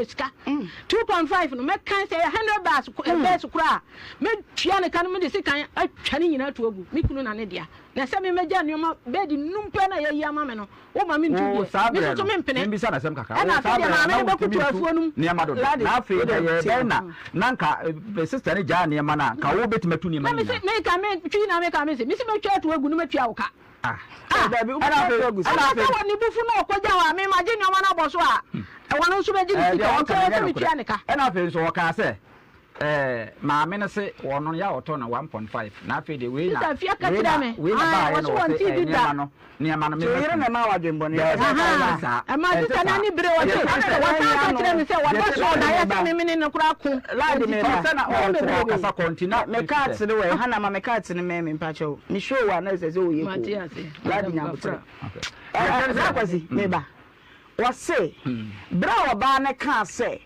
Sika 2.5 no mɛkan sɛ ɛyɛ 100 bars bɛs koraa a mɛtua ne ka no mede sekan atwa ne nyinaa ato agu me kunu na ne dea na sɛ me mɛgya nneɛma bɛɛdi num pɛ na yɛyi ama me no woma me ntu Wo deɛ saa me berɛ nso so no, mempene membisa no asɛm kakra, ɛna wo afei saa deɛ berɛ no maame na no wontumi bɛkoto ntu afuo no mu nneɛma dodo, Lade na afei wode ɛyɛɛ tie dɛn na na nka sister no gyaa nneɛma no a, nka wobɛtumi atu nneɛma na no mese nyinaa? meka me twi na meka mese mese mɛtwa ato agu no mɛtua wo ka. Ah, Ah, Dabi, ɛna wobɛtwa afei, ato agu ɛna ɛna afei. sɛ wɔ ne bufu na ɔkɔgya hɔ a, me magye nneɛma no abɔ so a, ɛwɔ no nso bɛgye ne Ɛɛ, sika, deɛ nti ɔka no ɛwɔ nyɛ sɛ nokorɛ. metua ne ka. Ɛna afei nso ɔkaa sɛ, ɛɛ, maame no se ɔno no yɛ a ɔtɔ no 1.5, na afei deɛ wei na, Sista Afia ka wei kyerɛɛ na, me, wei na ae, baeɛ wɔse na ɔse wɔntee ɛɛ bi da. nneɛma no, nneɛma no Nti wo memmɛto yere mu. na ɛma wo adwemmɔne? Daabi, Ɛsɛ sɛ ɛnte Ahaa, saa, ɛmaa ɛnte sista no saa. ani bere, Deɛ ɔse, ɛteɛ ne sɛ, wɔsan ka kyerɛɛ me sɛ deɛ wɔda ɛteɛ sɔɔ ne sɛ, daeɛ sɛ me mene no koraa ko, Ladi enti me ba. ɔsɛ na ɔyɛ ɔ, bebrebe. ɔkasa kɔ nti na Me mete card sɛ. ne wɔ ha na ma me card ne mɛ me mpakyɛw. Me show wa na ɛsɛ sɛ oyɛ Mate ko. ase, Ladi Madam nya abotere. Kafra. Okay. Deɛ ɛteɛ ne Bra sɛ, Kwasi, me ba. Wɔse bere a ɔbaa no kaa sɛ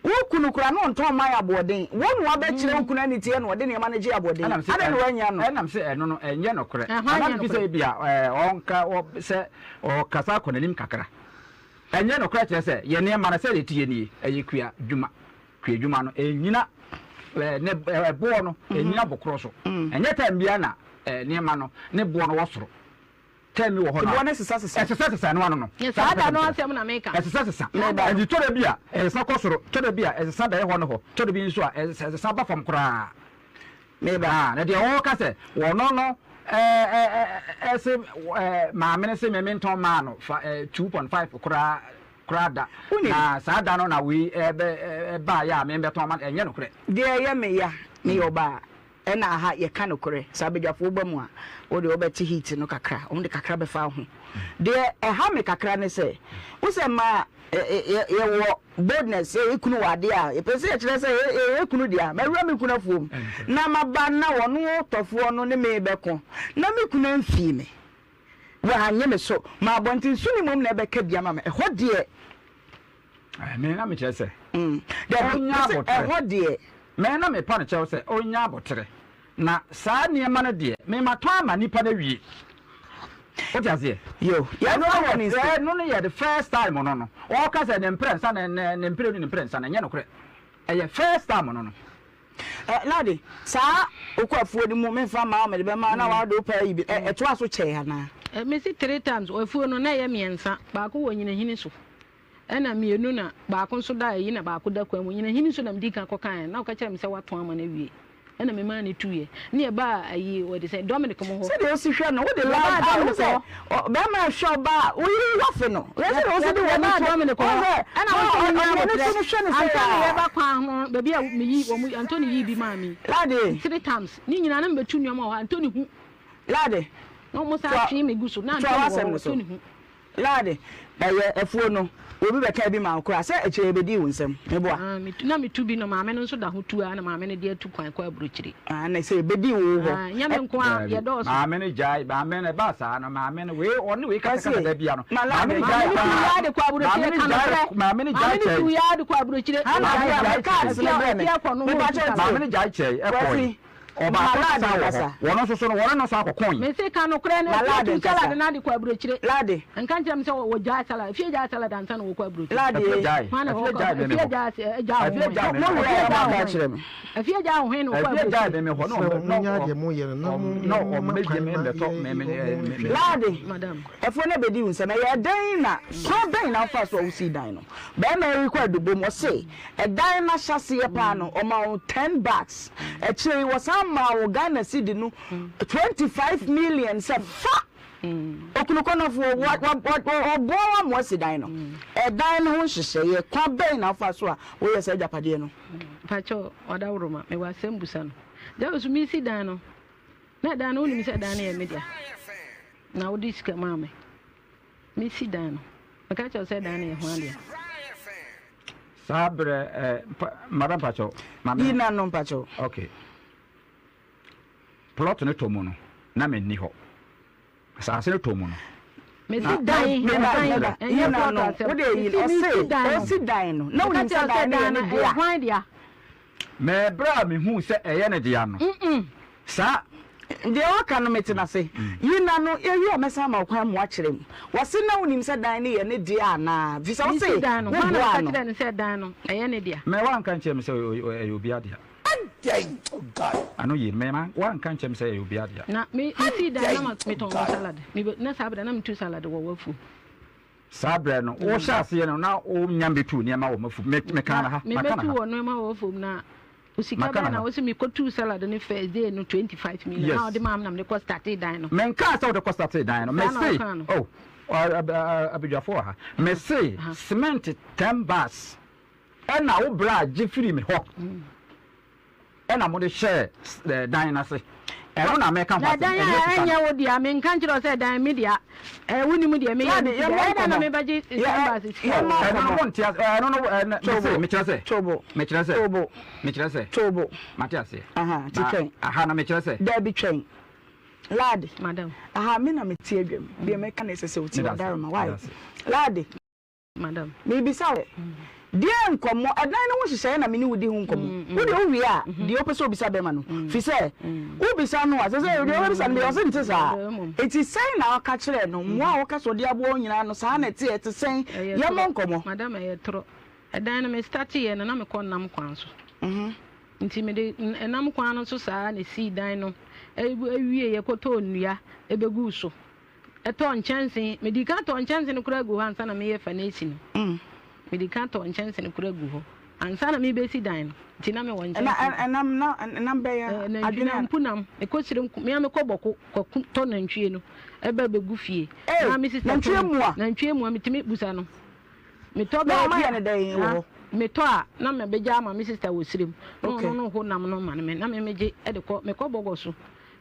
wo kunu kura no ɔntɔn mman aboɔden, wo na wabɛkyerɛ wo kunu aniteɛ na ɔde nneɛma no gye aboɔden, Ɛnam sɛ adɛn na wannya no? Ɛnam sɛ ɛno no ɛnyɛ nokorɛ. Ɛhɔ Anaa anyɛ mefi sɛ nokorɛ. ebia ɛɛ ɔnka ɔ sɛ ɔkasa kɔ n'anim kakra. Ɛnyɛ nokorɛ kyerɛ sɛ yɛn nneɛma no sɛdeɛ ɛteɛ nie, ɛyɛ kua dwuma. Kua dwuma no ɛnnyina ɛɛ ne ɛboɔ no ɛnnyina bokorɔ so. Ɛnyɛ time biara na ɛɛ nneɛma no ne boɔ no wɔ soro. Term bi wɔ hɔ no a, Boɔ no sesa sesa. ɛsesa sesa ɛno ano no. Nyɛ saa da no asɛm na meka. Ɛsesa sesa. Meba. Ɛnti tɔ da bi a, ɛsesa kɔ soro, tɔ da bi a, ɛsesa bɛyɛ hɔ ne hɔ, tɔ da bi nso a, ɛsesa ba fam koraa. Meba. Ah, na deɛ wɔka sɛ, wɔno no ɛɛ ɛse ɛɛ maame no se me mentɔn maa no fa ɛɛ 2.5 koraa koraa da. Wonim. Na saa da no na wei ɛbɛ ɛbaeɛ a membɛtɔn ma no, ɛnyɛ nokorɛ. Deɛ ɛyɛ me ya, meyɛ ɔbaa. Ɛna aha yɛka nokorɛ, sɛ abadwafoɔ ba mu a, wo deɛ wobɛte heat no kakra, wɔn de kakra bɛfa wo ho. Deɛ ɛha me kakra ne sɛ, wo sɛ mmaa yɛwɔ boldness sɛ yɛ kunu wɔ adeɛ a, yɛpɛ sɛ yɛkyerɛ sɛ yɛ kunu deɛ a, mawura me kunu afuom na maba na wɔn tɔfoɔ no ne me bɛko na me kunu amfii me, wannye me so, ma abɔnten so ne mmom na ɛbɛka bi ama me, ɛhɔ deɛ. Me na mekyerɛ sɛ Dabi, ɔnya mese aboterɛ. ɛhɔ deɛ. Me na mepa no kyɛw sɛ ɔnya aboterɛ. Na saa nneɛma no deɛ, me matɔn ama nnipa no awie. Wote aseɛ? Yo, Ɛno yɛmfa no wɔn yɛ, nsi. ɛno no yɛ the first time no no. Ɔka sɛ ne mprɛnsa, ne, ne, ne mprenu, ne mprɛnsa no, ɛnyɛ nokorɛ. Ɛyɛ first time no no. Ɛ, Ladi, saa wokɔ afuo no mu, memfa mma wo, mede bɛma wo, na wode wo pɛ ayi bi, ɛ, ɛtoa so kyɛe anaa? Ɛ, mese three times, afuo no, na ɛyɛ mmiɛnsa, baako wɔ nyinahini so. Ɛna mienu na baako nso da ayi na baako da kwan mu. Nyinahini nso na medi kan kɔkaeɛ na ɔka kyerɛɛ me sɛ watɔn ama no awie. Ɛna memaa no tuiɛ. Ne yɛbaa ayi wɔde sɛn Dominic mo hɔ. Sɛdeɛ wosi hwɛ no wode Yɛbaa love a Dominic wohu sɛ hɔ. ɔ bɛrima ɛhwɛ ɔbaa a wo yere yi afe no hwɛ sɛdeɛ wosi de w'ani Yɛbaa to Dominic hɔ. wohu sɛ Ɛna wo nso ɔ menyaa ɔde n'ani aboterɛ. to no hwɛ no sɛ Ansa na aa. yɛreba kwan ho baabi a meyi wɔn Anthony yii bi maa me. Lade. Three times. Ne nyinaa na mebɛtu nneɛma wɔ hɔ Anthony hu. Lade. Na wɔn san Toa twee me gu so na toa Anthony wɔ w'asɛm hɔ no so. Anthony hu. Lade, ɛyɛ afuo no, obi bɛkaa bi maa wo koraa sɛ akyire yɛbɛdii wo nsam, meboa? Ah, metu, na metu bi no, maame no nso da ho tu ara na maame no de atu kwan kɔ aburokyire. Ah, na sɛ yɛbɛdii wo hɔ. Ah, nyɛ me nko ara, Daabi, yɛdɔɔso. maame no gyae, maame no ɛbaa saa no, maame no wei, ɔne wei Kwasi, kasakasa da bia no, ma maame Lade no gyae Maame no tu paa, yaa de kɔ maame aburokyire, no ka gyae, nokorɛ. maame no gyae Maame no kyɛe. tu yaa de kɔ aburokyire. Hana, Maame no bra, gyae me cards kyɛe. no brɛ me. Efie akɔ no ho Mepa otu kyɛw kasa. Maame tie. no gyae kyɛe, ɛkɔe. Kwasi, Ɔbaako ma nso Lade san wɔ hɔ, nkasa. wɔn nso so no, wɔne no san kɔkoe. Mese ka nokorɛ no, Ma efie Lade tu nkasa. salad no ade kɔ aburokyire. Lade. Nka nkyerɛ me sɛ wɔgyae salad, efie gyae salad ansa na wɔkɔ aburokyire. Lade. Efie gyae, Hwan na efie wɔkɔ gyae me me efie hɔ. gyae ɛ gyae Efie wo hwan? gyae me Mo me hɔ. werɛ Efie a gyae mo wo aka hwan? akyerɛ me. Efie gyae wo hwan na wɔkɔ Efie gyae aburokyire? me me hɔ na Sɛ ɔmmɛ na monyɛ adeɛ moyɛ no na na momma ɔmmɛgye kwan me ma mmɛtɔ yɛ me me wɔn me me. nhwɛ. Lade, Madam. afuo no bɛdi wo nsam. Ɛyɛ dɛn na, kwan bɛn na wofaa so a wosii dan no? Barima yi rekɔ adubɔ mu, ɔse ɛdan no ahyɛaseɛ paa no, ɔmaa wo ten bags. Akyire yi, wɔsan maa wo Ghana cedi no 25 million sɛ fa! Okunukɔnɔfoɔ, wa, wa, wa, ɔboa wo ama woasi dan no. Ɛdan no ho nhyehyɛeɛ, kwan bɛn na wofaa so a woyɛɛ saa agyapadeɛ no? Mpakyɛw, Ɔdawuroma, mewɔ asɛm busa no. Gya wo so mesi dan no, na dan no wonim sɛ dan no yɛ me dea, na wode sika maa me. Mesi dan no, meka kyerɛ wo sɛ dan no yɛ hwan dea? Saa berɛ eh, mpa, madam mpakyɛw, ma me. Yi na no mpakyɛw. Okay. Plot no tɔ mu no, na menni hɔ. Asase no tɔ mu no. Mesi dan, dan, ɛnyɛ plot asɛm. Wode yi no, Mesi dan no. ɔse, ɔsi dan no, na Meka wonim kyerɛ sɛ wo sɛ dan no yɛ dan ne no ɛyɛ dea. hwan dea? Mɛ berɛ a mehuu sɛ ɛyɛ ne dea no, saa. Deɛ waka no mete no ase. Yi na no yɛwie a mɛsan ama wo kwan ma woakyerɛ mu. Wɔse na wonim sɛ dan no yɛ ne dea anaa? Firi sɛ wose Mesi dan no, hwan na woboaa ɔka no. kyerɛɛ no sɛ dan no, ɛyɛ ne dea? Me woanka nkyerɛ me sɛ ɛyɛ obiara dea. Adɛn? Oh God. Ano yie no, me ma woanka nkyerɛ me sɛ ɛyɛ obiara dea. Na me mesii dan na metɔn wɔ salad. Me na saa berɛ na metu salad wɔ w'afuom. Saa berɛ no, wohyɛ aseɛ no na wonya mbɛtuu nneɛma wɔ m'afuom. Me mekaa no ha, Me maka no mɛtu ha. wɔ nneɛma wɔ w'afuom na wo sika Maka bɛn no na ha. wose mekɔtuu salad no first day no 25 million Yes. na wode maa me na mede kɔ startee dan no. Menkaa sɛ wode kɔ startee dan no. Saa na Mese, wokaa no. oh, abadwafoɔ wɔ ha. Mese cement 10 bags ɛna wo bra gye firi me hɔ ɛna mode hyɛɛ dan no ase. Ɛno na meka ho Na asɛm, dan a ɛnyɛ sika ɛnyɛ no. wo dea, menka nkyerɛ wo sɛ dan me dea. Ɛ wonim deɛ meyɛ Ladi, no ti yɛmmɔ dɛ. Ɛdɛn na nkɔmmɔ. mebɛgye Yɛ- ten bags sika wɔ yɛmmɔ hɔ? Ɛno no nkɔmmɔ. wonte ase, ɛno no ɛ, Tobo, mese, mekyerɛ sɛ, tobo, mekyerɛ sɛ, tobo, mekyerɛ sɛ, tobo. mate aseɛ. Aha, nti Na twɛn. aha no mekyerɛ sɛ. Dabi twɛn. Ladi, Madam. aha me na mete adwam. Deɛ mɛka na ɛsɛ sɛ wotie. Meda ase, Wadaroma, why? meda ase. Ladi. Madam. Merebisa wo, deɛn nkɔmmɔ, ɛdan no ho nhyehyɛeɛ na me ne wo di ho nkɔmmɔ? Wo deɛ wowie a, deɛ wopɛ sɛ wobisa bɛrima no, firi sɛ wobisa no a, sɛ sɛ deɛ wobɛbisa no deɛ ɔse nte saa. Enti sɛn na woka kyerɛɛ no? Mmoa a woka sɛ ɔde aboa wo nyinaa no, saa na ɛte? Ɛte sɛn? Yɛmmɔ nkɔmmɔ. Madam, ɛyɛ torɔ. Ɛdan no, me starteeɛ no, na mekɔ nnam kwan so. Nti mede nam kwan no so saa na ɛsii dan no wieeɛ kɔtɔɔ nnua bɛguu so. Tɔɔ nkyɛnse, medii kan tɔɔ nkyɛnse no koraa guu hɔ ansa na mereyɛ fanesi no. Medii kan tɔɔ nkyɛnse no koraa guu hɔ ansa na merebɛsi dan no. Nti na mewɔ nkyɛnse. Na ɛnam na ɛnam bɛn a? Nantwi Adwene a. Nampunam. Mekɔ serem, me ara mekɔ bɔko kɔku tɔ nantwie no ɛba bɛgu fie. Ee, Na me sista nantwie tɔn mua? Nantwie mua, metumi busa no. Metɔ Na bɛyɛ wɔn bi ayɛ a, no dɛn wɔ ha, hɔ? metɔ a na mabɛgya ama me sista wɔ serem. Na Okay. ɔno no ho nam no ma no me, na me megye de kɔ, mekɔ bɔgɔ so,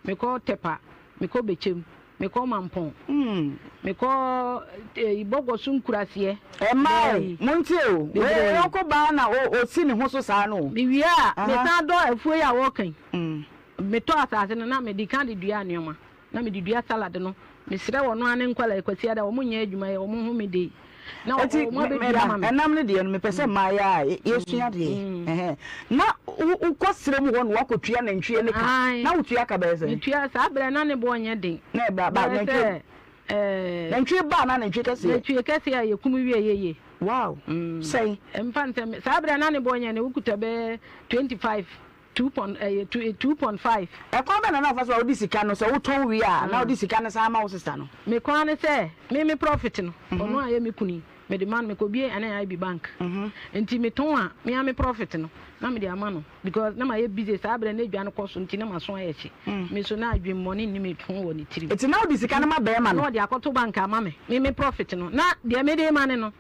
mekɔ Tɛpa. Mekɔ Bɛkyɛm, mekɔ Mampɔn, mekɔ eh, Bɔgɔ so nkuraseɛ. Ɛmmaa e, montie o, wei Bebree. yɔnko baa na ɔsi ne ho so saa no o. Mewie a, Aha. mesan dɔ afuo yi a wɔreka yi. Metɔ asase no na mede kan de dua nneɛma. Na mede dua salad no. Mesrɛ wɔn ara ne nkwadaa yi, Kwasiada, wɔn nyɛ adwuma yɛ, wɔn home day. Na Eti wɔn me abɛdua meba ama me. ɛnam no deɛ no mepɛ sɛ mmaayɛ a yɛsua adeɛ ɛhɛn na wo wokɔ serɛ mu hɔ na woakɔtua nantwie no ka Ae. na wotua ka bɛyɛ sɛn? Metua saa berɛ na ne boɔ nyɛ den. Na ɛba ba Bɛyɛ nantwie sɛ ɛɛ. nantwie ba anaa nantwie kɛseɛ? Nantwie kɛseɛ a yɛkum wie yɛ yie. Wow sɛn? Mfa no sɛ saa berɛ na ne boɔ nyɛ den wokuta bɛyɛ 25. 2.5. Ɛkwan bɛn na na wofa so a wode sika no, sɛ wotɔn wie a, na wode sika no san ma wo sista no? Me kwan ne sɛ, me me profit no, ɔno a ɛyɛ me kunu yi, mede ma no, mekɔbue NIB bank. Nti metɔn a, me ara me profit no, na mede ama no because na mayɛ busy saa berɛ no na dwa no kɔ so nti na m'aso ayɛ hye. Me nso na adwemmɔne nni me ho wɔ ne tirim. Nti na wode sika no ma barima no? Na ɔde akɔto bank ama me, me me profit no. Na deɛ mede rema no no,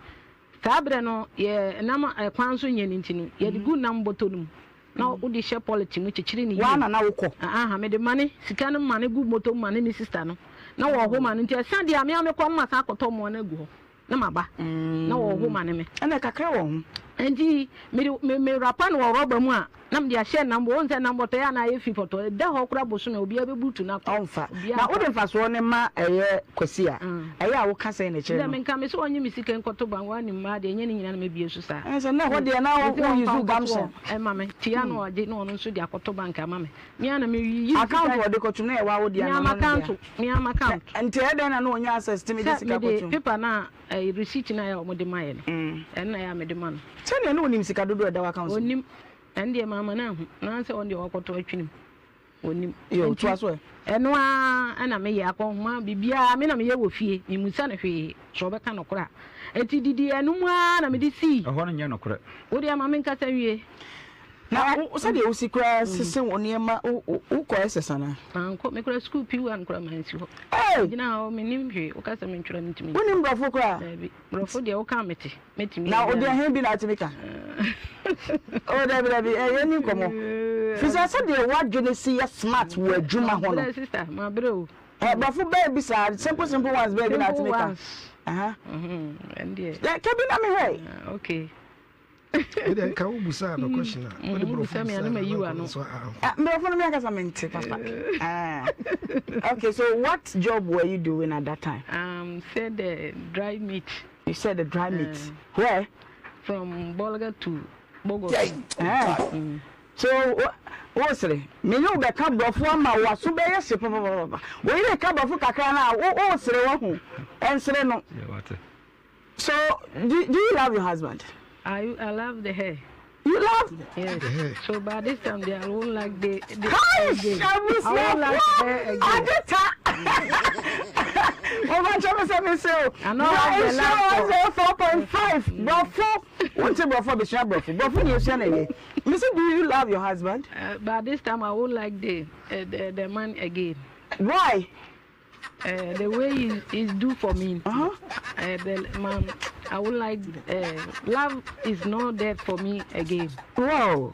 saa berɛ no, yɛ nam kwan so nyɛ no nti no, yɛde gu nam bɔtɔ no mu. Na wode hyɛ polythene mu kyekyere no yie. Woa na na wokɔ? Aha, mede mane, sika no mane gu moto mu mane me sister no. Na wɔho ma no nti ɛsa deɛ a me a mekɔ no masan akɔtɔ mmoa no agu hɔ na maba. Na wɔho ma ne me. Ɛna kakra wɔ ho. Nti mede me me wrapper no wɔ rɔba mu a na mede ahyɛ nam bɔ. Wohu sɛ nam bɔtɔ yɛ a na ayɛ fi pɔtɔ. Ɛda hɔ koraa bosome a obiara bɛbutu no akɔ. Ɔmfa. Obiara Na wode mfa. mfasoɔ no ma ɛyɛ Kwasi a, ɛyɛ a woka sɛn na ɛkyerɛ Ndɛ no? menka, mese ɔnye me sika nkɔto bank, woanim mmaa deɛ ɛnyɛ ne nyina na mɛbie so saa. Ɛne sɛ na ɛhɔ deɛ na Mese wo ɔmfa use nkɔto gumption. hɔ ɛma me, tua na ɔgye na ɔno nso de akɔto bank ama me. Me ara na meyiyi me Account sika. wɔde kɔtom na ɛyɛ wo dea Me na ara ɔno ne dea. m'account, me ara m'account. Na nti ɛyɛ dɛn na na ɔnya access tumi de Sɛ sika mede kɔtom? paper no a, ɛyi receipt no a ɛyɛ a wɔde ma yɛ no, ɛno na ɛyɛ a mede ma no. Sɛdeɛ na ɔnim sika dodoɔ a ɛda w'account mu? Ɔnnim, ɛno deɛ mamma no anhu, na sɛ ɔno deɛ wakɔto atwene mu. Ɔnnim. Yo, Enti toa so ɛ. ɛno ara na meyɛ, akɔnhoma, biribiara me na meyɛ wɔ fie, memmisa no hwee, sɛ ɔbɛka nokorɛ a. Enti didi ɛno mu ara na mede sii. Ɛhɔ no nyɛ nokorɛ. Wo deɛ ma menkasa nwie. Na wo, sɛdeɛ wosi koraa sese wo nneɛma, wo, wo, wokɔ SS anaa? Mankɔ, mekura sukuu P1 koraa mansi hɔ. Ei! Megyina hɔ, mennim hwee, woka sɛ mentwerɛ a mentumi ntwerɛ. Wonnim Borɔfo koraa? Daabi. Borɔfo deɛ woka a mete, mɛtumi Na ayi ɔde ano. ɛhe bi na atumi ka? Oh, dabi dabi, eh, yɛnni nkɔmmɔ. Firi sɛ sɛdeɛ w'adwene si yɛ smart wɔ adwuma ho no. Mabrɛ sister, mabrɛ o. Eh, borɔfo bɛɛ bi saa, simple simple ones bɛɛ bi na Simple atumi ka. ones. Aha. Mhm, ɛndeɛ. Yɛ, ka bi na mehwɛ. Ah, okay. Wode nka wo busaa no question a, wode borɔfo Wobusa me a busaa na no mayi na w'ano. nso amfa. Ah, borɔfo no me ankasa mente papa. Ah. Okay, so what job were you doing at that time? Said the dry meat. You said the dry meat. Where? From Bolga to Bogos. Eh. So, Wosere. Me ne wo bɛka brɔfo ama w'aso bɛyɛ hye papapapa. Wo yere reka brɔfo kakra no a, wo wosere wahu. Ɛnsere no. So do, do you love your husband? I, I love the hair. You love? Yes. The hair. So by this time, they I won't like the, the Hi, again. I won't like hair again. Adeta. Mo ba kyɛ me sɛ me se o. I know how the love for. 4.5. Brɔfo. Wonte brɔfo abɛsua brɔfo. Brɔfo ni esua na ɛyɛ. Me se do you love your husband? But this time I won't like the, the, the man again. Why? The way he is do for me. Uh-huh. The man, I would like love is not there for me again. Wow.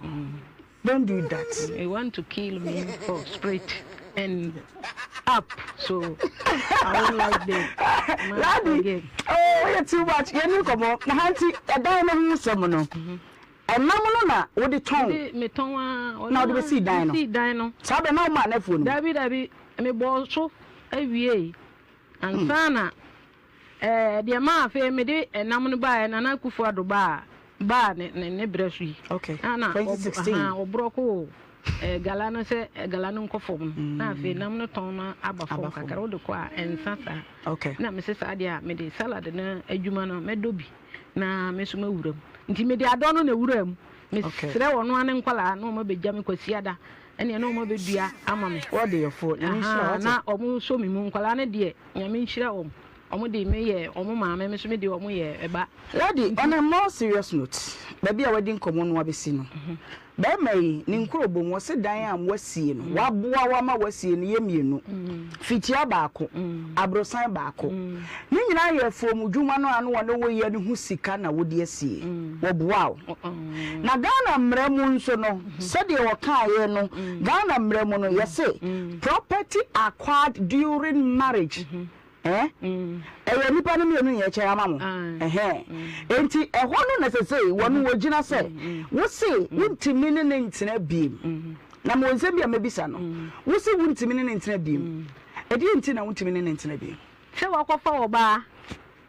Don't do that. He want to kill me for spirit and up, so I won't like the man Ladi, again. oh, you're too much. Yɛn ni nkɔmɔ. Na hanti ɛdan no ho nsɛm no. Ɛnam no na wode tɔn. Mede metɔn a. Na wode bɛsii dan no. Mesii dan no. Saa bɛ na woma anafuo no mu. Dabi dabi, mebɔɔ so awiei ansa na ɛɛ deɛ maa afei mede ɛnam no baeɛ Nana Akufo Addo baa baa ne ne ne berɛ so yi. Okay. Na 2016. Ɔborɔ koo ɛɛ gala no sɛ gala no nkɔ fam no. Na afei nam no tɔn no aba fam kakra wode kɔ a ɛnsa saa. Okay. Na mese saa deɛ a mede salad no adwuma no mɛdɔ bi na me nso mawura mu. Nti mede adɔ no na ɛwuraa mu. Mesrɛ wɔn ara ne nkwadaa na wɔn abɛgya me Kwasiada ɛneɛ na wɔn abɛdua ama me. Wɔde yɛ fo, Nyame nhyira wate. Na wɔn nso me mu nkwadaa no deɛ Nyame nhyira wɔn. Wɔn de me yɛ wɔn maame, me nso me de wɔn yɛ ɛba. Lady, on a more serious note, baabi a wadi nkɔmmɔ no abɛsi no, barima yi, ne nkurobɔ mu, ɔse dan a moasie no, waboa wo ama woasie no yɛ mmienu, fikyia baako, aborosan baako. Ne nyinaa yɛ afuom dwuma no a na wɔne wo yɛ no ho sika na wode asie. Wɔboa wo. Na Ghana mmara mu nso no, sɛdeɛ wɔkaeɛ no, Ghana mmara mu no, yɛse property acquired during marriage Eh? Ɛyɛ nnipa no mmienu na yɛkyɛ ama mo. Ɛhɛn. Enti ɛhɔ no na sesei wɔn wɔgyina sɛ, wose wontumi ne ne ntena biem. Na mewɔ nsɛm bi a mɛbisa no. Wose wontumi ne ne ntena biem. Ɛdeɛn nti na wontumi ne ne ntena biem? Sɛ wakɔfa ɔbaa,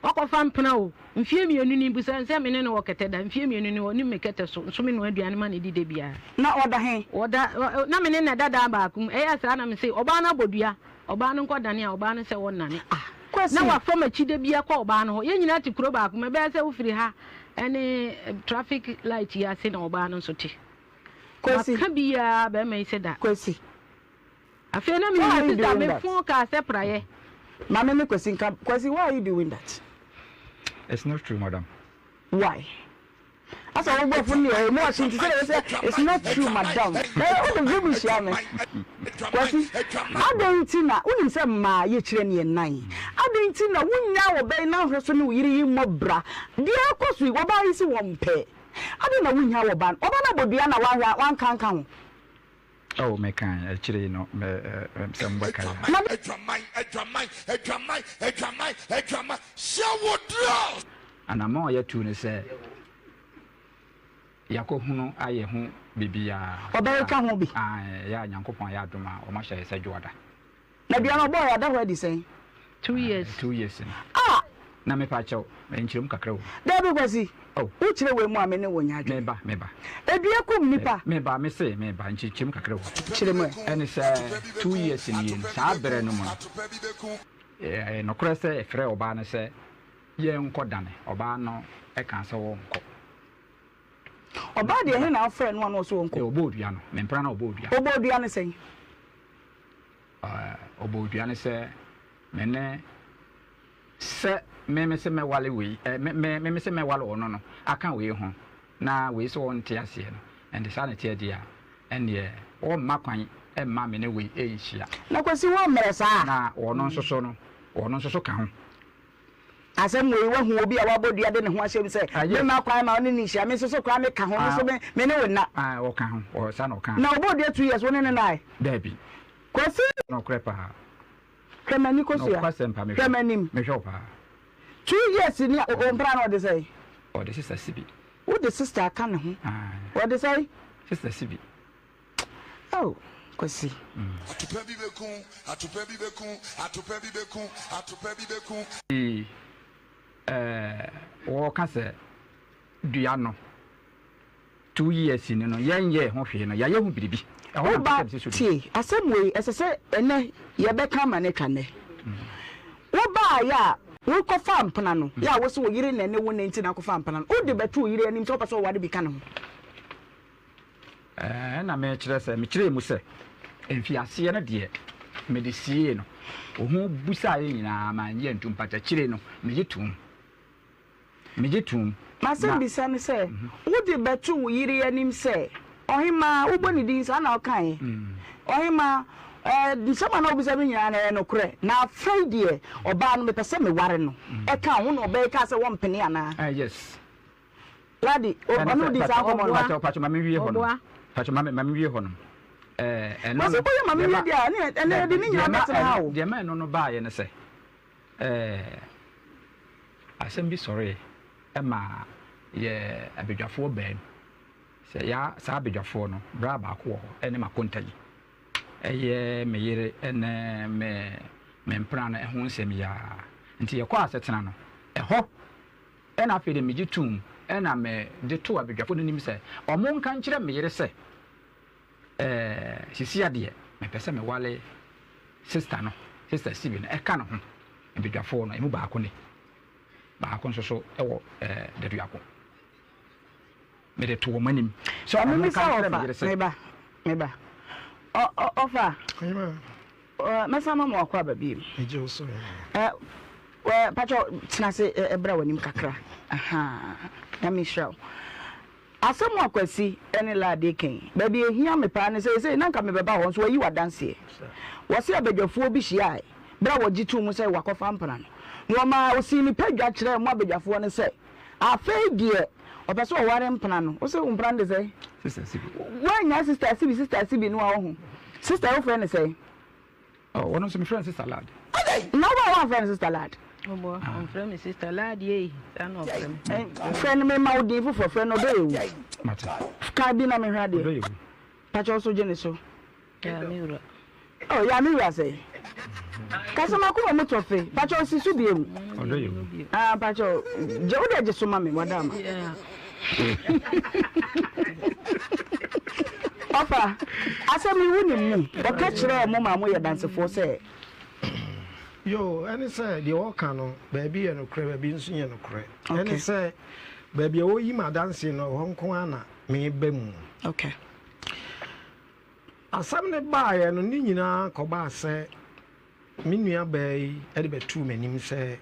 wakɔfa mpena o, mfeɛ mmienu ni, bisa no sɛ me ne no wɔ kɛtɛ da, mfeɛ mmienu ni, ɔnim me kɛtɛ so, nso menoa aduane ma no di da biara. Na ɔda he? Ɔda, na me ne no da dan baako mu, ɛyɛ a saa na mese, ɔbaa no abɔ dua, Ɔbaa no nkɔ dane a ɔbaa no sɛ ɔnnane. Kwasi. Na wafa m'akyi da biara kɔ ɔbaa no hɔ. Yɛn nyinaa te kuro baako mu. Ɛbɛyɛ sɛ wofiri ha ne traffic light yi ase na ɔbaa no nso te. Kwasi. Maka biara bɛrima yi sɛ da. Kwasi. Afei na menim sista me fon kaa sɛ praeɛ. Maame ne Kwasi nka. Kwasi, why are you doing that? It's not true, madam. Why? Asa wo bɔfo no deɛ emu ɔhye nti sɛdeɛ ɛbɛsɛ it's not true madam eh wode vim hyia me Kwasi adɛn nti na wonim sɛ mmaa yɛkyerɛ ne yɛn nan adɛn nti na wonnya ɔbaa yi na nhwɛ so ne wo yere yi mmɔ bra deɛ ɛkɔ so yi ɔbaa yi se wɔmpɛ adɛn na wonnya ɔbaa no ɔbaa no abɔ dua na wanhwɛ wanka nka ho. Oh, me kan akyire yi no me sɛ mobɛkae a. Na. Adwaman, adwaman, adwaman, adwaman, adwaman, hyɛ wo duro! Anammɔn a yɛatu ne sɛ yɛakɔhunu ayɛ ho biribiara. Ɔbɛka ho bi. Aane, ɛyɛ a Nyankopɔn ayɛ adom a wɔahyɛ yɛ sɛ dwoada. Na dua no ɔbɔɔ yɛ ada hɔ adi sɛn? 2 years. 2 years no. Ah! Na mepa kyɛw, nkyerɛ mu kakra o. Dabi Kwasi, Oh. wokyerɛ wei mu a me ne wo nyɛ adwene. Meba, meba. Edua kum nipa. Meba, me se meba, nkyerɛkyerɛ mu kakra o. Kyerɛ mu ɛ. Ɛne sɛ 2 years nie no, saa berɛ no mu no, ɛyɛ nokorɛ sɛ yɛfrɛɛ ɔbaa no sɛ yɛnkɔ dane, ɔbaa no kaa sɛ ɔnkɔ. Ɔbaa deɛ he na wofrɛɛ no a na ɔse ɔnkɔ? Ɔbɔɔ dua no, me mpena na ɔbɔɔ dua. Ɔbɔɔ dua no sɛn? Ɔbɔɔ dua no sɛ me ne sɛ me me se mɛwale wei ɛ me me me me se mɛwale ɔno no aka wei ho na wei sɛ ɔnte aseɛ no ɛnde saa na ɛteɛ deɛ a ɛnneɛ ɔmma kwan mma me ne wei nhyia. Na Kwasi wɔ mmerɛ saa? Na ɔno nso so no ɔno nso so ka ho. Asɛm wei wahu obi a wabɔ dua de ne ho ahyɛ mu sɛ Ah, yes. memma kwan ma wo ne no nhyia me nso so koraa meka ho me nso me me ne wo nna. Ah, ɔka ho ɔ saa na ɔka. Na ɔbɔɔ dua 2 years wo ne no nnae? Daabi. Kwasi! Nokorɛ paa. Hwɛ m'ani kosua. Nokwasɛm pa mehwɛ. Hwɛ m'anim. Mehwɛ wo paa. 2 years ni a o mpra no ɔde sɛn? Ɔde sister Sibi. Wode sister aka ne ho. Aye. Ɔde sɛn? Sister Sibi. Oh, Kwasi. Atopɛ bi bɛku, atopɛ bi bɛku, atopɛ bi bɛku, atopɛ bi bɛku. Nti ɛɛ wɔka sɛ dua no. 2 years ni no, yɛnyɛɛ ho hwee no, yɛayɛ ho biribi. Ɛhɔ na Wo mepɛ ba, sɛ mesi so dua. tie, asɛm wei, ɛsɛ sɛ ɛnnɛ yɛbɛka ama no atwa nnɛ. Wobaeɛ a wokɔfaa mpena no, yɛ a wose wo yere na ɛne wo nna nti na akɔfa mpena no, wode bɛto wo yere anim sɛ wopɛ sɛ ɔware bi ka ne ho? Ɛnna mekyerɛ sɛ, mekyerɛɛ mu sɛ, mfiaseɛ no deɛ, mede siee no. Oho bisaeɛ nyinaa, mannye antum, but akyire no, megye toom. Megye toom. Na. M'asɛmmisa ne sɛ, wode bɛto wo yere anim sɛ, Ɔhemmaa, wobɔ ne din, saa na wokaeɛ? Ɔhemmaa, ɛɛ, nsɛm a na wobisa me nyinaa no, ɛyɛ nokorɛ? Na afei deɛ, ɔbaa no, mepɛ sɛ meware no. Ɛka wo na ɔbaa yi kaa sɛ wɔmpene anaa? Ɛɛ, yes. Ladi, o, ɔne wo dii saa nkɔmmɔ no? Pakyɛ, pakyɛ, ma menwie hɔ nom. Pakyɛ, ma me, ma menwie hɔ nom. Ɛɛ, ɛno no. Wɔsi woyɛ ma menwie deɛ a, ɛne, ɛnɛ yɛde ne nyinaa bɛtena ha o. Deɛ ma ɛno no baeɛ ne sɛ, ɛɛ, asɛm bi sɔree ɛma yɛ abadwafoɔ baa mu. Sɛ ya saa abadwafoɔ no, braa baako wɔ hɔ ɛne m'akonta yi. Ɛyɛ me yere ɛne me, me mpena no ɛho nsɛm yi ara. Nti yɛkɔɔ asetena no, ɛhɔ Ɛnna afei de migye toom na mede too abadwafo no anim sɛ wɔnka nkyerɛ me yere sɛ, Ɛɛ, seesei deɛ mepɛ sɛ meware sista no, Sista Sibi no, ɛka ne ho. Abadwafoɔ no, emu baako ni, baako nso so wɔ ɛɛ Daduako. Mede to wɔn anim sɛ wɔnka nkyerɛ me yere sɛ. Meba, meba. Ɔ, ɔ, ɔfa. Mɛsan ama mo akɔ aba bio. Megye wo so. Ɛ, pakyɛ tena ase bra w'anim kakra. Ahaa, Nyame nhyira wo. Asɛm a Kwasi ne Lade reka yi, baabi a ehia me paa ne sɛ, seesei na anka mebɛba hɔ nso wɔayi wo adanseɛ. Wɔse abadwafoɔ bi hyiae berɛ a wɔgye too mu sɛ wakɔfa mpena no, na wɔmaa ɔsii ne pɛ dwa kyerɛɛ mo abadwafoɔ no sɛ afei deɛ ɔpɛ sɛ ɔware mpena no. Wose wo mpena no de sɛn? Sister Sibi. Woannya Sister Sibi, Sister Sibi no a woho. Sister wofrɛ no sɛn? Oh, ɔno nso mefrɛ no Sister Lad. Na wo a woamfrɛ no Sister Lad? Ɔboa, ɔmfrɛ me Sister Lad yei, saa na ɔfrɛ me. Frɛ no mema wo din foforɔ, frɛ no Ɔdɔ Yɛwu. Mate. Ka bi na mehwɛ adeɛ. Ɔdɔ Yɛwu. Pakyɛ wo so gye ne so. Yaa me wura. Oh yaa me wura sɛn. Kasa makoma mu tɔ fe. Pakyɛ wo si so biem. Ɔdɔ Yɛwu. Ah pakyɛ gye wo deɛ gye so ma me wada ama. Ɔfa, asɛm yi wonim mu? Ɔka kyerɛɛ mo maa moyɛ dansefoɔ sɛ. Yoo, ɛne sɛ deɛ ɔka no, baabi yɛ nokorɛ, baabi nso nyɛ nokorɛ. Ɛne sɛ baabi a ɔyi m'adanseɛ no, ɛhɔ nko ara na meba mu. Okay. Asɛm no baeɛ no, ne nyinaa kɔbaa sɛ me nuabaa yi de bɛtoo m'anim sɛ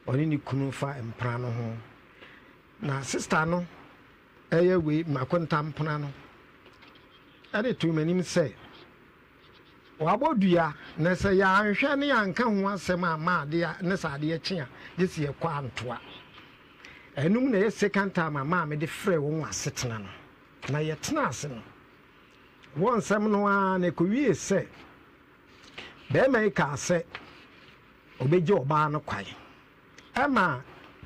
ɔne ne kunu fa mpena no ho. Na sista no ɛyɛ wei m'akonta mpena no ɛde too m'anim sɛ wabɔ dua na sɛ yɛanhwɛ ne yɛanka ho asɛm amma adeɛ ne sɛ adeɛ kye a gye sɛ yɛkɔ antoa. Ɛno mu na ɛyɛ second time a maa mede frɛɛ wɔn wɔ asetena no. Na yɛtena ase no, wɔ nsɛm no ara na ɛkɔwie sɛ barima yi kaa sɛ ɔbɛgye ɔbaa no kwan. Ɛma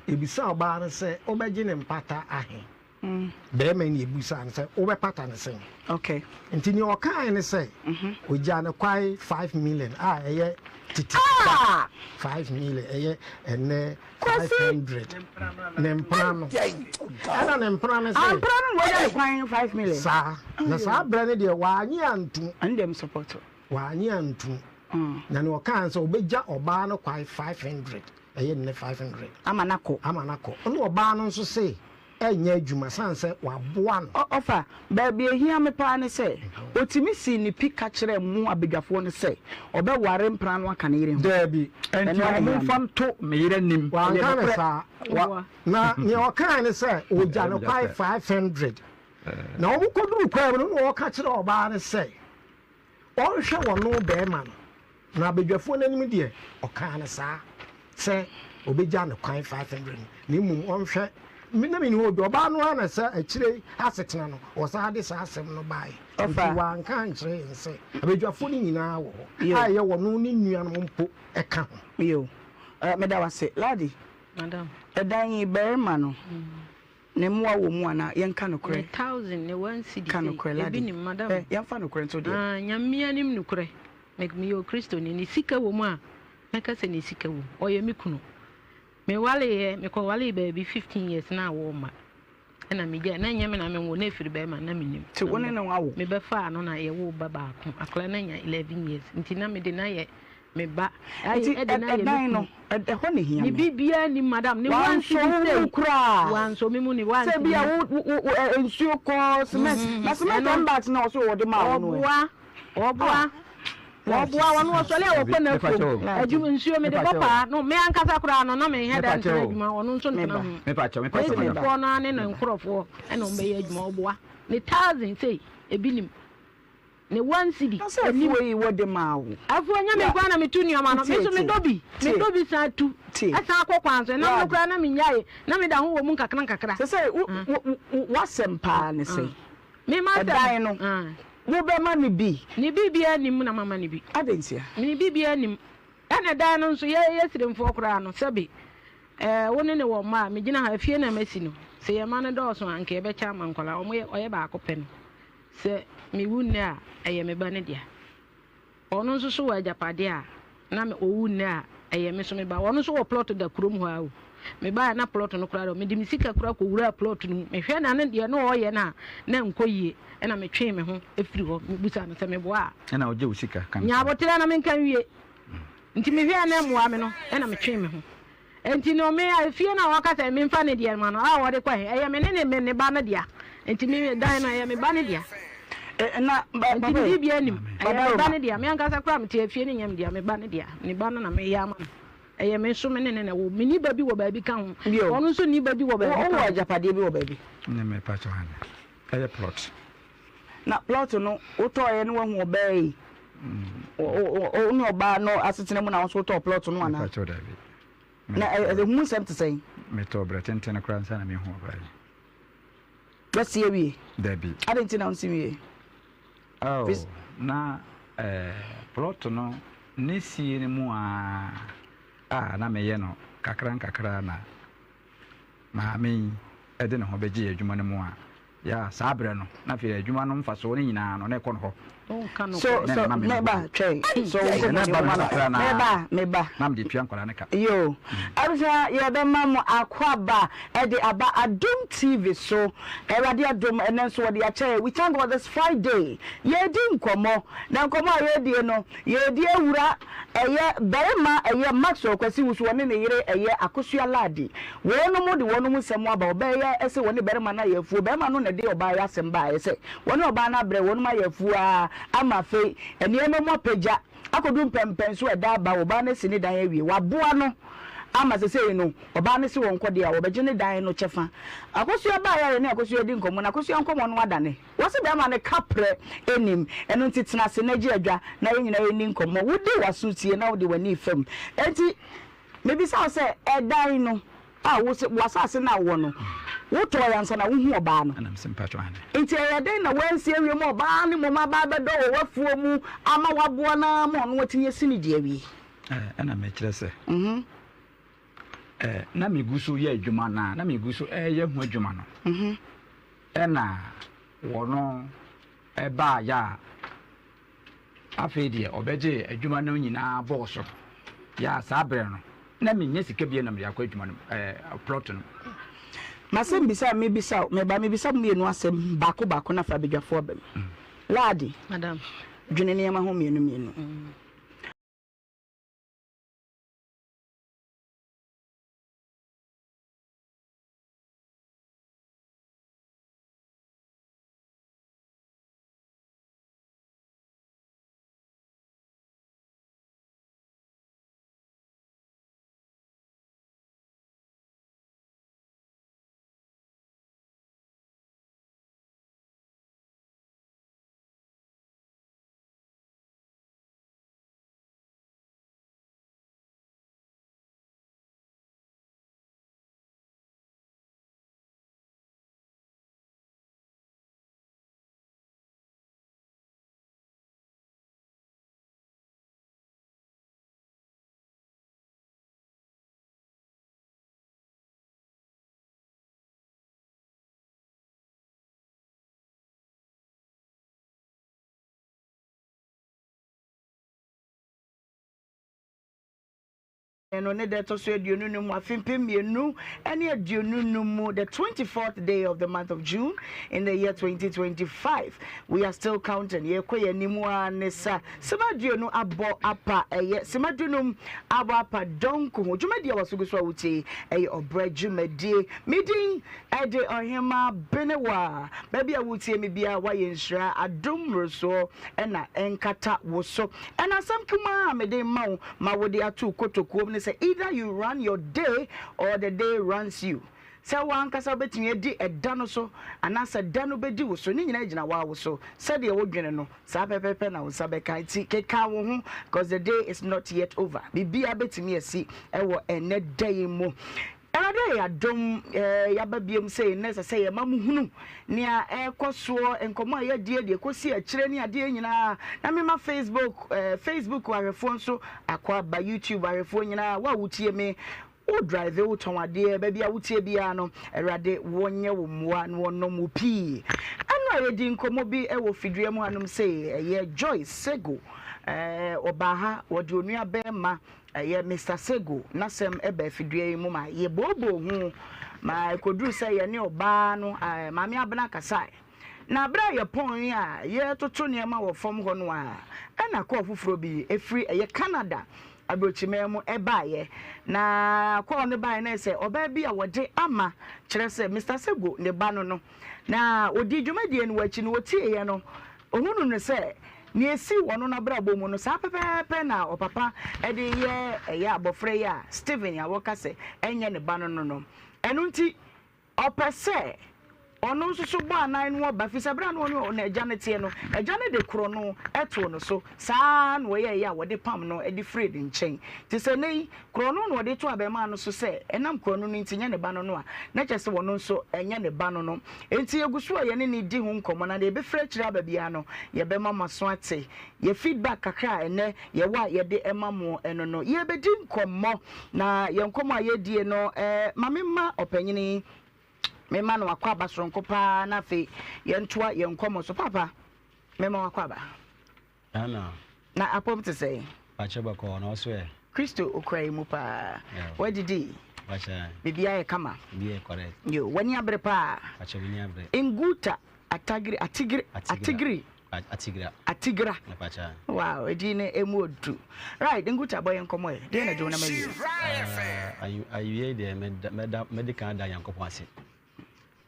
ebisaa ɔbaa no sɛ, Wobɛgye ne mpata ahe? Barima yi na ebisaa no sɛ, Wobɛpata no sɛn? Okay. Nti nea ɔkae ne sɛ, ogyaa no kwae 5 million a ɛyɛ tete sika 5 million ɛyɛ ɛnnɛ 500. Ne mpena no. Ɛna ne mpena no sɛ. Ampena no na wagya no kwan 5 million. Saa. Na saa berɛ no deɛ wannye antom. Ɛno deɛ me support. Wannye antom. Na nea ɔkae ne sɛ ɔbɛgya ɔbaa no kwae 500, ɛyɛ nnɛ 500. Ama no akɔ. Ama no akɔ. Ɛna ɔbaa no nso se ɛnyɛ adwuma sane sɛ waboa no. Ɔfa, baabi a ɛhia me paa ne sɛ, ɔtumi sii ne pi ka kyerɛɛ mo abadwafoɔ no sɛ ɔbɛware mpena no aka ne yere ho. Daabi, enti Ɛno ara na ɛhia wɔmfa me. nto me yere anim. Ɛyɛ Wanka no nokorɛ. saa. Na nea ɔkae ne sɛ ɔgya no kwae 500. Na wɔkɔduruu kwae mu no, na ɔka kyerɛɛ ɔbaa no sɛ, Ɔnhwɛ wɔno bɛɛma no, na abadwafoɔ no anim deɛ ɔkaa no saa sɛ ɔbɛgya no kwan 500 no, na mmom ɔnhwɛ, me na menni hɔ bi, ɔbaa no ara na sɛ akyire yi asetena no ɔsan de saa asɛm no baeɛ, nti wanka ankyerɛ yɛn sɛ abadwafoɔ no nyinaa wɔ hɔ a ɛyɛ wɔno ne nuanom mpo ka ho. Yo, meda wo ase. Ladi, ɛdan yi barima no, Ne mmoa wɔ mu anaa? Yɛnka nokorɛ. Ne thousand ne one cedi Ka sei nokorɛ ebi Ladi. nim madam. Ɛ yɛnfa nokorɛ nto deɛ. Ah Nyame anim nokorɛ me meyɛ okristoni ne sika wɔ mu a mɛka sɛ ne sika wɔ mu ɔyɛ me kunu me wareeɛ mekɔ waree baabi 15 years na awoɔ mma. Ɛna megyae. Na ɛnyɛ me na menwo, na ɛfiri bɛrima, na mennim. Nti wo ne no awo? Mebɛfaa no na yɛwoo ba baako. Akwadaa no anya 11 years. Nti na mede no ayɛ me ba. Nti ɛdan no, ɛhɔ na ɛhia me. Ne biribiara nnim, madam. Ne wansi bi sei. Wansɔ wo mu koraa. Wansɔ me mu ne wansi bi. Sɛ bi a wo nsuo kɔ cement. Na cement ten bags na ɔso wɔde maa wo no ɛ. Ɔboa, ɔboa. Wɔboa wɔn wɔsɔre a wɔkɔ n'afuom adwuma nsuo mede bɔ paa no me ankasa koraa no na menhɛ da ntena adwuma ɔno nso ntena ho masonfoɔ no ara ne ne nkorɔfoɔ ɛna wɔn bɛyɛ adwuma ɔboa ne thousand sei ebi nim ne one cedi enim afuo yi wɔde maa wo afuo nyɛ me nkoa na metu nneɛma no me nso medɔ bi medɔ bi san tu ɛsan akɔ kwan so ɛnam no koraa na menyae na meda ho wɔ mu nkakra nkakra sɛ sɛ wasɛm paa ne sɛ Me ma sɛ. Ɛdan no, wobɛma no bi? Ne biribiara nni mu na mama no bi. Adɛn ntia? Ne biribiara nni mu. Ɛna ɛdan no nso, yɛyɛ Siremfoɔ koraa no, sɛbe ɛɛ wo ne no wɔ mma a, megyina ha, efie na masi no. Sɛ yɛn mma no dɔɔso a, anka yɛbɛkyɛ ama nkwadaa. Wɔyɛ, ɔyɛ baako pɛ no. Sɛ mewu nnɛ a, ɛyɛ me ba no dea. Ɔno nso so wɔ agyapadeɛ a, na me ɔwu nnɛ a, ɛyɛ me nso me ba. Ɔno nso wɔ plot da kurom hɔ ara o. Mebaeɛ na plot no koraa deɛ, mede me sika koraa kɔwuraa plot no mu. Mehwɛ na ne deɛ na ɔreyɛ no a, na ɛnkɔ yie. Ɛna metwee me ho firii hɔ. Mebisaa no sɛ meboa a. Ɛna ɔgye wo sika ka no Nya sɛ. aboterɛ na menka nwie. Nti mehwɛɛ na ɛmmoa me no, ɛna metwee me ho. Enti no me a efie no a wɔka sɛ memfa ne deɛ ma no a wɔde kɔ he, ɛyɛ me ne ne me ne ba no dea. Enti me dan no, ɛyɛ me ba no dea. Na Enti ne biribiara nnim. Ɛyɛ me ba no dea. Me ankasa koraa mete efie no nyɛ me dea, me ba no dea. Ne ba no na meyɛ ama no. Ɛyɛ me nso me ne no na ɛwɔ. Menni ba bi wɔ baabi ka ho. Ɔno nso nni ba bi wɔ baabi ka ho. Wowɔ agyapadeɛ bi wɔ baabi? Ne me pakyɛ hane. Ɛyɛ plot. Na plot no wotɔeɛ no wahu ɔbaa yi? Wo ne ɔbaa no asetena mu na wo nso wotɔɔ plot no anaa? Mepakyɛw dabi. Na ɛho nsɛm te sɛn? Metɔɔ berɛ tenten koraa ansa na mehu ɔbaa yi. Wasi awie? Dabi. Adɛn nti na wonsi wie? Oh, na eh, plot no ne sie no mu a a na meyɛ no kakra nkakra na maame yi de ne ho bɛgyee adwuma no mu a, ya saa berɛ no, na afei adwuma no mfasoɔ no nyinaa no, na ɛkɔ no hɔ. So, so, meba, twɛn, so, na ɛba me hɔ kakra na, meba, meba. Na mede tua nkwadaa no ka. Yo, abusua, yɛbɛma mo akwaaba de aba Adom TV so. Awurade adom, ɛnnɛ nso wɔde akyɛ yɛn. We thank God this Friday. Yɛredi nkɔmmɔ, na nkɔmmɔ a yɛredie no, Yɛredi awura ɛyɛ barima ɛyɛ Maxwell Kwasi Wusu ɔne ne yere ɛyɛ Akosua Laadi. Wɔnom de wɔnom nsɛm aba ɔbaa yi ɛse wɔne barima no ayɛ afuo. Barima no na ɛde ɔbaa yi asɛm baeɛ sɛ wɔne ɔbaa no abrɛ wɔnom ayɛ afuo ara ama afei nneɛma mu apagya akɔdu mpɛnpɛnso a ɛda aba ɔbaa no asi ne dan awie. Waboa no ama sesei no ɔbaa no se wɔnkɔ deɛ a wɔbɛgye ne dan no kyɛfa. Akosua baeɛ a yɛne Akosua di nkɔmmɔ no Akosua nkɔmmɔ no adane. Wɔse bɛrima no kaprɛ nnim, ɛno nti tena ase na gye adwa na yɛn nyinaa yɛnni nkɔmmɔ. Wode w'aso tie na wode w'ani fam. Enti mebisa wo sɛ, ɛdan no a wose w'asase no a wowɔ no, wotɔɔe ansa na wohu ɔbaa no? Ɛna mese mpakyɛw aane. Enti ɛyɛ dɛn na woansi awie ma ɔbaa no mmom aba abɛdɔ wɔ w'afuo mu ama woaboa no ara ma ɔno atumi asi ne deɛ awie? Ɛna mekyerɛ sɛ, na megu so yɛ adwuma no a, na megu so reyɛ ho adwuma no. Ɛna wɔno baeɛ a, afei deɛ ɔbɛgyee adwuma no nyinaa bɔɔ so. Yɛ a saa berɛ no, na mennya sika bio na mede akɔ adwuma no ɛɛ plot no. M'asɛm bisa a mebisa wo, meba mebisa mo mmienu asɛm baako baako na fa badwafoɔ aba mu. Laadi, Madam. dwene nneɛma ho mmienu mmienu. No ne da ɛtɔ so 25 afe 2025 mu, the 24th day of the month of June in the year 2025. We are still counting. Yɛkɔ yɛn anim a ne sa sima 20 abɔ apa, ɛyɛ sima 15 abɔ apa dɔnko ho. Dwumadie a waso gu so a wotie ɛyɛ ɔbrɛ dwumadie. Me din ɛde Ɔhema Benewa. Baabi a wotie me biara woayɛ nhyira adom mmorosoɔ ɛna ɛnkata wo so. Ɛna asɛm kumaa a mede ma wo ma wode ato wo kotokuom ne sɛ either you run your day or the day runs you. Sɛ wo ankasa wobɛtumi adi ɛda no so anaasɛ da no bɛdi wo so, ne nyinaa gyina wo ara wo so. Sɛdeɛ wodwene no, saa pɛpɛɛpɛ na wo nsa bɛka. Nti keka wo ho cause the day is not yet over. Biribiara bɛtumi asi wɔ ɛnnɛ da yi mu. Awurade ayɛ adom yɛaba biom sei nnɛ, ɛsɛ sɛ yɛma mo hunu nea ɛrekɔ soɔ, nkɔmmɔ a yɛadie, deɛ ɛkɔsi akyire ne adeɛ nyinaa. Na mema Facebook, Facebook ahwɛfoɔ nso akɔ aba, YouTube ahwɛfoɔ nyinaa, wo a wotie me, wo drive, wotɔn adeɛ, baabi a wotie biara no, Awurade wɔnyɛ wo mmoa na wɔnom wo pii. Ɛno a yɛdi nkɔmmɔ bi wɔ fidua mu hanom sei, ɛyɛ Joyce Sego, ɔbaa ha, wɔde onua bɛrima Ɛyɛ Mister Sego n'asɛm baa fidua yi mu ma yɛbooboo ho ma ɛkɔduruu sɛ yɛne ɔbaa no, Maame Abena kasae. Na berɛ a yɛpɔn a yɛretoto nneɛma wɔ fam hɔ no ara, ɛna kɔɔ foforɔ bi firi ɛyɛ Canada aburokyiman mu baeɛ. Na kɔɔ no baeɛ no ayɛ sɛ ɔbaa bi a wɔde ama, kyerɛ sɛ Mister Sego ne ba no no. Na ɔdii dwumadie no akyi no, ɔtieeɛ no, ɔhunuu no sɛ nea esii wɔ ɔno n'abrabɔ mu no, saa pɛpɛɛpɛ na ɔpapa de reyɛ ɛyɛ abɔfra yi a Stephen a wɔka sɛ ɛnyɛ ne ba no no no. Ɛno nti, ɔpɛ sɛ ɔno nso so bɔ anan no ɔba, efisɛ bere a na ɔne n'agya no teɛ no, agya no de korɔno too no so. Saa ara na ɔyɛeɛ a wɔde pam no de firii ne nkyɛn. Te sɛ nnɛ yi, korɔno na wɔde to abarimaa no so sɛ ɛnam korɔno no nti nyɛ ne ba no no a, na kyerɛ sɛ ɔno nso ɛnyɛ ne ba no no. Enti yɛgu so a yɛne no redi ho nkɔmmɔ, na deɛ ɛbɛfiri akyire aba biara no, yɛbɛma mo aso ate. Yɛ feedback kakra a ɛnnɛ yɛwɔ a yɛde ma mo no no, yɛrebɛdi nkɔmmɔ, na yɛn nkɔmmɔ a yɛredie no, ma memma ɔpanin yi, memma no akwaaba soronko pa ara, na afei yɛntoa yɛn nkɔmmɔ so. Paapa, memma wo akwaaba. Nana. Na apɔm te sɛn? Pakyɛ bɔkɔɔ na ɔso ɛ? Kristo okura yɛ mu paa. Wadidi? Pakyɛ. Biribi ayɛ kama? Biribi yɛ correct. Yo, w'ani abere paa. Pakyɛ m'ani abere. Nguta atagiri atigiri atigiri. Atigra. Atigra. Pakyɛ. Wow, edin no emu odu. Right, Nguta bɔ yɛn nkɔmɔ ɛ. Deɛ na ɛde wo nam awie? Awie deɛ mɛda mɛdi kan ada Nyankopɔn ase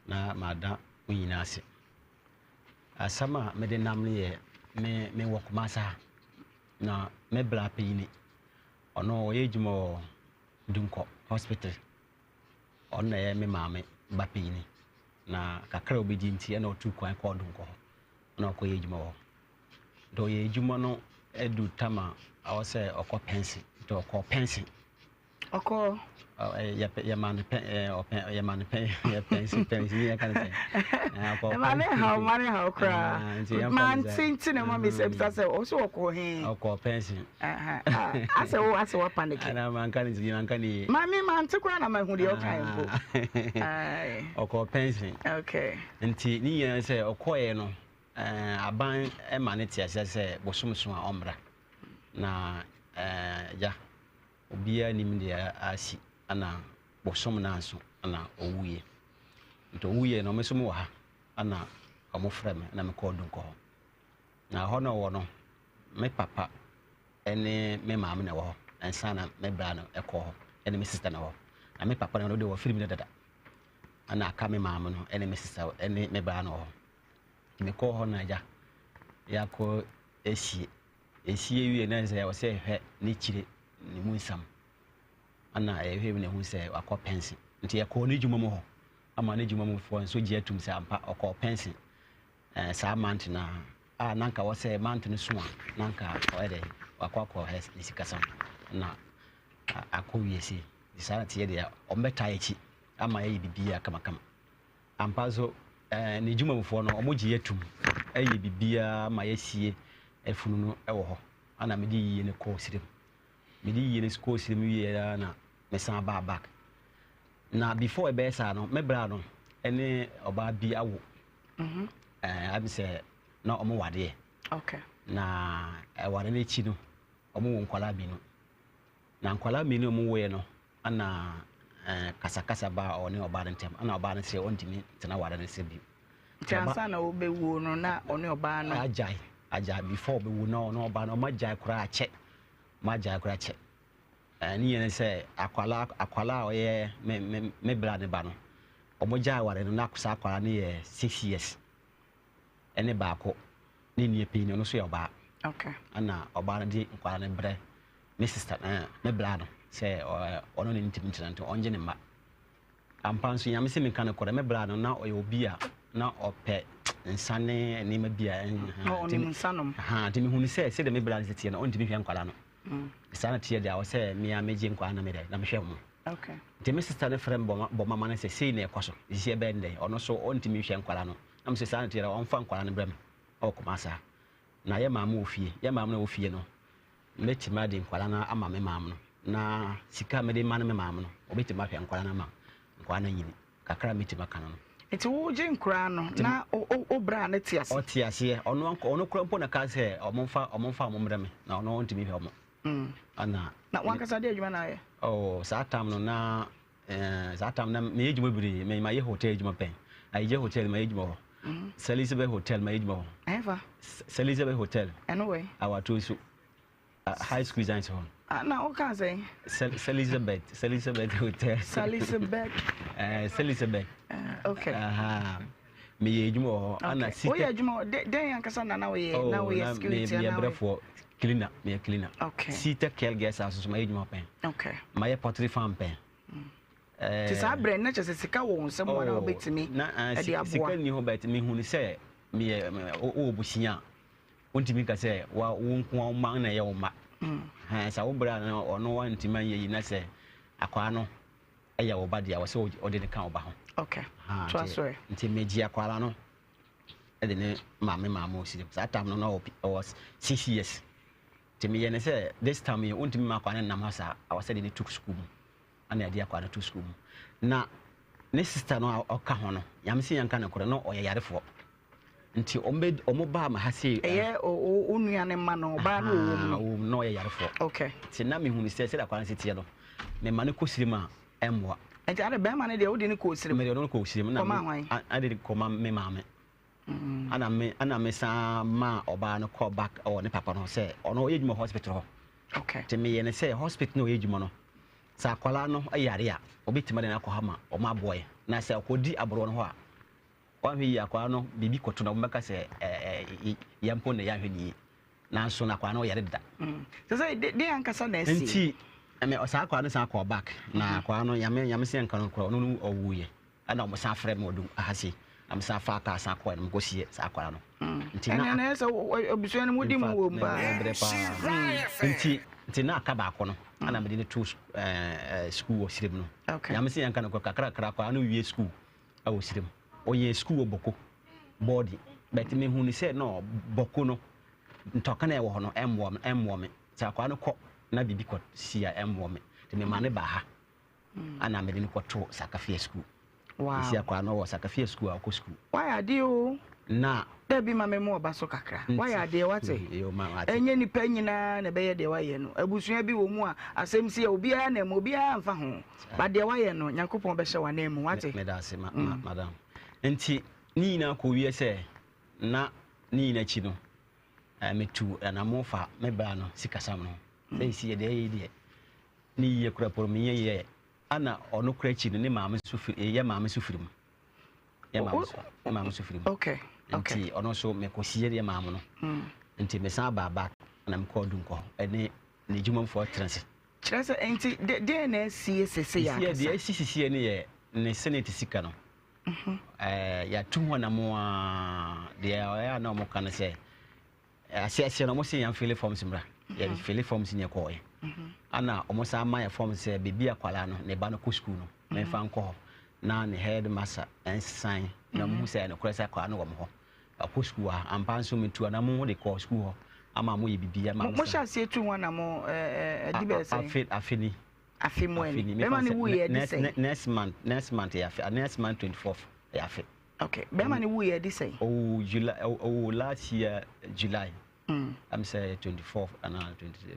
na mada mo nyinaa ase. Asɛm a mede nam no yɛ me mewɔ Kumasi ha na me bra panyini ɔno ɔyɛ adwuma wɔ Dunkɔ hospital ɔno na ɛyɛ me maame ba panyini na kakra a obɛdi nti ɛna ɔtu kwan kɔɔ Dunkɔ hɔ na ɔkɔyɛ adwuma wɔ hɔ nti ɔyɛ adwuma no adu tam a ɔwɔ sɛ ɔkɔ pɛnse nti ɔkɔɔ pɛnse Ɔkɔ. Yɛma no pɛ ɔpɛ yɛma no pɛ yɛ pɛnsi pɛnsi ni yɛka no sɛ. Ɛma ne haw ma ne haw koraa. Maa nti nti na ɛma mi sɛ bisa sɛ ɔsɛ ɔkɔ he. Ɔkɔ pɛnsi. Asɛ wo asɛ wa paniki. Ana ma nka ne ti ma nka ne yie. Maame ma nti koraa na ma hu deɛ ɔka yɛ mpo. Ɔkɔ pɛnsi. Okay. Nti ne nyinaa sɛ ɔkɔɛ no aban ma ne te aseɛ sɛ bosom so a ɔmmra na ya. Obiara nnim deɛ asi ana bosom no anso ana ɔwuiɛ. Nti ɔwuiɛ no, me nso mewɔ ha ana wɔfrɛ me na mekɔɔ Dunkɔ hɔ. Na hɔ na ɔwɔ no, me papa ne me maame na ɛwɔ hɔ ansa na me bra no ɛkɔɔ hɔ ɛne me sista na ɛwɔ hɔ. Na me papa no deɛ wɔfiri mu no dada. Ana aka me maame no ɛne me sista ɛne me bra no wɔ hɔ. Nti mekɔɔ hɔ na agya yɛakɔ asie. Esie wie na sɛ ɔsɛ hwɛ ne kyire ne mu nsɛm ana ɛhwɛ mu na ehu sɛ wakɔ pɛnse nti yɛkɔɔ ne dwuma mu hɔ ama ne dwuma mu foɔ nso gye atum sɛ ampa ɔkɔɔ pɛnse ɛɛ saa mant na a na nka wɔsɛ mant no so a na nka ɔyɛ dɛ wakɔ akɔ hɛ ne sikasɛm na akɔ wie se saa na teɛ deɛ ɔmbɛtaa akyi ama yɛyɛ biribiara kamakama. Ampa nso, ne dwumamufoɔ no, wɔgye yɛ tom yɛ biribiara ma yɛsie afunu no wɔ hɔ. Ana mede yie no kɔɔ sirem. Mede yie no kɔɔ sirem wieɛ ara na mesan baa back. Na before ɛbɛyɛ saa no, me bra no ne ɔbaa bi awo. Mm-hmm. Abi sɛ na wɔn wadeɛ. Okay. Na ɛware no akyi no, wɔn wɔ nkwadaa mmienu. Na nkwadaa mmienu a wɔwoeɛ no, ɛna kasakasa baa ɔne ɔbaa no ntam. Ɛna ɔbaa no sɛ ɔntumi ntena aware no ase bio. Nti ansa na ɔbɛwuo no na ɔne ɔbaa no. Agyae, agyae before ɔbɛwu na ɔne ɔbaa no ɔmo agyae koraa akyɛ. Ɔmo agyae koraa akyɛ. Ne nyɛ ne sɛ akwadaa akwadaa a ɔyɛ me me me bra ne ba no, ɔmo gyae aware no na saa akwadaa no yɛ 6 years ɛne baako ne nua panyin ɔno nso yɛ ɔbaa. Ɛna ɔbaa no de nkwadaa no brɛ me sister me bra no sɛ ɔno ne ntumi ntena nti ɔngye ne mma. Ampa nso Nyame sɛ menka nokorɛ, me bra no na ɔyɛ obi a na ɔpɛ nsa ne nneɛma bi a ɔnim nsa nom. Nti mehunu sɛ sɛdeɛ me bra no teɛ no ɔntumi hwɛ nkwadaa no. Saa na teɛ deɛ awɔ sɛ mea megye nkwadaa na medɛ na mehwɛ wɔn. Nti me sister no frɛ me bɔ mama no sɛ sei na ɛkɔ so, sisi ɛbɛyɛ ndɛn, ɔno so ɔntumi nhwɛ nkwadaa no. Na me sɛ saa na teɛ deɛ ɔmfa nkwadaa no brɛ me ɛwɔ Kumasi ha. Na yɛ maame wɔ fie, yɛ maame na wɔ fie no Mɛtumi ade nkwadaa no ama me maame no, na sika a mede ma no me maame no, ɔbɛtumi ahwɛ nkwadaa no ama nkwadaa no anyini. Kakra a mɛtumi aka no no. Nti wogye nkwadaa no na wo bra no te ase? Ɔte aseɛ. Ɔno ɔno kora mpo na kaa sɛ ɔmo mfa ɔmo mfa ɔmo mmerɛ me na ɔno ɔntumi hwɛ ɔmo. Ɛna. Na wankasa de adwuma na ayɛ? Oh, saa tam no na eh, saa tam na meyɛ adwuma bebree. Me mayɛ hotel adwuma pɛn. Ayigye hotel mayɛ adwuma hɔ. Salisbury hotel mayɛ adwuma hɔ. Ɛhefa? Salisbury hotel. Ɛno wɛ? Awatoɔ so. High school science hɔ. Ah, na woka sɛn? Salisbury, Salisbury hotel. Salisbury. Eh, Salisbury. Okay. Aha. Meyɛ adwuma wɔ hɔ. Ana sita. Woyɛ adwuma wɔ dɛn ankasa na na woyɛ? Na woyɛ security ana? Meyɛ brɛfoɔ cleaner, meyɛ cleaner. Okay. Sita Kel Guest House so mayɛ adwuma pɛn. Okay. Mayɛ pottery farm pɛn. Ti saa brɛ na kyerɛ sɛ sika wɔ wo nsam a na wobɛtumi de aboa. Sika nni hɔ but mehunu sɛ meyɛ wowɔ busua a wontumi nka sɛ wo nko wo mma na ɛyɛ wo mma. Sɛ wo brɛ a na ɔno wantumi anyɛ yi na sɛ akwaa no ɛyɛ wo ba deɛ wɔ sɛ wode ne ka wo ba ho. Okay. Toa so ɛ. Nti megye akwaa no de ne maame maame ɔsi saa time no na ɔwɔ 6 years. Nti meyɛ ne sɛ this time yi wontumi ma akwaa no nam ha saa awɔ sɛ de ne to sukuu mu. Ana yɛde akwaa no to sukuu mu. Na ne sister no a ɔka ho no, Nyame sɛ yɛnka nokorɛ no ɔyɛ yarefoɔ. Nti ɔmo baa ma ha sei. Ɛyɛ wo nua ne mma no, ɔbaa no ɔwɔ mu no. Ɔwɔ mu na ɔyɛ yarefoɔ. Okay. Nti na mehunu sɛ sɛdeɛ akwaa no si teɛ no, mema no kɔ sirim a ɛmmoa. Nti ade bɛrima no deɛ wode no kɔɔ sirim? Mede no kɔɔ sirim. Kɔmaa hwan? Ade kɔma me maame. Ana me ana me san maa ɔbaa no kɔɔ back wɔ ne papa no hɔ sɛ ɔno ɔyɛ adwuma hospital hɔ. Okay. Nti meyɛ ne sɛ hospital na ɔyɛ adwuma no sɛ akwadaa no yare a ɔbɛtumi de no akɔ ha ma ɔmo aboa yɛ na sɛ ɔkɔdi aboroɔ no hɔ a wanhwɛ yie akwadaa no biribi kɔto na ɔmo bɛka sɛ ɛɛ yɛn mpo na yɛanhwɛ ne yie nanso na akwadaa no ɔyare deda. Sɛ sɛ de ankasa na ɛsi. Nti ɛmɛ saa akwadaa no san kɔɔ back na akwadaa no nyame nyame sɛ nka no korɔ ɔno no ɔwuiɛ. Ɛna ɔmo san frɛ me wɔ dum aha sei na me san faa kaa san kɔɛ na me kɔ sie saa akwadaa no. Nti na ɛnna ɛsɛ abusua no mu di mu wɔ mu paa. Ɛbrɛ paa. Nti na aka baako no ɛna mede no to ɛɛ sukuu wɔ Sirem no. Nyame sɛ yɛnka no kɔ kakra kakra akwadaa no wie sukuu ɛwɔ Sirem. Ɔyɛ sukuu wɔ Bɔko bɔɔdi but me hu ne sɛ no Bɔko no ntɔka na ɛwɔ hɔ no ɛmmoa me ɛmmoa me. Sɛ akwadaa no kɔ na biribi kɔ si a ɛmmoa me. Nti me ma ne ba ha. Ana mede no kɔtoo Sakafia School. Wow. Sisi akwadaa no wɔ Sakafia School a ɔkɔ school. Wayɛ adeɛ o. Na. Dabi ma me mu ɔba so kakra. Wayɛ adeɛ wate. Yo ma wate. Ɛnyɛ nipa nyinaa na ɛbɛyɛ deɛ wayɛ no. Abusua bi wɔ mu a asɛm si a obiara na mu obiara mfa ho. Ba deɛ wayɛ no Nyankopɔn bɛhyɛ w'anan mu wate. Meda ase ma ma madam. Nti ne nyinaa kɔ wie sɛ na ne nyinaa akyi no metu anamo fa me bra no sikasɛm no ho. Sɛ esi yɛ deɛ ɛyɛ deɛ Ne yie kora poro menyɛ yie ana ɔno kora akyi no ne maame nso firi yɛ maame nso firi mu yɛ maame nso yɛ maame nso firi mu okay nti ɔno nso mekɔsie yɛ maame no nti mesan baa back na mekɔɔ Dunkɔ ɛne ne dwumafoɔ tena ase. Kyerɛ sɛ nti deɛ na asie sese yɛ akasa. Deɛ asi sisi ne yɛ ne senate sika no ɛɛ yɛatu ho anamo a deɛ ɔyɛ a na wɔn ka no sɛ. Ase aseɛ no ɔmo se yɛn fili forms mmra. Yɛ fili forms ne yɛkɔɔɛ. Ana ɔmo san ma yɛ forms sɛ beebi akwadaa no ne ba no kɔ sukuu no memfa nkɔ hɔ na ne head master nsan na ɔmo hu sɛ ɛnokorɛ sɛ akwadaa no wɔ mo hɔ. Ɔkɔ sukuu ha. Ampa nso metu anamo de kɔɔ sukuu hɔ ama mo yɛ bibi ama mo. Mo hyɛ aseɛ tu ho anamo ɛdi bɛyɛ sɛn? Afe afe ni. Afe mu ɛni. Bɛma no wuiɛ ɛdi sɛn? Next month next month yɛ afe next month 24th yɛ afe. Okay. Bɛrima no wuiɛ de sɛn? Ɔwuu July, ɔwuu last year July. Mm. I'm say 24 anaa 23.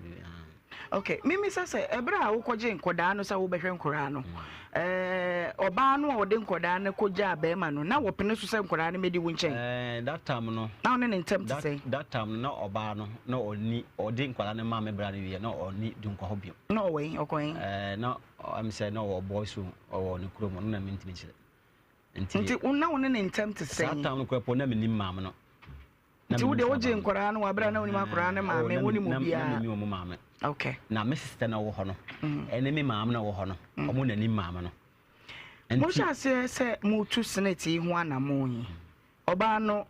Ok, mimisa sɛ, ɛberɛ a wokɔgyee nkɔdaa no sɛ wobɛhwɛ nkɔdaa no, ɛɛ, ɔbaa no a ɔde nkɔdaa no kɔgyaa bɛɛma no, na wɔpene so sɛ nkɔdaa no mmɛdi wo nkyɛn? Ɛɛ, that time no. Na wo ne ne ntam te That, sɛn? that time no, na ɔbaa no, na ɔnni, ɔde nkɔdaa no maa me bra no wieɛ, na ɔnni Dunkwa hɔ bio. Na ɔwɔ he? Ɔkɔ he? Ɛɛ, na ɛm sɛ na ɔwɔ boys home, ɔwɔ ne kurom, ɔno na mentumi nkyerɛ. Nti. Nti wo, na wo ne ne ntam te Saa sɛn? time no koraa po, na mennim maame no. Nti wo deɛ wogyee nkwadaa no wɔ abere a na wonim akwadaa no maame, wonim obiara? Na menni wɔn maame. Okay. Na me sister na ɔwɔ hɔ no, ɛne me maame na ɔwɔ hɔ no, wɔn na nim maame no. Mohyɛ aseɛ sɛ motu senate yi ho anammɔn yi, ɔbaa no,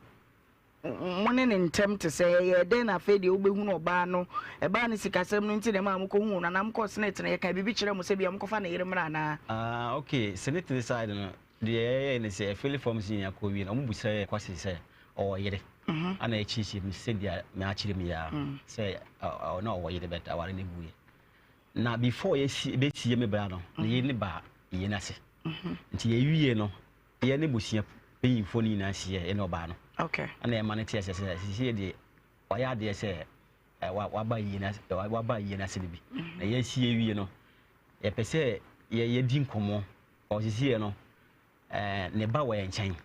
mo ne ne ntɛm te sɛ ɛyɛɛ dɛn na afei deɛ wobɛhunu ɔbaa no, ɛbaa no sikasɛm no nti na ɛmaa mokɔhuu no anaa mokɔɔ senate no yɛkaa biribi kyerɛɛ mo sɛ bia monkɔfa ne yere mmra anaa? Ah, okay, senate no side no, Deɛ yɛyɛeɛ ne sɛ, yɛfili forms nyinaa kɔwie no, wɔbisaa yɛn question sɛ ɔwɔ yere. Ɛna yɛkyerɛkyerɛ mu sɛdeɛ makyerɛ mu yi ara sɛ na ɔwɔ yere but aware no guiɛ. Na before yɛsi bɛsie me bra no, ne yere no baa yie no ase. Nti yɛwie no, yɛne busua mpanyinfoɔ no nyinaa hyiaeɛ, yɛne ɔbaa no. Ɛna yɛma no te aseɛ sɛ seesei deɛ wayɛ adeɛ sɛ waba yie no ase, waba yie no ase no bi. Na yɛsie wie no, yɛpɛ sɛ yɛdi nkɔmmɔ. Ɔsisiiɛ no, ne ba wɔ yɛn nkyɛn.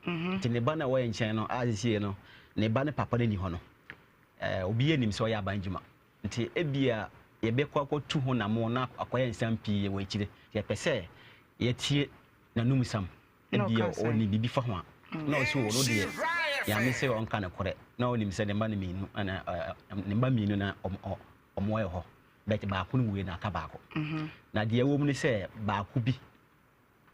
Nti ne ba no a ɛwɔ yɛn nkyɛn no, a sisiiɛ no, ne ba ne papa no nni hɔ no, obiara nim sɛ ɔyɛ aban adwuma. Nti ebia yɛbɛkɔ akɔtu ho nammɔn na akɔyɛ nsɛm pii wɔ akyire. Nti yɛpɛ sɛ yɛtie n'anom nsɛm. Ebia ɔnim biribi fa ho a. Na ɔse ɔno deɛ, Nyame sɛ ɔnka nokorɛ. Na ɔnim sɛ ne mma no mmienu, ne mma mmienu na wɔwɔ hɔ. But baako no wuiɛ na aka baako. Na deɛ ɛwɔ mu ne sɛ baako bi,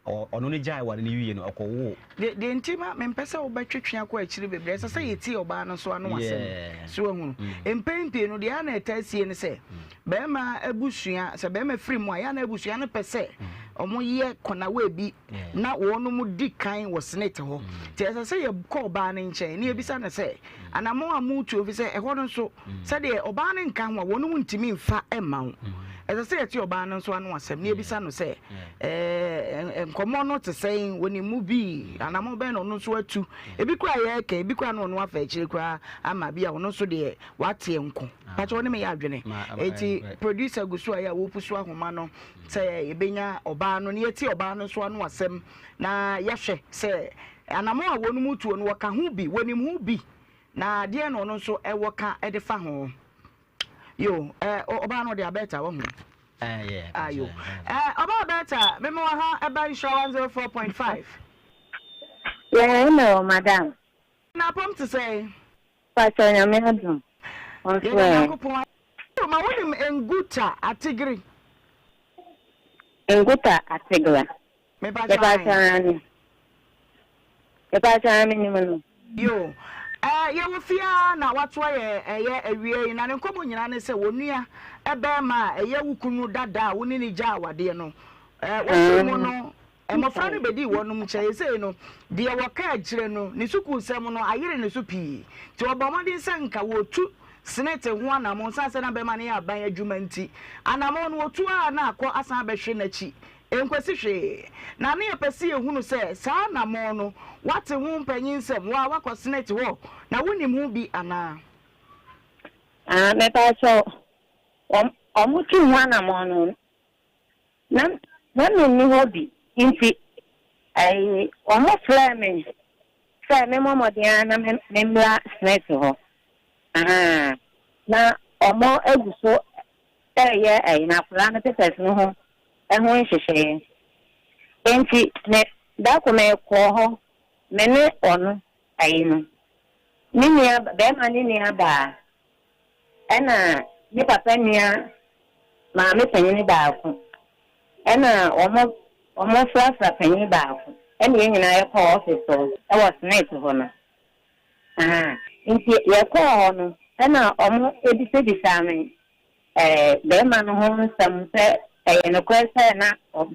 ɔno no gyae ware no wie no, ɔkɔwoo. Deɛ nti ma mempɛ sɛ wobɛtwetwe akɔ akyiri bebree, ɛsɛ sɛ yɛtie ɔbaa no nso ano asɛm. So woahunu? Mpɛn pii no, deɛ a na ɛtaa sie ne sɛ, barima abusua, sɛ barima firi mu a, yɛ a na abusua no pɛ sɛ wɔyɛ kɔnawɛ bi na wɔnom di kan wɔ senate hɔ. Nti ɛsɛ sɛ yɛkɔ ɔbaa no nkyɛn na yɛbisa no sɛ, Anammɔn a moretu, efisɛ ɛhɔ no nso, sɛdeɛ ɔbaa no nka ho a, wɔnom ntumi mfa mma wo. Ɛsɛ sɛ yɛte ɔbaa no nso ano asɛm na yɛbisa no sɛ, Ɛɛ, nkɔmmɔ no te sɛn? Wɔnim mu bi? Anammɔn bɛn na ɔno nso atu? Ebi koraa yɛreka, ebi koraa na ɔno afa akyire koraa ama bi a ɔno nso deɛ wateɛ nko. Pakyɛ wo ne me yɛ adwene. Enti producer gu so a yɛ a wɔrepusu ahoma no sɛ yɛbɛnya ɔbaa no na yɛatie ɔbaa no nso ano asɛm na yɛahwɛ sɛ Anammɔn a wɔnom tuo no, wɔka ho bi, wɔnim ho bi, na deɛn na ɔno nso wɔ ka de fa ho? Yo, eh, ɔbaa no ɔde Alberta, wahu? Eh, yeah, Ah, yo. Eh, ɔbaa Alberta, mema wɔ ha ɛba Nhyira 104.5. Yeah, hello, madam. Na apam te sɛn? Pastor Nyame adom. Ɔnso Yɛda ɛ. Nyankopɔn ase. Ma wonim Nguta Atigiri? Nguta Atigla. Mepakyɛw Mepakyɛw ahe? aane. Mepakyɛw aane menim no. Yoo. Ɛɛ yɛwɔ fie ara na watoa yɛn ɛyɛ awia yi na ne nkɔmmɔ nyinaa ne sɛ onua barima a ɛyɛ wo kunu dada a wo ne no gyaa awadeɛ no ɛɛ wafiri mu no mmɔfra no bɛdii wɔnom nkyɛn seesei no deɛ wɔka akyire no ne sukuusɛm no ayere ne so pii nti ɔbɔ mmɔden sɛ nka wɔtu Senate ho anammɔn sane sɛ na bɛrima no yɛ aban adwuma nti anammɔn no wɔtu ara na akɔ asan abɛhwe n'akyi Ɛnkosi hwee. Na ne yɛpɛ se yɛhunu sɛ saa anammɔn no, woate ho mpanyinsɛm, wo a woakɔ Senate hɔ, na wonim ho bi anaa? Ah, mepakyɛw, wɔn, wɔtuu ho anammɔn no, na, na menni hɔ bi, nti, ɛyi, wɔfrɛɛ me sɛ memmɔ mmɔden ara na me, memmra Senate hɔ. Ahaa, na wɔagu so reyɛ ɛyi no akwadaa no papers no ho ɛho nhyehyɛeɛ. Enti me da koro mekɔɔ hɔ me ne ɔno ɛyi no me nua bɛrima ne nua baa ɛna ne papa nua maame panyini baako ɛna wɔn wɔn frafra panyini baako ɛna yɛn nyinaa yɛkɔɔ office hɔ ɛwɔ senate hɔ no. Ahaa, nti yɛkɔɔ hɔ no, ɛna wɔbisabisaa me barima no ho nsɛm sɛ ɛyɛ nokorɛ sɛ na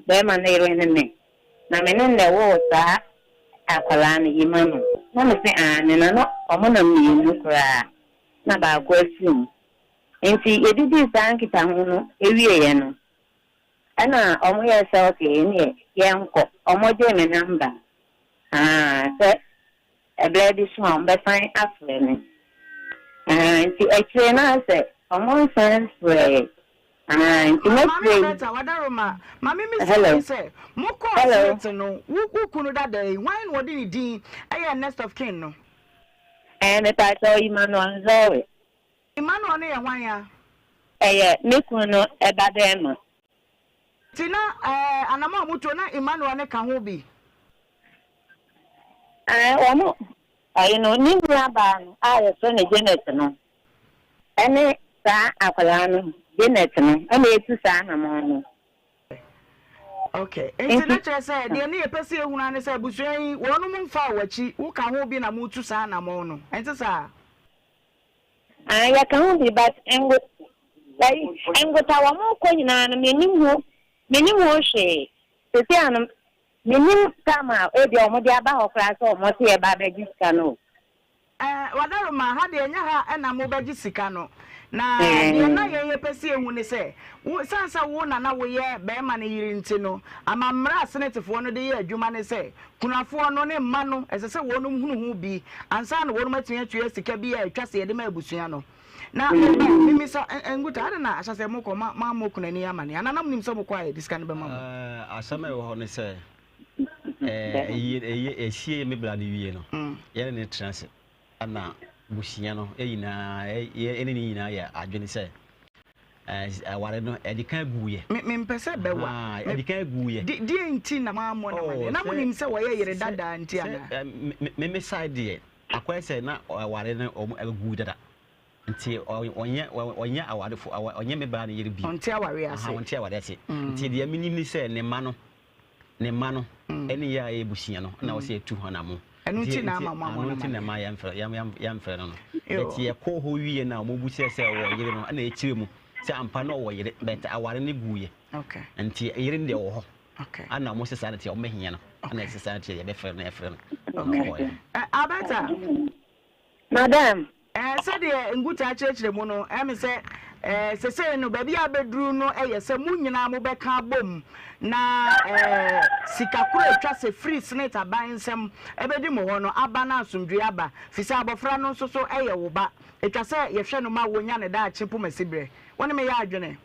barima no yere ne me, na me ne no na ɛwoo saa akwadaa no, Yima no. Na mese aane, na na wɔnam mmienu koraa, na baako afiri mu. Nti yɛdidii saa nkitaho no wieeɛ no, ɛna wɔyɛɛ sɛ okay, ɛnneɛ yɛnkɔ. Wɔgyee me number, ahaa, sɛ Ɛberɛ bi so a wɔbɛsan afrɛ me. Ahaa, nti akyire no ayɛ sɛ wɔnsan mfrɛɛ. Ah, nti Maame mɛfrɛ yi. Alberta, Wadaroma, ma me misa Hello. wei sɛ, mokɔɔ Hello. Senate no, wo wo kunu dada yi, hwan na ɔde ne din yɛɛ next of kin no? Eh, mepakyɛw Emmanuel Nzɔwe. Emmanuel no yɛ hwan a? Ɛyɛ me kunu no ba bɛɛma. Nti na eh, anamɔ a motuo na Emmanuel no ka ho bi? Eh, wɔn, ɛyi no, ne nua baa no a yɛfrɛ no Janet no, ɛne saa akwadaa no, Janet no, ɛna etu saa anamɔn no. Okay, nti na kyerɛ sɛ deɛ ne yɛpɛ sɛ yɛhunu ara ne sɛ abusua yi, wɔnom mfaa w'akyi, woka ho bi na motu saa anamɔn no, ɛnte saa? Ah yɛka ho bi but ngo ayi ngota wɔn kɔ nyinaa no mennim ho mennim ho hwee sɛsi ano mennim time a ebia wɔn de aba hɔ koraa sɛ wɔn se yɛba abɛgye sika no o. Eh Wadaroma ha deɛ ɛnyɛ ha na mo bɛgye sika no na deɛ na yɛn yɛpɛ sɛ yɛhu ne sɛ wo sane sɛ wo na na woyɛ bɛɛma no yere nti no amammerɛ a senetefoɔ no de yɛ adwuma ne sɛ Kunafoɔ no ne mma no, ɛsɛ sɛ wɔnom hunu ho bi ansa na wɔnom atumi atua sika bi a ɛtwa sɛ yɛde ma abusua no. Na me ba, memmisa, Nguta, adɛn na ahyɛaseɛ mokɔ ma moammɔ kunani amaneɛ? Anaa na monim sɛ mokɔ a yɛde sika no bɛma mo? Asɛm a ɛwɔ hɔ ne sɛ, ɛyi, ɛsie me bra no wie no, yɛne no tena ase. Ɛna busua no, yɛn nyinaa, yɛne ne nyinaa yɛ adwene sɛ, Aware no, ɛde kan guiɛ. Me mempɛ sɛ bɛwa. Ɛde kan guiɛ. De, deɛ nti na moammɔ no amaneɛ? Na monim sɛ wɔyɛ yere dadaa nti anaa? Sɛ, me me side deɛ, akɔyɛ sɛ na aware no wɔn agu dada. Nti ɔnyɛ ɔnyɛ awarefo, ɔnyɛ me bra no yere bio. Ɔnte awareɛ ase. Ɔnte awareɛ ase. Nti deɛ menim ne sɛ ne mma no, ne mma no ne yɛ a yɛyɛ abusua no na wɔsɛ yɛtu hɔn amo. Ɛno nti na ama mo ammɔ no Ɛno nti na amanneɛ. ɛma yɛmfrɛ yɛmfrɛ no no. But yɛkɔɔ hɔ wie no a wɔbu sɛ sɛ ɔwɔ yere no ɛna ɛkyerɛ mu sɛ ampa na ɔwɔ yere but aware no guiɛ. Nti yere no deɛ ɔwɔ hɔ. Ɛna wɔn sɛ saa na ɛteɛ wɔbɛhia no. Ɛna ɛsɛ saa na ɛteɛ yɛbɛfrɛ no yɛfrɛ no. Ɛna ɔkɔeɛ. Alberta. Madam. Ɛɛ, sɛdeɛ Nguta akyerɛkyerɛ mu no, ɛyɛ me sɛ, ɛɛ, sesei no, baabi a abɛduru no yɛ sɛ mo nyinaa mobɛka abom na, ɛɛ, sika koro a ɛtwa sɛ firi Senate aban nsam bɛdi mo hɔ no aba na asomdwoeɛ aba, firi sɛ abɔfra no nso so yɛ wo ba. Ɛtwa sɛ yɛhwɛ no ma ɔnya ne daakye pomasiberɛ. Wo ne me yɛ adwene?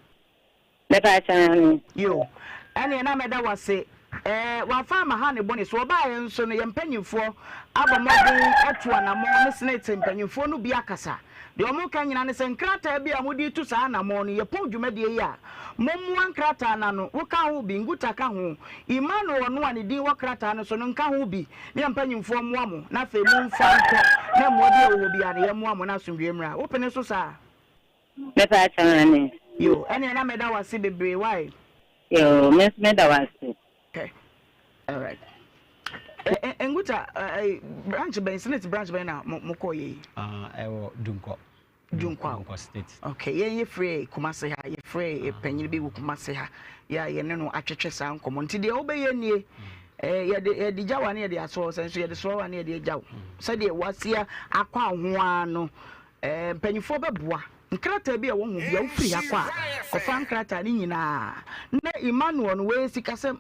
Mepaakyɛw aane. Yoo, ɛneɛ na mɛda wo ase. Ɛɛ, wamfa amma ha ne bɔne so. Ɔbaeɛ nso no, yɛn mpanimfoɔ abɔ mmɔden atu anammɔn ne Senate mpanimfoɔ no bi akasa. Deɛ wɔreka nyinaa ne sɛ, nkrataa bi a mode retu saa anammɔn no, yɛpɔn dwumadie yi a, mommoa nkrataa no ano. Woka ho bi, Nguta ka ho, Emmanuel ɔno a ne din wɔ krataa no so no nka ho bi, ne yɛn mpanimfoɔ mmoa mo, na afei momfa nkɔ, na mmoa bi a ɛwɔ hɔ biara no, yɛmmoa mo na asomdwoeɛ mmra. Wopene so saa? Mepaakyɛw aane. Yoo ɛneɛ na mɛda wase bebree wai. Yoo me nso mɛda wase. Okay alright eh, eh, Nguta eh, branch bɛn senate branch bɛn na mo kɔɔ yɛ yi. Ah, ɛwɔ Dunkɔ. Dunkwa. Dunkɔ state. Okay, yɛn yɛ firi Kumase ha, yɛ firi ah. panyin bi wɔ Kumase ha, yɛ a yɛne no atwetwe saa nkɔmɔ. Nti deɛ wobɛyɛ nie, mm. eh, yɛde yɛde gya wa ne yɛde asoɔ sɛ nso yɛde soɔ wa ne yɛde agya wo. Mm. Sɛdeɛ wasia akɔ ahoa no, Eh, mpanyinfoɔ bɛboa. Nkrataa bi a ɛwɔ ho bia wofiri ha kɔ a, kɔfa nkrataa no nyinaa. Na Emmanuel no, wei sikasɛm.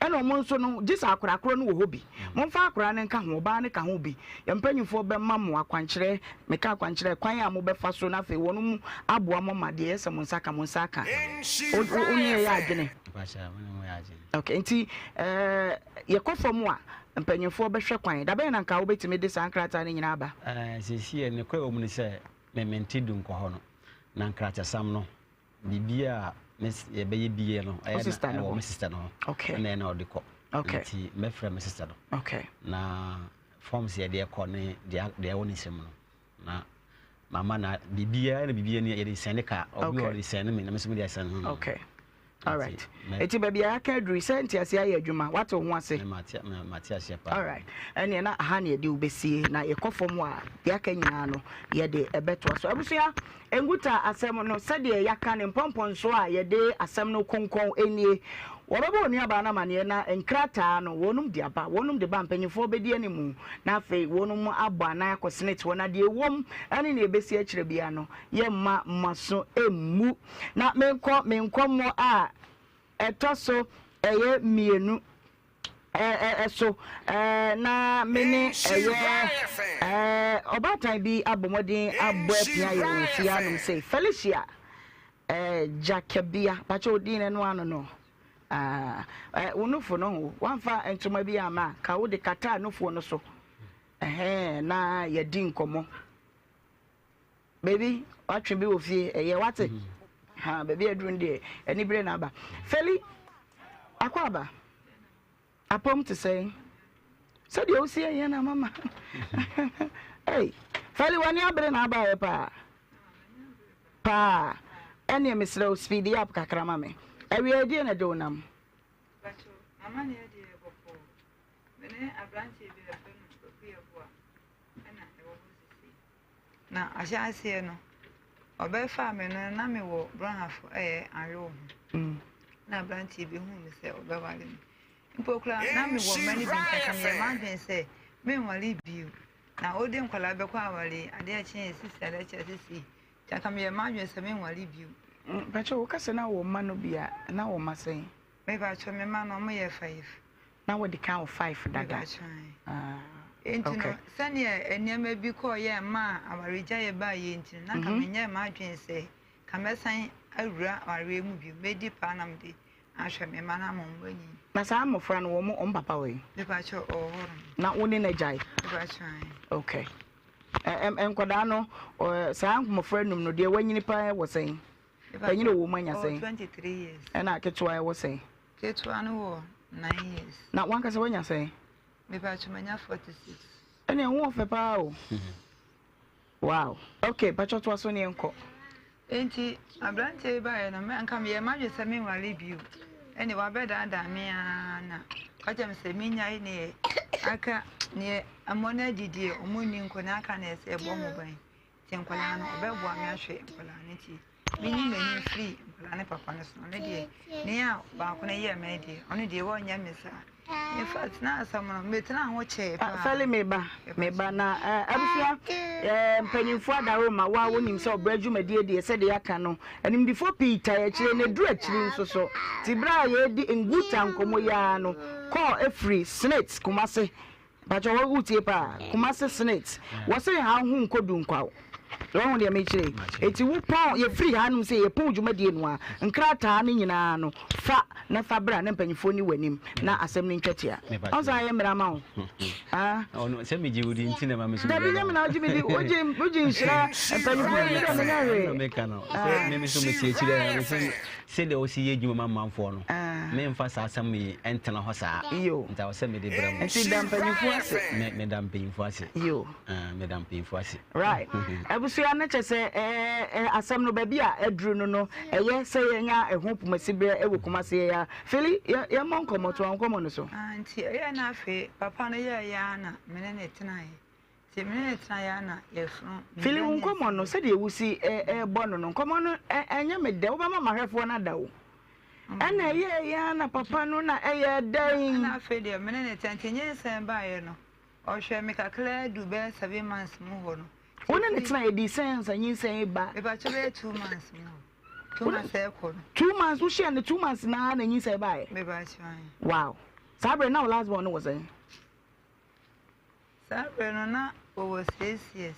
Ɛna ɔmo nso no, gye sɛ akora korɔ no wɔ hɔ bi. Momfa akora no nka ho, ɔbaa no ka ho bi. Yɛn mpanyinfoɔ bɛma mo akwankyerɛ, meka akwankyerɛ, kwan a mobɛfa so na afei wɔn mu aboa mo ma deɛ ɛyɛ sɛ mo nsa ka, mo nsa aka. Wo, wo, wo ne yɛ yɛ adwene? Okay, nti eh, yɛkɔ fam a, mpanyimfoɔ bɛhwɛ kwan. Da bɛn na nka wobɛtumi de saa nkrataa no nyinaa aba? Eh, seesei nokorɛ wɔ mu ne sɛ, me mente Dunkwa hɔ no, na nkratasɛm no, biribiara a me yɛbɛyɛ biara no, Wo ɛyɛ sister na no ɛwɔ hɔ? me sister no hɔ, Okay. ɛna ɛna ɔde kɔ. Okay. Nti mɛfrɛ me sister no, Okay. na forms yɛde ɛkɔ ne deɛ deɛ ɛwɔ ne nsam no, na mama na biribiara na biribiara ni yɛde sɛne ka, obi Okay. wɔ de sɛne me, na me nso mede asɛne no. Okay. Alright. Eti baabi a yɛaka aduru yi, sɛ nteaseɛ ayɛ adwuma, woate wo ho ase? Mate aseɛ paa. Alright. Ɛneɛ na aha na yɛde wo bɛsie, na yɛkɔ fam a, deɛ aka nyinaa no, yɛde ɛbɛtoa so. Abusua, Nguta asɛm no, sɛdeɛ yɛaka no, mpɔmpɔnsoɔ a yɛde asɛm no konkɔn nie. Wɔbɛbɔ onuabaa no amaneɛ na nkrataa no, wɔnom de aba. Wɔnom de ba a, mpanyinfoɔ bɛdi animu, na afei wɔnom abɔ anan akɔ Senate hɔ, na deɛ ɛwom ne deɛ ɛbɛsi akyire biara no, yɛmma mo aso mmu. Na menkɔ me nkɔmmɔ a ɛtɔ so ɛyɛ mmienu so, na me ne ɛyɛ ɔbaatan bi abɔ mmɔden abɔ apia yɛn wɔ fie hanom sei, Felicia. Eh, Gyakabea, pakyɛ wo din no ɛno ano no? Ah, eh, wo nufo no ho, wamfa ntoma bi amma a, ka wode kataa nufoɔ no so. Ɛhɛn, na yɛdi nkɔmmɔ. Baby, watwe bi wɔ fie, ɛyɛ wate? Ha, baabi aduru no deɛ, anibere na aba. Feli, akɔ aba. Apɔm te sɛn? Sɛdeɛ wosi yɛ na mama. Ei, Feli w'ani abere na abaeɛ paa. Paa. Ɛneɛ mesrɛ wo speed up kakra ma me. Awia deɛ na ɛde wo nam. Pacho, mama ne deɛ bɔkɔɔ. Me ne aberanteɛ bi a yɛfrɛ no Kwaku Yeboah ɛna ɛwɔ hɔ sisi. Na ahyɛaseɛ no, ɔbɛfaa me no na mewɔ Brɔhafo ɛyɛ Awewo ho. Na aberanteɛ bi huu me sɛ ɔbɛware me. Mpo koraa na mewɔ mma no bi nti anka meyɛɛ m'adwene sɛ menware bio. Na wode nkwadaa bɛkɔ aware yi, adeɛ kye a sisi, adeɛ kye a sisi. Nti anka meyɛɛ m'adwene sɛ menware bio. Mpakyɛ wo ka sɛ na wɔ mma no bi a, na wɔ mma sɛn? Mepakyɛ me mma no ɔmo yɛ five. Na wadi kan wɔ five dada. Ah, Enti no, sɛdeɛ nneɛma bi kɔɔ yɛ maa awaregyaeɛ baa yɛ nti no, na nka mhm. menyɛɛ m'adwene sɛ ka mɛsan awura awareɛ mu bio. Mɛdi paa na mede ahwɛ me mma no ama wɔn anyin. Na saa mmɔfra no wɔn wɔn papa wɔ yi? Mepakyɛ ɔwɔ hɔ nom. Na wo ne no agyae? Mepakyɛ ae. Okay. Nkwadaa no, saa mmɔfra num no, deɛ wanyini paa wɔ sɛn? Panyin a ɔwɔ mu anya sɛn? Ɔwɔ 23 years. Ɛna aketewa ɛwɔ sɛn? Ketewa no wɔ 9 years. Na wankasa wanya sɛn? Mepatwo manya 46. Ɛne ɛho ɔfɛ paa o. Wow. Okay, patwo toa so ne yɛnkɔ. Enti aberanteɛ yi baeɛ no, anka meyɛ m'adwene sɛ menware bio. Ɛne wabɛdaadaa me ara na ɔka kyerɛ me sɛ menyae neɛ aka neɛ mmɔ no adidie ɔmo nni nkɔ na aka neɛ sɛ ɛbɔ ho ban. Nti nkwadaa no, ɔbɛboa me ahwɛ nkwadaa no nti menyi m'ani mfiri nkwadaa no papa no so no deɛ nea baako no yɛɛ me deɛ ɔno deɛ wɔnyɛ me saa in fact na asɛm no metena ho kyɛɛ paa. Fɛli me ba me ba na abusua mpanyinfoɔ adaro ma wo a wonim sɛ ɔbrɛ dwumadie deɛ sɛdeɛ yɛaka no animdifoɔ pii tae akyire na ɛduru akyiri nso so ti berɛ a yɛredi nguta nkɔmmɔ yi ara no kɔɔ ɛfiri Senate Kumase Mpakyɛw wo wotie paa. Kumasi senate wɔse ha ho nkodu nkwaw. Wahu deɛ mekyerɛ yi? Eti wo pɔn yɛfiri ha nom sɛ yɛpɔn dwumadie no a nkrataa no nyinaa no fa na fa bra na mpanyinfoɔ ni w'anim na asɛm no ntwa tia. Ɔn sɛ ayɛ mmerɛ ama wo. Ah. Ɔno sɛ megye wo di nti na ma me so. Dabi nyɛ me na wogye me di wogye wogye nhyira mpanyinfoɔ yi dɛ menyɛ hwee. Ɛna meka no sɛ me me so mete akyire a me sɛ Sɛdeɛ wosi yɛ adwuma ma manfoɔ no, memfa saa asɛm yi ntena hɔ saa. Nti ɛwɔ sɛ mede brɛ mo. Nti da mpanyinfoɔ ase. Me meda mpanyinfoɔ ase. Yo. Ah, meda mpanyinfoɔ ase. Right. Abusua no kyɛ sɛ ɛɛ asɛm no baabi a aduru no no ɛyɛ sɛ yɛnya ɛho pomasiberɛ ɛwɔ Kumasi yɛ ya. Fili yɛ yɛmmɔ nkɔmmɔ toa nkɔmmɔ no so. Ah, nti ɛyɛ na afei papa no yɛɛyɛ ara na me ne no tenaeɛ. Fili wo nkɔmmɔ no sɛdeɛ wosi rebɔ no no nkɔmmɔ no ɛnyɛ me dɛ wobɛma m'ahwɛfoɔ no ada o ɛna ɛyɛ yɛ na papa no na ɛyɛ dɛn. Ɛna afei deɛ mene ne tɛnte nyinsɛn baeɛ no ɔhwɛ me kakra du bɛyɛ 7 months mu hɔ no. Wo ne ne tena yɛ di sɛn ansa nyinsɛn ba. Mepakyɛ bɛyɛ 2 months mu hɔ 2 months ɛkɔ no. 2 months wohyia no 2 months naa na nyinsɛn baeɛ. Mepakyɛ. Wow saa berɛ na wo last born no wɔ sɛn. Saa berɛ no na ɔwɔ 6 years.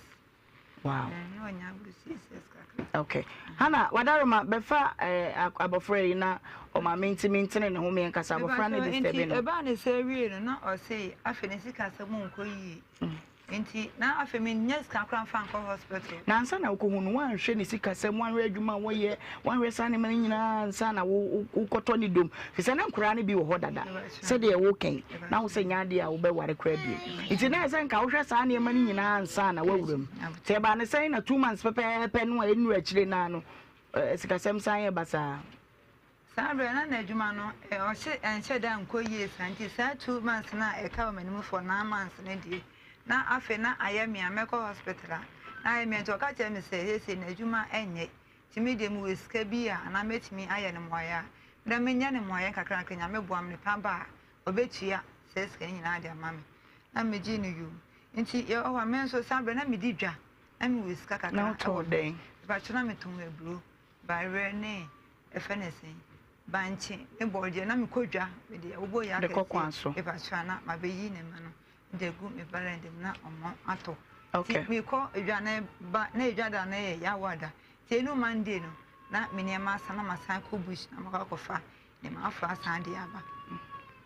Wow. Na ɔnya aboro 6 years kakra. Okay. Hana, wadaroma bɛfa eh, abɔfra yi na ɔma me ntumi ntene ne ho me nkasa abɔfra no disturb no. Nti ɛbaa ne sɛ wie no na ɔse afei ne sika sɛ mu nkɔ yie. Nti na afei mennya sika koraa mfa nkɔ hospital. Na ansa na wokɔhu no, woanhwɛ ne sikasɛm, woanhwɛ adwuma a wɔyɛ, woanhwɛ saa nneɛma no nyinaa ansa na wokɔtɔ ne dom. Firi sɛ na nkoraa no bi wɔ hɔ dada, sɛdeɛ woka yi, na wo sɛ nyɛ adeɛ a wobɛware koraa bio. Nti na ɛsɛ nka wohwɛ saa nneɛma no nyinaa ansa na woawura mu. Nti ɛbaa no sɛn na 2 months pɛpɛɛpɛ no a ɛnnuru akyire no ara no, sikasɛm san yɛ basaa? Saa berɛ no na n'adwuma no ɔhye ɛnhyɛ da nkɔ yie saa nti saa 2 months no a ɛka wɔ m'anim for 9 months no deɛ na afei na ayɛ me a mɛkɔ hospital a na ayɛ me a nti ɔka kyerɛ me sɛ seesei n'adwuma ɛnyɛ nti me deɛ mewɔ sika bi a anaa mɛtumi ayɛ no mmoayɛ a na menyɛ no mmoayɛ nkakrankra Nyame boa me nipa ba a ɔbɛtua saa sika no nyinaa de ama me na megyee no yom nti yɛwɔ hɔ a me nso saa berɛ na medi dwa na mewɔ sika kakra Na wotɔn dɛn? Mepakyɛ na metɔn aburo bayerɛ ne Yɛfrɛ no sɛn? Bankye ne bɔɔdeɛ na mekɔ dwa mede awobɔ yɛ De kɔ kwan so. Mepakyɛ a na mabɛyi ne ma no de agu me baranda mu na ɔmo atɔ. Okay. Nti mekɔ edwa na ba na edwa da no yɛ yawa da. Nti enu Monday no na me nneɛma asa na masan akɔ bush na makɔ akɔfa nneɛma aforo asan de aba.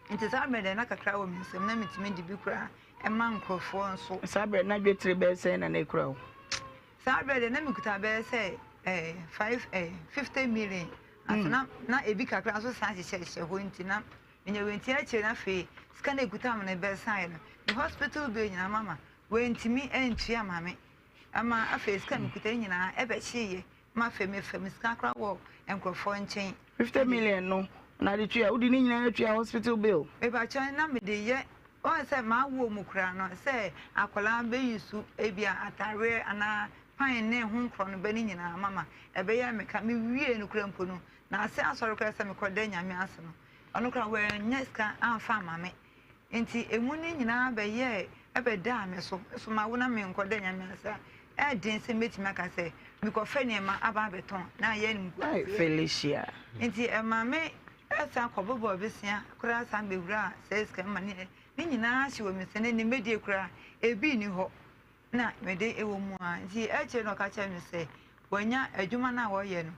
Nti saa berɛ deɛ na kakra wɔ me nsam na metumi de bi koraa ɛma nkurɔfoɔ nso. Saa berɛ na dwetire bɛyɛ sɛn na na ekura wo? Saa berɛ deɛ na mekuta bɛyɛ sɛ eh, five eh, 50 million. Nanso na na ebi kakra nso san hyehyɛhyehyɛ hɔ nti na menya wei nti akyire no afei sika na ekuta me no bɛsaeɛ no me hospital bill nyinaa mama wantumi antua ma me ɛma afei sika mekuta nyinaa ɛbɛhyeeɛ ma afei mefa me sika koraa wɔ nkurɔfoɔ nkyɛn. 50 million no na de tua wode ne nyinaa tua hospital bill. Mepakyɛ na mede yɛ wɔn sɛ m'awoɔ mu koraa no sɛ akwadaa bɛyi su ebi a atareɛ anaa pan ne ho nkorɔ no bɛ ne nyinaa mama ɛbɛyɛ me ka mewie no koraa mpo no na ase asɔre koraa sɛ mekɔda Nyame ase no ɔno koraa wannya sika amfa amma me nti emu no nyinaa bɛyɛɛ ɛbɛdaa me so so mawo na menkɔda Nyame ase a ɛden sɛ mɛtumi aka sɛ mekɔfɛ nneɛma aba abɛtɔn na ayɛ animguaseɛ. Felicia. Nti ɛma me ɛsan kɔbobɔɔ besia koraa san bɛwuraa saa sika ma ne ne nyinaa hye wɔ me nsa ne ne mɛdie koraa ebi nni hɔ na mede wɔ mu ara nti akyire no ɔka kyerɛ me sɛ wanya adwuma no a wɔyɛ no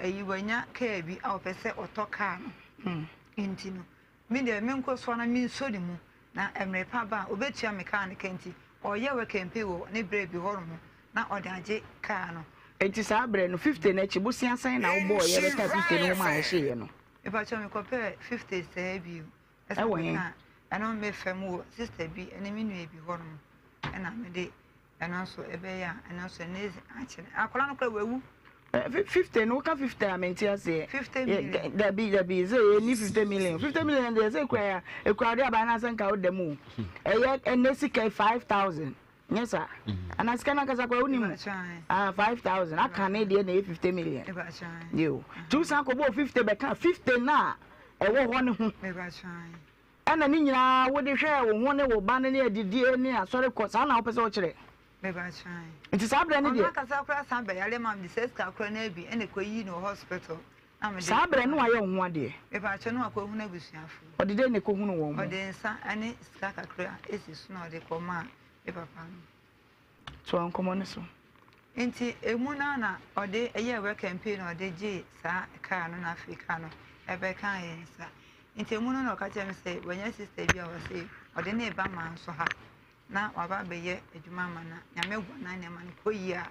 ayi wanya kaa bi a ɔpɛ sɛ ɔtɔ kaa no hmm. nti no me deɛ menkɔ soa na mensɔ ne mu na mmerɛ pa ba a ɔbɛtua me kaa no ka nti ɔyɛ wɔ kɛmpe wɔ ne berɛ bi hɔ nom na ɔde agye kaa no. Nti saa berɛ no 50 no akyi bosea sɛn na wobɔɔ yɛ bɛka 50 no ho ma ɛhyeeɛ no? Mepakyɛ mekɔpɛɛ 50 saa bio. Ɛwɔ he? Ɛno me fam wɔ sister bi ne me nua bi hɔnom ɛna mede ɛno nso ɛbɛyɛ a ɛno nso ne akyerɛ akwadaa no koraa wawu. 50 no woka 50 a mente aseɛ. 50 million. Dabi dabi sɛ ɛni 50 million 50 million deɛ sɛ ekura ya ekura de aban n'asɛ nka woda mu ɛyɛ ɛnɛ sika 5000 nyɛ saa ana sika no ankasa koraa wonim ah 5000 aka ne deɛ na ɛyɛ 50 million yo nti wosan kɔbɔɔ 50 bɛka 50 no a ɛwɔ hɔ no ho ɛna ne nyinaa wode hwɛɛ wo ho ne wo ba no ne adidie ne asɔre kɔ saa na wopɛ sɛ wokyerɛ nti saa berɛ no deɛ ɔno ankasa koraa san bɛyare ma mede saa sika koraa no abi ɛna ɛkɔyii no wɔ hospital saa berɛ no wayɛ wo ho adeɛ mepakyɛ no wakɔhunu abusuafoɔ ɔde dɛn na ɛkɔhunu wɔn ɔde nsa ne sika kakra ɛsi so na ɔde kɔmaa me papa no. Toa nkɔmmɔ no so. Nti emu no ara na ɔde yɛɛ work campaign na ɔde gyee saa kaa no na afei kaa no ɛbɛkaa yɛn nsa. Nti emu no na ɔka kyerɛ me sɛ wanya sister bi a ɔse ɔde ne ba Manso ha na waba abɛyɛ adwuma ama no Nyame boa na nneɛma no kɔ yie a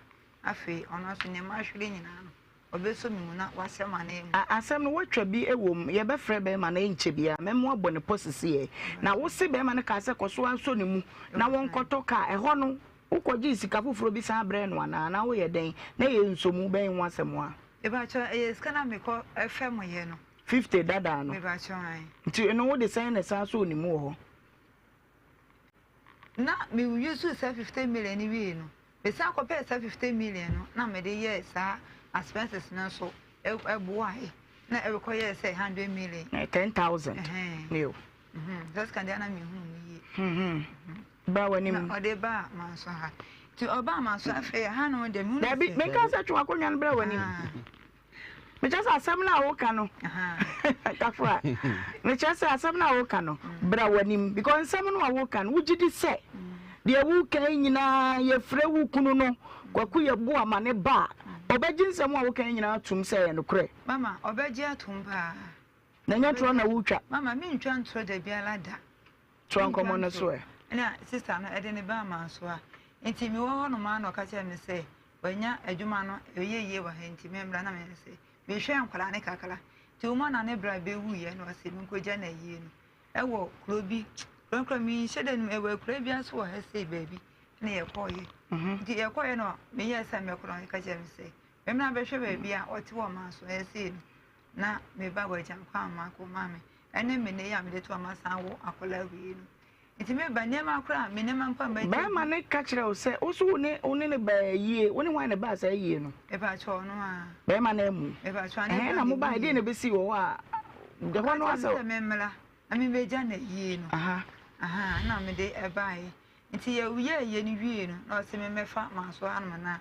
afei ɔno nso nneɛma ahwere nyinaa no Ɔbɛsɔ me mu na wahyɛ m'ananmu. A Asɛm no wɔatwa bi wɔ mu, yɛbɛfrɛ bɛrima no ɛnkyɛ biara, mɛma wabɔ ne pɔ seseiɛ. Na wo se bɛrima no kaa sɛ kɔ so ara sɔ ne mu na wɔnkɔtɔ kaa, ɛhɔ no wokɔgyee sika foforɔ bi san brɛɛ no anaa? Anaa woyɛ dɛn? Na ɛyɛ nsɔmu bɛn ho asɛm a? Mepakyɛw, ɛyɛ sika no a mekɔ fɛm yɛ no. 50 dadaa no. Mepakyɛw, ae. Nti ɛno wode sɛn na ɛsan sɔɔ ne mu wɔ hɔ? Na me use saa 50 million no wiei no, Mesan kɔpɛɛ saa 50 million no na mede yɛɛ saa expenses no nso ɛboae na ɛrekɔyɛɛ sɛ 100 million. 10,000. Yo. Sɛ sika deɛ na mehunu mu yie. Bra w'anim. Na ɔde baa manso ha. Nti ɔbaa manso afei ha no deɛ mehunu sɛ. Dabi menka sɛ twe w'akonnwa no bra w'anim. Mekyerɛ sɛ asɛm no a woka no Kafra mekyerɛ sɛ asɛm no a woka no bra w'anim because nsɛm no a woka no wogye di sɛ deɛ woka yi nyinaa yɛfrɛ wo kunu no Kwaku Yeboah ma ne ba a ɔbɛgye nsɛm a woka yi nyinaa atom sɛ ɛyɛ nokorɛ. Mama ɔbɛgye atom paa. Na ɛnyɛ torɔ na wotwa. Mama mentwa ntorɔ da biara da. Toa nkɔmmɔ no so ɛ. Ɛna sista no ɛde ne ba amansoa nti mewɔ hɔ nom ara na ɔka kyerɛ me sɛ Wanya adwuma no ɛyɛ yie wɔ ha nti memmra na meyɛ sɛ mehwɛ nkwadaa no kakra nti wɔn na ne bra bɛwuiɛ na ɔsɛ menkɔgya no ayie no ɛwɔ kuro bi kuro kuro menhyɛ da nim ɛwɔ akura bi ase wɔ ha sei baabi na yɛkɔɔyɛ mhm. nti yɛkɔɔyɛ no meyɛɛ sɛ mɛkɔ no ɔka kyerɛ me sɛ memmra bɛhwɛ baabi a ɔte wɔ maa so ɛsei no na meba wɔ agya nkɔ ama kɔ maa me ɛne me ne yɛ a mede to ama san wo akwadaa wei no Nti me ba, nneɛma koraa, me nneɛma mpo a mɛgye. Barima no ka kyerɛɛ wo sɛ, wo nso wo ne wo ne no baa ayie, wo ne hwan na ɛbaa saa ayie no? Mepakyɛ ɔno a. Barima no ammu. Mepakyɛ ɔno. Ɛhɛn na mo baa, ɛdeɛn na ɛbɛsii wɔ hɔ a, ɛhɔ no Ɔka asɛ. kyerɛ me sɛ memmra na memmɛgya no ayie no. Aha. Aha, na mede ɛbaeɛ. Nti yɛyɛɛ ayie no wiee no, na ɔse memmɛfa m'asoa hanom na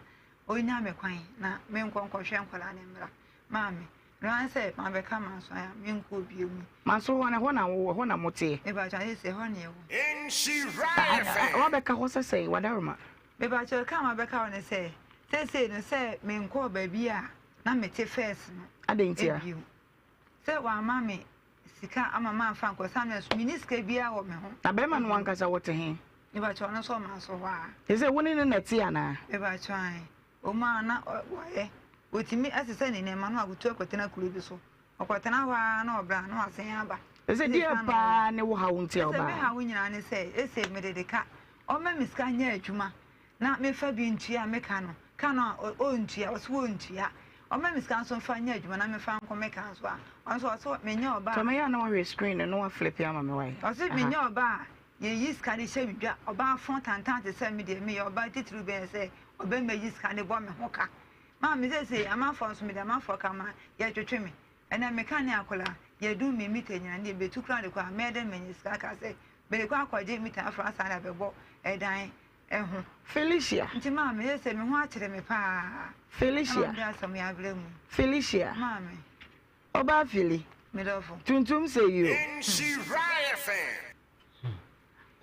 ɔnnya me kwan na menkɔ nkɔhwɛ nkwadaa no mmra. Maame, Ɛno ara ne sɛ mabɛka manso a menkɔɔ bio mu. Manso hɔ no, ɛhɔ na wowɔ, ɛhɔ na moteɛ. Mepakyɛ ayɛ sɛ ɛhɔ na yɛwɔ. Nhyira Woabɛka hɔ sɛ sɛn, Wadaroma? Mepakyɛ ka a mabɛka hɔ ne sɛ, seesei no sɛ menkɔɔ baabi a na mete first no Adɛn ntia? bio. Sɛ wamma me sika ama mamfa ankɔ saa mmerɛ nso menni sika biara wɔ me ho. Na bɛrima no ankasa wɔte he? Mepakyɛ ɔno nso ɔmaa so hɔ a. Te sɛ wo ne no na ɛte anaa? Mepakyɛ ae. Ɔmu a na wayɛ. Ɔtumi sesa ne nneɛma na wakotu akɔtena kuro bi so. Ɔkɔtena hɔ ara na ɔbrɛ a na wasan aba. Ɛsɛ deɛ paa ne wo haw nti a Ɛsɛ me ɔbaa? haw nyinaa ne sɛ ese mede de ka. Ɔmma me sika nyɛ adwuma na mefa bi ntua me ka no. Ka no a ɔntua, ɔse ɔntua. Ɔmma me sika nso mfa nyɛ adwuma na mefa nko me ka nso a, ɔno nso ɔse menyɛ ɔbaa a. Tɔ mɛyɛ a na wahwɛ screen no na wa flip ama me wae. Ɔse Aha. menyɛ ɔbaa a yɛyi sika de hyɛ me dwa. Ɔbaa fo tantan te sɛ me deɛ meyɛ ɔbaa titiriw bɛn sɛ ɔbɛma yi sika de bɔ me ho ka. Maame seesei amanfoɔ nso mede amanfoɔ ka ma yɛtwetwe me. Ɛnɛ meka ne akwadaa yɛdum me mita nyina ne yɛbɛtu koraa de kɔ a mɛyɛ dɛn manya sika aka sɛ mede kɔ akɔgye mita aforo asan de abɛbɔ ɛdan ho. Felicia. Nti maame seesei me ho akyere me paa. Felicia. Ɛna mede asɛm yi abrɛ mu yi. Felicia. Maame. Ɔbaa Fili. Me dɔfo. Tuntum sɛ yi o.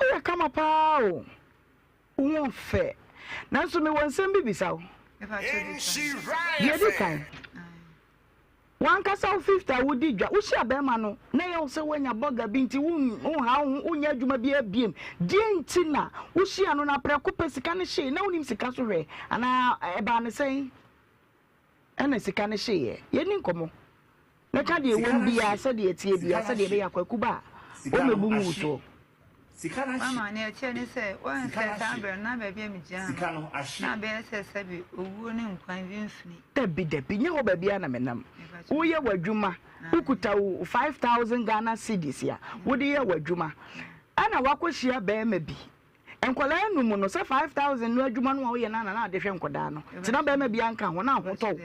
Woyɛ kama paa o. Wo ho fɛ. Nanso mewɔ nsɛm bi bisa wo. Deɛ edi kan, w'ankasa wo fifth a wodi dwa, wohyia barima no na ɛyɛ wo sɛ woanya bɔga bi nti wonha wo ho, wonyɛ adwuma biara biem. Deɛ nti na wohyia no na prɛko pɛ sika no hyee na wonim sika so hwɛ anaa ɛbaa no sɛn? Ɛna sika no hyeeɛ. Yɛnni nkɔmmɔ. Mɛka deɛ Sika ɛwom no biara ahye. sɛdeɛ ɛteɛ Sika biara no sɛdeɛ ahye. ɛbɛyɛ a Kwaku ba a, Sika no ɔmmɛbu ngu wo ahye. soɔ. Sika no ahye. Mama, nea ɛteɛ ne sɛ, woahu Sika no sɛ saa ahye. berɛ no, na baabi a megyina Sika no, no ahye. na abɛyɛ sɛ sɛbe owuo ne nkwa mfimfini. Dabi, dabi, nyɛ hɔ baabiara na menam. Mepakyɛ. Woyɛ w'adwuma, Ae. wokuta wo 5,000 Ghana cedis a wode yɛ w'adwuma, ɛna woakɔhyia barima bi. Nkwadaa anum no, sɛ 5000 no adwuma no a woyɛ no ara na na ade hwɛ nkwadaa no. Nti na bɛrima biara nka ho, na ahotɔ wo.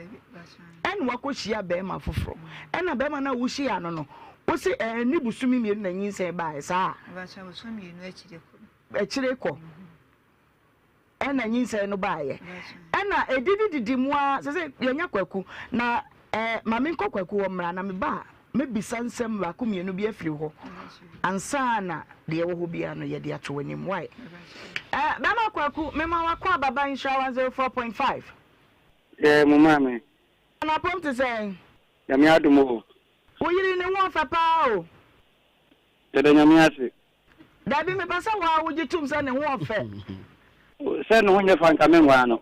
Ɛna wakɔhyia bɛrima foforɔ. Ɛna bɛrima no a wohyia no no, wose ɛnni bosome mmienu na nyinsɛn baeɛ, saa? Akyire kɔ. Ɛna nyinsɛn no baeɛ. Ɛna ɛdidididi mu ara, sɛ sɛ yɛnya Kwaku, na Eh, ma menkɔ Kwaku hɔ mmra, na meba a, mɛbisa nsɛm baako mmienu bi afiri hɔ ansa na deɛ ɛwɔ hɔ biara no yɛde ato w'anim. Wai? Eh, bɛma Kwaku, mema wakɔ ababa Nhyira 104.5. Yɛ mo maame. Anapom te sɛn? Nyame adom o. Wo yere ne ho ɔfɛ paa o. Yɛda Nyame ase. Dabi, mepɛ sɛ wo ara wogye tom sɛ ne ho ɔfɛ. Sɛ ne ho nyɛ fɛ a nka menwaa no.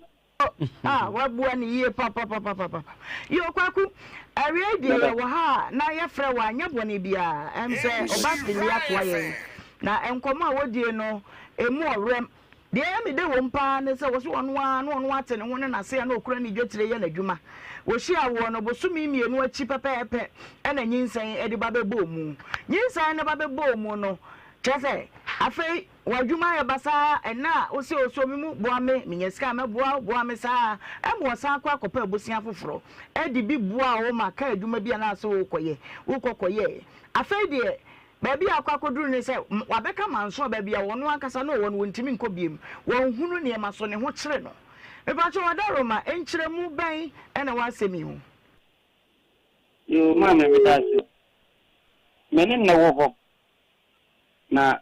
Ah, wabua no yie papapapapapa. Yoo Kwaku, awiei deɛ yɛwɔ ha a na yɛfrɛ wo a nyɛ bɔne biara. Ɛm sɛ ɔba Philly atoa yɛn. Na nkɔmmɔ a wɔdie no, ɛmu ɔwerɛm. Deɛ ɛyɛ me dɛ wom paa ne sɛ wɔse ɔno ara na ɔno ate ne ho ne n'ase a na ɔkura ne dwetire yɛ n'adwuma. Wɔhyiaa woɔ no, bosome mmienu akyi pɛpɛɛpɛ ɛna nyinsɛn de ba bɛbɔɔ mu. Nyinsɛn no ba bɛbɔɔ mu no, kyerɛ sɛ afei W'adwuma ayɛ basaa ɛnnɛ a wose osɔ me mu boa me, menya sika a mɛboa wo, boa me saa ɛma wɔsan kɔ akɔpɛ abosea foforɔ de bi boa wo ma ka adwuma bi a na ase wokɔyɛ, wokɔ kɔyɛɛ. Afei deɛ baabi a akɔ akɔduru ne sɛ wabɛka manso a baabi a ɔno ankasa na ɔwɔ no wɔntumi nkɔ biom, wɔnhunu nneɛma so, ne ho kyere no. Mepakyɛw Ɔdaroma, nkyerɛmu bɛn na ɛwɔ asɛm yi ho? Yoo maame meda ase. Me ne no wɔ hɔ Na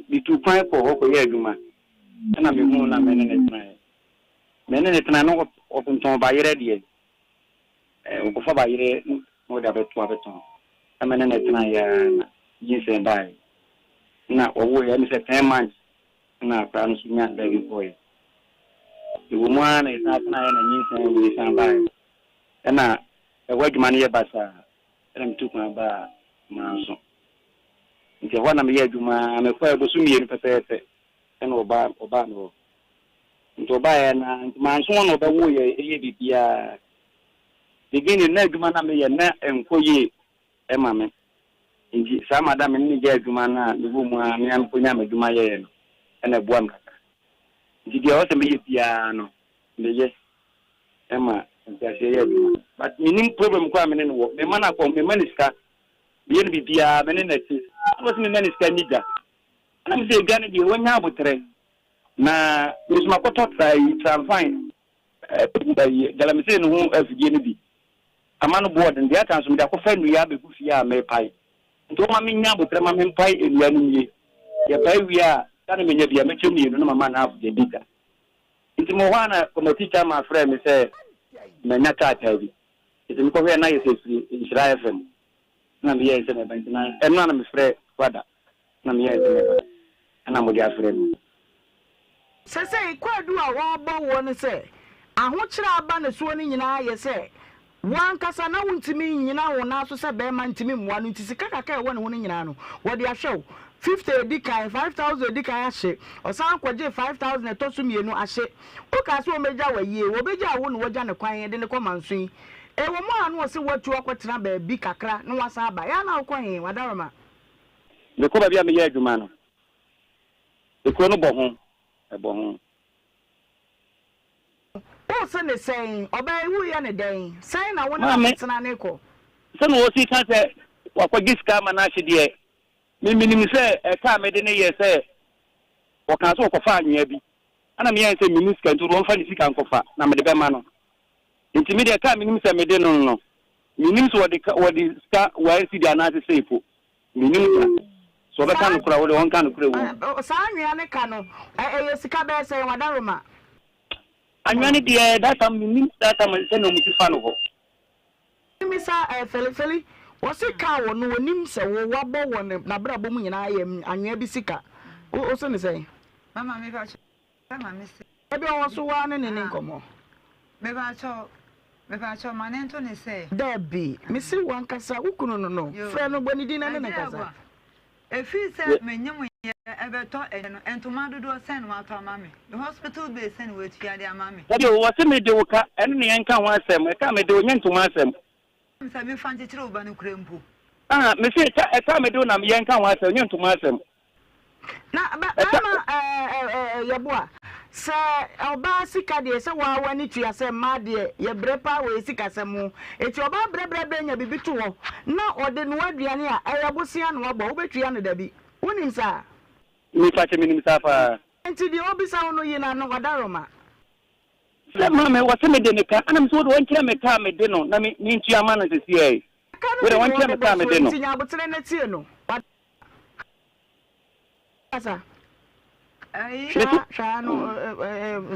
metuu kwan kɔɔ hɔ kɔyɛɛ adwuma, ɛnna mehuu no a me ne no tenaeɛ. Me ne no tenaeɛ no, ɔtontɔn bayerɛ deɛ, ɔkɔfa bayerɛ na ɔde abɛto abɛtɔn. Na me ne no tenaeɛ ara na nyinsɛn baeɛ. Na wɔwoeɛ, ɛne sɛ 10 months na akwadaa no nso nyaa baabi kɔeɛ. Ɛwɔ mu ara na yɛsan tenaeɛ na nyinsɛn wei san baeɛ. Ɛnna ɛhɔ adwuma no yɛ basaa, ɛnna metuu kwan baa Manso. Nti ɛhɔ na meyɛɛ adwuma ara, mekɔɛ bosom mmienu pɛpɛɛpɛ ɛna ɔbaa ɔbaa me hɔ. Nti ɔbaeɛ na nti manso hɔ na ɔbɛwoeɛ ɛyɛ biribiara. Beginning na adwuma na meyɛ na ɛnkɔ yie ɛma me. Nti saa madam me ne no gyae adwuma no a mewɔ mu ara me ara mekɔnyaa m'adwuma yɛeɛ no ɛna ɛboa me kakra. Nti deɛ ɛwɔ sɛ meyɛ biara no meyɛ ɛma nteaseɛ yɛ adwuma. But mennim problem koraa a me ne no wɔ. Mema no akɔ mema no sika Meyɛ no biribiara, me ne no te. Ɛna ɔse memma no sika nni dwa. Ɛna mese edwa no deɛ wanya aboterɛ. Na me nso makɔtɔ tra yi, tramfan, ɛyi, galamsey no ho afidie no bi. Ama no boɔ den. Deɛ aka nso mede akɔfa nnua abɛgu fie a merepae. Nti ɔma menya aboterɛ ma mempae nnua no nwie. Yɛpae wie a, sika no menya bi a, mɛkyɛ mmienu na mama no half de adi dwa. Nti mewɔ hɔ a na committee chairman frɛɛ me sɛ manya krataa bi. Nti mekɔhwɛɛ na ayɛ sɛ ɛfiri Nhyira FM. Ɛna meyɛɛ sɛ mɛba nti na ɛno a na mefrɛ Fada na meyɛɛ sɛ mɛba ɛna mode afrɛ me. Sesei kwaadu a wɔrebɔ woɔ ne sɛ ahokyerɛ a aba ne soɔ no nyinaa yɛ sɛ wo ankasa na wontumi nnyina wo nan so sɛ barima ntumi mmoa no nti sika kakra a ɛwɔ ne ho no nyinaa no wɔde ahwɛ wo. 50 a ɛdi kan, 5000 a ɛdi kan ahye, ɔsan kɔgyee 5000 a ɛtɔ so mmienu ahye. Wokaa sɛ wɔmmɛgya wo ayie, wɔbɛgyaa wo na wɔagya no kwan de no kɔ manso yi. Ɛwɔ mu a na ɔse woatu akɔtena baabi kakra na woasan aba. Ɛyɛ a na wokɔ he, Wadaroma? Mekɔ baabi a meyɛ adwuma no. Ekuro no bɔ ho, ɛbɔ ho. Wo se ne sɛn? Ɔbaa yi woreyɛ no dɛn? Sɛn na wo ne Maame, n'asetena no rekɔ? sɛnea ɔsi ka sɛ wakɔgye sika ama no ahye deɛ, me menim sɛ ɛka a mede no yɛ sɛ ɔkaa sɛ ɔkɔfa anwea bi. Ɛna meyɛɛ sɛ menni sika nti ɔmfa ne sika nkɔfa na mede bɛma no. Nti me deɛ ɛka a menim sɛ mede no no, mennim sɛ wɔde ka wɔde sika one cedi anaase sei po. Mennim da. Sɛ ɔbɛka Saa nokorɛ a, wo deɛ ɔnka nokorɛ wom. saa anwea no ka no, ɛyɛ sika bɛyɛ sɛn, Wadaroma? Anwea no deɛ that time mennim that time sɛnea wɔn ti fa no hɔ. Misa eh, Feli, Feli, wɔse kaa wɔ no wɔnim sɛ wo wabɔ wɔ ne n'abrabɔ mu nyinaa yɛ anwea bi sika. Wo wo se ne sɛn? Mama me pa kyɛw ma me se. Ebi ɔwɔ so waa ne ne ne nkɔmɔ. Me pa kyɛw me pa kyɛw ma ne nto ne sɛ. Dabi, me se wo ankasa wo kunu no no, frɛ no bɔ ne din na ne ne nkasa. Ɛfiri sɛ menyem yɛ ɛbɛtɔ ɛnɛ no ntoma dodoɔ sɛn na watɔ ama me? Me hospital bill sɛn na watua de ama me? Dabi o, wɔse mede wo ka, ɛno ne yɛnka ho asɛm, ɛka a mede wo nyɛ ntoma asɛm. Sɛ mefa nkyekyere wo ba no koraa mpo. Ah, mese ɛka, ɛka a mede wo na yɛnka ho asɛm, nyɛ ntoma asɛm. Na bɛ, bɛrima ɛɛ ɛɛ yɛboa. Sɛ ɔbaa sika deɛ sɛ waa w'ani tua sɛ mmaa deɛ yɛbrɛ paa wɔ yɛ sikasɛm ho. Enti ɔbaa brɛbrɛbrɛ nya biribi to hɔ na ɔde noa aduane a, ɛyɛ bosea na wabɔ, wobɛtua no dabi? Wonim saa? Mepakyɛ menim saa paa. Enti deɛ ɔbisa wo no yi no ano, Ɔdaroma. Sɛ maame wɔse mede ne ka ɛna mese wode ɔnkyerɛ me ka a mede no na me mentua ma no sesiei. Ka no Wode bi na ɔnkyerɛ me wɔde ka a bɔ soɔ mede no. nti nya aboterɛ na tie no. Ɔdaroma. Kasa. Ɛyi. Hwɛ hwɛ no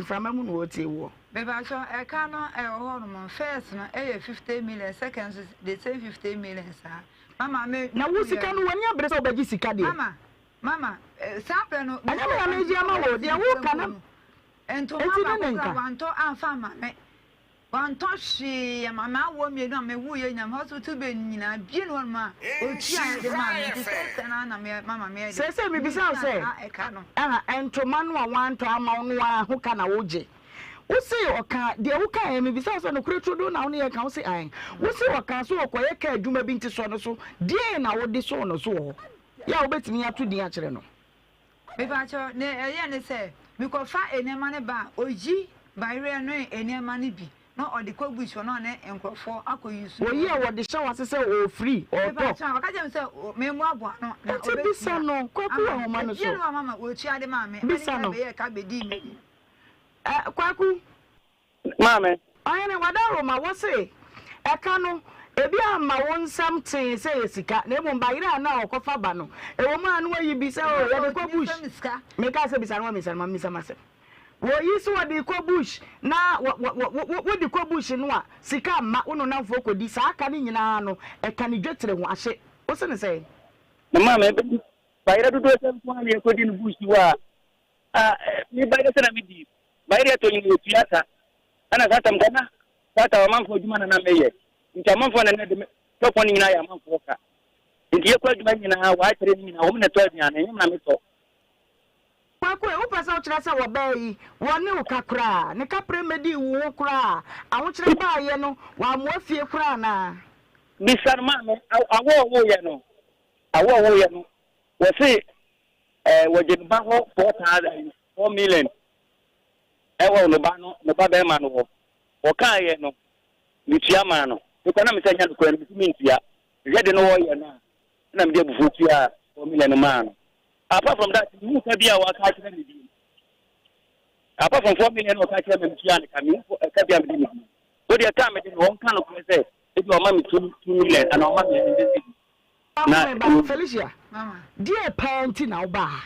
mframa mu na wɔretie woɔ. Mepakyɛw ɛka no ɛwɔ hɔ nom first no ɛyɛ 50 million second nso the same 50 million saa mama me. Na wo sika no w'ani abere sɛ wobɛgye sika deɛ. Mama mama saa berɛ no. Ɛnyɛ me na megye ama wo deɛ woka na. Ntoma Enti ne ne baako koraa nka. wantɔ amfa amma me. Wantɔ hwee ama me awoɔ mmienu a mewuiɛ nyinaa me hospital bill nyinaa bie ne hɔnom a ɔtuaeɛ de maa me nti seesei no ara na me mama meyɛ dɛ Seesei mebisa wo metua sɛ, saa ɛka no. aha, ntoma no a wantɔ ama wo no ara ho ka na wogye? Wose ɔkaa, deɛ wokaeɛ, mebisa wo sɛ nokorɛ turodoo na wo ne yɛn ka? Wose aane. Wose ɔkaa sɛ ɔkɔyɛ kaa adwuma bi nti sɔ no so, deɛn na wode sɔɔ no so wɔ hɔ? Yɛ a wobɛtumi ato din akyerɛ no. Mepakyɛw, nea ɛyɛe ne sɛ, mekɔfa nneɛma no ba a, oyi bayerɛ ne nneɛma no bi na ɔde kɔ bush hɔ na ɔne nkurɔfoɔ akɔ use. Oyi a wɔde hyɛ w'ase sɛ ɔɔfiri, ɔɔtɔ. Mepakyɛw, ɔka kyerɛɛ me sɛ memmoaboa ano na Enti bisa obetua no, Kwaku wɔ ama me. ahoma no Ebien so. no wamma ma otua de maa me. Ɛma ne Bisa nyinaa no. bɛyɛɛ ka bedii m'anim. Ɛ, Kwaku. Maame. Ɔhene, w'adaworoma, wose, Ɛka no, ebi amma wo nsam tee sɛ ɛyɛ sika, na mmom bayerɛ a na ɔkɔfa ba no, ɛwɔ mu a na wayi bi sɛ, Oh, yɛde kɔ bush. Mekaa sɛ, Bisa no, wammisa no, mammisa m'asɛm. Wɔyi sɛ wɔde rekɔ bush, na wɔ, wɔ, wɔ, wo, wode kɔ bush no a, sika mma, wo ne wo nnamfoɔ kɔdi. Saa ka no nyinaa no, ɛka ne dwetire ho ahye. Wose no sɛn? Na maame, bayerɛ dodoɔ sɛ nko ara na yɛkɔdi no bush hɔ a, Ah, me bayerɛ sɛ na me di. Bayerɛ tɔ nyina yɛtua ka. Ɛna saa tam ka na saa tam amanfoɔ adwuma na na meyɛ. Nti amanfoɔ na na de me tɔpɔn no nyinaa yɛ amanfoɔ ka. Nti yɛkɔ adwuma nyinaa wɔakyerɛ no nyinaa wɔn na ɛtɔ aduane ɛnyɛ me na metɔ. Kwaku e, wopɛ sɛ wokyerɛ sɛ wɔbaa yi, wɔne wo ka koraa? Ne kaprɛ mmɛdii wo ho koraa? Ahokyerɛ baeɛ no, wammoa fie koraa anaa? Bisa no maame, awo a ɔwoeɛ no, awo a ɔwoeɛ no, wɔse Eh, wɔgye ne ba hɔ 4,000, 4 million ɛwɔ ne ba no, ne ba bɛrima no hɔ. Wɔkaeɛ no, metua maa no. Mekɔ na mesɛ nyɛ nokorɛ no, mese mentua. Mehwɛ de no wɔyɛ no a, ɛna mede abufuo tuaa 4 million no maa no. Apart from that, mehu ka bi a wɔaka akyerɛ me bio. Apart from 4 million na wɔka kyerɛ me metua no ka, mehu ɛka bi a mede ne bio. Wo deɛ ka a mede no, wɔnka nokorɛ sɛ ebi ɔma me 2 million anaa ɔma me ɛnde sidi. Na me ba Felicia, deɛn paa nti na wobaa ha?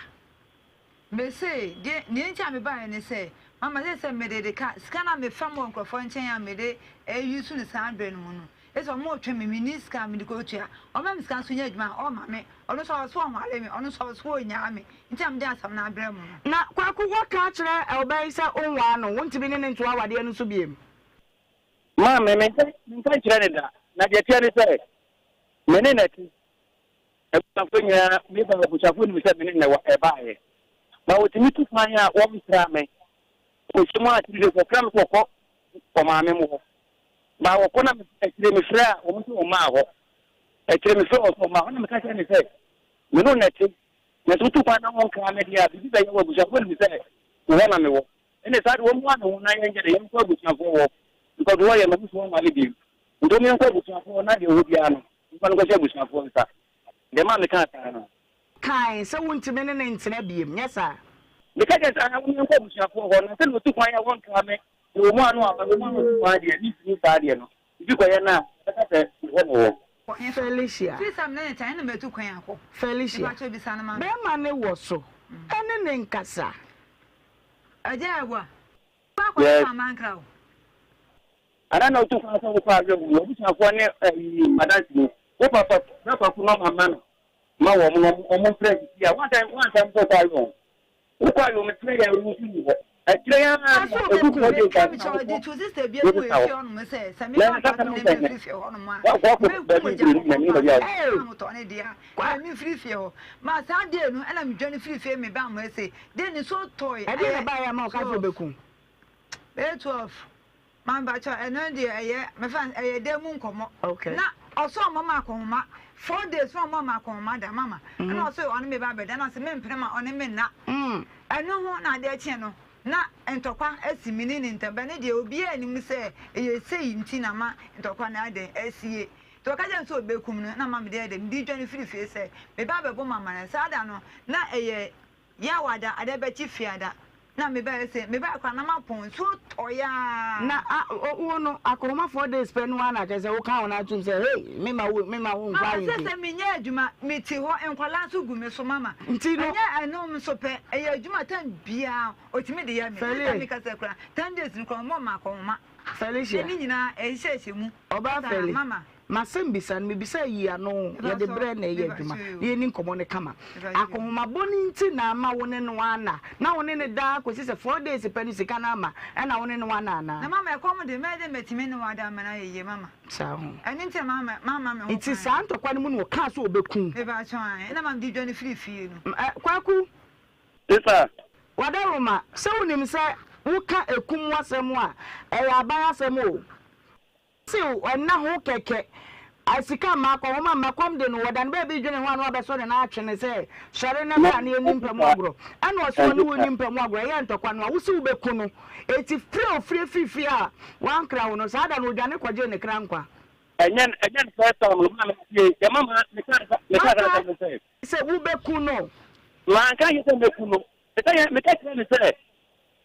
Mese, deɛ, nea nti a mebaeɛ ne sɛ, Mama sɛ sɛ mede de ka sika no a mefam wɔ nkurɔfoɔ nkyɛn a mede use no saa berɛ no mu no, ɛsɛ wɔn retwe me, menni sika a mede kɔtua. Ɔma me sika nso nyɛ adwuma a, ɔmma me. Ɔno nso ɔwɔ so ɔnware me, ɔno nso ɔwɔ so ɔnnyaa me. Nti na mede asɛm no abrɛ mo no. Na Kwaku woaka akyerɛ ɔbaa yi sɛ wonwaa no, wontumi ne no ntoa awadeɛ no so biom? Maame, menka menka nkyerɛ no da. Na deɛ ɛteɛ ne sɛ, me ne no te. Abusuafoɔ nyinaa, me ba abusuafoɔ nim sɛ me ne no ɛbaeɛ. Na wɔtumi tu kwan a wɔnsra me. Wɔhyɛ mu a three days wɔfrɛ me sɛ wɔkɔ ɔmaame mo hɔ. Ba wɔkɔ na akyire mefrɛ a wɔn sɛ wɔmmaa hɔ. Akyire mefrɛ wɔn sɛ wɔmmaa hɔ na meka kyerɛ ne sɛ me ne no te. Na sɛ wotu kwan na wɔnkra me deɛ a biribi bɛyɛ wɔ abusuafoɔ nim sɛ wo hɔ na mewɔ. Ɛnna saa de wɔmmoa me ho na yɛnyɛ dɛ yɛnkɔ abusuafoɔ hɔ because hɔ yɛ mahu sɛ wɔnwale bio. Nti wɔn yɛnkɔ abusuafoɔ hɔ na deɛ ɛwɔ biara no Momfa no nkɔhyɛ abusuafoɔ nsa. Deɛ ɛmaa mekaa saa no. Kae sɛ wontumi ne no ntena bio, nyɛ saa? Meka kyerɛɛ no sɛ, Aane, momma yɛnkɔ abusuafoɔ hɔ, na sɛdeɛ ɔtu kwan a wɔnkaa me, na ɛwɔ mu a na waba, ɛwɔ mu a na ɔtu kwan deɛ, mentumi saa deɛ no, biribi kɔyɛ no a, ɔbɛka sɛ, Me hɔ na ɔwɔ. Felicia. Felicia, bɛrima no wɔ so ne ne nkasa. Yes. Ana na wotu kwan sɛ wokɔ awerɛhoɔ mu, w'abusuafoɔ ne ayi adanse wo papa bra kwaku no ma ma no ma wɔn no wɔn mfrɛ sisi a wansan wansan mpo kɔ awerɛhoɔ wokɔ awerɛhoɔ mu kyerɛ yɛn wo nso ni hɔ ɛkyerɛ yɛn ara na edu four days ansa na wokɔ wobisa hɔ na nsa ka no sɛ nɛ wakɔ akɔ baabi mfiri mu na ɛnyɛ baabi a Ɛdeɛn na ɛbaeɛ a ma ɔkaa sɛ ɔbɛku wo? Maame pakyɛw ɛno deɛ ɛyɛ mefa no ɛyɛ dan mu nkɔmɔ. Okay. Na ɔsɛ ɔmɔ ma akɔnhoma 4 days na ɔmɔ ma akɔnhoma da mama. Ɛna ɔsɛ ɔne me ba abɛda na ɔsɛ mempene ma ɔne me nna. Ɛno ho na adeɛ kyeɛ no na ntɔkwa asi me ne ne ntam bɛ ne deɛ obiara nim sɛ ɛyɛ sei nti na ma ntɔkwa no adɛn asie. Nti ɔka kyerɛ me sɛ ɔbɛkum no na ma mede ayɛ dɛ mede dwane firi fie sɛ me ba abɛbɔ me amanneɛ. Saa da no na ɛyɛ Yawoada, adeɛ bɛkye Fiada na mebaeɛ se mebaeɛ koraa na mapɔn, nsuo tɔeɛ ara. Na a o wo no akɔnhoma 4 days pɛ no ara na kyerɛ sɛ woka wo nan tom sɛ hey me ma wo me ma wo nkɔ Mama ahemfie. sese menyɛ adwuma, mete hɔ, nkwadaa nso gu me so mama. Nti no. Ɛnyɛ ɛno nso pɛ, ɛyɛ adwuma time biara ɔtumi de yɛ me. Fɛlie. Sɛ meka sɛ koraa 10 days no koraa ɔmmɔ me akɔnhoma. Felicia. Na ne nyinaa ɛhyehyɛhyɛ mu. Ɔbaa Saa Feli. mama. M'asɛm bisa no, mebisa yi ano, yɛde berɛ na ɛyɛ adwuma, na yɛni nkɔmmɔ no kama. Akɔnhomabɔ no nti na ama wo ne no anna? Na wo ne no daa kɔsi sɛ 4 days pɛ no sika no ama, ɛna wo ne no anna anaa? Na mama ɛkɔm de, mɛyɛ dɛn matumi ne wo ada ama no ayɛ yie mama? Saa ho. Ɛno nti na mama mamma me ho Nti kwan. saa ntɔkwa no mu na ɔkaa sɛ ɔbɛku wo? Mepakyɛw ae, ɛna ma mede dwane firii fie no. Ɛ, Kwaku. Sister. Wadaroma, sɛ wonim sɛ woka ɛkum asɛm a, ɛyɛ aban asɛm o. Sew, ɛnna ho kɛkɛ. A Sika mma, akɔnhoma mma, kɔm de no, wɔda no baabi dwene ho a na wabɛsɔ ne nan atwe no sɛ, Sɔre na bra na yɛnni mpa mu agorɔ. Ɛnna ɔse ɔne wo nni mpa mu agorɔ, ɛyɛ ntɔkwa no a, wose wobɛku no. Enti firi a ɔfiri firi fie a wankra wo no, saa da no ɔdwane kɔgyee ne kra nkwa. Ɛnyɛ ɛnyɛ ne first time no maame tie deɛ mama meka meka saa Maka asɛm no sɛ. sɛ wobɛku no. Manka nyɛ sɛ mɛku no meka yɛ meka kyerɛ no sɛ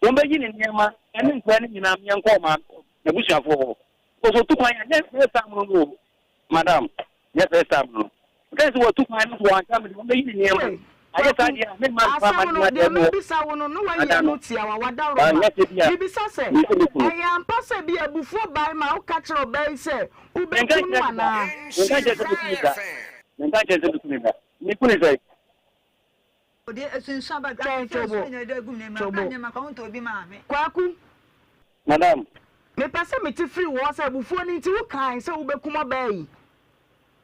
wɔbɛyi ne nneɛma ɛne nkwadaa no nyinaa meɛnkɔ ɔmaa n'abusuafoɔ hɔ because otu kwan a nyɛ first time no no o madam nyɛ first time no meka sɛ wɔtu kwan no so wɔanka me de wɔbɛyi ne nneɛma Hey, ayɛ saa Kwaku, deɛ a memma mfa asɛm no, ma deɛ dɛm hɔ mebisa wo no, na woayi ada ano no tiawa, wadaworoma. anyɛ sɛ bi a Mebisa sɛ, mesɛ mɛku no ɛyɛ ampa sɛ bi abufuo bae ma woka kyerɛ ɔbaa yi sɛ menka wobɛku no nkyerɛ no da anaa? menka nkyerɛ sɛ mɛku no da menka nkyerɛ sɛ mɛku no da meku no sɛ Twɛn, Tobo, Tobo. Kwaku. Madam. Mepɛ sɛ mete firi wo hɔ sɛ abufuo no nti wokae sɛ wobɛkum ɔbaa yi.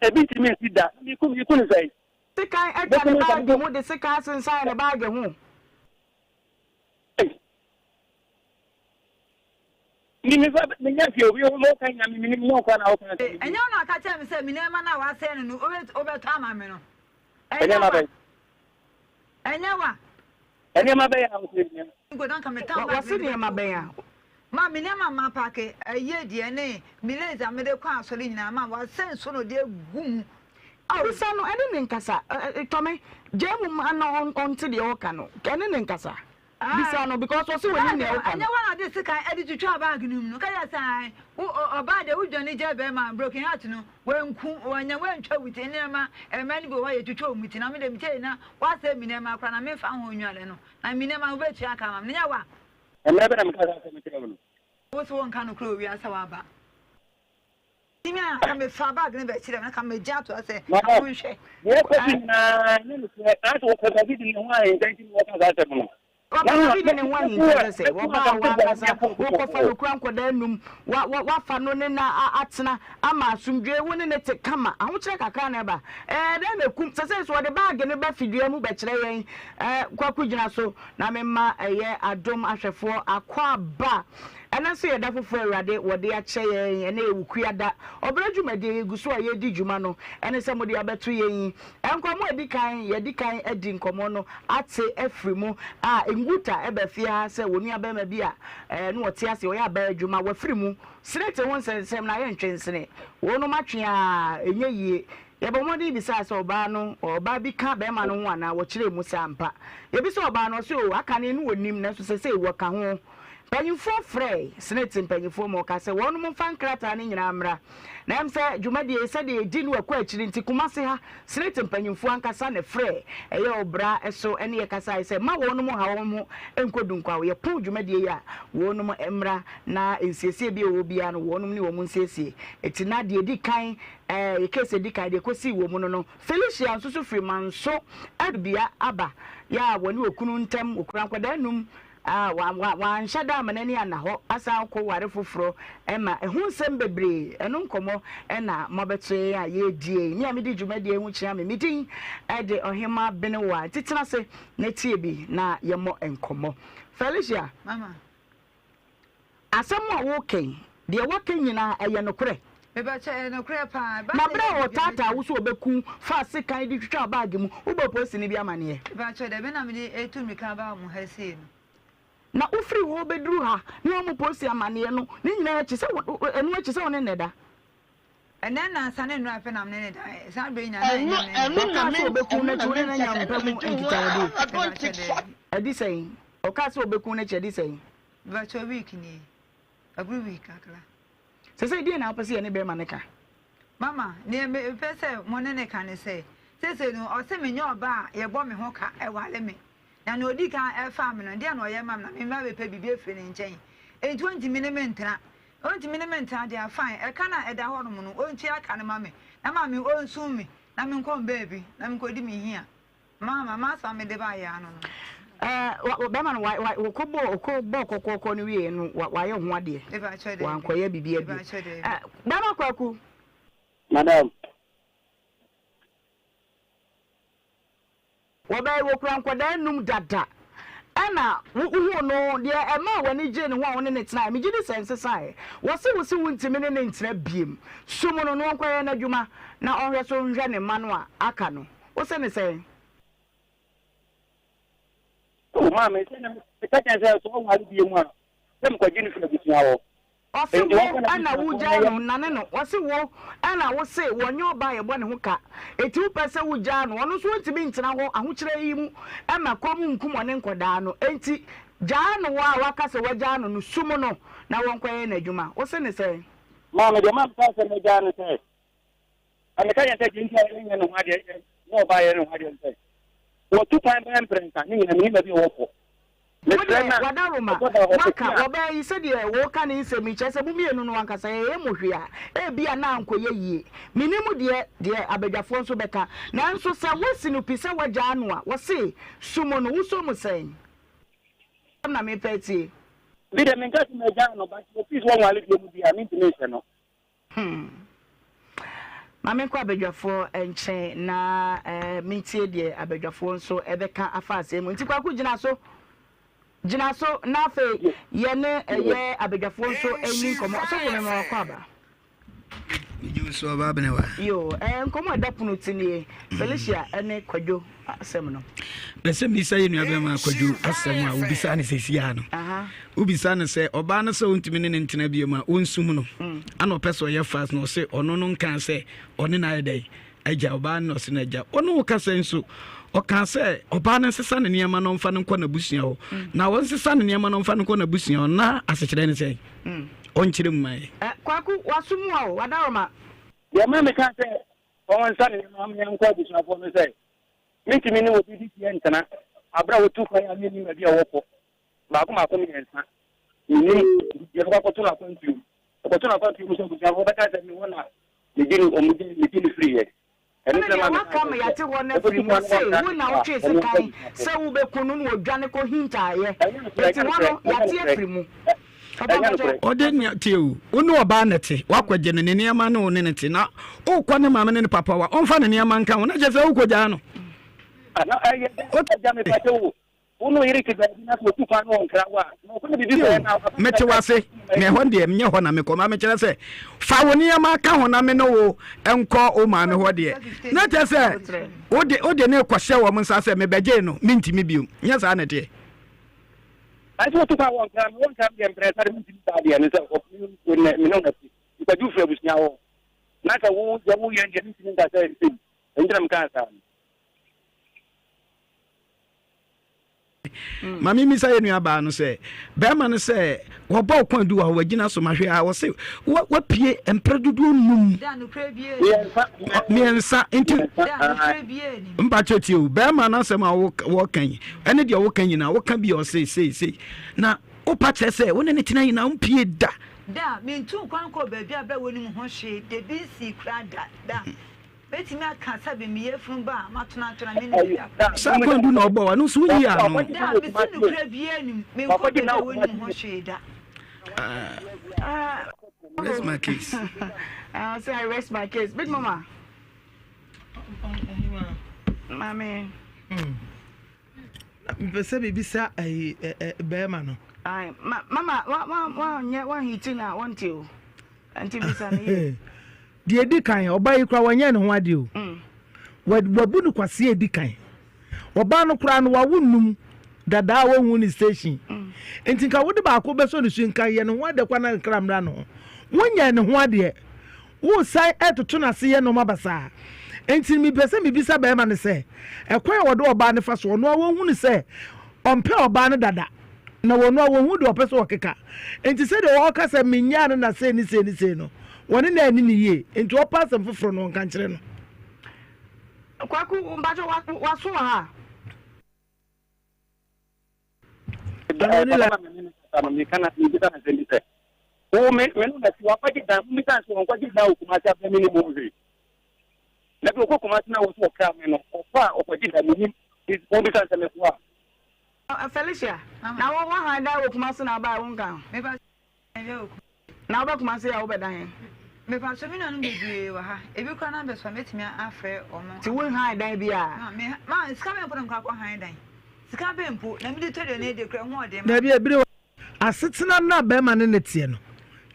Ebi ntumi nsi da. Na mekum meku no sɛn? Sekan atwa Mɛku ne no sɛ baage mekɔ. mu de sekan asensan ne baage ho. Ei. Me me fa menya fie obi wo ka nya me menim nyɛ wo kwa na wo ka sɛ menim. Ɛnyɛ wo na ɔka kyerɛɛ me sɛ me nneɛma no a wɔasɛe no no wobɛtɔ ama me no? Ɛnyɛ Nneɛma wa? bɛn? Ɛnyɛ wa? Nneɛma bɛn a wosɛ nneɛma? Wɔse nneɛma bɛn a? Ma me nneɛma a mapaake, ayie deɛ ne me lace a mede kɔ asɔre nyinaa ma wɔasɛe nsuo na wɔde agu mu. Ao! Bisa no, ɛne ne nkasa. Tɔme, gyae mu ma na ɔnte deɛ ɔka no. Ɛne ne nkasa. Bisa no because ɔse wɔnim nea woka no. Ɛnyɛ wo na ɔde sekan de twitwaa bag no mu no? Ka yɛ sɛ ae, wo ɔbaa deɛ wodwane gyae bɛrima broken heart no, wanku, wanya wantwa wo ti, nneɛma, mmaa no bi wɔ hɔ a yɛtwitwa wɔn ti, na me deɛ mekyɛe na woasɛe me nneɛma koraa na memfa ho nnwale no, na me nneɛma no wobɛtua ka ama me, na nyɛ wo a. Mmerɛ bɛ na mekaa saa asɛm no kyerɛɛ wo no? Wo so wonka nokorɛ wɔ wiase a woaba. Tumi a ka mefa bag no bɛkyerɛ me na ka megye ato sɛ ka Madam, monhwɛ. deɛ ɛkɔ so nyinaa ɛnyɛ nokorɛ. Nanso wɔpɛ baabi de ne ho ahinta nti na wɔka saa asɛm no. Wɔpɛ baabi de ne ho ahinta kyerɛ sɛ wɔba a w'ankasa wokɔfa no kura nkwadaa num, wa wa wafa no ne no atena ama asomdwoe, wo ne no te kama, ahokyerɛ kakra na ɛba. Ɛɛ dɛn na ɛkum? Sɛsɛi nso wɔde baage no ba fidua mu bɛkyerɛ yɛn. Ɛɛ Kwaku gyina so na memma ɛyɛ adom ahwɛfoɔ akwaaba. Ɛnnɛ nso yɛ da foforɔ a Awurade wɔde akyɛ yɛn, ɛnnɛ yɛ Wukua da. Ɔbrɛ dwumadie yɛgu so a yɛredi dwuma no ɛne sɛ mode abɛto yɛn yi. Nkɔmmɔ a ɛdi kan, yɛadi kan adi nkɔmmɔ no ate afiri mu a Nguta ba fie ha sɛ wɔn nuabarima bi a na ɔte ase, ɔyɛ aban adwuma, wafiri mu. Senate ho nsɛnsɛm no ayɛ ntwensene. Wɔnom atwe ara ɛnyɛ yie. Yɛbɔɔ mmɔden bisaa sɛ ɔbaa no, ɔbaa bi ka barima no ho anaa, wɔkyerɛɛ mu sɛ ampa. Yɛbisaa ɔbaa no, ɔse oo, akane no wɔnnim nanso sesei wɔka ho. Mpanyimfoɔ frɛɛ Senate mpanyimfoɔ ma wɔkaa sɛ wɔnom mfa nkrataa no nyinaa mmra. Na ɛm sɛ dwumadie yi sɛdeɛ yɛdi no ɛkɔ akyiri nti Kumasi ha Senate mpanyimfoɔ ankasa na ɛfrɛɛ ɛyɛ ɔbra so ne yɛ kasaeɛ sɛ mma wɔnom nha wɔn ho nkɔ Dunkwaw. Yɛpɔn dwumadie yi a wɔnom mmra na nsiesie bi a ɛwɔ biara no wɔnom ne wɔn nsiesie. Enti na deɛ ɛdi kan ɛɛ case ɛdi kan deɛ ɛkɔsii wɔ mu no no Felicia nso so firi Manso Adubea aba yɛ a wɔne okunu ntam wɔkura nkwadaa nnum A Wanhyɛ da amma n'ani anna hɔ asan akɔware foforɔ ma ɛho nsɛm bebree. Ɛno nkɔmmɔ na moabɛto yɛn a yɛredie yi. Me a medi dwumadie yi ho kyea me. Me din de Ɔhemmaa Benewaa. Nti tena ase na tie bi na yɛmmɔ nkɔmmɔ. Felicia. Mama. Asɛm a woreka yi, deɛ woaka nyinaa, ɛyɛ nokorɛ? Mepakyɛ, ɛyɛ nokorɛ paa. Na berɛ a wɔtaataa wo sɛ wɔbɛku wo, faa sekan de twitwaa baage mu, wobɔɔ polisini bi amaneɛ? Mepakyɛ, dabi na mede retu mmirika aba mo ha sei no. Na wofiri hɔ bɛduru ha ne woammɔ polisi amaneɛ no, ne nyinaa akyi, sɛ wo, ɛno akyi, sɛ wo ne no da? Ɛnnɛ nnansa ne nnora pɛ na me ne no daeɛ. Saa berɛ yi nyinaa na Ɛno ɛnyɛ me ne no ɛno da. na Ɔkaa me sɛ ɔbɛku wo ɛno no na akyi, wo ne no menka anya sɛ mpa ɛna mu medwen ho nkitahodie? a I don't Mepakyɛ, take dabi. short. Ɛdi sɛn? Ɔkaa sɛ ɔbɛku wo no akyi, ɛdi sɛn? Mepakyɛ, week nie. Aburu week kakra. Sesei deɛn na wopɛ sɛ yɛne bɛrima no ka? Mama, deɛ mepɛ sɛ mo ne no ka ne sɛ, seesei no ɔse menyɛ ɔbaa a yɛbɔ me ho ka ware me. Na nea ɔdii kan faa me no, deɛn na ɔyɛ ma me na me mma bɛpɛ biribi afiri ne nkyɛn? Enti ɔntumi ne me ntena. Ɔntumi ne me ntena deɛ a, fine, ɛka no a ɛda hɔnom no, ɔntua ka no ma me, na maame ɔnsum me na menkɔ me baabi na menkɔdi me hia. Mama, m'asɛm a mede baeɛ ano no. Ɛɛ, bɛrima no, wa, wa, wɔkɔbɔɔ, ɔkɔbɔɔ kɔkɔɔkɔ no wieeɛ no, wa, wayɛ ho adeɛ. Mepakyɛ daabi. Wankɔyɛ biribi abio. Mepakyɛ daabi. Ɛɛ, bɛrima Kwaku. Madam. Wɔbɛyɛ, wɔkura nkwadaa nnum dada. Ɛna wo, wohuu no, deɛ ɛmaa w'ani gyee ne ho a wo ne no tenaeɛ, megye di sɛ nsesaeɛ. Wɔse wo se wontumi ne no ntena biem. Sum no na ɔnkɔyɛ n'adwuma na ɔnhwɛ so nhwɛ ne mma no a aka no. Wo se ne sɛn? Oh, maame, sɛ na meka kyerɛ sɛ sɛ ɔware bio mu a, sɛ mekɔgye no firi abusua hɔ. Ɔse Enti wo wɔnkɔ na n'abusua wo hɔ na gyaa yɛ. no nane no ɔse wo na wo se wɔnyɛ ɔbaa yɛbɔ ne ho ka eti wo pɛ sɛ wo gyaa no ɔno nso ɔntumi ntena hɔ ahokyerɛ yi mu ma kɔm nkum ɔne nkɔdaa no enti gyaa no wo a waka sɛ wagyaa no no sum no na wɔnkɔyɛ n'adwuma wo se ne sɛn? Maame, deɛ maame kaa sɛ mɛgyaa no sɛ Na meka kyerɛ no sɛ, Deɛ nti a yɛnyɛ ne ho adeɛ, ne ɔbaa yɛ ne ho adeɛ ne sɛ, wɔtu kwan bɛyɛ mprɛnsa, ne nyinaa mennim baabi a wɔkɔ. Wo Mefrɛ deɛ no a, Wadaroma, ɔtɔ da a ɔkɔ woaka, fie a. wɔbaa yi sɛdeɛ woreka ne nsɛm yi kyerɛ sɛ mo mmienu no ankasa yɛyɛ mo hwee a, ebia na ankɔyɛ yie. Mennim deɛ deɛ abadwafoɔ nso bɛka. Nanso sɛ woasi no pi sɛ woagyaa no a, wɔse sum no, wosɔ mu sɛn? Asɛm na mepɛ atie. Me deɛ menka sɛ magyaa no, but ɔfii sɛ wɔnware bio mu deɛ a, mentumi nhyɛ no. Hmm. Ma menkɔ abadwafoɔ nkyɛn na eh, mentie deɛ abadwafoɔ nso ɛbɛka afa asɛm mu. Nti Kwaku gyina so. Gyina so na afei yɛne ɛyɛ abadwafoɔ nso ɛni nkɔmmɔ. Sɔfo mema wakɔ aba. Megye wo so ɔbaa benewa. Yo, eh, nkɔmmɔ a ɛda pono ti nie. Felicia ɛne Kwadwo asɛm no. Pɛ sɛ misa yɛ nuabɛma Kwadwo asɛm a wobisa no sɛsi a no. Wobisa no sɛ ɔbaa no sɛ ɔntumi ne ne ntena biom a ɔnsum no mm. ana ɔpɛ sɛ ɔyɛ fast na ɔse ɔno no nkaa sɛ ɔne no ayɛ dɛn agya ɔbaa no na ɔse no agya ɔne wo kasa nso ɔkaa sɛ ɔbaa no nsesa ne nneɛma na ɔmfa no nkɔ n'abusua hɔ mm. na ɔnsesa ne nneɛma na ɔmfa no nkɔ n'abusua hɔ na asekyerɛ ne sɛn mm. ɔnkyerɛ mu ma yɛ. Eh, kwaku waso mu a o wadaroma. Deɛ maa meka sɛ ɔnsa ne nneɛma ma yɛnkɔ abusuafoɔ no sɛ mentumi ne obi de fie ntena aberɛ a wɔtu kwan a mennim baabi a wɔkɔ. Mmaako mmaako mmiɛnsa. Mennim deɛ mɛkɔ akɔto no akwantuo mu. Mekɔto no akwantuo mu sɛ abusuafoɔ bɛka sɛ me hɔ na megye no, wɔn gye megye no firiiɛ. Ɛno Ɛne nti na deɛ ɛma woaka mekaa ma sɛ yɛate hɔ no sɛ afiri ɛbɛtu mu. kwan na Ɔse wɔanka wo na ankyerɛ a, wotwee ɔno sekan abusuafoɔ. sɛ wobɛku no na ɔdwane kɔhintaeɛ. Ɛnyɛ nokorɛ, Enti ɛnyɛ hɔ nokorɛ, no ɛnyɛ yɛate nokorɛ, afiri mu. Papa ɛnyɛ mpakyɛ. nokorɛ. Ɔde nea tie o, wo ne ɔbaa na ɛte, woakɔgye no ne nneɛma ne wo ne no te, na wokɔ ne maame ne ne papa hɔ a, ɔmfa ne nneɛma nka ho, na kyerɛ sɛ wokɔgyaa no. Ana ɛyɛ dɛ agya mepakyɛ wo. Wo ne wo yere te baabi na sɛ otu kwan na ɔnkra wo a, na ɔkɔ na biribi kɔyɛ na Bio, mete wo ase, na ɛhɔ deɛ, menyɛ hɔ na mekɔ. Ma mekyerɛ sɛ, fa wo nneɛma ka ho na me ne wo nkɔ wo maame hɔ deɛ, na kyerɛ sɛ wode wode ne rekɔhyɛ wɔn nsa sɛ mebɛgyee no, mentumi bio. Nyɛ saa na ɛteɛ. Nanso wotu kwan wɔnkra me, wɔnkra me deɛ mprɛnsa de mentumi saa deɛ no sɛ me ne wo na te. Mekwadwo firi abusua hɔ, na sɛ wo deɛ woyɛ deɛ mentumi nka sɛ sei, ɛno nti na mekaa saa no. Ma memmisa yɛn nuabaa no sɛ, bɛrima no sɛ wɔbɔ wo kwan du wɔ hɔ, wagyina so ma hwɛ a wɔse wapue mprɛ dodoɔ num mmiɛnsa nti mpakyɛ tie o bɛrima no asɛm a wɔka yi ɛne deɛ woka nyinaa woka bi a ɔse sei sei na wopa kyerɛ sɛ wo ne ne tena nyinaa wompie da da mentu kwan kɔ baabi a bɛ wɔnim ho hwee da bi nsii koraa da da Mɛtumi aka sɛ me me yafunu ba a matonatona me ne me da. Saa kwan du na ɔbɔ wa no nso wonyi ano. Da mesi nokorɛ biara nim menkɔ baabi a wɔnim ho hwee da. Rest my case. Say I rest my case. Big mama. Mami. Mepɛ sɛ mebisa ayi bɛrima no. Ayi ma mama wa wa wa nyɛ wa hiti na wɔnte o. Nti bisa no yie. Deɛ edi kan, ɔbaa yi koraa wɔnyɛɛ ne ho adeɛ o. Wabu no kwasea edi kan. Ɔbaa no koraa no wawo num dadaa a wɔnhu ne station. Nti nka wode baako bɛsɔ ne su nka yɛ ne ho adeɛ koraa na nkra mmra ne ho. Wonyɛɛ ne ho adeɛ. Woresan retoto n'ase yɛ nneɛma basaa. Enti mepɛ sɛ mebisa barima no sɛ, ɛkwan a wɔde ɔbaa no fa so, ɔno ara wahunu sɛ ɔmpɛ ɔbaa no dada, na ɔno ara wahu deɛ ɔpɛ sɛ ɔkeka. Enti sɛdeɛ ɔreka sɛ menyaa no na sei ne sei ne sei no, wɔne no anni no yie. Enti ɔpɛ asɛm foforɔ no ɔnka nkyerɛ no. Kwaku, mpakyɛ waso wɔ ha? Papa na me ne kasa no meka na mebisa no asɛm bi sɛ wo me me no na si wakɔgye dan mo bisa sɛ wɔnkɔgye dan wɔ Kumasi abɛ me ne mu hwee na bi ɔkɔ Kumasi na wɔ so ɔkra me no ɔkɔ a ɔkɔgye dan menim mo bisa sɛ meboa. Felicia, na wo wahan dan wɔ Kumasi na ɔbaa wo nka ho? Na wobɛ Kumasi a wobɛda he? Mepakyɛ me nuanom bebree wɔ ha ebi koraa na bɛso a mɛtumi afrɛ wɔn. Nti wo nhan dan biaa? Ma me ma sika bɛn mpo na mekɔ akɔ han dan sika bɛn mpo na mede tɔ aduane adi koraa ɛho ɔden ma. Dabi ebire wɔ asetena no a bɛrima ne ne teɛ no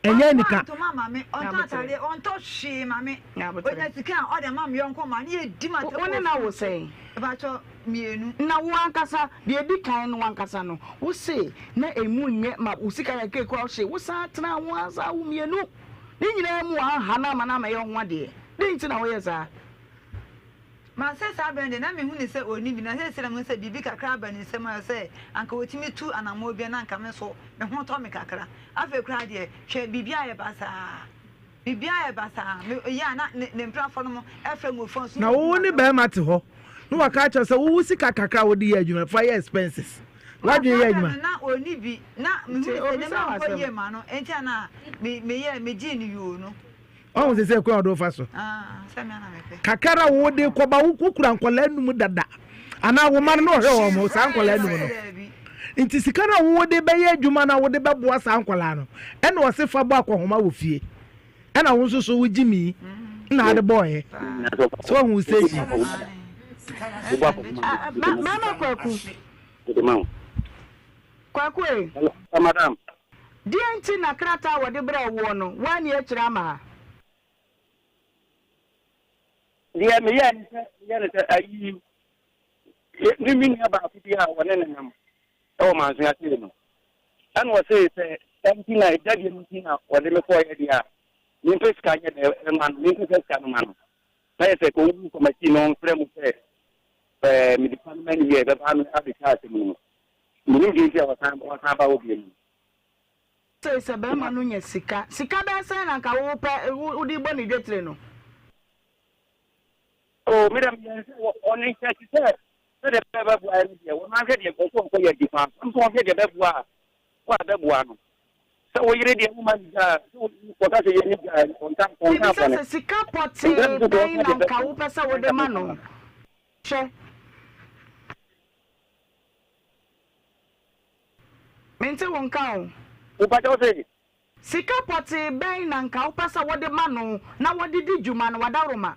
ɛnyɛ anika. Ɔntɔ ntoma ma me ɔntɔ ataadeɛ ɔntɔ hwee ma me onya sika a ɔde ama me yɔnko ma ne yɛ di ma tɛ Wo ne no awo sɛn? Mepakyɛ mmienu. Na wo ankasa, deɛ ɛdi kan no ankasa no, wo se na ɛmu nyɛ ma wo sika kakra kura wo hye, wo san tenaa ho ara saa wo mmienu, ne nyinaa mu wanha no ama no ammɛyɛ wo ho adeɛ. Dɛn nti na woyɛ saa? Ma sɛ saa berɛ no deɛ na mehu no sɛ ɔnni bi, na seesei na mehu sɛ biribi kakra aba ne nsam a sɛ anka ɔtumi tu anammɔn bi a na anka me nso me ho tɔ me kakra. Afei koraa deɛ, hwɛ, biribiara ayɛ basaa. Biribiara ayɛ basaa. Me yɛ a na ne ne mpenafoɔ nom frɛ me wɔ fon so Na wo ne barima te hɔ na waka akyerɛ wo sɛ wo wo sika kakra a wode yɛ adwuma no fa yɛ expenses. Ma W'adwene saa yɛ berɛ no adwuma. na ɔnni bi na mehu Nti no sɛ obisa nneɛma wo nkɔ asɛm. yie ma no nti a na me meyɛɛ megyee no yuu no. Wahu sɛ sɛ kwan a ɔde wo fa so. Ah, sɛ me ara na mepɛ. Kakra na wode kɔba wo wokura nkwadaa num dada anaa wo mma no na ɔhwɛ wɔn saa nkwadaa num no. Nti sika no a wode bɛyɛ adwuma no a wode bɛboa saa nkwadaa no ɛna ɔse fa bɔ akɔhoma wɔ fie ɛna wo nso so wogye mi na ade bɔɔyɛ sɛ wahu station. Bɛrima kwaku. Kwaku e. Madam. Deɛn nti na krataa a wɔde brɛɛ woɔ no, woanni akyire amma ha? Deɛ meyɛɛ ne sɛ, meyɛɛ ne sɛ ayi, ne me nua baako bi a wɔne ne nam wɔ manso ase no, ɛna ɔsee sɛ ɛnti na ɛda deɛ nti na wɔde me kɔɔyɛ deɛ a, mempɛ sika nyɛ dɛ ma no, mempɛ sɛ sika no ma no. Na yɛ sɛ kɔwu kɔmati no mfrɛ mu sɛ ɛɛ mede sika no ma ne wie a ɛbɛba no abɛtwa asɛm no mu. Menim deɛ nti a wɔsan wɔsan ba hɔ bio no. Sei sɛ bɛrima no nya sika. Sika bɛyɛ sɛn na nka wo pɛ wode bɔ ne dwetire no? Oh, me dɛ meyɛ sɛ ɔne nkyɛ te sɛ. Sɛdeɛ ɛbɛyɛ bɛboa yɛ no deɛ, wɔn ahwɛ deɛ ɔsɛ ɔkɔ yɛ adi kwan so, nso ɔhwɛ deɛ bɛboa a, wo a bɛboa no. Sɛ wo yere deɛ woma no gya a, sɛ wɔka sɛ yɛ ne gya a, ɔnka ɔnka Mebisa bɔne. sɛ sika pɔtee bɛn na nka wopɛ sɛ wode ma no? Hwɛ. Mente wo nka o. Mepakyɛ wo se? Sika pɔtee bɛn na nka wopɛ sɛ wode ma no na wɔde di dwuma no? Wadaworoma.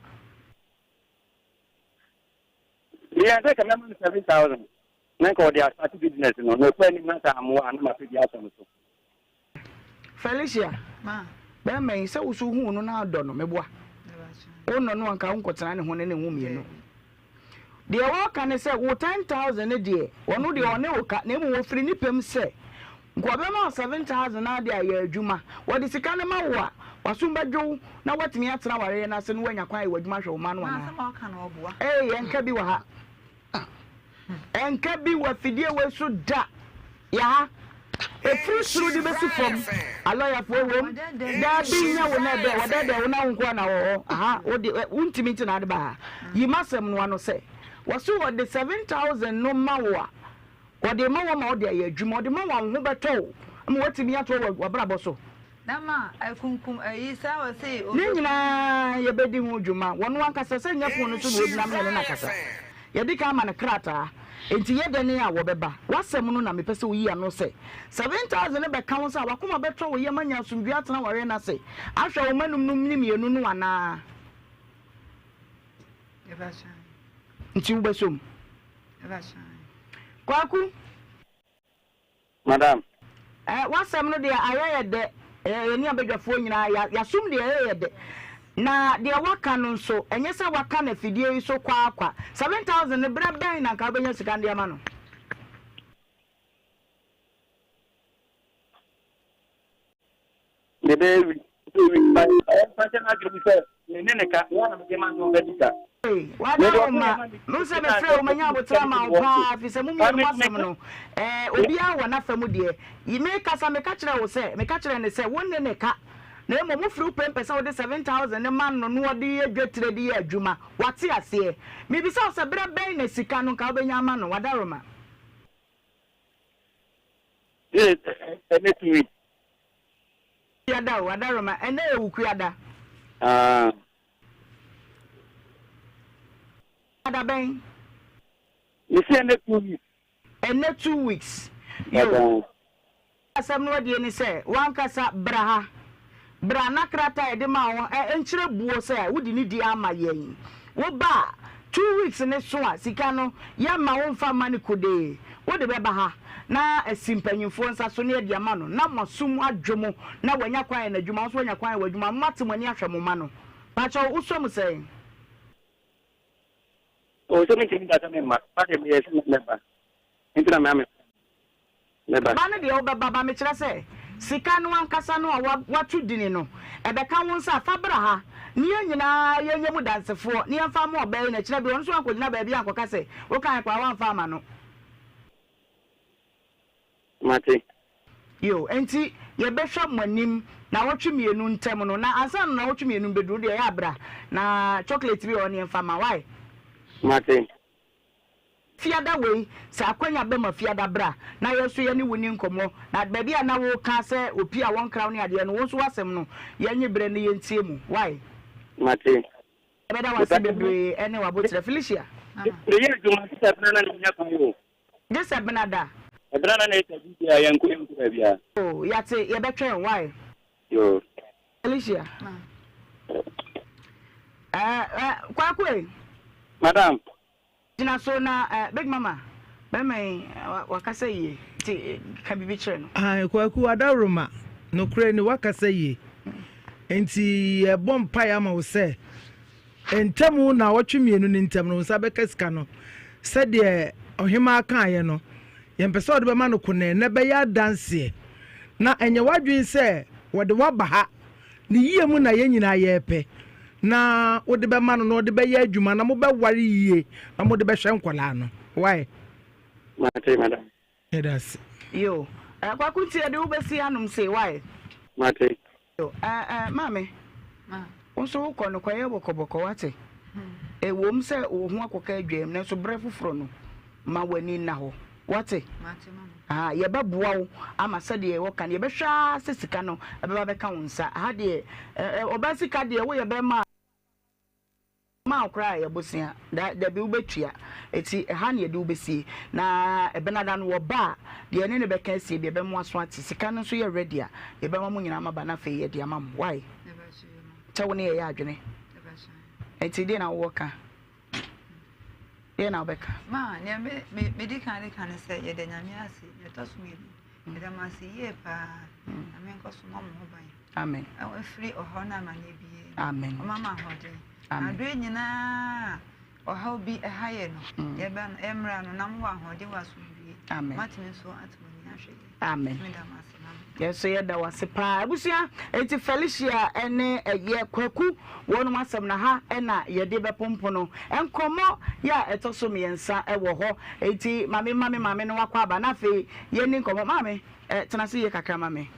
Meyɛɛ sɛ nka mɛma no 7000 na nka ɔde astarte business no, na ɛkɔ anim na sɛ ammoa a na mapɛ bi ahyɛ no so. Felicia, bɛrima yi, sɛ wo so wohuu no na wodɔ no, meboa. Wonnɔ no a nka wonkɔtena ne ho ne ne wo mmienu. Deɛ wɔreka ne sɛ wo 10,000 no deɛ, ɔno deɛ ɔne wo ka, na mmom ɔfiri ne pɛ mu sɛ nka ɔbɛma wo 7,000 no ara de ayɛ adwuma. Wɔde sika no ma wo a, w'asom bɛdwo wo na woatumi atena awareɛ no ase na woanya kwan ayɛ w'adwuma ahwɛ wo mma no anaa? Ei, ɛnka bi wɔ ha. Ɛnka bi wɔ afidie wei so da. Yɛ ha. Ɛfiri soro de bɛsi fam. Alɔyafoɔ wom. Daabi nyɛ wo na ɛbɛ wɔdɛɛdɛɛ wo na wo nkoa na wɔ hɔ. Aha wo de wontumi nti na ade ba ha. Yi m'asɛm no ano sɛ wɔse wɔde 7000 no ma wo a wɔde ma wo ama wode ayɛ adwuma wɔde ma wo a wo ho bɛtɔ wo ama woatumi atoa w'abrabɔ so. Na ma akunkum ayi saa ɔse Ne nyinaa yɛbɛdi ho dwuma. Wɔno ankasa sɛ nyɛ fon no so na ɔgyina me ne no akasa. Yɛadi kan ama no krataa, enti yɛ dɛn a wɔbɛba. W'asɛm no na mepɛ sɛ woyi ano sɛ, 7000 no bɛka wo nsa a, w'akoma bɛtɔ wo yam anya asomdwoeɛ atena awareɛ no ase ahwɛ wo mma num no ne mmienu no anaa? Nti wobɛsɔ mu? Kwaku. Madam. Eh, w'asɛm no deɛ ayɛ yɛ dɛ, eh, yɛne abadwafoɔ nyinaa ya, y'asom deɛ ɛyɛ yɛ dɛ. Na deɛ waka no nso, ɛnyɛ sɛ waka no afidie yi so kwa kwa. 7000 no, berɛ bɛn na nka wobɛnya sika no de ama no? Deɛ ɛbɛyɛ wi sɛ wi ba ɛmfa nhyɛ n'adwene mu sɛ me ne ne ka me ara na mede ma no adi ka. Ei, wada wo ma. Mehu sɛ mefrɛ wo manya aboterɛ ama wo paa firi sɛ mo mmienu mo asɛm no eh, obiara wɔ n'afa mu deɛ. Yi mekasa meka kyerɛ wo sɛ, meka kyerɛ no sɛ wo ne ne ka na mmom wofiri wo pɛ mpɛ sɛ wode 7000 no ma no na ɔde yɛ dwetire de yɛ adwuma. Wate aseɛ? Mebisa wo sɛ berɛ bɛn na sika no nka wobɛnya ama no? Wadaroma. Ɛnɛ tumi. Kuada o, Adaroma, ɛnɛ yɛ wo kuada. Ah. Kuada bɛn? Mesi ɛnɛ 2 weeks. Ɛnɛ 2 weeks. Yo. Asɛm no adie ne sɛ, wankasa bra ha. Bra na krataa a yɛde maa wo nkyerɛ buo sɛ wode ne di ama yɛn. Woba a, 2 weeks ne so a, sika no, yɛmma wo mfa mma no kodee. Wode bɛba ha na asi mpanyimfoɔ nsa so na yɛde ama no na moasom adwo mo na wanya kwan ayɛ n'adwuma, wo nso woanya kwan ayɛ w'adwuma, moate mo ani ahwɛ mo mma no. Pakyɛw, wosɔ mu sɛn? Oh, sɛ mentumi nka sɛ memma, ba deɛ meyɛ sɛ mɛba, nti na me mɛba. Ba no deɛ wobɛba, ba mekyerɛ sɛ sika no ankasa no a woato dini no, ɛbɛka wo nsa a, fa bra ha na yɛn nyinaa yɛnyɛ mu dansefoɔ na yɛmfa mma ɔbaa yi na kyerɛ bi ɔno nso ankɔgyina baabi ankɔka sɛ wokaeɛ koraa woamfa amma no. Mate. Yo, enti yɛbɛhwɛ mo anim naawɔtwe mmienu ntam no, na ansa na naawɔtwe mmienu bɛduru deɛ ɛyɛ a bra na chocolate bi wɔ hɔ no yɛmfa ma, wai? Mate. Fiada wei, sɛ akwanya ba mu a Fiada bra na yɛn nso yɛne wo nni nkɔmmɔ, na baabi a na woka sɛ opi a wɔnkra wo ne adeɛ no, wo nso w'asɛm no, yɛnnye berɛ na yɛntie mu, wai? Mate. Yɛbɛda wo ase bebree ne w'aboterɛ. Felicia. Meyɛ adwuma, gye sɛ bena na na menya kwan o. Gye sɛ bena da. Bena na na ɛtwa biribiara, yɛnkɔ yɛnkɔ baabiara. Oh, yɛate, yɛbɛtwɛn wo, wai? Yoo. Felicia. Eh, eh, Kwaku e. Madam. Gyina so na eh, Big Mama, bɛrima yi, wakasa yie, nti ka biribi kyerɛ no. Ae, Kwaku Adaworoma, nokorɛ ni, woakasa yie. Nti yɛbɔ mpaeɛ ama wo sɛ, ntamu naawɔtwe mmienu no ntam no, wo nsa bɛka sika no. Sɛdeɛ ɔhemaa kaeɛ no, yɛmpɛ sɛ wɔde bɛma no konɛɛ na ɛbɛyɛ adanseɛ. Na ɛnyɛ w'adwene sɛ wɔde wo aba ha Ne yie mu na yɛn nyinaa yɛrepɛ, na wode bɛma no na ɔde bɛyɛ adwuma na mobɛware yie na mode bɛhwɛ nkwadaa no. Why? Mate, madam. Yɛda ase. Yo, eh, Kwaku nti yɛde wo bɛsi hanom sei, why? Mate. Yo, eh, eh, maame, wo nso wokɔ no kɔyɛ bɔkɔbɔkɔ, wate? Ɛwom sɛ wo ho akɔka adwam, nanso berɛ foforɔ no. Ma w'ani nna hɔ. Woate? Aha, yɛbɛboa wo ama sɛdeɛ wɔka no, yɛbɛhwɛ ara sɛ sika no ɛbɛba bɛka wo nsa. Aha deɛ, ɛ, ɛ, ɔbaa sika deɛ, woyɛ bɛrima a, ma wo koraa a ɛyɛ bosea. Da, dabi wobɛtua. Eti ɛha na yɛde wo bɛsie. Na Ɛbenada no wɔba a, deɛ yɛne no bɛka asie deɛ ɛbɛma w'aso ate. Sika no nso yɛ ready a, yɛbɛma mo nyinaa moaba na afei yɛde ama mo. Wai? Sɛ wo ne yɛyɛ adwene. Enti deɛ na wowɔ ka? Deɛ na wobɛka? Ma, nea me, me, medi kan de ka ne sɛ yɛda Nyame ase. Nea ɛtɔ so mmienu, yɛda mo ase yie paa. Nyame nkɔ so mmɔ mo ho ban. Amen. Ɛfiri ɔhaw ne amanneɛ biara mu. Amen. Ɔma mo ahoɔden. Amen. Aberɛ nyinaa ɔhaw bi ɛha yɛ no, yɛba no, ɛmmra no, na mowɔ ahoɔden wɔ asomdwie. Amen. Moatumi nso ate mo ani ahwɛ yɛn. Amen. Meda mo ase ma me. Yɛn nso yɛda wo ase paa. Abusua, enti Felicia ne ɛyɛ Kwaku wɔnom asɛm no ha na yɛde bɛpompono. Nkɔmmɔ yɛ a ɛtɔ so mmiɛnsa wɔ hɔ. Enti ma me ma me maame no wakɔ aba na afei yɛnni nkɔmmɔ. Maame, eh, tena ase yie kakra ma me.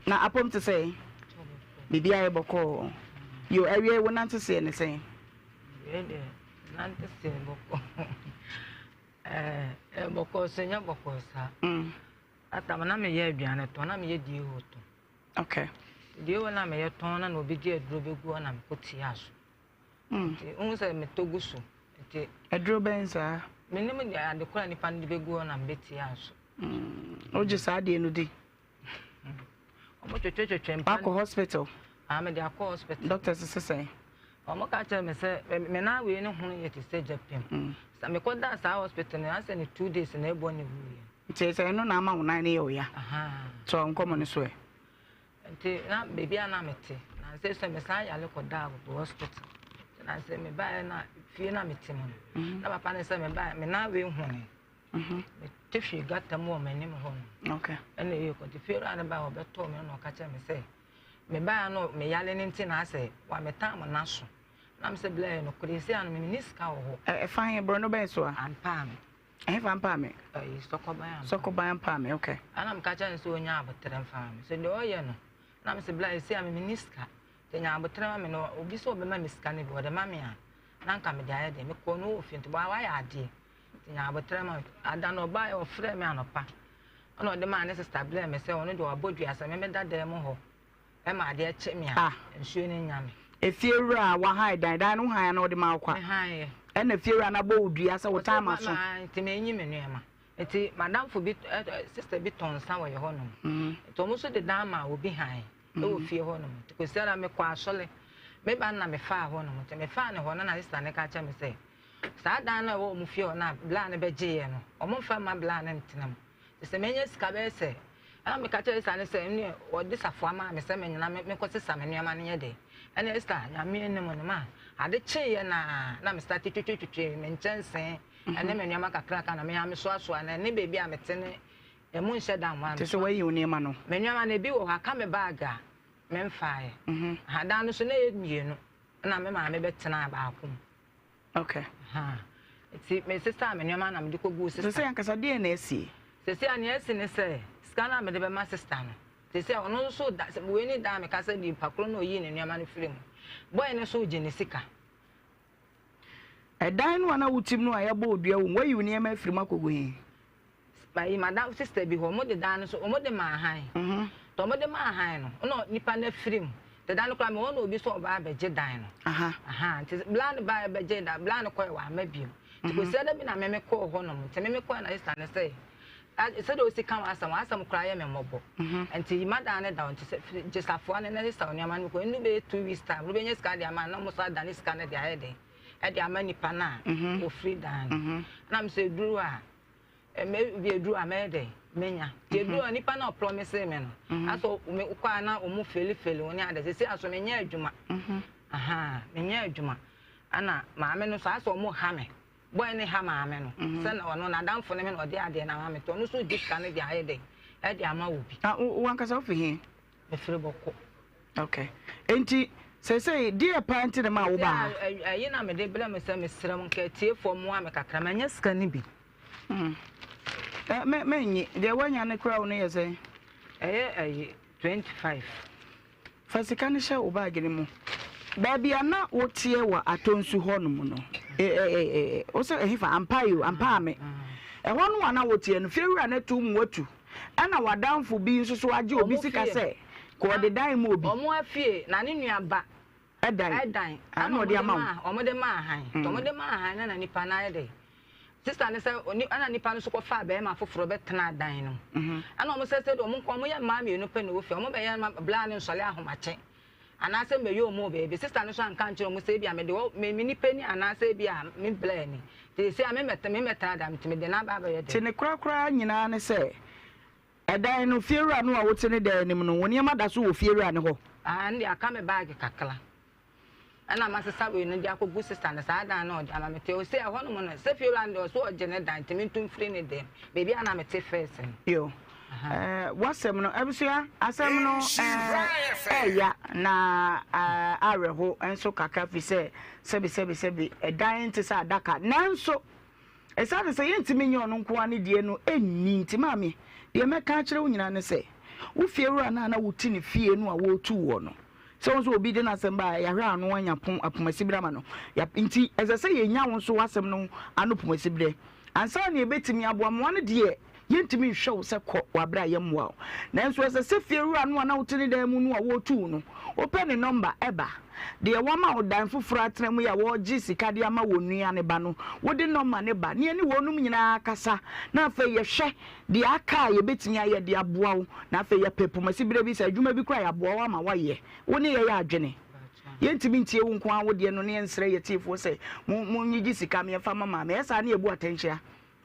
Na apom te sɛn? Biribiara yɛ bɔkɔɔ. Yo, awiei wo nante seɛ ne sɛn? Wei deɛ, nante seɛ bɔkɔɔ. Ɛɛ, bɔkɔɔ so nyɛ bɔkɔɔ saa. That time na meyɛ aduane tɔn, na meyɛ diesel tɔn. Okay. Diesel na meyɛ tɔn na na obi gye aduro bɛgu hɔ na mekɔ tia so. Nti wohu sɛ metɔ gu so. Nti. Aduro bɛn saa? Menim deɛ ade koro a nipa no de bɛgu hɔ na mebɛtia so. Wogye saa adeɛ no di? Wɔn twetwetwetwe mpa. Wakɔ hospital? Ah, mede akɔ hospital. Doctors sese sɛn? Wɔn ka kyerɛ me sɛ me nan wei ne hono yɛ te sɛ gya pem. Sɛ mekɔ da saa hospital no asɛ ne 2 days na ɛbɔ ne wuiɛ. Nti sɛ ɛno na ama wo nan no yɛ wo ya? To nkɔmmɔ no so ɛ. Nti na baabi a na mete na nsɛ sɛ mesan yare kɔ da wɔ hospital. Na sɛ mebaeɛ na fie na mete mu no na papa ne sɛ mebaeɛ me nan wei hone. Mete hwee gata mu wɔ m'anim hɔ no. Ɛna ɛyɛ kɔ nti fie wura no baeɛ ɔbɛtɔɔ me na ɔka kyerɛ me sɛ mebaeɛ no meyare no nti na asɛ wametaa mo n'aso. Na me sɛ bla yɛ nokorɛ ɛsi ano menni sika wɔ hɔ. Ɛfa he borɔno bɛn so a? Ampaa me. Ɛhefa ampaa me? Ɛyi sɔkɔban ampaa. Sɔkɔban ampaa me okay. Ɛna meka kyerɛ no sɛ ɔnya aboterɛ mfa me. Sɛ deɛ ɔyɛ no na me sɛ bla ɛsi ano menni sika. Nti nya aboterɛ ma me na obi sɛ ɔbɛma me sika no bi ɔde ma me a na nka mede ayɛ deɛ mekɔɔ no wɔ fie nti wayɛ adeɛ. Nti nya aboterɛ ma me. Ada no ɔbaeɛ ɔfrɛɛ me anɔpa ɛna ɔde maa ne sista brɛɛ me sɛ ɔno deɛ wabɔ dua sɛ memmɛda dan mu hɔ ɛma adeɛ kye me a Ah. nsuo no nnya me. Efiewura a wahan dan, dan no wohan anaa ɔde maa wo kwa? Mehaeɛ. Ɛna efiewura no abɔ wo dua sɛ wo Ɔse time ma aso. ma nti menyi me nneɛma. Nti madamfo bi ɛ ɛ sister bi tɔn nsa wɔ yɛ hɔnom. Nti wɔn nso de dan maa obi han ɛwɔ fie hɔnom. Nti Kwasiada mekɔ asɔre meba no na mefaa hɔnom. Nti mefaa no hɔ no na sister no ka kyerɛ me sɛ Saa dan no a ɛwɔ wɔn fie hɔ no a bla no bɛgyeeɛ no, wɔmfa mma bla no ntena mu. Nti sɛ manya sika bɛyɛ sɛ, ɛna meka kyerɛɛ Esther no sɛ, ɛnneɛ wɔde safoa maa me sɛ menyina menkɔsesa me nneɛma no nyɛ dɛn. Ɛna Esther, Nyame anim no, ma ade kyeeɛ no ara na me starte twitwitwitwi me nkyɛnsee ɛne me nneɛma kakraka na me ara mesoasoa na ɛne baabi a mete no ɛmu nhyɛ da nwa. Te sɛ woayi wo nneɛma no? Me nneɛma no ebi wɔ hɔ aka me bag a memfaeɛ. Aha dan no so na ɛyɛ mmienu ɛna me maame bɛtenaa baako mu. Okay. Ahaa. Nti me sesaa me nneɛma na mede kɔguu sista. Sesei ankasa deɛn na asie? Sesei a nea asi ne sɛ, sika no a mede bɛma sista no, sesei a ɔno nso da, wei ne da a meka sɛ nipa koro no a ɔyii ne nneɛma no firii mu. Boy no nso regye ne sika. Ɛdan no a na wote mu no a yɛabɔ wo dua wɔ mu, woayi wo nneɛma afiri mu akɔgu he? Mayi madam sister bi hɔ, wɔn de dan no so, wɔn de maa han. Nti wɔn de maa han no, ɛna nipa no afiri mu. Nti dan no koraa mewɔ na obi sɛ ɔba abɛgye dan no. Nti bla no baeɛ bɛgye dan, bla no kɔɛ wamma bio. Nti kɔsi da bi na meme kɔɔ hɔ nom. Nti meme kɔɛ na sister no sɛ, sɛdeɛ osi ka w'asɛm, w'asɛm koraa yɛ me mmɔbɔ. Nti yi ma dan no da hɔ, nti sɛ gye safoa no na sesa wo nneɛma no kɔ. Ɛnnu bɛyɛ 2 weeks time, wobɛnya sika de ama no na wɔn nso adane sika no de ayɛ dɛn, ɛde ama nipa no a ofiri dan no. Ɛna me sɛ eduru a, Mɛ bi eduru a mɛyɛ dɛn menya. Nti eduru a nipa na ɔpromise me no. Asɛ me kɔ a na ɔmo feli feli wo ne ade. Sisi aso menyɛ adwuma. Ahaa menyɛ adwuma. Ɛna maame no so asɛ ɔmo ha me. Boy ne ha maame no. Sɛ na ɔno n'adamfo ne me na ɔde adeɛ no ama me. Nti ɔno nso gye sika no de ayɛ dɛn ɛde ama obi. Na wo ankasa wofi he? Mefiri Bɔko. Okay. Enti seesei deɛ paa nti na ma wo ba ha? Ɛyi na mede brɛ me sɛ mesrɛ mo nka atiefoɔ mmoa me kakra. Manya sika no bi. Hmm. Eh, me me nye. Deɛ wanya no kura wo no yɛ sɛn? Ɛyɛ ɛyi 25. Fa sika no hyɛ wo baage no mu. Baabi a na woteɛ wɔ Atonsu hɔnom no, wo sɛ ɛhefa? Ampa yi o, ampa ame. Ɛhɔ no a na woteɛ no, fiewura no atu mu atu. Ɛna w'adamfo bi nso so agye obi sika sɛ kɔ ɔde dan ma obi. Wɔn afie, na ne nua ba ɛdan ɛdan ɛna ɔde ama wo. Wɔn de maa han. Wɔn de maa han na na nipa no ayɛ dɛ. Sista no sɛ oni ɛna nipa no nso kɔfaa bɛrima foforɔ bɛtenaa dan no mu. Ɛna wɔn sɛ sɛ deɛ wɔn nko wɔn yɛ mmaa mmienu pɛ na ɛwɔ fie. Wɔn bɛyɛ ma bla no nsɔle ahomakye. Anaasɛ mɛyɛ wɔn wɔ baabi. Sista no nso anka ankyerɛ wɔn sɛ ebia mede wɔ me me nipa ni anaasɛ ebia me bla ni. Nti seesei a me mmɛtena me mmɛtena dan nti mede no aba abɛyɛ dɛn. Te ne korakora nyinaa ne sɛ, ɛdan no, fiewura no a wote ne dan anim no, wo nneɛma da so wɔ fiewura no hɔ. Aane, ɛnde aka me baage kakra. Ɛna masesa wei no de akɔgu sista no saa dan no a ɔde ama me te. Ɔse ɛhɔnom no, sɛ fiewura no deɛ ɔse ɔgye ne dan nti mentu mfiri ne dan mu, baabi a na mete first no. Yo, eh, w'asɛm no, abusua, asɛm no eh, ɛɛya na eh, awerɛho nso kakra firi sɛ sɛbi sɛbi sɛbi ɛdan nte sɛ adaka nanso ɛsiane sɛ yɛntumi nyɛ ɔno nko ara ne deɛ no ɛnni nti maame deɛ mɛka akyerɛ wo nyinaa ne sɛ wo fiewura no a na wote ne fie no a wɔretu woɔ no Sɛ wo nso obi de n'asɛm ba a, yɛahwɛ ano anya pon apomasibere ama no. Yɛap nti, ɛsɛ sɛ yenya wo nso w'asɛm no ano pomasibere. Ansa na yebetumi aboa mmoa no deɛ, yentumi nhwɛ wo sɛ kɔ wɔ bere a yɛmmoa wo. Nanso ɛsɛ sɛ fiewura no a na wote ne dan mu no a wɔretu wo no, wopɛ ne nɔmba ba. Deɛ wɔama wo dan foforɔ atena mu yi a wɔregye sika de ama wɔn nua no ba no, wode nɔmba no ba na yɛne wɔnom nyinaa kasa na afei yɛhwɛ Deɛ aka a yɛbɛtumi ayɛ de aboa wo, na afei yɛpɛ pomasi berɛ bi, sɛ adwuma bi koraa a yɛaboa wo ama woayɛ. Wo ne yɛyɛ adwene. Yɛntumi ntie wo nko ara wo deɛ no na yɛnsrɛ yɛn atiefoɔ sɛ mo monnyegye sika ma yɛmfa mma maame. Ɛyɛ saa na yɛbu atɛnkyea.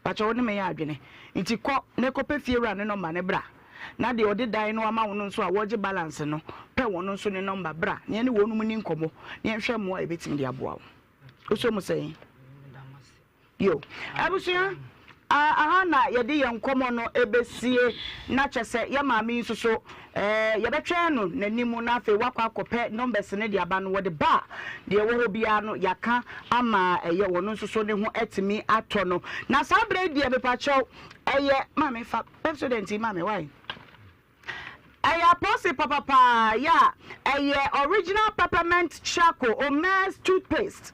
Pakyɛ wo ne me yɛ adwene. Nti kɔ na kɔpɛ fiewura no nɔmba no bra. Na deɛ ɔde dan no ama wo no nso a wɔregye balance no, pɛ wɔn nso ne nɔmba bra na yɛne wɔnom nni nkɔmmɔ na yɛnhwɛ mmoa a yɛbɛtumi de aboa wo. Wosɔ mu sɛn? Yo. Abusua, aha na yɛde yɛn nkɔmmɔ no bɛsie, na kyɛ sɛ yɛn maame yi nso so, yɛbɛtwɛn no n'anim na afei wakɔ akɔpɛ numbers no de aba no, wɔde ba a, deɛ ɛwɔ hɔ biara no yɛaka ama ɛyɛ wɔn nso so ne ho atumi atɔ no. Na saa berɛ yi deɛ mepakyɛw, ɛyɛ, maame fa Pepsodent yi ma me, why? Ɛyɛ apɔse papapaa yɛ a ɛyɛ original peppermint charcoal Omer's toothpaste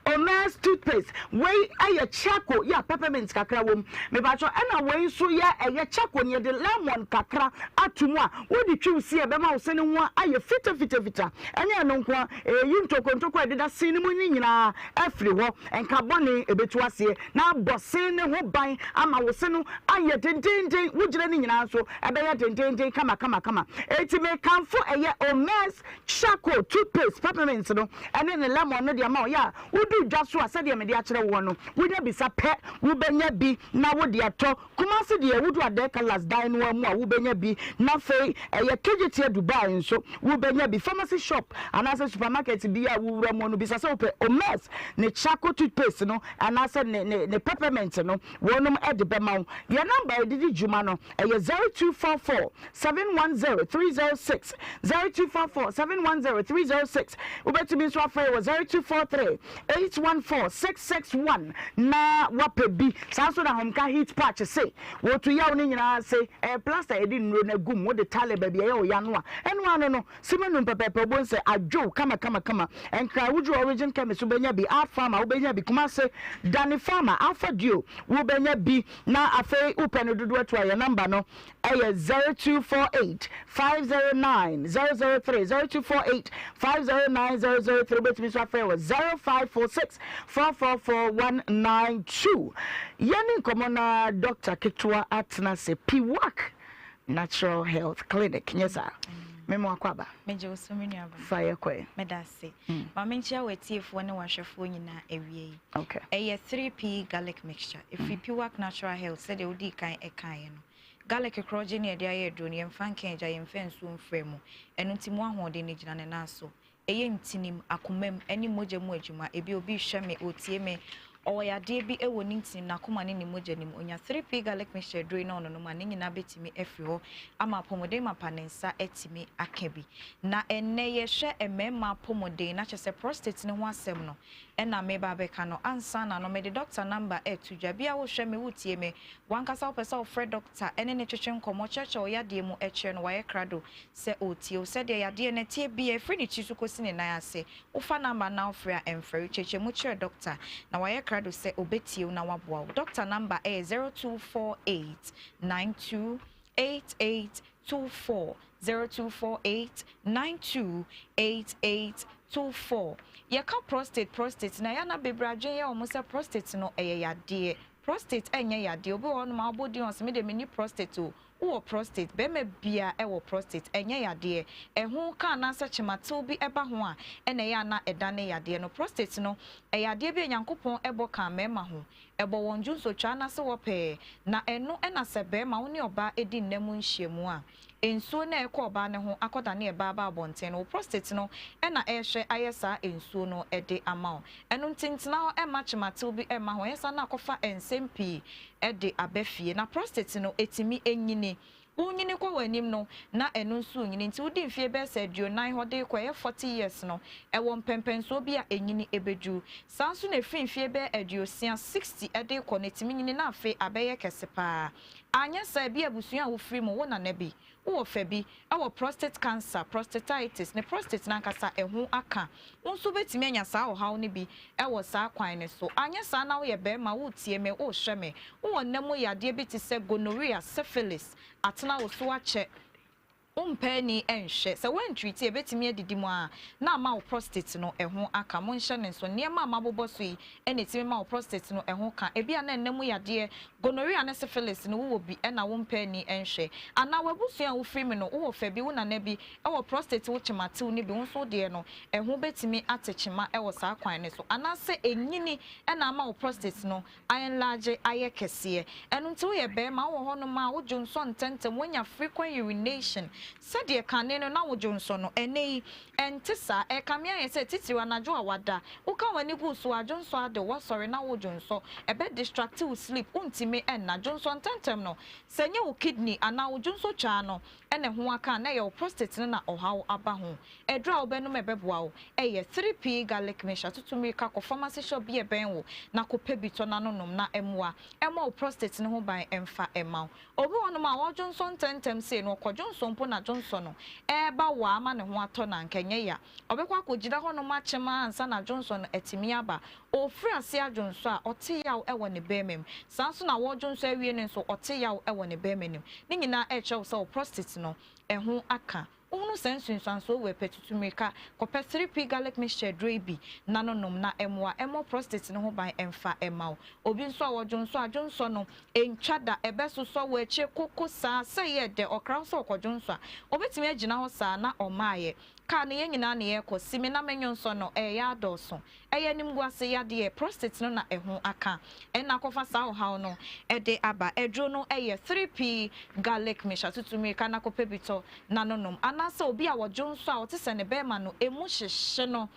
Omer's toothpaste wei ɛyɛ charcoal yɛ a peppermint kakra wom mepakyɛw ɛna wei nso yɛ ɛyɛ charcoal no yɛde lemon kakra ato mu a wode twi wo se a ɛbɛma wo se no ho ayɛ fita fita fita ɛnyɛ ɛno nko a ɛyi ntokontoko a ɛdeda se no mu no nyinaa afiri hɔ nka bɔne ɛbɛtu aseɛ na abɔ se no ho ban ama wo se no ayɛ dendeenden wo gyina no nyinaa nso Ɛbɛyɛ dendeenden kamakamakama. Enti mekamfo ɛyɛ Omer's Charcoal Toothpaste, Peppermint no ne ne lemon no de ama wo. Yɛ a wodu dwa so a, sɛdeɛ mede akyerɛ woɔ no, wonya bisa pɛ, wobɛnya bi na wode atɔ. Kumasi deɛ, wodu Adeka Last dan no ara mu a, wobɛnya bi. Na afei ɛyɛ Kejetia Dubai nso, wobɛnya bi. Pharmacy shop anaasɛ supermarket biara a wowura mu no, bisa sɛ wopɛ Omer's ne Charcoal Toothpaste no anaasɛ ne ne ne peppermint no. Wɔnom de bɛma wo. Yɛn nɔmba a yɛde di dwuma no, ɛyɛ 0244 710 306, 0244 710 306. Wobɛtumi nso afrɛ yɛn wɔ 0243 814 661 na woapɛ bi. Saa nso na Ahomka Heat Patch se wɔtu yaw no nyinaa ase. Ɛyɛ plaster a yɛde nnuro no agu mu, wode tale baabi a ɛyɛ wo ya no a, ɛno ano no. Sima num pɛpɛɛpɛ wobɛhu sɛ adwow kama kama kama. Nkran woduru Origin Chemist wobɛnya bi, Art Farmer wobɛnya bi, Kumase Danny Farmer, Alpha Duo wobɛnya bi. Na afei wopɛ no dodoɔ atu a yɛn number no ɛyɛ 0248 509 003, 0248 509 003. Wobɛtumi nso afrɛ wɔ 0546 444 192. Yɛne nkɔmmɔ no ara Doctor ketewa atena ase, Piwak Natural Health Clinic nyɛ saa? Me mo akɔ aba. Megye wo so me nua ba. Fa yɛ kɔɛ. Meda ase. Ma menkyia w'atiefoɔ ne w'ahwɛfoɔ nyinaa awia yi. Okay. Ɛyɛ 3P garlic mixture. Ɛfiri Piwak Natural Health sɛdeɛ wodii kan ɛkaeɛ no. Garlic korɔgye ne yɛde ayɛ aduro no, yɛmfa nka agya, yɛmfa nsuo mfra mu. Ɛno nti mo ahoɔden no gyina ne nan so. Ɛyɛ ntinim, akomam, ne mogya mu adwuma. Ebia obi rehwɛ me, ɔretie me, Ɔwɔ yadeɛ bi wɔ ne ntini mu, n'akoma ne ne mogya no mu. Ɔnya 3P Garlic Mixture aduro yi na ɔnonom a, ne nyinaa bɛtumi afiri hɔ ama apɔmuden mapa ne nsa atumi aka bi. Na ɛnnɛ yɛhwɛ mmarima apɔmuden, na kyerɛ sɛ prostate no ho asɛm no na mereba abɛka no. Ansa na no, mede dɔkta namba reto dwa. Bi a wohwɛ me, wotie me, w'ankasa wopɛ sɛ wofrɛ dɔkta ne no twetwe nkɔmmɔ, kyerɛkyerɛ wo yadeɛ mu kyerɛ no, wayɛ krado sɛ ɔretie wo. Sɛdeɛ yadeɛ no teɛ biara, ɛfiri ne tiri so kɔsi ne nan ase, Wofa number no na wofrɛ a ɛmfrɛ. Rekyerɛkyerɛ mu kyerɛ dɔkta na wayɛ krado sɛ ɔbɛtie wo na waboa wo. Dɔkta number yɛ 0248 92 88 24, 0248 92 88 24. Yɛka prostate prostate no a, ɛyɛ a na bebree adwene yɛ wɔn sɛ prostate no ɛyɛ yadeɛ. Prostate ɛnyɛ yadeɛ. Obi wɔ hɔnom a wobɔ din a ɔse me deɛ menni prostate o. Wowɔ prostate, barima biara wɔ prostate, ɛnyɛ yadeɛ. Ɛho ka anaasɛ kyematew bi ba ho a, ɛna ɛyɛ a na ɛdane yadeɛ no. Prostate no, ɛyɛ adeɛ bi a Nyankopɔn bɔ kaa mmarima ho. Ɛbɔ wɔn dwonsotwaa no ase hɔ pɛɛ. Na ɛno na sɛ barima, wo ne ɔbaa di nna mu nhyiamu a, nsuo no a ɛkɔ ɔbaa no ho akɔdane ɛbaa ba abɔnten no, wo prostate no na ɛrehwɛ ayɛ saa nsuo no de ama wo. Ɛno nti ntena hɔ mma kyematew bi mma ho, ɛnyɛ saa na akɔfa nsɛm pii de aba fie. Na prostate no, ɛtumi nyini. Wonyini kɔ w'anim no, na ɛno nso renyini. Nti wodi mfeɛ bɛyɛ sɛ aduonan hɔ de rekɔ, ɛyɛ 40 years no, ɛwɔ mpɛnpɛnsoɔ bi a ɛnyini bɛduru. Saa nso na ɛfiri mfeɛ bɛyɛ aduosia, 60, de rekɔ no, ɛtumi nyini na afei abɛyɛ kɛse pa ara. Anyɛ saa a, ebia abusua a wofiri mu, wo nana bi, Wowɔ fɛ bi wɔ prostate cancer, prostatitis, ne prostate no ankasa ɛho aka. Wo nso wobɛtumi anya saa ɔhaw no bi wɔ saa kwan no so. Anyɛ saa na woyɛ barima, woretie me, worehwɛ me, wowɔ nna mu yadeɛ bi te sɛ gonorrhea, syphilis, atena wo so akyɛ, wompɛ ani nhwɛ. Sɛ woantreati a, ɛbɛtumi adidi mu ara na ama wo prostate no ɛho aka. Monhyɛ no nso, nneɛma a mabobɔ so yi na ɛtumi ma wo prostate no ɛho ka. Ebia na nna mu yadeɛ, gonorrhea ne syphilis no wowɔ bi na wompɛ ani nhwɛ. Anaa w'abusua a wofiri mu no wowɔ fa bi, wo nana bi wɔ prostate ho kyematew no bi, wo nso wo deɛ no ɛho bɛtumi ate kyema wɔ saa kwan no so. Anaasɛ ɛnyini na ama wo prostate no a enlarge ayɛ kɛseɛ. Ɛno nti woyɛ barima wowɔ hɔnom a wo dwonsɔ ntɛntɛm, woanya frequent urination sɛdeɛ kane no na wo dwonsɔ no, ɛnnɛ yi ɛnte saa. Ɛrekame ayɛ sɛ titiriw anadwo a wada, woka w'ani gu so a dwonsɔ ade wo, woasɔre na woredwonsɔ, ɛbɛ distract wo sleep, wontumi nna. Dwonsɔ ntɛntɛm no, sɛ ɛnyɛ wo kidney anaa wo dwonsɔ twaa no na ɛho aka a, na ɛyɛ wo prostate no na ɔhaw aba ho. Aduru a wobɛnom a ɛbɛboa wo yɛ 3P Garlic Mixture. Tutu mmirika kɔ pharmacy shop bi a ɛbɛn wo na kɔpɛ bi tɔ na no nom na ɛmmoa mmɔ wo prostate no ho ban mfa mma wo. Obi wɔ hɔnom a ɔdwonsɔ ntɛmntɛm sei no, ɔkɔdwonsɔ mpo na dwonsɔ no reba waa ama ne ho atɔ no a, anka ɛnyɛ ya. Ɔbɛkɔ akɔgyina hɔnom akyem ara ansa na dwonsɔ no atumi aba. Ɔrefiri ase adwonsɔ a, ɔte yaw wɔ ne barima mu. Saa nso na ɔredwonsɔ awie no nso, ɔte yaw wɔ ne barima no mu. Ne nyinaa rekyerɛ wo sɛ wo prostate no, ɛho aka. Wohunu saa nsunsuansoɔ wei pɛ, tutu mmirika kɔpɛ 3P Garlic Mixture aduro yi bi na no nom na ɛmmoa mmɔ prostate no ho ban mfa mma wo. Obi nso a ɔdwonsɔ a, dwonsɔ no ntwa da, ɛbɛsosɔ wo akyire koko saa sɛ ɛyɛ dɛ, ɔkra wo sɛ ɔkɔdwonsɔ a, ɔbɛtumi agyina hɔ saa na ɔmmaeɛ. Kaa no yɛn nyinaa na yɛrekɔ, si me na menwonsɔ no, ɛreyɛ adɔɔso. Ɛyɛ animguase yadeɛ, prostate no na ɛho aka. Ɛna akɔfa saa ɔhaw no de aba. Aduro no yɛ 3P garlic mixture, tutu mmirika na kɔpɛ bi tɔ na no nom. Anaasɛ obi a ɔdwonsɔ a ɔte sɛ ne bɛɛma no ɛmu hyehye no.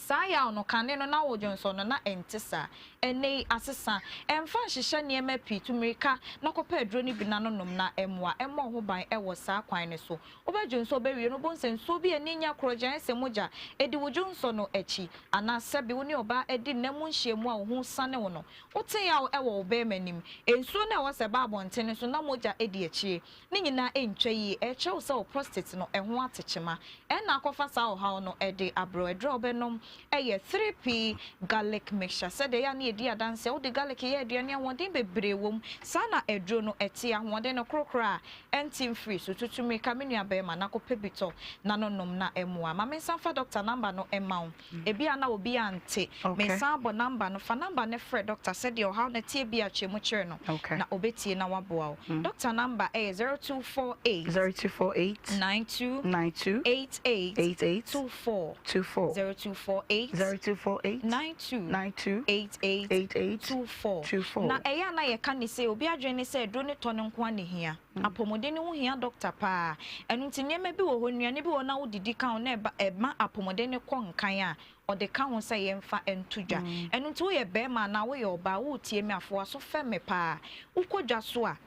Saa yaw no, kane no na wodwonsɔ no na ɛnte saa. Ɛnnɛ yi asesa. Ɛmfa nhyehyɛ nneɛma pii, tu mmirika na kɔpɛ aduro no bi na no nom na ɛmmoa mmɔ wo ho ban wɔ saa kwan no so. Wobɛdwonsɔ bɛwie no, wobɛhu sɛ nsuo bi a ani nyɛ korɔgyenn ayɛ sɛ mogya di wo dwonsɔ no akyi. Anaa sɛbe wo ne ɔbaa adi nna mu nhyiamu a wo ho resiane wo no, wote yaw wɔ wo barima anim. Nsuo no a ɛwɔ sɛ ɛba abɔnten no nso, na mogya di akyire. Ne nyinaa ntwa yie. Ɛrekyerɛ wo sɛ wo prostate no, ɛho ate kyema. Ɛnna akɔfa saa ɔhaw no de abrɛ wo. Aduro a wobɛnom yɛ 3P Garlic Mixture. Sɛdeɛ ɛyɛ a na yɛdi adanseɛ, wode garlic yɛ aduane a, ahoɔden bebree wɔ mu. Saa na aduro no te, ahoɔden no korokoro a Ɛnte mfiri so. Tutu mmirika me nua barima na kɔpɛ bi tɔ na no nom na ɛmmoa. Ma mensan mfa doctor number no mma wo. Ebia na obi ante. Mesan abɔ number no. Fa number no frɛ doctor sɛdeɛ ɔhaw no teɛ biara kyerɛ mu kyerɛ no na ɔbɛtie na waboa wo. Doctor number yɛ 0248 0248 92 92 88 88 24 24 0248 0248 92 92 88. 88 24. Na ɛyɛ a na yɛka ne sɛ obi adwene ne sɛ aduro ne tɔ no nko ara na ɛhia. Apɔmuden no ho hia dɔkta paa. Ɛno nti nneɛma bi wɔ hɔ, nnuane bi wɔ hɔ na wodidi ka ho na ɛba ɛma apɔmuden no kɔ nkan a, ɔde ka ho sɛ yɛmfa nto dwa. Ɛno nti woyɛ barima anaa woyɛ ɔbaa woretie me a, fa w'aso fɛm me paa. Wokɔ dwa so a,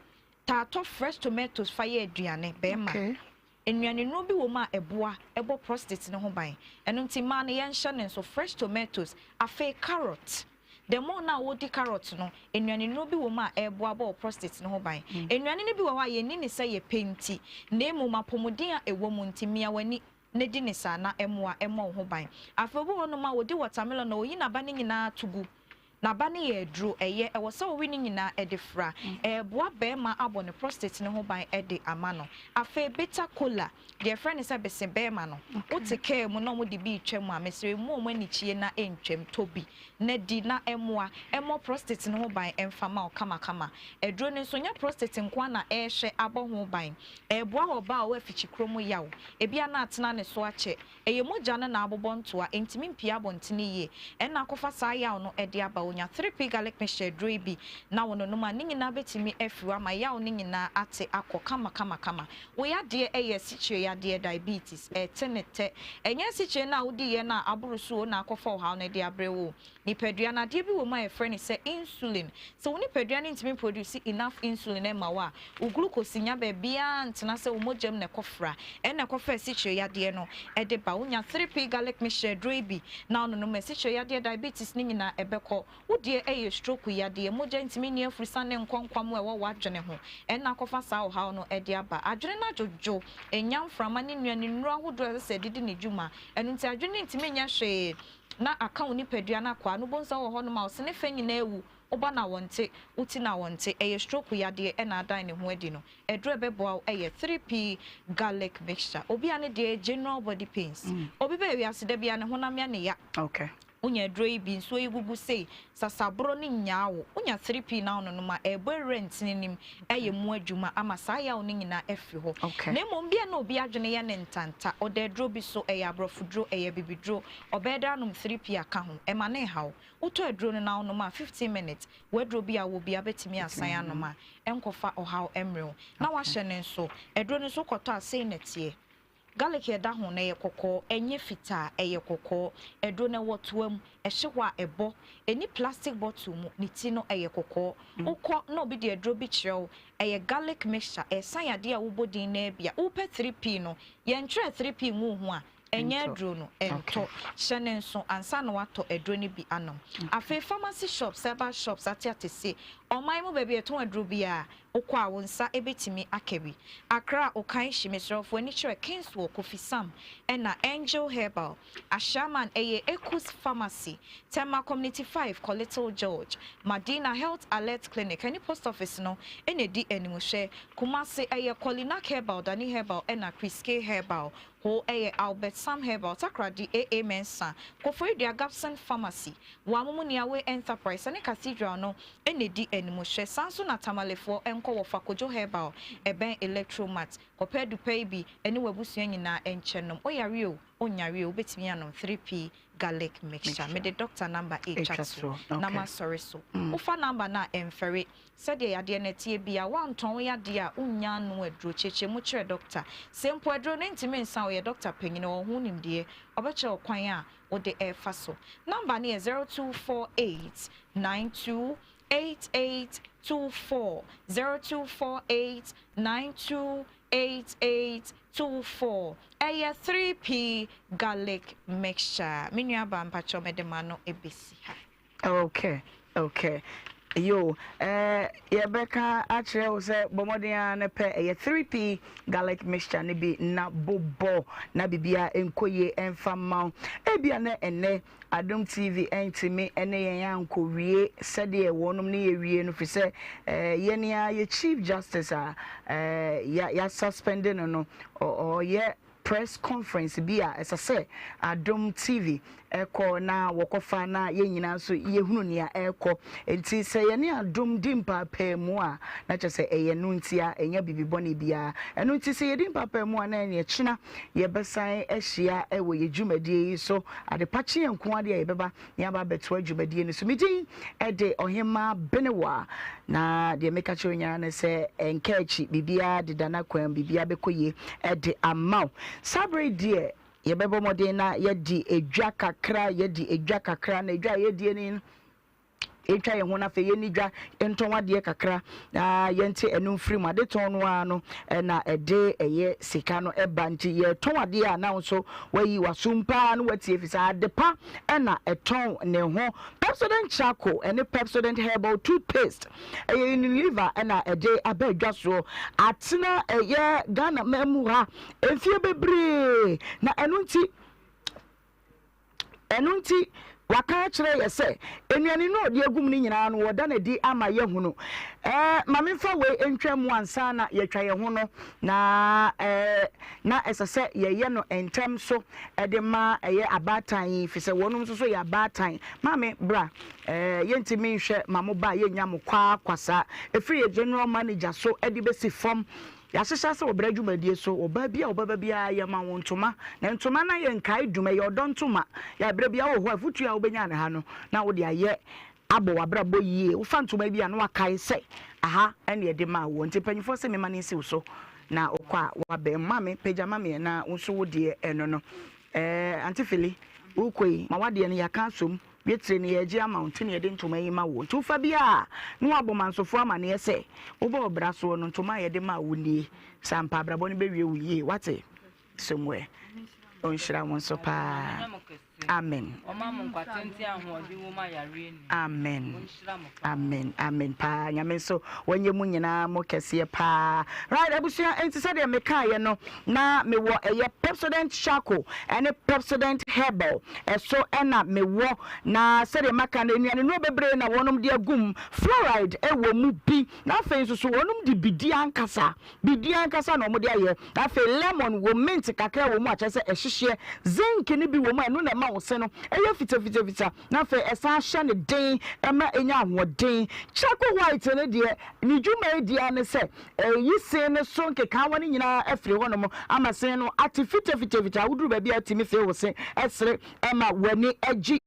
taa tɔ fresh tomatoes fa yɛ aduane, barima. Nnuanennuro bi wɔ mu a ɛboa bɔ prostate no ho ban. Ɛno nti mmaa no yɛnhyɛ no nso, fresh tomatoes, afei carrot. The more no a wodi carrot no, nnuanennuro bi wɔ mu a ɛboa bɔ wo prostate no ho ban. Nnuane no bi wɔ hɔ a yɛnni no sɛ yɛpɛ nti, na mmom apɔmuden a ɛwɔ mu nti, mia w'ani na di no saa na ɛmmoa mmɔ wo ho ban. Afei obi wɔ hɔnom a ɔdi watermelon a ɔyi n'aba no nyinaa to gu. N'aba no yɛ aduro, ɛyɛ, ɛwɔ sɛ ɔwe ne nyinaa de fra. Ɛreboa barima abɔ ne prostate no ho ban de ama no. Afei bitter kola, deɛ yɛfrɛ no sɛ bese barima no, wote kaa mu na wɔde bi retwa mu a, mesrɛ mmu wɔn anikyie na ɛntwam, tɔ bi na di na ɛmmoa mmɔ prostate no ho ban mfa ma wo kamakama. Aduro no nso, nyɛ prostate nko ara na ɛrehwɛ abɔ ho ban. Ɛreboa ɔbaa a ɔwɔ afikyikuro mu yaw, ebia na atena ne so akyɛ, Ɛyɛ mogya no na abobɔ ntoa, ɛntumi mpue abɔntene yie. Ɛna akɔfa saa yaw no de aba. Wonya 3P garlic mixture aduro yi bi na wononom a, ne nyinaa bɛtumi afiri hɔ ama yaw no nyinaa ate akɔ kama kama kama. Wo yadeɛ yɛ asikyire yadeɛ, diabetes, ɛte ne tɛ. Ɛnyɛ asikyire no a wodiiɛ no a aboro so o na akɔfa ɔhaw no de abrɛ wo o. Nipadua no, adeɛ bi wɔ mu a yɛfrɛ no sɛ insulin. Sɛ wo nipadua no ntumi mproduce enough insulin mma wo a, wo glucose nnya baabiara ntena sɛ wo mogya mu na ɛkɔfra. Ɛnna ɛkɔfa asikyire yadeɛ no de ba. Wonya 3P garlic mixture aduro yi bi na wononom a, asikyire yadeɛ, diabetes no nyinaa ɛbɛkɔ. Wo deɛ ɛyɛ stroke yadeɛ, mogya ntumi nni afurusane nkɔ nkwammoa a ɛwɔ w'adwene ho. Ɛnna akɔfa saa ɔhaw no de aba. Adwene no adwodwo, ɛnnya mframa ne nnuane nnuro ahodoɔ a ɛsɛ sɛ ɛde di ne dwuma. Ɛno nti adwene no ntumi nyɛ hwee. na aka wo nipadua no akwaa no, wobɛhu sɛ wowɔ hɔnom a wo se ne fɛ nyinaa awu, wo ba no a wɔnte, wo ti no a wɔnte, ɛyɛ stroke yadeɛ na adan ne ho adi no. Aduro a ɛbɛboa wo yɛ 3P garlic mixture. Obi a ne deɛ yɛ general body pains, obi bɛɛ wiase da biara ne honam yɛ ne ya, wonya aduro yi bi, nsuo yi gugu sei, sasaboro no nnyaa wo, wonya 3P na wononom a, ɛrebɔ awura ntini no mu, ɛyɛ mu adwuma ama saa yaw no nyinaa afiri hɔ. Na mmom bia na obi adwene yɛ no ntanta, ɔda aduro bi so, ɛyɛ aborɔfoduro, ɛyɛ abibiduro, ɔbɛyɛ dɛ anom 3P aka ho, ɛma no nhaw. Wotɔ aduro no na wonom a, 15 minutes, w'aduro bi a wowɔ biara bɛtumi asan anom a ɛnkɔfa ɔhaw mmrɛ wo. Na woahyɛ no nso, aduro no nso wokɔtɔ a sei na ɛteɛ. Garlic a ɛda ho no, ɛyɛ kɔkɔɔ, ɛnyɛ fitaa, ɛyɛ kɔkɔɔ. Aduro no, ɛwɔ toa mu, ɛhye hɔ a, ɛbɔ. Ɛnni plastic bottle mu, ne ti no, ɛyɛ kɔkɔɔ. Wokɔ na obi de aduro bi kyerɛ wo, ɛyɛ garlic mixture, ɛsa yadeɛ a wobɔ din no ara bi a. Wopɛ 3P no, yɛntwerɛɛ 3P nguu ho a, ɛnyɛ aduro no, ɛntɔ. Hyɛ no nso ansa na woatɔ aduro no bi anom. Afei pharmacy shops, herbal shops ateatese, ɔman mu baabi a yɛtɔn aduro biara, Wokɔ a, wo nsa bɛtumi aka bi. Accra, Okaishie, mesrɛ wo fa w'ani kyerɛ Kingswell, Kofi Sam, ɛna Angel Herbal. Ashaiman, ɛyɛ Ekus Pharmacy. Tema Community 5, kɔ Little George. Madina Health Alert Clinic ɛne Post Office no na ɛdi animhwɛ. Kumasi, ɛyɛ Kolinak Herbal, Dani Herbal ɛna Kriske Herbal. Ho, ɛyɛ Albert Sam Herbal. Takoradi, AA Mensah. Koforidua, Gabson Pharmacy. Wɔamomuniawe Enterprise ne Cathedral no na ɛdi animhwɛ. Saa nso na Tamalefoɔ nkɔ wɔ Fakojo Herbal, ɛbɛn Electromart. Kɔpɛ adupɛ yi bi ne w'abusua nyinaa nkyɛ nom. Woyare o, wonyare o, wobɛtumi anom 3P Garlic Mixture. Mede doctor number retwa toɔ na masɔre so. Wofa number no a, ɛmfɛre. Sɛdeɛ yadeɛ no teɛ biara, woantɔn wo yadeɛ a, wonnya ano aduro. Kyerɛkyerɛ mu kyerɛ doctor. Sɛ mpo aduro no ntumi nsa wo, yɛ doctor panin, ɔwɔ ho nimdeɛ. Ɔbɛkyerɛ wo kwan a wode refa so. Number no yɛ 0248 92 8824, 0248 92 8824. Ɛyɛ 3P garlic mixture. Me nua baa mpakyɛw mede m'ano besi ha. Okay okay yoo eh, yɛbɛka akyerɛ wo sɛ bɔ mmɔden ara na pɛ ɛyɛ 3P garlic mixture no bi na bobɔ na biribiara nkɔ yie ɛmfa mma wo. Ebia na ɛnnɛ Adom TV ɛntumi ɛne yɛn ankɔwie sɛdeɛ wɔnom ne yɛ wie no firi sɛ eh, yɛn ara yɛ Chief Justice a eh, ya, ya suspend no no ɔyɛ. press conference bi a ɛsɛ sɛ Adom TV kɔ na wɔkɔfa na yɛn nyinaa nso yɛhunu nea ɛrekɔ. Enti sɛ yɛne Adom di mpaapaemu a, na kyerɛ sɛ ɛyɛ ɛno ntia, ɛnyɛ biribi bɔne biara. Ɛno nti sɛ yɛdi mpaapaemu a, na ɛneɛ kyena yɛbɛsan ahyia wɔ yɛn dwumadie yi so. Adepa kye yɛn nko ara deɛ yɛbɛba na yɛaba abɛtoa dwumadie no so. Me din de Ɔhemmaa Benewaa, na deɛ meka kyerɛ wo nyinaa ne sɛ ɛnka akyi, biribiara deda n'akwan mu, biribiara bɛkɔ yie de ama wo. Saa berɛ yi deɛ yɛbɛbɔ mmɔden na yɛadi dwa kakra, yɛadi dwa kakra, na dwa a yɛredie no yɛntwa yɛn ho na afei yɛnni dwa ntɔn adeɛ kakra na yɛnte ɛno mfiri mu. Ade tɔn no ara no na ɛde ɛyɛ sika no ɛba nti yɛtɔn adeɛ a na nso wayi w'asom paa na watie fi sɛ ade pa na ɛtɔn ne ho. Pepsodent charcoal ɛne Pepsodent herbal toothpaste ɛyɛ Unilever na ɛde aba adwa soɔ atena ɛyɛ Ghana man mu ha mfie bebree na ɛno nti Ɛno nti, waka akyerɛ yɛ sɛ nnuane no a ɔde agu mu no nyinaa no, wɔda no adi ama yɛahunu. Ɛɛ, ma memfa wei ntwa mu ansa na yɛatwa yɛn ho no, na ɛɛ, na ɛsɛ sɛ yɛyɛ no ntɛm so de ma ɛyɛ abaatan yi, efisɛ wɔnom nso so yɛ abaatan. Maame, bra. Ɛɛ, yɛntumi nhwɛ ma mo ba a yɛnnya mo kwaakwa saa. Ɛfiri yɛn general manager so de bɛsi fam. Yɛahyehyɛ sɛ wɔ berɛ dwumadie so, ɔbaa bi a ɔbɛba biara yɛma wo ntoma. Na ntoma no ayɛ nkae dum, ɛyɛ ɔdɔ ntoma. Yɛ berɛ biara wɔ hɔ a, afutuo a wobɛnya no ha no, na wode ayɛ abɔ w'abrabɔ yie. Wofa ntoma bi a, na wakae sɛ aha na yɛde maa woɔ. Nti mpanimfoɔ se mema no nsi wo so na wokɔ a woabɛn. Maame, pagya ma me na wo nso wo deɛ ɛno no. Ɛɛ, Auntie Feli, wokɔ yi, ma w'adeɛ no yɛaka asom. Dwetire no yɛregye ama wo nti na yɛde ntoma yi ma wo. Nti wofa bi a, na woabɔ mansofoɔ amaneɛ sɛ wobɔ wo bra soɔ no, ntoma a yɛde maa wo nie. Sɛ ampa abrabɔ no bɛwie wo yie. Woate? Somewhere. Ɔnhyira wo nso paa. Amen. Amen. Amen amen paa nyame nso wɔnyɛ mu nyinaa mo kɛseɛ paa right abusua nti sɛdeɛ mekaeɛ no na mewɔ ɛyɛ Pepsodent charcoal ɛne Pepsodent herbal ɛso ɛna mewɔ na sɛdeɛ maka no nnuane nnuro bebree na wɔnom de agum fluoride ɛwɔ mu bi na afei nso so wɔnom de bidie ankasa bidie ankasa na wɔde ayɛ na afei lemon wɔ mint kakra wɔ mu a kyerɛ sɛ ɛhyehyeɛ zinc no bi wɔ mu a ɛno na ɛma wo se no ɛyɛ fitafitafita na afei ɛsan hyɛ no den ma ɛnya ahoɔden. Charcoal white no deɛ, ne dwumadie ara ne sɛ ɛyi se no so nkekaawa no nyinaa afiri hɔnom ama se no ate fitafitafita. Woduru baabi a wotumi fee wo se sere ma w'ani gye.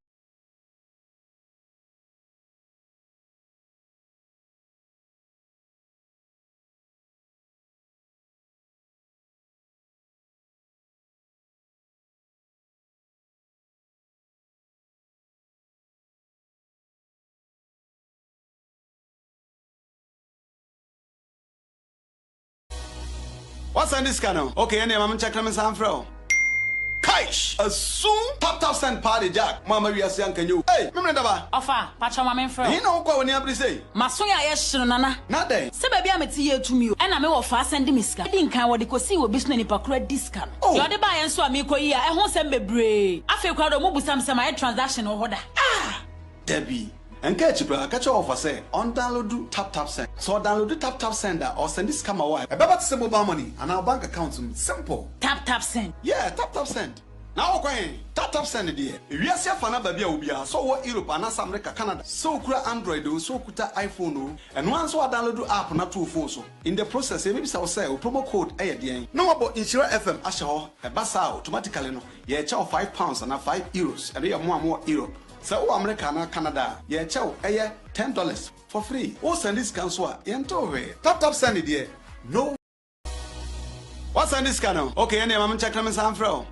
Wasan de sika no? Okay, ɛnneɛ ma menkyɛke na mensan mfrɛ wo. Kaish! Asu! Tap tap send paa de Jack, mo amma wiase anka nyɛ o. Ei! Memene daba! Ɔfa, pakyɛw ma menfrɛ wo. Ɛhe na wokɔ a w'ani abere sei? M'aso yɛ ayɛ hye no Nana. Na dɛn? Sɛ baabi a mete yɛ tumi o. Ɛna me wɔfa asan de me sika. Edi nkan wɔde kosii wɔ bi so na nipa koro adi sika no. Oh! Deɛ ɔde baeɛ nso a meekɔ yi a ɛho nsɛm bebree. Afei koraa deɛ ɔmo busa me sɛ mayɛ transaction wɔ hɔ da. Ah! Dabi. Ɛnka akyi koraa, ka kyerɛ wɔfa sɛ ɔndownloadu TapTapSend. Sɛ ɔdownloadu TapTapSend a, ɔresɛnde sika ma wo a, ɛbɛba te sɛ mobile money anaa wo bank account mu. Simple! TapTapSend. Yeah, TapTapSend. Na wokɔ he? TapTapSend deɛ, ewiase afa no aba bi a obiara, sɛ ɔwɔ Europe anaasɛ America, Canada, sɛ okura Android oo, sɛ okuta iPhone oo, ɛno ara nso woadownloadu app no ato wo phone so. In the process, yɛbɛbisa wo sɛ wo promo code yɛ deɛn? Na wɔabɔ Nhyira FM ahyɛ hɔ. Ɛba saa a, automatically no, yɛrekyɛ wo £5 anaa €5. Ɛno yɛ mo a mowɔ Europe. Sɛ wowɔ America anaa Canada a, yɛrekyɛ wo ɛyɛ $10 for free. Wo sɛnde sika nso a, yɛntew hwee. Tap tap send deɛ, no. Woasɛnde sika no? Okay, ɛnneɛ ma menkyɛke na mensan mfrɛ wo.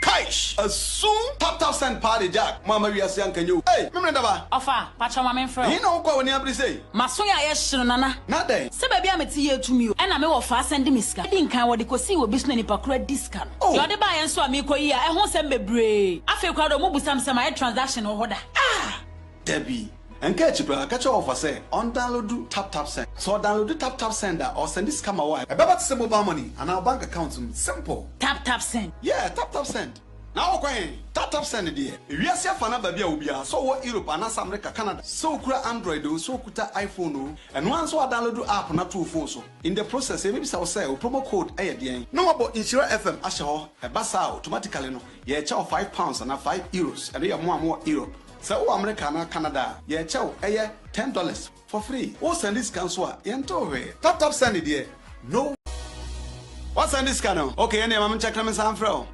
Kaish! Asu! Tap tap send paa de Jack, mo amma wiase anka nyɛ o. Ei! Memene daba! Ɔfa, pakyɛw ma menfrɛ wo. Ɛhe na wokɔ a w'ani abere sei? M'aso yɛ ayɛ hye no Nana. Na dɛn? Sɛ baabi a mete yɛ tumi o. Ɛna me wɔfa asan de me sika. Edi nkan wɔde kosii wɔ bi so na nipa koro adi sika no. Oh! Deɛ ɔde baeɛ nso a meekɔ yi a ɛho nsɛm bebree. Afei koraa deɛ ɔmo busa me sɛ mayɛ transaction wɔ hɔ da. Ah! Dabi. Ɛnka akyi koraa, ka kyerɛ wɔfa sɛ ɔndownloadu TapTapSend. Sɛ ɔdownloadu TapTapSend a, ɔresɛnde sika ma wo a, ɛbɛba te sɛ mobile money anaa wo bank account mu. Simple! TapTapSend. Yeah, TapTapSend. Na wokɔ he? Taptapsend deɛ, ewiase afa no aba bi a obiaa, sɛ ɔwɔ Europe anaasɛ America, Canada, sɛ okura Android oo, sɛ okuta iPhone oo, ɛno ara nso woadownload app no ato wo phone so. In the process, yɛbɛbisa wo sɛ wo promo code yɛ deɛn? Na woabɔ Nhyira FM ahyɛ hɔ, ɛba saa a, automatically no, yɛrekyɛ wo £5 anaa €5, ɛno yɛ mo a mowɔ Europe. Sɛ wowɔ America anaa Canada a, yɛrekyɛ wo ɛyɛ $10. For free. Wo sɛnde sika nso a, yɛntoo hwee. Tap tap send deɛ, no. Wa sɛnde sika no? Ok ɛneɛ ma me nkyɛke na me nsan mfrɛ wo.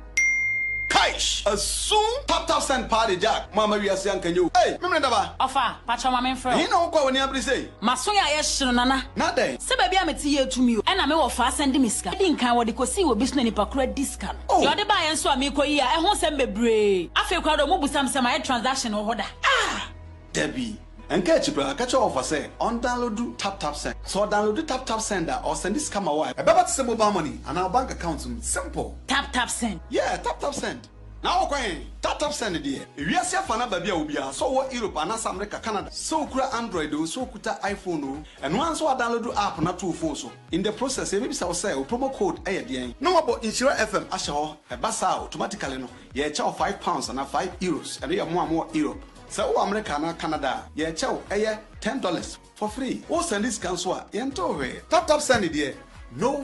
Kaish! Asum! Tap tap send paa de Jack, mo amma wiase anka nyɛ o. Ei! Memene daba! Ɔfa, pakyɛw ma menfrɛ wo. Ɛhe na wokɔ a w'ani abere sei? M'aso yɛ ayɛ hye no Nana. Na dɛn? Sɛ baabi a mete yɛ tumi o. Ɛna me wɔfaa sɛnde me sika. Edi nkan wɔde kosii wɔ bi so na nipa koro adi sika no. Oh! Deɛ ɔde baeɛ nso a meekɔ yi a ɛho nsɛm bebree. Afei koraa deɛ ɔmo busa me sɛ mayɛ transaction wɔ hɔ da. Ah! Dabi. Ɛnka akyi koraa, ka kyerɛ ɔfa sɛ ɔndownloadu TapTapSend. Sɛ ɔdownloadu TapTapSend a, ɔsɛnde sika ma wo a, ɛbɛba te sɛ mobile money anaa wo bank account mu. Simple! TapTapSend. Yeah, TapTapSend. Na wokɔ he? TapTapSend deɛ, ewiase afa no aba bi a obiara, sɛ ɔwɔ Europe anaasɛ America, Canada, sɛ okura Android oo, sɛ okuta iPhone oo, ɛno ara nso woadownloadu app no ato wo phone so. In the process, yɛbɛbisa wo sɛ wo promo code yɛ deɛn? Na woabɔ Nhyira FM ahyɛ hɔ. Ɛba saa a, automatically no, yɛrekyɛ wo £5 anaa €5. Ɛno yɛ mo a mowɔ Europe. Sɛ wowɔ America anaa Canada a, yɛkyɛ wo ɛyɛ $10 for free. Wo sɛnde sika nso a, yɛntew hwee. Tap tap send deɛ, no.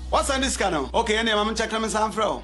Wa sɛnde sika no? Ok ɛneɛ ma me nkyɛke na me nsan mfrɛ wo.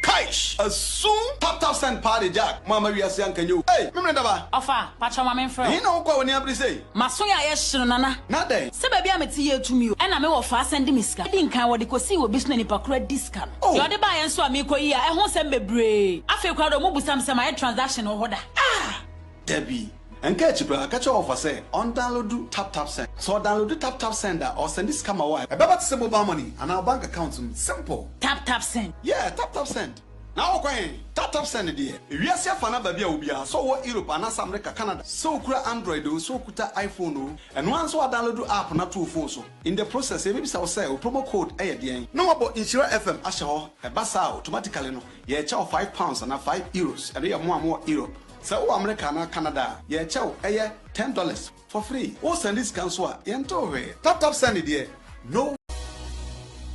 Kaish! Asum! Tap tap send paa de Jack, mo amma wiase anka nyɛ o. Ei! Memene daba! Ɔfa, pakyɛw ma menfrɛ wo. Ɛhe na wokɔ a w'ani abere sei? M'aso yɛ ayɛ hye no Nana. Na dɛn? Sɛ baabi a mete yɛ tumi o. Ɛna me wɔfaa sɛnde me sika. Edi nkan wɔde kosii wɔ bi so na nipa koro adi sika no. Oh! Deɛ ɔde baeɛ nso a meekɔ yi a ɛho nsɛm bebree. Afei koraa deɛ ɔmo busa me sɛ mayɛ transaction wɔ hɔ da. Ah! Dabi. Ɛnka akyi koraa, ka kyerɛ ɔfa sɛ ɔndownloadu TapTapSend. Sɛ ɔdownloadu TapTapSend a, ɔsɛnde sika ma wo a, ɛbɛba te sɛ mobile money anaa wo bank account mu. Simple! TapTapSend. Yeah, TapTapSend. Na wokɔ he? TapTapSend deɛ, ewiase afa no aba bi a obiara, sɛ ɔwɔ Europe anaasɛ America, Canada, sɛ okura Android oo, sɛ okuta iPhone oo, ɛno ara nso woadownloadu app no ato wo phone so. In the process, yɛbɛbisa wo sɛ wo promo code yɛ deɛn? Na woabɔ Nhyira FM ahyɛ hɔ. Ɛba saa a, automatically no, yɛrekyɛ wo £5 anaa €5. Ɛno yɛ mo a mowɔ Europe. Sɛ wowɔ America anaa Canada a, yɛrekyɛ wo ɛyɛ $10 for free. Wo sɛnde sika nso a, yɛntew hwee. Tap tap send deɛ, no.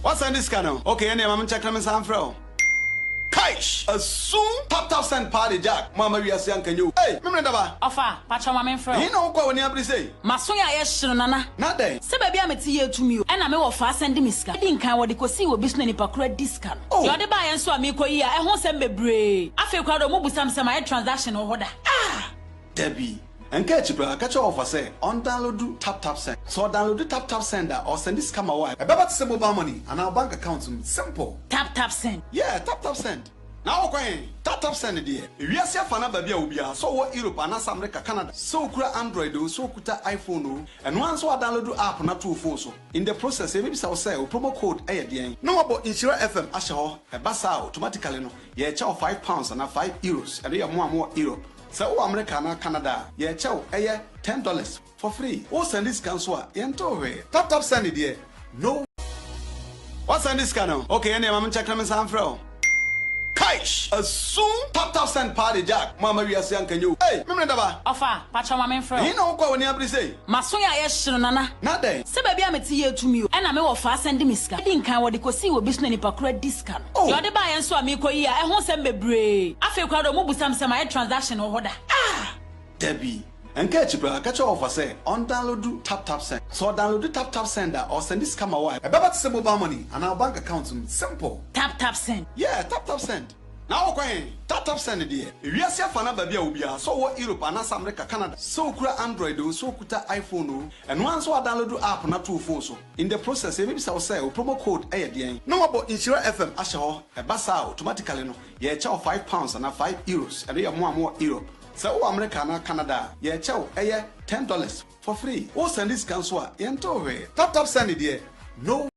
Wa sɛnde sika no? Ok, ɛneɛ ma menkyɛke na mensan mfrɛ wo. Kaish! Asum! Tap tap send paa de Jack, mo amma wiase anka nyɛ o. Ei! Memene daba! Ɔfa, pakyɛw ma menfrɛ wo. Ɛhe na wokɔ a w'ani abere sei? M'aso yɛ ayɛ hye no Nana. Na dɛn? Sɛ baabi a mete yɛ tumi o. Ɛna me wɔfaa sɛnde me sika. Edi nkan wɔde kosii wɔ bi so na nipa koro adi sika no. Oh! Deɛ ɔde baeɛ nso a meekɔ yi a ɛho nsɛm bebree. Afei koraa deɛ ɔmo busa me sɛ mayɛ transaction wɔ hɔ da. Ah! Dabi. Ɛnka akyi koraa, ka kyerɛ ɔfa sɛ ɔndownloadu TapTapSend. Sɛ ɔdownloadu TapTapSend a, ɔsɛnde sika ma wo a, ɛbɛba te sɛ mobile money anaa wo bank account mu. Simple! TapTapSend. Yeah, TapTapSend. Na wokɔ he? TapTapSend deɛ, ewiase afa no aba bi a obiara, sɛ ɔwɔ Europe anaasɛ America, Canada, sɛ okura Android oo, sɛ okuta iPhone oo, ɛno ara nso woadownloadu app no ato wo phone so. In the process, yɛbɛbisa wo sɛ wo promo code yɛ deɛn? Na woabɔ Nhyira FM ahyɛ hɔ. Ɛba saa a, automatically no, yɛrekyɛ wo £5 anaa €5. Ɛno yɛ mo a mowɔ Europe. Sɛ wowɔ America anaa Canada a, yɛkyɛ wo ɛyɛ $10 for free. Wo sɛnde sika nso a, yɛntew hwee. Tap tap send deɛ, no. Wa sɛnde sika no? Ok, ɛneɛ ma menkyɛke na mensan mfrɛ wo. Kaish! Asum! Tap tap send paa de Jack, mo amma wiase anka nyɛ o. Ei! Memene daba! Ɔfa, pakyɛw ma menfrɛ wo. Ɛhe na wokɔ a w'ani abere sei? M'aso yɛ ayɛ hye no Nana. Na dɛn? Sɛ baabi a mete yɛ tumi o. Ɛna me wɔfaa sɛnde me sika. Edi nkan wɔde kosii wɔ bi so na nipa koro adi sika no. Oh! Deɛ ɔde baeɛ nso a meekɔ yi a ɛho nsɛm bebree. Afei koraa deɛ ɔmo busa me sɛ mayɛ transaction wɔ hɔ da. Ah! Dabi. Ɛnka akyi koraa, ka kyerɛ ɔfa sɛ ɔndownloadu TapTapSend. Sɛ ɔdownloadu TapTapSend a, ɔsɛnde sika ma wo a, ɛbɛba te sɛ mobile money anaa wo bank account mu. Simple! TapTapSend. Yeah, TapTapSend. Na wokɔ he? TapTapSend deɛ, ewiase afa no aba bi a obiara, sɛ ɔwɔ Europe anaasɛ America, Canada, sɛ okura Android oo, sɛ okuta iPhone oo, ɛno ara nso woadownloadu app no ato wo phone so. In the process, yɛbɛbisa wo sɛ wo promo code yɛ deɛn? Na woabɔ Nhyira FM ahyɛ hɔ. Ɛba saa a, automatically no, yɛrekyɛ wo £5 anaa €5. Ɛno yɛ mo a mowɔ Europe. Sɛ wowɔ America anaa Canada a, yɛkyɛ wo ɛyɛ $10 for free. Wo sɛnde sika nso a, yɛntew hwee. Tap tap send deɛ, no.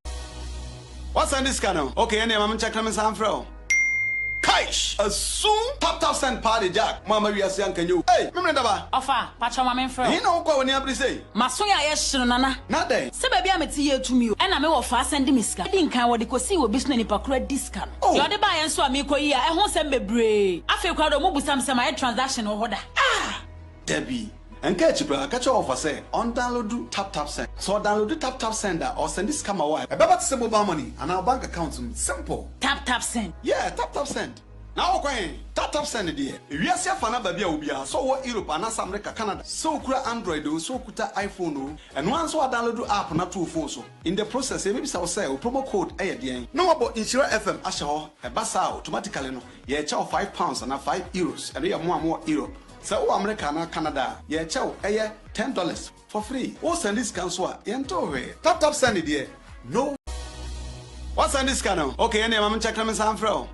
Wa sɛnde sika no? Ok, ɛneɛ ma menkyɛke na mensan mfrɛ wo. Kaish! Asum! Tap tap send paa de Jack, mo amma wiase anka nyɛ o. Ei! Memene daba! Ɔfa, pakyɛw ma menfrɛ wo. Ɛhe na wokɔ a w'ani abere sei? M'aso yɛ ayɛ hye no Nana. Na dɛn? Sɛ baabi a mete yɛ tumi o. Ɛna me wɔfaa sɛnde me sika. Edi nkan wɔde kosii wɔ bi so na nipa koro adi sika no. Oh! Deɛ ɔde baeɛ nso a meekɔ yi a ɛho nsɛm bebree. Afei koraa deɛ ɔmo busa me sɛ mayɛ transaction wɔ hɔ da. Ah! Dabi. Ɛnka akyi koraa, ka kyerɛ ɔfa sɛ ɔndownloadu TapTapSend. Sɛ ɔdownloadu TapTapSend a, ɔsɛnde sika ma wo a, ɛbɛba te sɛ mobile money anaa wo bank account mu. Simple! TapTapSend. Yeah, TapTapSend. Na wokɔ he? Tap-tap send deɛ, ewiase afa no aba bi a obiaa, sɛ ɔwɔ Europe anaasɛ America, Canada, sɛ okura Android oo, sɛ okuta iPhone oo, ɛno ara nso woadownload app no ato wo phone so. In the process, yɛbɛbisa wo sɛ wo promo code yɛ deɛn? Na woabɔ Nhyira FM ahyɛ hɔ, ɛba saa a, automatically no, yɛrekyɛ wo £5 anaa €5, ɛno yɛ mo a mowɔ Europe. Sɛ wowɔ America anaa Canada a, yɛrekyɛ wo, ɛyɛ $10. For free. Wo sɛnde sika nso a, yɛntoo hwee. Tap tap send deɛ, no. Wa sɛnde sika no? Ok ɛneɛ ma me nkyɛke na me nsan mfrɛ wo.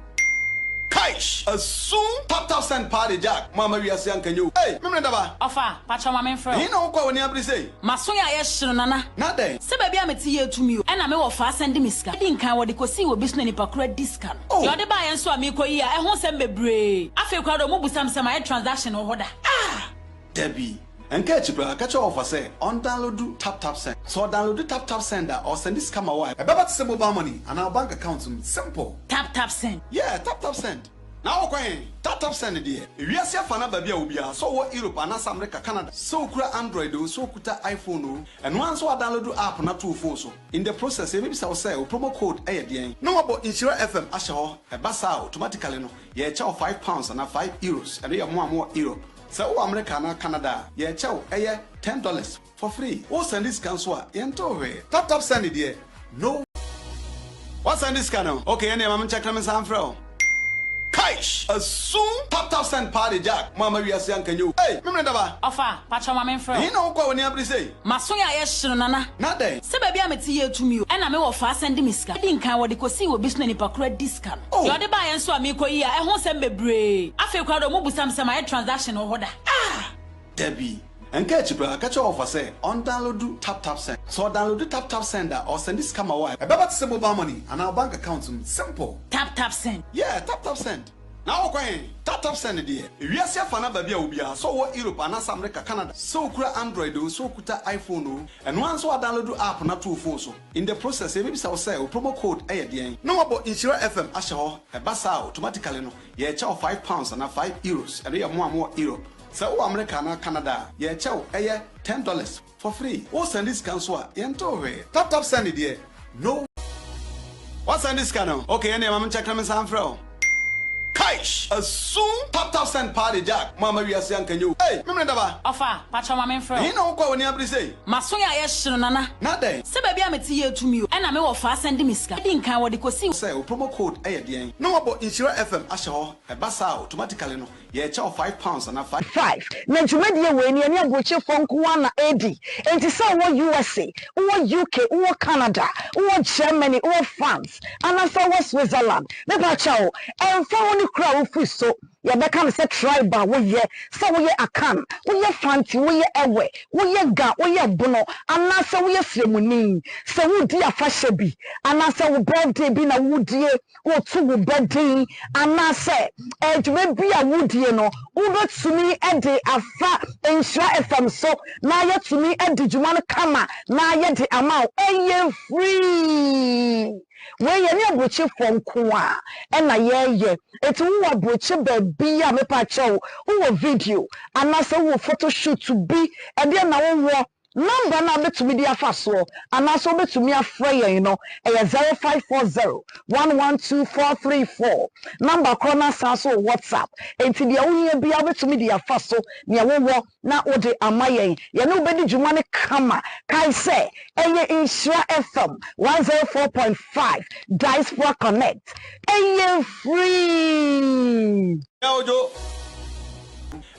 Kaish! Asum! Tap tap send paa de Jack, mo amma wiase anka nyɛ o. Ei! Memene daba! Ɔfa, pakyɛw ma me mfrɛ wo. Ɛhe na wokɔ a w'ani abere sei? M'aso yɛ ayɛ hye no Nana. Na dɛn? Sɛ baabi a mete yɛ tumi o. Ɛna me wɔfaa sɛnde me sika. Edi nkan wɔde kosii wɔ bi so na nipa koro adi sika no. Oh! Deɛ ɔde baeɛ nso a meekɔ yi a, ɛho nsɛm bebree. Afei koraa deɛ ɔmo busa me sɛ mayɛ transaction wɔ hɔ da. Ah! Dabi. Ɛnka akyi koraa, ka kyerɛ wɔfa sɛ ɔndownloadu TapTapSend. Sɛ ɔdownloadu TapTapSend a, ɔresɛnde sika ma wo a, ɛbɛba te sɛ mobile money anaa wo bank account mu. Simple! TapTapSend. Yeah, TapTapSend. Na wokɔ he? TapTapSend deɛ, ewiase afa no aba bi a obiara, sɛ ɔwɔ Europe anaasɛ America, Canada, sɛ okura Android oo, sɛ okuta iPhone oo, ɛno ara nso woadownloadu app no ato wo phone so. In the process, yɛbɛbisa wo sɛ wo promo code yɛ deɛn? Na woabɔ Nhyira FM ahyɛ hɔ. Ɛba saa a, automatically no, yɛrekyɛ wo £5 anaa €5. Ɛno yɛ mo a mowɔ Europe. Sɛ wowɔ America anaa Canada a, yɛkyɛ wo, ɛyɛ $10 for free. Wo sɛnde sika nso a, yɛntew hwee. Tap tap send deɛ, no. Wa sɛnde sika no? Ok, ɛneɛ ma me nkyɛke na me nsan mfrɛ wo. Kaish! Asum! Tap tap send paa de Jack, mo amma wiase anka nyɛ o. Ei! Memene daba! Ɔfa, pakyɛw ma me mfrɛ wo. Ɛhe na wokɔ a w'ani abere sei? M'aso yɛ ayɛ hye no Nana. Na dɛn? Sɛ baabi a mete yɛ tumi o. Ɛna me wɔfaa sɛnde me sika. Edi nkan wɔde kosii wɔ bi so na nipa koro adi sika no. Oh! Deɛ ɔde baeɛ nso a meekɔ yi a, ɛho nsɛm bebree. Afei koraa deɛ ɔmo busa me sɛ mayɛ transaction wɔ hɔ da. Ah! Dabi. Ɛnka akyi koraa, ka kyerɛ wɔfa sɛ ɔndownloadu TapTapSend. Sɛ ɔdownloadu TapTapSend a, ɔresɛnde sika ma wo a, ɛbɛba te sɛ mobile money anaa wo bank account mu. Simple! TapTapSend. Yeah, TapTapSend. Na wokɔ he? TapTapSend deɛ, ewiase afa no aba bi a obiara, sɛ ɔwɔ Europe anaasɛ America, Canada, sɛ okura Android oo, sɛ okuta iPhone oo, ɛno ara nso woadownloadu app no ato wo phone so. In the process, yɛbɛbisa wo sɛ wo promo code yɛ deɛn? Na woabɔ Nhyira FM ahyɛ hɔ. Ɛba saa a, automatically no, yɛrekyɛ wo £5 anaa €5. Ɛno yɛ mo a mowɔ Europe. Sɛ wowɔ America anaa Canada a, yɛrekyɛ wo, ɛyɛ $10 for free. Wo sɛnde sika nso a, yɛntew hwee. Tap tap send deɛ, no. Woasɛnde sika no? Ok, ɛnneɛ ma menkyɛke na mensan mfrɛ wo. Kaish! Asum! Tap tap send paa de Jack, mo amma wiase anka nyɛ o. Ei! Memene daba! Ɔfa, pakyɛw ma menfrɛ wo. Ɛhe na wokɔ a w'ani abere sei? M'aso yɛ ayɛ hye no Nana. Na dɛn? Sɛ baabi a mete yɛ tumi o. Ɛna me wɔfaa sɛnde me sika. Edi nkan wɔde kosii. Sɛ wo promo code yɛ deɛn? Na woabɔ Nhyira FM ahyɛ hɔ. Ɛba saa a, automatically no, yɛrekyɛ wo £5 anaa 5. 5, Na dwumadie wei no yɛne aburokyefoɔ nko ara na ɛredi, enti sɛ wowɔ USA, wowɔ UK, wowɔ Canada, wowɔ Germany, wowɔ France, anaasɛ wowɔ Switzerland, mepa kyɛw, ɛmfa ho ne kuro a wofiri so, yɛbɛka no sɛ tribe a woyɛ, sɛ woyɛ Akan, woyɛ Fanti, woyɛ Ewe, woyɛ Ga, woyɛ Bono, anaasɛ woyɛ Sremuni, sɛ woredi afahyɛ bi, anaasɛ wo birthday bi na woredie, woreto wo ba din anaasɛ dwuma bi a wodie no, wobɛtumi de afa Nhyira FM so na yɛatumi adi dwuma no kama na yɛde ama wo. Ɛyɛ free! Wei yɛne aburokyefoɔ nko a ɛna yɛyɛ. Enti wowɔ aburokye baabi a mepa kyɛw, wowɔ video anaasɛ wowɔ photo shoot bi, ɛdeɛn na wowɔ? Number no a wobɛtumi de afa soɔ anaasɛ wobɛtumi afrɛ yɛn no ɛyɛ 0540 112 434. Number korɔ no asan nso wɔ WhatsApp, enti deɛ wohia biara wobɛtumi de afa so, deɛ wowɔ na wode ama yɛn. Yɛne wo bɛdi dwuma no kama. Kae sɛ ɛyɛ Nhyira FM 104.5 Diaspora Connect. Ɛyɛ free! Ojo!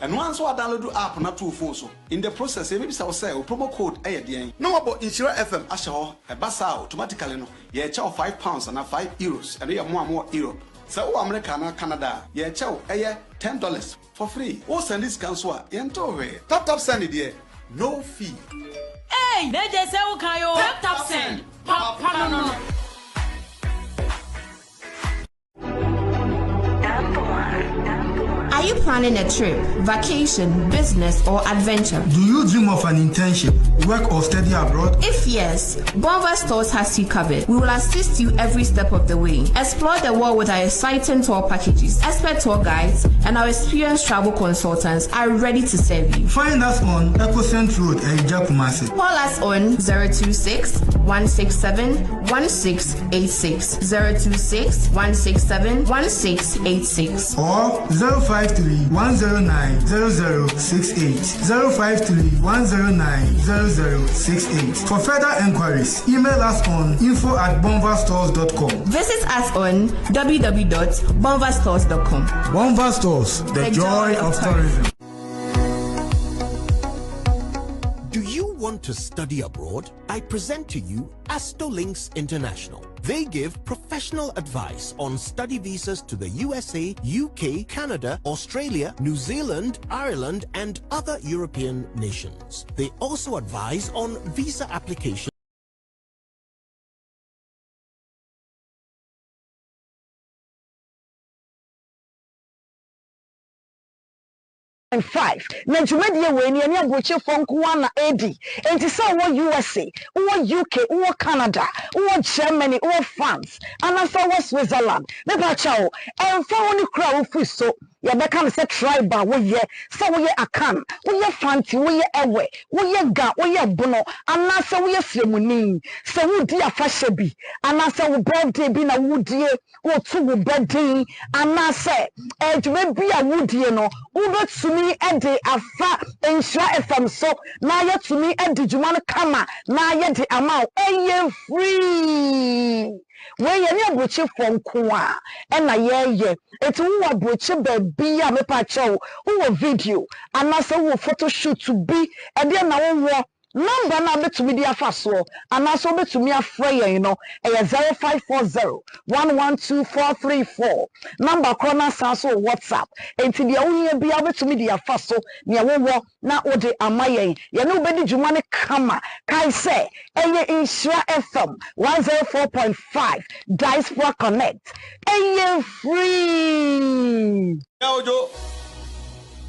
Ɛno ara nso woadownload app no ato wo phone so. In the process, yɛbɛbisa wo sɛ wo promo code yɛ deɛn? Na woabɔ Nhyira FM ahyɛ hɔ. Ɛba saa a, automatically no, yɛrekyɛ wo £5 anaa €5. Ɛno yɛ mo a mowɔ Europe. Sɛ wowɔ America anaa Canada a, yɛrekyɛ wo, ɛyɛ $10 for free. Wo sɛnde sika nso a, yɛntew hwee. Tap tap send deɛ, no fee. Eii na gye sɛ wo kan oo. Tap tap send, papa no no. Are you planning a trip, vacation, business, or adventure? Do you dream of an internship, work, or study abroad? If yes, Bonva Stores has you covered. We will assist you every step of the way. Explore the world with our exciting tour packages, expert tour guides, and our experienced travel consultants are ready to serve you. Find us on Ecocent Road, Eja Kumasi. Call us on 026 167 1686. 026 167 1686. Or 053 109 0068. 053 109 0068. For further enquiries, email us on info at bonvastores.com. Visit us on www.bonvastores.com. Bonva Stores, the, the joy, joy of tourism. Do you want to study abroad? I present to you Astolinks International. They give professional advice on study visas to the USA, UK, Canada, Australia, New Zealand, Ireland, and other European nations. They also advise on visa applications. 5. Na dwumadie wei no yɛne aburokyefoɔ nko ara na ɛredi. Enti sɛ wowɔ USA, wowɔ UK, wowɔ Canada, wowɔ Germany, wowɔ France, anaasɛ wowɔ Switzerland, mepa kyɛw, ɛmfa ho ne kuro a wofiri so, yɛbɛka no sɛ tribe a woyɛ, sɛ woyɛ Akan, woyɛ Fanti, woyɛ Ewe, woyɛ Ga, woyɛ Bono, anaasɛ woyɛ Sremuni, sɛ woredi afahyɛ bi, anaasɛ wo birthday bi na woredie, woto wo ba din anaasɛ dwuma bi a wodie no, wobɛtumi de afa Nhyira FM so na yɛatumi adi dwuma no kama na yɛde ama wo. Ɛyɛ free! Wei yɛne aburokyefoɔ nko a ɛna yɛyɛ. Enti wowɔ aburokye baabi a mepa kyɛw, wowɔ video anaasɛ wowɔ photo shoot bi, ɛdeɛn na wowɔ? Nɔmba no a wobɛtumi de afa soɔ anaasɛ wobɛtumi afrɛ yɛn no yɛ 0540 112 434. Nɔmba korɔ no asan nso wɔ WhatsApp, enti deɛ wohia biara wobɛtumi de afa so, deɛ wowɔ na wode ama yɛn. Yɛne wo bɛdi dwuma no kama. Kae sɛ, ɛyɛ Nhyira FM 104.5 Diaspora Connect. Ɛyɛ free! Yeah Ojo,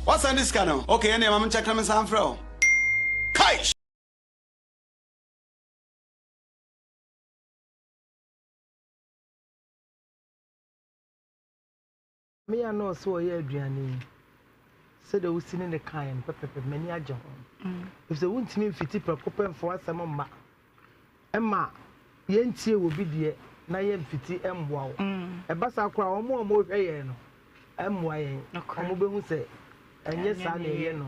woasɛnde sika no? Okay, ɛnneɛ ma menkyɛke na mensan mfrɛ wo. Kai! Me a na ɔsɛ ɔyɛ aduane yi, sɛdeɛ wosi ne ne kaeɛ no pɛpɛpɛ, m'ani agye ho. Efisɛ wontumi mfiti prɛko pɛ mfa w'asɛm mma mma yɛntie wɔ bi deɛ na yɛmfiti mmoa wo. Ɛba saa koraa a, wɔn a wɔrehwɛ yɛn no mmoa yɛn. Wɔbɛhu sɛ ɛnyɛ saa na ɛyɛ no.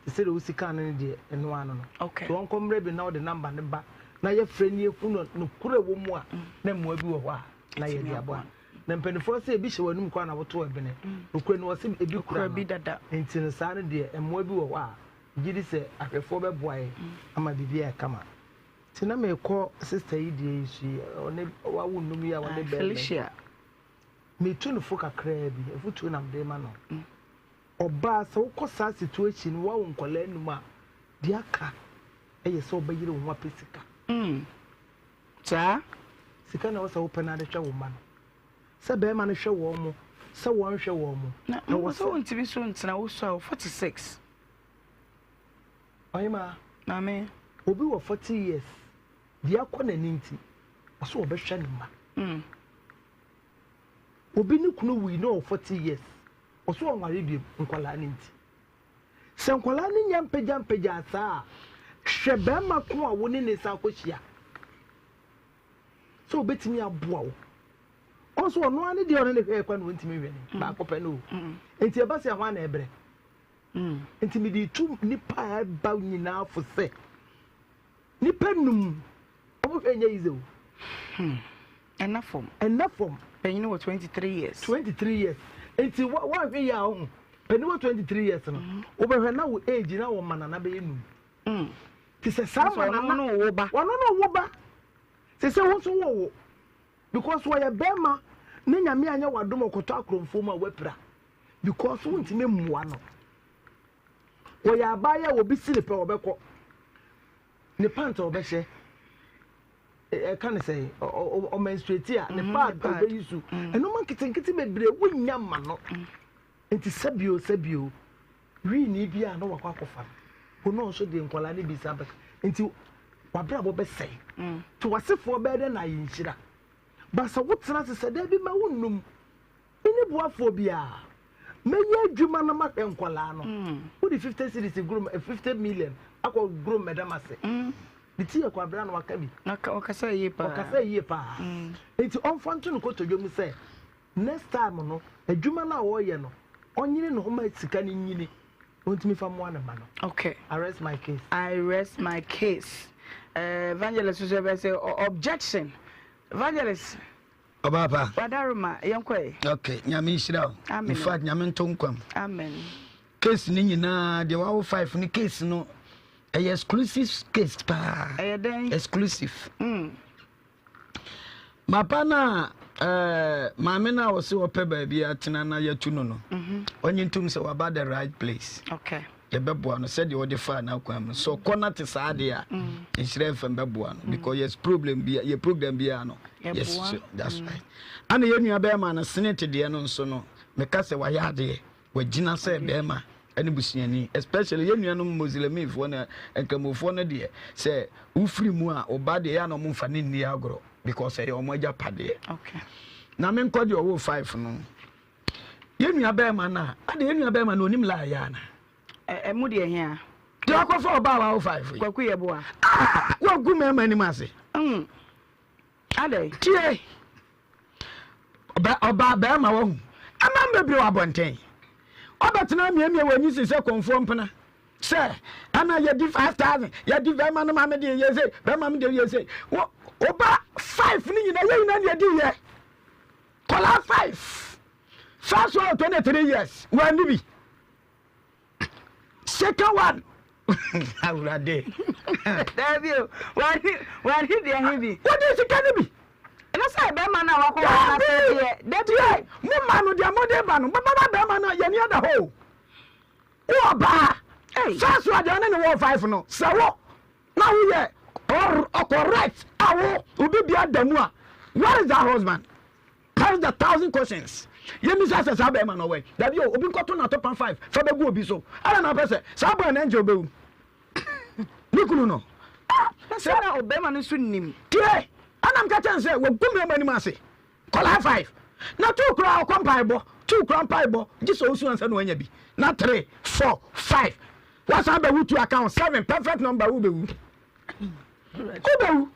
Te sɛdeɛ wosi kaa no no deɛ, ɛno ara no no. Nti wɔnkɔ mmerɛ bi na wode namba no ba na yɛfrɛ no yɛhu no nokorɛ wɔ mu a, na mmoa bi wɔ hɔ a na yɛde aboa. Na mpanimfoɔ sɛ ebi hyɛ w'anum koraa na woto ɛbene. Nokorɛ no wɔse ebi kura no. Nti no saa no deɛ mmoa bi wɔ hɔ a, megye di sɛ ahwɛfoɔ bɛboa yɛn ama biribi ayɛ kama. Nti na mekɔ sister yi deɛ yi so yi, ɔne wawo nnum yi a ɔne bɛrima. Felicia. Metu no fo kakraa bi, afotuo na mede ma no. Ɔbaa sɛ wokɔ saa situation no wawo nkwadaa nnum a, deɛ aka yɛ sɛ wobɛyere wo ho apɛ sika. Saa. Sika na ɛwɔ sɛ wopɛ na ade hwɛ wo mma no. Sɛ bɛrima no hwɛ wɔn mo, sɛ wɔnhwɛ wɔn mo. Na ɛwɔ sɛ wontumi so ntena wo so a 46. Ɔhemaa. Maame. Obi wɔ 40 years, deɛ akɔ n'ani nti, ɔsɛ ɔbɛhwɛ ne mma. Obi ne kunu wui na ɔwɔ 40 years, ɔsɛ ɔnware biom, nkwadaa no nti. Sɛ nkwadaa no nya mpagyampagyaa saa a, hwɛ barima ko a wo ne ne san akɔhyia sɛ ɔbɛtumi aboa wo. Ɔn so ɔno ara ne deɛ ɔne ne hwɛɛ kwa na ɔntumi nhwɛ ne baako pɛ no o. Nti ɛba sɛ hwan na ɛbrɛ? Nti mede tu nnipa a ɛba nyinaa fo sɛ nnipa num ɔmo hwɛ nyɛ yize o. Ɛna fam. Ɛna fam. Panyin wɔ 23 years. 23 years. Nti woanhwɛ yie a ɔho. Panyin wɔ 23 years no. Wobɛhwɛ na wo age na wɔ manana bɛyɛ num. Ti sɛ saa manana. Ɔno no wo ba. Ɔno no wo ba. Sɛ sɛ wo nso wo wo. Because wɔyɛ bɛrima ne nyame anyɛ wadom ɔkɔtɔ akorɔmfoɔ mu a wapira. Because wontumi mmoa no. Wɔyɛ abaayewa a obi si ne pɛ ɔbɛkɔ. Ne pant a ɔbɛhyɛ. Ɛka ne sɛn ɔmenstruate a ne mhm, pad ɔbɛyi su mm. ɛnoma nketenkete bebree wonya ma no mm. nti sɛbio sɛbio wiini bi a na wakɔ akɔfa no wɔn nso de nkwadaa no bi sa bɛka nti wabrabɔ bɛsɛe mm. nti wasefoɔ bɛyɛ dɛ na ayɛ nhyira basa wotena ase sɛ dɛbi ma wonnum ne boafoɔ biara mɛyɛ adwuma na mahwɛ nkwadaa no wode 50 series gurom 50 million akɔ gurom mɛdam ase. Ne ti yɛ kwabena na waka bi. Ɔkasa yie paa. Ɔkasa yie paa. Nti ɔmfa nto ne kotodwe mu sɛ next time no adwuma no a ɔreyɛ no ɔnyere ne ho ma sika no nyini na ɔntumi fa mmoa ne mma no. Okay. I rest my case. I rest my case. Eh, evangelist nso ɛbɛ sɛ objection. Evangelist. Ɔbaa pa. Wadaroma, yɛnkɔ ɛ. Okay, nyame nhyira wo. Amen. In fact, nyame nto nkwam. Amen. Case no nyinaa deɛ wawo five no case no ɛyɛ exclusive case paa. Ɛyɛ dɛn? Exclusive. Mm. Mapa no a ɛɛ maame no a ɔse ɔpɛ baabi atena na yɛtu no no. Mhm. Ɔnye ntom sɛ waba the right place. Okay. Yɛbɛboa no sɛdeɛ ɔde faa n'akwan mu. Sɛ ɔkɔ na te saa deɛ a, mm. nhyira fam bɛboa no because yes problem bi yɛ program biara no. Yes, that's right. Ana yɛn nua bɛrima no senate deɛ no nso no meka sɛ wayɛ adeɛ. Wagyina sɛ bɛɛma ne busuani especially yɛn nuanom Muslimfoɔ ne Nkramofoɔ no deɛ sɛ wofiri mu a wo ba deɛ yɛ a na wɔn mfa ne nni agorɔ because ɛyɛ wɔn agyapadeɛ. Okay. Na menkɔ deɛ ɔwɔ five no yɛn nua bɛɛma no a ade yɛn nua bɛɛma no onim laa yɛ ana. Ɛmu deɛ hia. Deɛ ɔkɔfa ɔbaa wa wo five yi. Kwaku yɛ boa. Ah wagu mɛɛma anim ase. Mm. Adɛ. Tie. Ɔbaa bɛrima wahu aman bebree wɔ abɔnten. Ɔbɛtena amiamia w'ani si sɛ kɔnfoɔ mpena sɛ ɛna yɛdi 5000 yɛdi bɛrima no maame deɛ yɛ sei bɛrima no deɛ yɛ sei. Wo ɔba 5 no nyina yɛ nyina ne yɛdi yɛ. Kɔla 5 first one 23 years wɔani bi. Second one. Awurade. Dabi o, wani wani deɛ he bi. Wodi sika no bi. Ɛno sɛ bɛrima no a wakɔ wɔn asɛ deɛ. Dabi. Mo ma no deɛ mo de ba no, bɛba bɛrima no yɛn ni ada hɔ o. Wo ɔbaa. First one deɛ ɔne ne wɔ five no, sɛ wo na woyɛ correct a wo obi bi ada mu a, where is that husband? Pass the thousand questions. Yɛmmisa sɛ saa bɛrima no ɔwɔ he? Dabi o, obi nkɔto n'atopa five fa bɛgu obi so. Ɛna na ɔpɛ sɛ saa boy no ɛnkyɛ ɔbɛwu. Ne kunu no. Ah! Sɛ na ɔbɛrima no nso nim. Tie! Ɛna meka kyerɛ no sɛ wagu mmarima anim ase. Kɔlaa five. Na two koraa ɔkɔ mpaebɔ. Two koraa mpaebɔ. Gye sɛ ɔsu ansa na wanya bi. Na three, four, five. Wasan bɛwu two aka ho. Seven, perfect number, wobɛwu. Wobɛwu.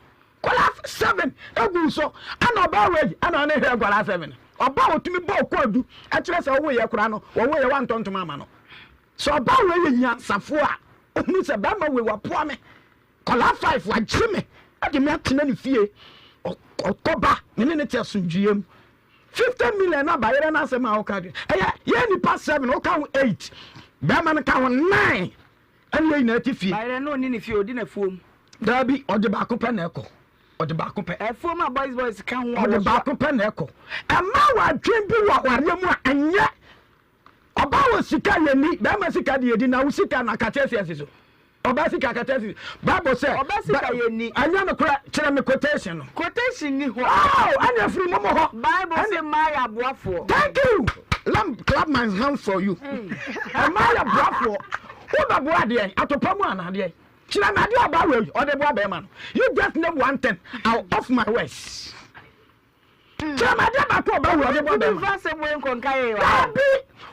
Nkwadaa seven egu so ɛna ɔbaa wei ɛna ɔne hwɛ nkwadaa seven. Ɔbaa otumi bɔ ɔkɔɔdu ɛkyerɛ sɛ ɔwo yɛ koraa no wɔwo yɛ wantɔ ntoma ama no. Sɛ ɔbaa wei yɛ nyansafo a ohunu sɛ bɛrima wei wapoa me. Nkwadaa five wagye me ɛde me atena ne fie ɔkɔba me ne ne te asomdwie mu. 50 million na bayerɛ no asɛm a ɔka ɛyɛ yɛ nipa seven ɔka ho eight bɛrima no ka ho nine. Ɛne yɛn nyinaa te fie. Bayerɛ no ɔnni ne fie, ɔdi n'afuom. Daabi, ɔde baako pɛ na ɛkɔ. Ɔde baako pɛ. Afuom a boys boys ka ho a Ɔde wɔso. baako pɛ na ɛkɔ. Ɛma w'adwene bi wɔ awareɛ mu a ɛnyɛ. Ɔbaa wɔ sika yɛ ni, bɛrima sika de yɛdi na wo sika na akakyɛ si asi so. Ɔbaa sika akakyɛ asi so. Bible sɛ. Ɔbaa sika yɛ ni. Ɛnyɛ nokorɛ, kyerɛ me quotation no. Quotation ni hɔ. Oh, ɛne afiri mo mo hɔ. Bible se mmaa yɛ aboafoɔ. Thank you. Let me clap my hands for you. Mmaa yɛ boafoɔ. Wobɛboa adeɛ atopa mu anaa adeɛ? Kyerɛ me adeɛ ɔbaa wei ɔde boa bɛrima no. You just name one thing. I'll off my words. Kyerɛ me adeɛ baako ɔbaa wei ɔde boa bɛrima. Nfa asɛm wei nkɔnka yɛ wɔ ha. Dabi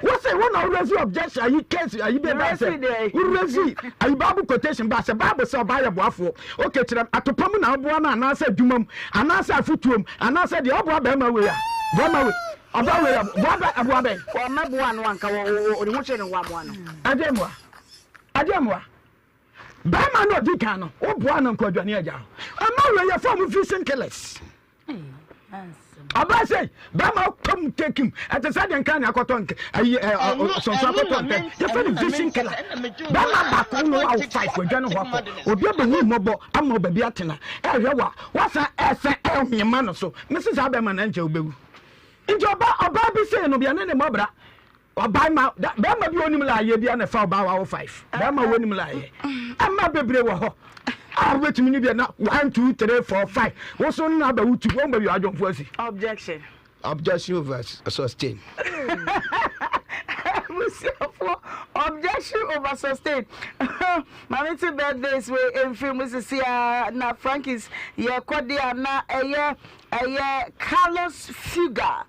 wose wo na woresi objection ayi case ayi bɛ ba sɛ woresi ayi bible quotation ba sɛ bible sɛ ɔbaa yɛ boafoɔ. Okay kyerɛ me atopa mu na woboa no anaasɛ adwuma mu anaasɛ afotuo mu anaasɛ deɛ ɔboa bɛrima wei a bɛrima wei. Ɔba wei aboa bɛ aboa bɛn. Ɔmɛ boa no anka wɔ wɔ ne ho kyerɛ ne ho amoa no. Ɛdeɛ mmoa ɛdeɛ mmoa bɛrima no ɔdi kan no wo boa no nkɔ aduane agya hɔ ɛma wei yɛ fɔm vision killers ɔbaa sɛ bɛrima kɔm kekim ɛte sɛ deɛ nka ne akɔtɔ nk ayi ɛ sɔnsɔn akɔtɔ ntɛm yɛfɛ no vision killer bɛrima baako no awo five wadwane hɔ akɔ obi abɛhu mmɔbɔ ama baabi atena ɛhwɛ wa wasan ɛsɛ ɛhwema no so mese saa bɛrima no ɛnkyɛ wobɛwu Nti ɔba ɔbaa bi sei no bia ne ne mmɔ bra ɔbaa ma bɛrima bi onim laayɛ bi a na ɛfa ɔbaa wawo five bɛrima wonim laayɛ ɛma bebree wɔ hɔ a wobɛtumi ne bia na one two three four five woso no na abɛwo tu wɔn bɛwi adwomfo asi. Objection. Objection over sustain. Abusuafoɔ objection over sustain. Maame ti birthdays wei mfiri mu sisi a na Frankis yɛ kɔ de a na ɛyɛ. Ɛyɛ Carlos Fuga.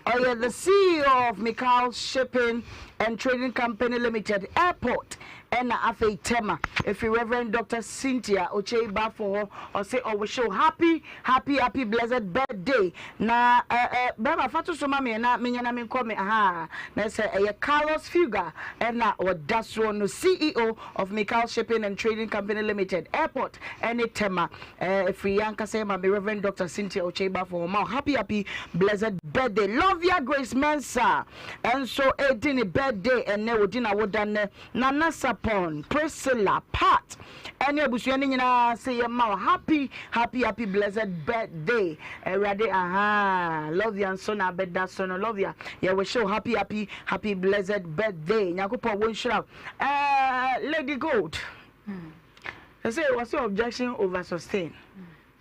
Ɔyɛ the CEO of Mikal Shipping and Trading Company Limited, Airport ɛna afei Tema. Ɛfiri Rev. Doctor Cynthia Okyei Bafo hɔ, ɔse ɔwihye wo happy happy happy blessed birthday. Na eh eh bɛrima fa to so ma me na menyɛ na menkɔ me ahaa. Na ɛsɛ ɛyɛ Carlos Fuga ɛna ɔda soɔ no, CEO of Mikal Shipping and Trading Company Limited, Airport ɛne Tema. Eh ɛfiri yɛn ankasa yɛ maame Rev. Doctor Cynthia Okyei Bafo hɔ ma wo happy happy blessed birthday. Lovia Grace Mensah nso redi ne birthday ɛnnɛ, ɔdi n'awoda nnɛ. Nana Sapon, Priscilla, Pat ɛne abusua no nyinaa se yɛma wo happy happy happy blessed birthday. Awurade ahaa Lovia nso na abɛda so no. Lovia yɛ wish wo happy happy happy blessed birthday. Nyankopɔn wɔ nhyira wo. Eh, Lady Gold. Ɛsɛ wɔse objection over sustain.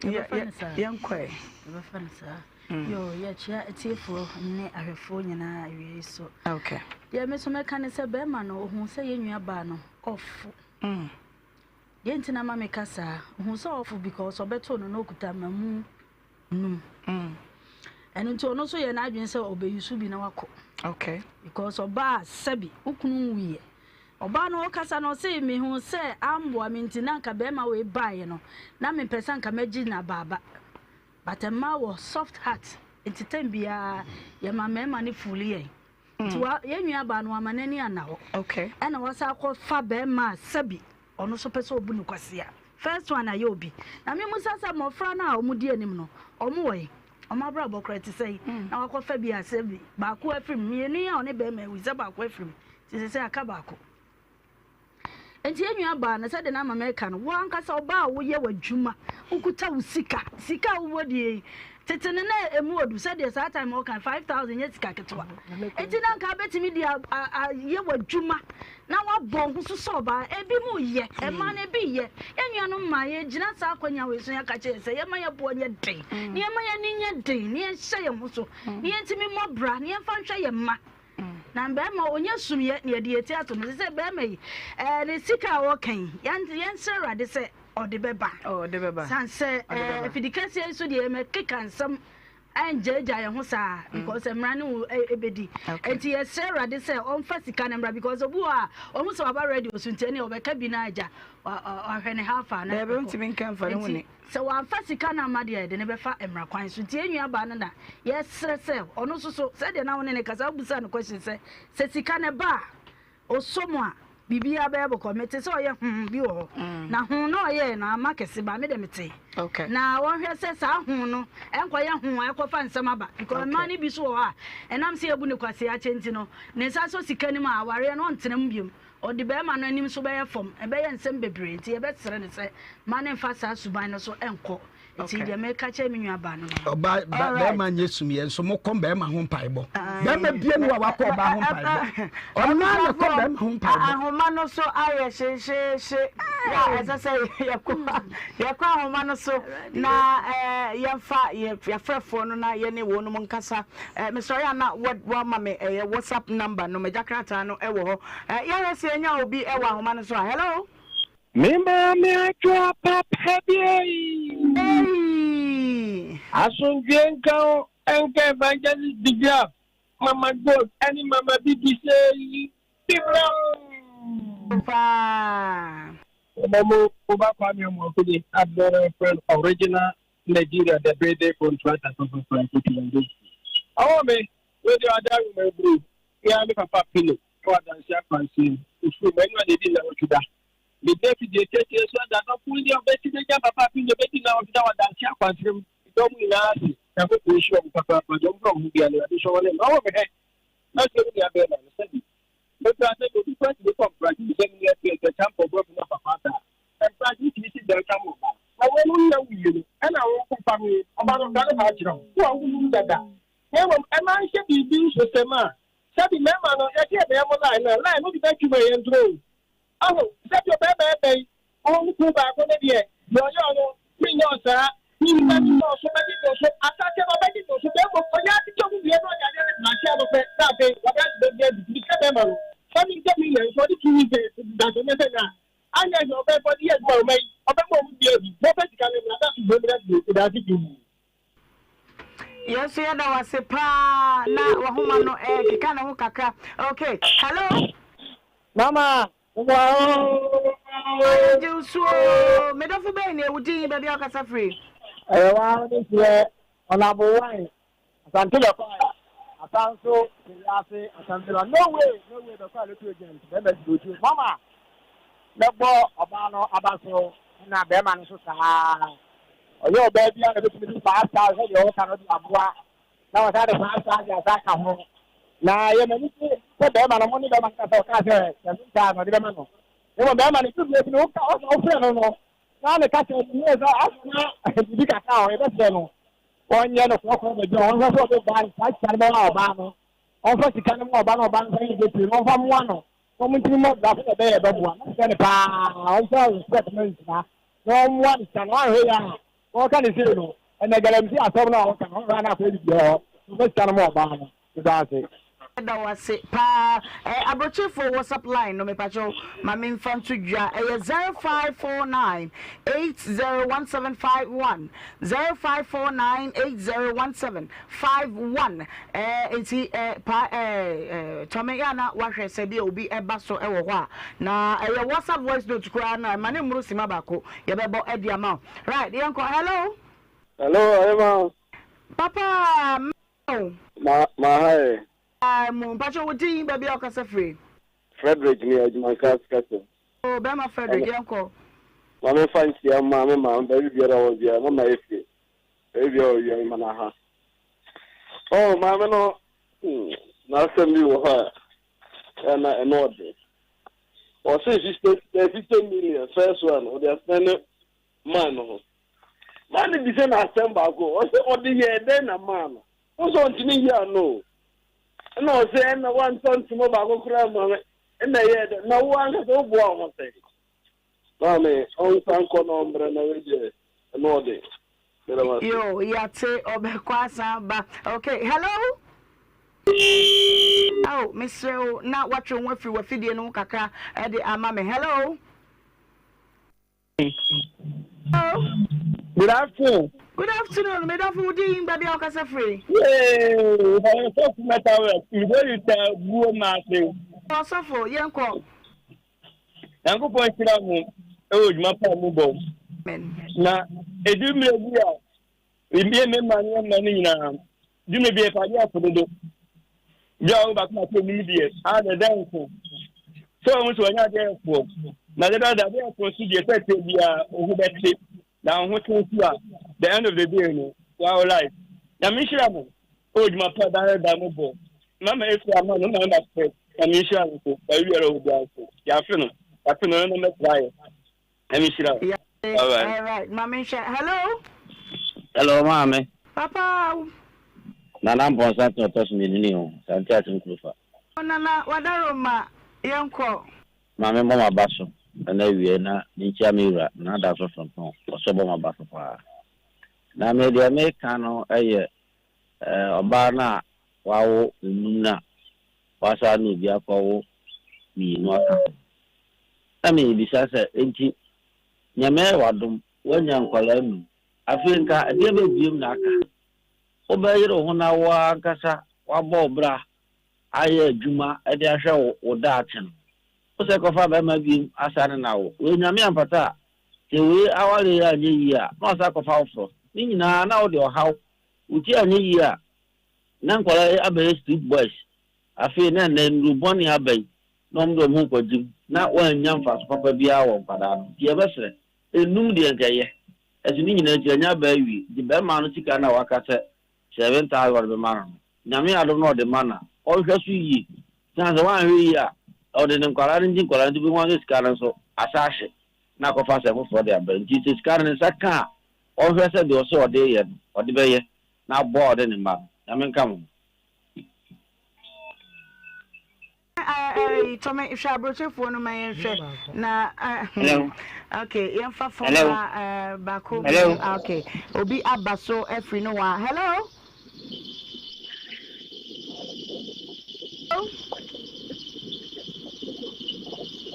Yɛnkɔ ɛ. Yɛbɛfa no saa. Yo, yɛkyea atiefoɔ ne ahwɛfoɔ nyinaa awia yi so. Okay. Deɛ me nso mɛka ne sɛ bɛrima no ohun sɛ yɛn nua baa no ɔfo. Deɛ nti na ma meka saa, ohun sɛ ɔfo because ɔbɛtoo no na okuta mmamu num. Ɛno nti ɔno nso yɛ n'adwene sɛ ɔbɛyi so bi na wakɔ. Okay. Because ɔbaa sɛbi wo kunu nwuiɛ. Ɔbaa no ɔkasa no ɔse mehuu sɛ amboa me nti na anka bɛɛma wei baeɛ no na mepɛ sɛ anka mɛgye no abaaba but mmaa wɔ soft heart nti time biara yɛma mmarima no fooli yɛn nti wa yɛn nua baa no wama n'ani anna hɔ okay. Ɛna wasa akɔ fa bɛɛma a sɛbi ɔno nso pɛ sɛ ɔbu no kwasea first one ayɛ obi na me musa sɛ mmɔfra no a wɔn di anim no wɔn wɔ he wɔn abrabɔ koraa te sɛn na wakɔfa bi a sɛbi baako afiri mu mmienu yi a ɔne bɛɛma awu sɛ baako afiri mu Nti sesei aka baako. Nti yɛn nua baa no sɛdeɛ na ama meka no, wo ankasa ɔbaa a woyɛ w'adwuma, wokuta wo sika, sika a wowɔ die yi, tete no na ɛmu odu sɛdeɛ saa time ɔka 5000 nyɛ sika ketewa. Nti na nka wobɛtumi de ayɛ w'adwuma na woabɔ ho so sɛ ɔbaa. Ebi mu yɛ, mmaa no ebi yɛ. Yɛn nuanom mmaa yɛgyina saa akwannya wei so yɛaka kyerɛ sɛ yɛma yɛn boɔ nyɛ den, na yɛma yɛn ani nyɛ den, na yɛnhyɛ yɛn ho so, na yɛntumi mmɔ bra, na yɛmfa nhwɛ yɛn mma. Na bɛrima ɔnyɛ sumyɛ na yɛde yɛn ti ato no sɛ bɛrima yi ɛɛ ne sika a ɔka yi yɛn yɛnsrɛ awurade sɛ ɔde bɛba ɔde bɛba san sɛ ɛɛ afidi kɛseɛ yi so deɛ yɛmɛkeka nsɛm ɛngyaagya yɛn ho saa because mmara ne wo ɛbɛdi nti yɛsrɛ awurade sɛ ɔmfa sika no mmra because obi wɔ a ɔho sɛ waba radio so nti ɛne ɔbɛka bi no agya ɔhwɛ ne how far na ɛbɛkɔ ntumi nka mfa ne ho ni Sɛ wamfa sika no amma deɛ a, yɛde no bɛfa mmara kwan so. Nti yɛn nua baa no na yɛsrɛ sɛ ɔno nso so, sɛdeɛ na wo ne no kasa, wobisaa no question sɛ, sɛ sika no ba a, ɔsɔ mu a, biribiara bɛyɛ bɔkɔɔ. Mete sɛ ɔyɛ hoo bi wɔ hɔ. Na hoo no a ɔyɛeɛ no, amma kɛse but me deɛ metee. Na wɔnhwɛ sɛ saa hoo no ɛnkɔyɛ hoo a ɛkɔfa nsɛm aba. Because mmaa no bi nso wɔ hɔ a, ɛnam sɛ yɛabu no kwasea akyɛ nti no, ne nsa sɔ sika no mu a, awareɛ no ɔntena mu bio. Ɔde barima no anim nso bɛyɛ fam. Ɛbɛyɛ nsɛm bebree nti yɛbɛsrɛ no sɛ mma no mfa saa suban no so nkɔ. Nti deɛ meka kyerɛ me nua baa no no. Ɔba ba bɛrima nyɛ sumyɛ nso mo kɔ bɛrima ho mpaebɔ. Bɛrima bie no a wakɔ ɔbaa ho mpaebɔ. Ɔno ara na kɔ bɛrima ho mpaebɔ. Ahoma no so ayɛ hyehyeehye a ɛsɛ sɛ yɛkɔ yɛkɔ ahoma no so na yɛmfa yɛfrɛfoɔ no na yɛne wɔn mu nkasa. Mesɔre a na wɔama me ɛyɛ WhatsApp number no magya krataa no wɔ hɔ. Yɛhwɛ sɛ yɛnya obi wɔ ahoma no so a. Hello. Me maame adwoa papa bi ei. Ei. Asomdwoe nka wo nka Evangelist Digraf, Mama Gold ɛne Mama Bibi sei. Bibram. Paa. Mama mo ba Kwame Amoakode abɛrɛ friend original Nigeria the building contractor papa Kofi Adesu. Ɔwɔ me, wei deɛ ɔda nwoma aburo, me ara me papa Pele wɔ adanse akwansie mu, ofiri mu, ɛno a na ɛdi nnawɔtwe da. Megyina afidie kɛseɛ so ada dɔfo yi deɛ ɔbɛsi bɛgya papa Pele bɛdi nnawɔtwe da wɔ adanse akwansere mu. Meda wɔn nyinaa ase, Nyankopɔn nhyira wɔn papaapa, deɛ wɔmfa wɔn ho biara no, Awurade nhyɛ wɔn ne mma. Ɔwɔ me hɛ, na sɛ me nua bɛrima no, sɛbi mekura sɛ obi kura tumi kɔ mpragye sɛ me nua fie sɛ kyampɔ borɔfo no papa taa. Mpragye tumi si dan ka ma ɔbaa. Na wɔn no nya wuiɛ no, ɛna wo kɔfa ho ɔba no ka ne ba akyerɛ wo, wo a wonnim dada. Na mmom ɛma nhyɛ biribi nhwesɛm a, sɛbi mmarima no, yɛte yɛbɛyɛ mo line no a, line no de bɛtwi ma yɛn duro o. Aho, sɛbi ɔbarima ɛbɛn, wo kunu baako no deɛ, deɛ ɔyɛ ɔno, menyɛ ɔsaa, me nipa bi sɛ ɔso bɛgye to so, asase no ɔbɛgye to so, na mmom ɔnya atetɛ mu wie na ɔde adeɛ no brakyɛ no pɛ, na afei wabrɛ ase bɛdi adi, nti sɛ bɛrima no, sɛ me ntɛm yɛ nso ɔde tumi sɛ, daso nyɛ sɛ na Anyɛ hwee ɔbɛbɔ de yɛ adwuma a ɔma yi ɔbɛma ɔmo bi adi na ɔpɛ sika no mmra da so bom na bio edaase pii. Yɛn nso yɛda wo ase paa na wahoma no ɛkeka ne ho kakra. Okay, hello. Mama, Ayɛ wo so oo. Me dɔfo bɛn ni? Wo din, baabi a wokasa firi? Ɛyɛ waa ne deɛ Ɔnabo Wine Asante bɛkɔ asa nso wiase asante no no way no way bɛkɔ a lotto agent bɛrima si otuo mama mɛbɔ ɔbaa no aba so na bɛrima no nso saa ɔyɛ ɔbaa bi a na bɛtumi de saa saa sɛ deɛ ɔka no de aboa na wɔsan de saa saa de asa aka ho na yɛ m'ani gye sɛ bɛrima no mo ne bɛrima no kasa ɔkaa sɛ sɛ no ntaa na ɔde bɛma no mmom bɛrima no dwuma bi no woka ɔsɛ wofrɛ no no na ne kasa mu yɛ sɛ asɛ na biribi kakra a ɔyɛbɛsrɛ no ɔnyɛ no korɔkorɔ baabi a ɔnhwɛ sɛ ɔde baa saa sika no bɛma ɔbaa no ɔmfa sika no ma ɔbaa no ɔbaa no nfa yɛ dwetire no ɔmfa mmoa no na ɔmo ntumi mmɔ bra sɛdeɛ ɛbɛyɛ ɛbɛboa no srɛ no paa ɔmfa respect ma nhyira na ɔmmoa no sika no ɔanhwɛ yɛ a ɔka ne sei no ɛnɛ galamsey asɛm no a ɔka no ɔhwɛ a na akɔyɛ biribi wɔ hɔ ɔmfa sika no ma ɔbaa no meda ase. Yɛda wo ase paa. Eh, abrokyefoɔ WhatsApp line no mepakyɛw ma me nfa nto dwa. Ɛyɛ 0549 801751, 0549 801751. Eh, nti eh, pa eh, eh, Tɔme yɛ a na wahwɛ sɛ bi a obi ɛba so ɛwɔ hɔ a. Na ɛyɛ WhatsApp voice note koraa no a, ɛma ne mmoro sima baako. Yɛbɛbɔ ɛde ama wo. Right, yɛnkɔ. Hello. Hello, Ɔhema. Papa, o. Ma ma ha ɛ. Ah mu mpakyɛ wo din baabi a wokasa firi. Frederick ni Adwumanka kasa. Oh bɛrima Frederick yɛn kɔ. Ma me nfa nkyia mma me maame baabi biara ɔwɔ biara mama Efe baabi biara ɔwɔ biara mma no aha. Oh maame no hmm n'asɛm bi wɔ hɔ a ɛna ɛno ɔden. Ɔse 50 million first one ɔde asɛn ne man no ho. Maa no bisa no asɛm baako, ɔsɛ ɔde yɛɛ dɛn na maa no? Wo sɛ ɔntumi nyi ano o. Ɛna ɔsɛ ɛna wantɔ ntoma baako koraa ma me, ɛna ɛyɛɛ dɛn? Na wo ankasa woboa wo ho sɛn? Maame, ɔnsan nkɔ na ɔmbrɛ na wei deɛ ɛno ɔden. Meda mo ase. Yo, yɛate ɔbɛkɔ asan aba. Okay, hello? Oh, mesrɛ wo na woatwe wo ho afiri w'afidie no ho kakra de ama me. Hello? Hello. Good afternoon. Good afternoon. Me dɔfo wo din baabi a wokasa firi. Yay! Ɔsɔfo mɛta wɛ. Mede ta buo maase. Ɔsɔfo yɛnkɔ. Nyankopɔn nhyira mo ɛwɔ dwuma pa mu bɔ. Na edu mmerɛ bi a Ebia mmarima ne mmaa no nyinaa, dwuma bi ɛfa adeɛ afo dodo. Bi a wɔn baako baako anim deɛ, a na ɛda nso. Sɛ wɔn nso wɔnyɛ adeɛ ɛfoɔ. Na dada da adeɛ ɛfoɔ nso deɛ sɛ ɛteɛ biara oho bɛte. Na oho te nso a, the end of the day no, wow life. Nyame nhyira mo. O dwuma pa daa da mo bɔ. Mama efi ama no mama ba pɛ. Nyame nhyira no so. Baabi biara wɔ biara so. Yɛafe no. Yɛafe no no mɛtra yɛ. Nyame nhyira wo. Bye bye. All right, ma me nhwɛ. Hello. Hello, maame. Papa. Nana Mpɔnsa tena ɔtɔ so mmienu ni o, Sante Asem Kurufa. Nana Wadaroma, yɛnkɔ. Maame mmɔ m'aba so ɛna awiei na menkyia me wura Nana Daso Frimpong, ɔsɛ ɔbɔ m'aba so paa. Na me deɛ meka no yɛ ɔbaa no a wawo nnum no a wasan ne obi akɔwo mmienu aka ho. Na mebisa sɛ, enti Nyame ayɛ w'adom, woanya nkwadaa nnum, afei nka ɛdeɛ bɛn biom na aka? Wobɛyere wo ho na wo ara ankasa woabɔ wo bra ayɛ adwuma de ahwɛ wo daakye no, wosɛ kɔfa barima biom asan ne no awo. Wei Nyame ampata a, sɛ wei awareɛ yi anyɛ yie a, na wasan akɔfa foforɔ. Ne nyinaa na wode ɔhaw, wo ti anyɛ yie a, na nkwadaa yi abɛyɛ street boys. Afei na ɛnnɛ nnuru bɔne aba yi, na wɔde wɔn ho rekɔgye mu, na wɔannya mfaso papa biara wɔ nkwadaa no ho. Nti yɛbɛsrɛ, nnum deɛ nka ɛyɛ. Ɛso ne nyinaa akyi, anya aba awie. Nti barima no sika no a waka sɛ 7,000 ɔde bɛma no no, Nyame adom na ɔde ma no a, ɔnhwɛ so yie. Esiane sɛ wanhwɛ yie a, ɔde ne nkwadaa no nti nkwadaa no nti wobɛhu ara sɛ sika no nso asa ahye na akɔfa asɛm foforɔ de aba. Nti sɛ sika no ne nsa ka a, ɔnhwɛ sɛ deɛ ɔsɛ ɔde yɛ no, ɔde bɛyɛ na aboa ɔde ne mma no. Nyame nka mo ho. Tɔmɛ hwɛ aburokyefoɔ no ma yɛn hwɛ na Hello. okay yɛn fa fam Hello. ha baako Hello. mmienu okay obi aba so afiri no wa hello.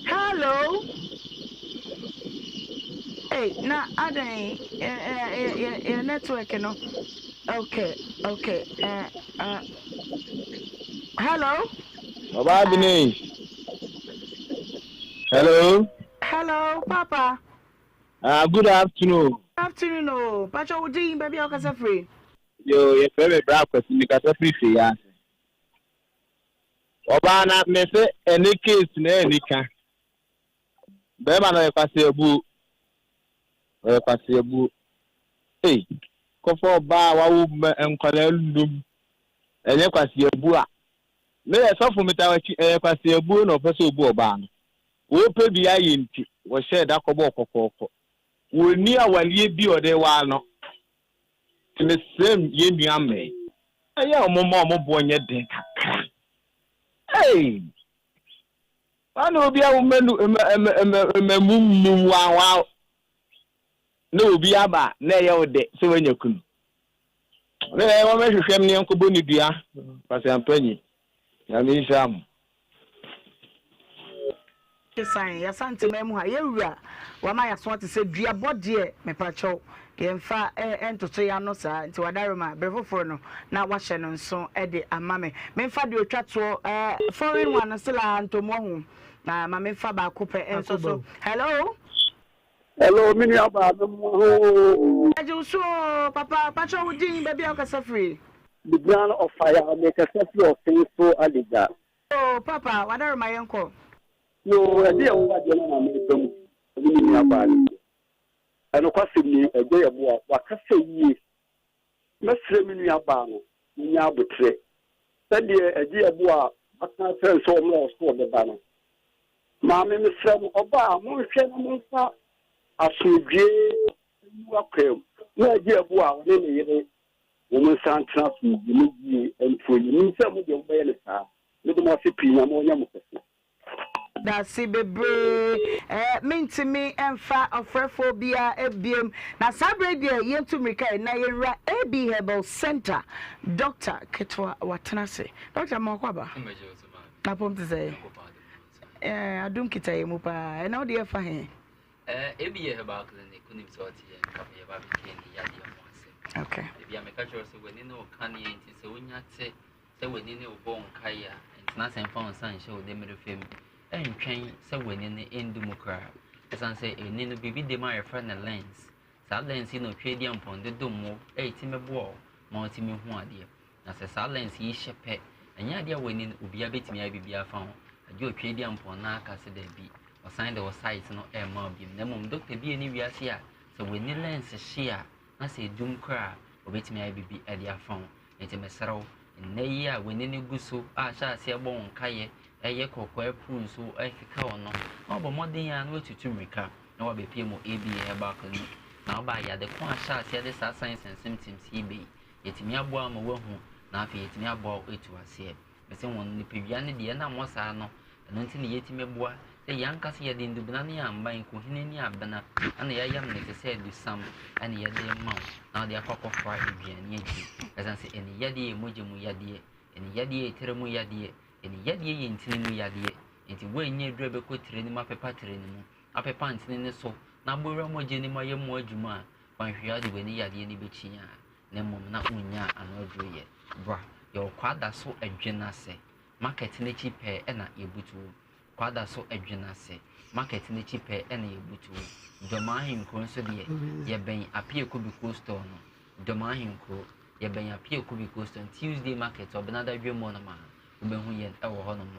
Hello. Hey, na adan yɛ network no. Okay, okay. Uh, uh, hello. Ɔbaa Bene. Hello. Hello, Papa. Good afternoon. Good afternoon, oh. Pacho, wo din baabi a wokasa firi? Yo, yɛfrɛ me Bra Kwasi, mekasa firi fie ase. Ɔbaa na mese ɛne case na ɛni ka. Bɛrima no ɔyɛ kwaseabuo. Ɔyɛ kwaseabuo. Ei, kɔfa ɔbaa a wawo nkwadaa num. Ɛnyɛ kwaseabuo a. Me yɛ sɔfo meta w'akyi, ɛyɛ kwaseabuo na ɔpɛ sɛ obu ɔbaa no. Wɔpɛ bi ayɛ nti, wɔhyɛɛ da kɔbɔɔ kɔkɔɔkɔ. Wɔnni awareɛ bi a ɔde waa no. Nti mesrɛ yɛn nua mmɛn, ɛyɛ a wɔmma wɔn boɔ nyɛ den kakra. Ei! Wane obi a wo mmamu num wanwa na obi aba na ɛyɛ wo dɛ sɛ wanya kunu. Ne ɛyɛ wɔn hwehwɛ m ne yɛnkɔbɔ ne dua kwasiampa nyi. Nyame nhyira mo. San yasantema mu ha yɛwura wama yaso ate sɛ dua bɔ deɛ mepakyɛw yɛmfa ntoto yano saa nti wadarema bere foforɔ no na wahyɛ no nso de ama me memfa deɛ otwa toɔ foreign one no sila ntomu ho na ma memfa baako pɛ nso so hello. Hello, me nua baa me mu hoo. Agye wo so oo papa, pakyɛ wo din, baabi a wokasa firi. Me din ano Ɔfaya, mekasa firi Ɔfen so Adegya. Oo papa, wadaroma yɛnkɔ. Yoo, ɛde yɛ wo adeɛ no na meba mu ɛne me nua baa no deɛ. Ɛnokwasɛm ni, Agya Yeboah, wakasa yie. Mɛsrɛ me nua baa no, ɔnya aboterɛ. Sɛdeɛ Agya Yeboah aka akyerɛ no sɛ ɔmmra ɔso ɔbɛba no. Maame, mesrɛ mo, ɔba a, monhwɛ na momfa asomdwoeɛ ngu akwan mu, na Agya Yeboah ɔne ne yere wɔn nsa ntena asomdwoeɛ mu yie mpo. Yɛnim sɛ mo deɛ mobɛyɛ no saa. Meda mo ase pii. Nyame ɔnyɛ mo kɛse. Dase bebree eh mentumi mfa ɔfrɛfoɔ biara biom na saa berɛ yi deɛ yɛntu mmirika ɛ na yɛnwura AB Herbal Centre Doctor ketewa watena ase Doctor ma wakɔ aba na pɔm te sɛ eh adom kita yɛ mu paa ɛna wode yɛfa he. Eh, AB Herbal Clinic wonim sɛ ɔte yɛn nka ma yɛba bɛka ani yadeɛ ho asɛm. Okay. Ebi a meka kyerɛ sɛ w'ani ne wo kaneɛ nti sɛ wonya te Sɛ w'ani ne wo bɔ nkae a, ntena ase mfa wo nsa nhyɛ wo demmire fam ntwɛn sɛ w'ani no ndu mu koraa. Ɛsiane sɛ ani no biribi da mu a yɛfrɛ no lens. Saa lens yi na otweaduampɔn de dom wo a ɛtumi boa wo ma wotumi hu adeɛ. Na sɛ saa lens yi hyɛ pɛ, ɛnyɛ adeɛ a w'ani no obiara bɛtumi ayɛ biribi afa ho. Agye otweaduampɔn no aka sɛ daabi, ɔsan de wo sight no rema wo bio. Na mmom dɔkta bi nni wiase a sɛ w'ani lens hye a na sɛ ɛdum koraa a, ɔbɛtumi ayɛ biribi de afa ho. Enti mesrɛ wo, nnɛ yi a w'ani no gu so a hyɛ aseɛ bɔ wo nkaeɛ, ɛyɛ kɔkɔɔ apuru nso ɛrekeka wo no, na wabɔ mmɔden ara na woatutu mmirika na woabɛpue mu ABA Herbal Clinic. Na woba a, yɛade ko a hyɛ aseɛ de saa signs and symptoms yi ba yi, yɛatumi aboa wo ma woahu, na afei yɛatumi aboa wo atu aseɛ. Mese wɔn nipadua no deɛ ɛnam hɔ saa no, ɛno nti na yɛtumi boa sɛ yɛn ankasa yɛde ndubena ne amba, nkuhene ne abena ɛna yɛayam no te sɛ adusam ɛna yɛde rema wo na wode akɔ akɔfra aduane adi. Ɛsiane sɛ ɛni yadeɛ yɛ mogya mu yadeɛ, ɛni yadeɛ yɛ tire mu yadeɛ, ɛni yadeɛ yɛ ntini mu yadeɛ. Nti woannya aduru a ɛbɛkɔ tire no mu apepa tire no mu, apepa ntini no so na abɔwura mogya no mu ayɛ mu adwuma a, wanhwɛ a wode w'ani yadeɛ no bɛkyi a. na mmom na wonnyaa ano aduro yɛ. Bra, yɛwɔ Kwadaso Adwene ase, market no akyi pɛɛ na yɛbutu wo. Kwadaso Adwene ase, market no akyi pɛɛ na yɛbutu wo. Dɔm Ahenkuro nso deɛ, yɛbɛn Appiah Kubi store no. Dɔm Ahenkuro, yɛbɛn Appiah Kubi store no. Tuesday market, Ɔbenada dwam hɔ nom a, wobɛhu yɛn wɔ hɔ nom.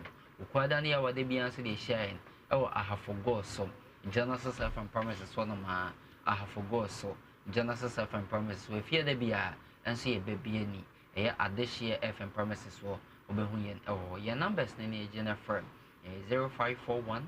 Okuada ne Yawada biara nso deɛ hyia yɛn wɔ Ahafo Gɔɔ so, Genesis FM premises hɔ nom a, Ahafo Gɔɔ so. Genesis FM premises wɔ efie da biara nso yɛ baabi ani ɛyɛ Adehyeɛ FM premises wɔ wobɛhu yɛn ɛwɔ hɔ. Yɛn numbers no ne ɛgyina frɛ ɛyɛ 0541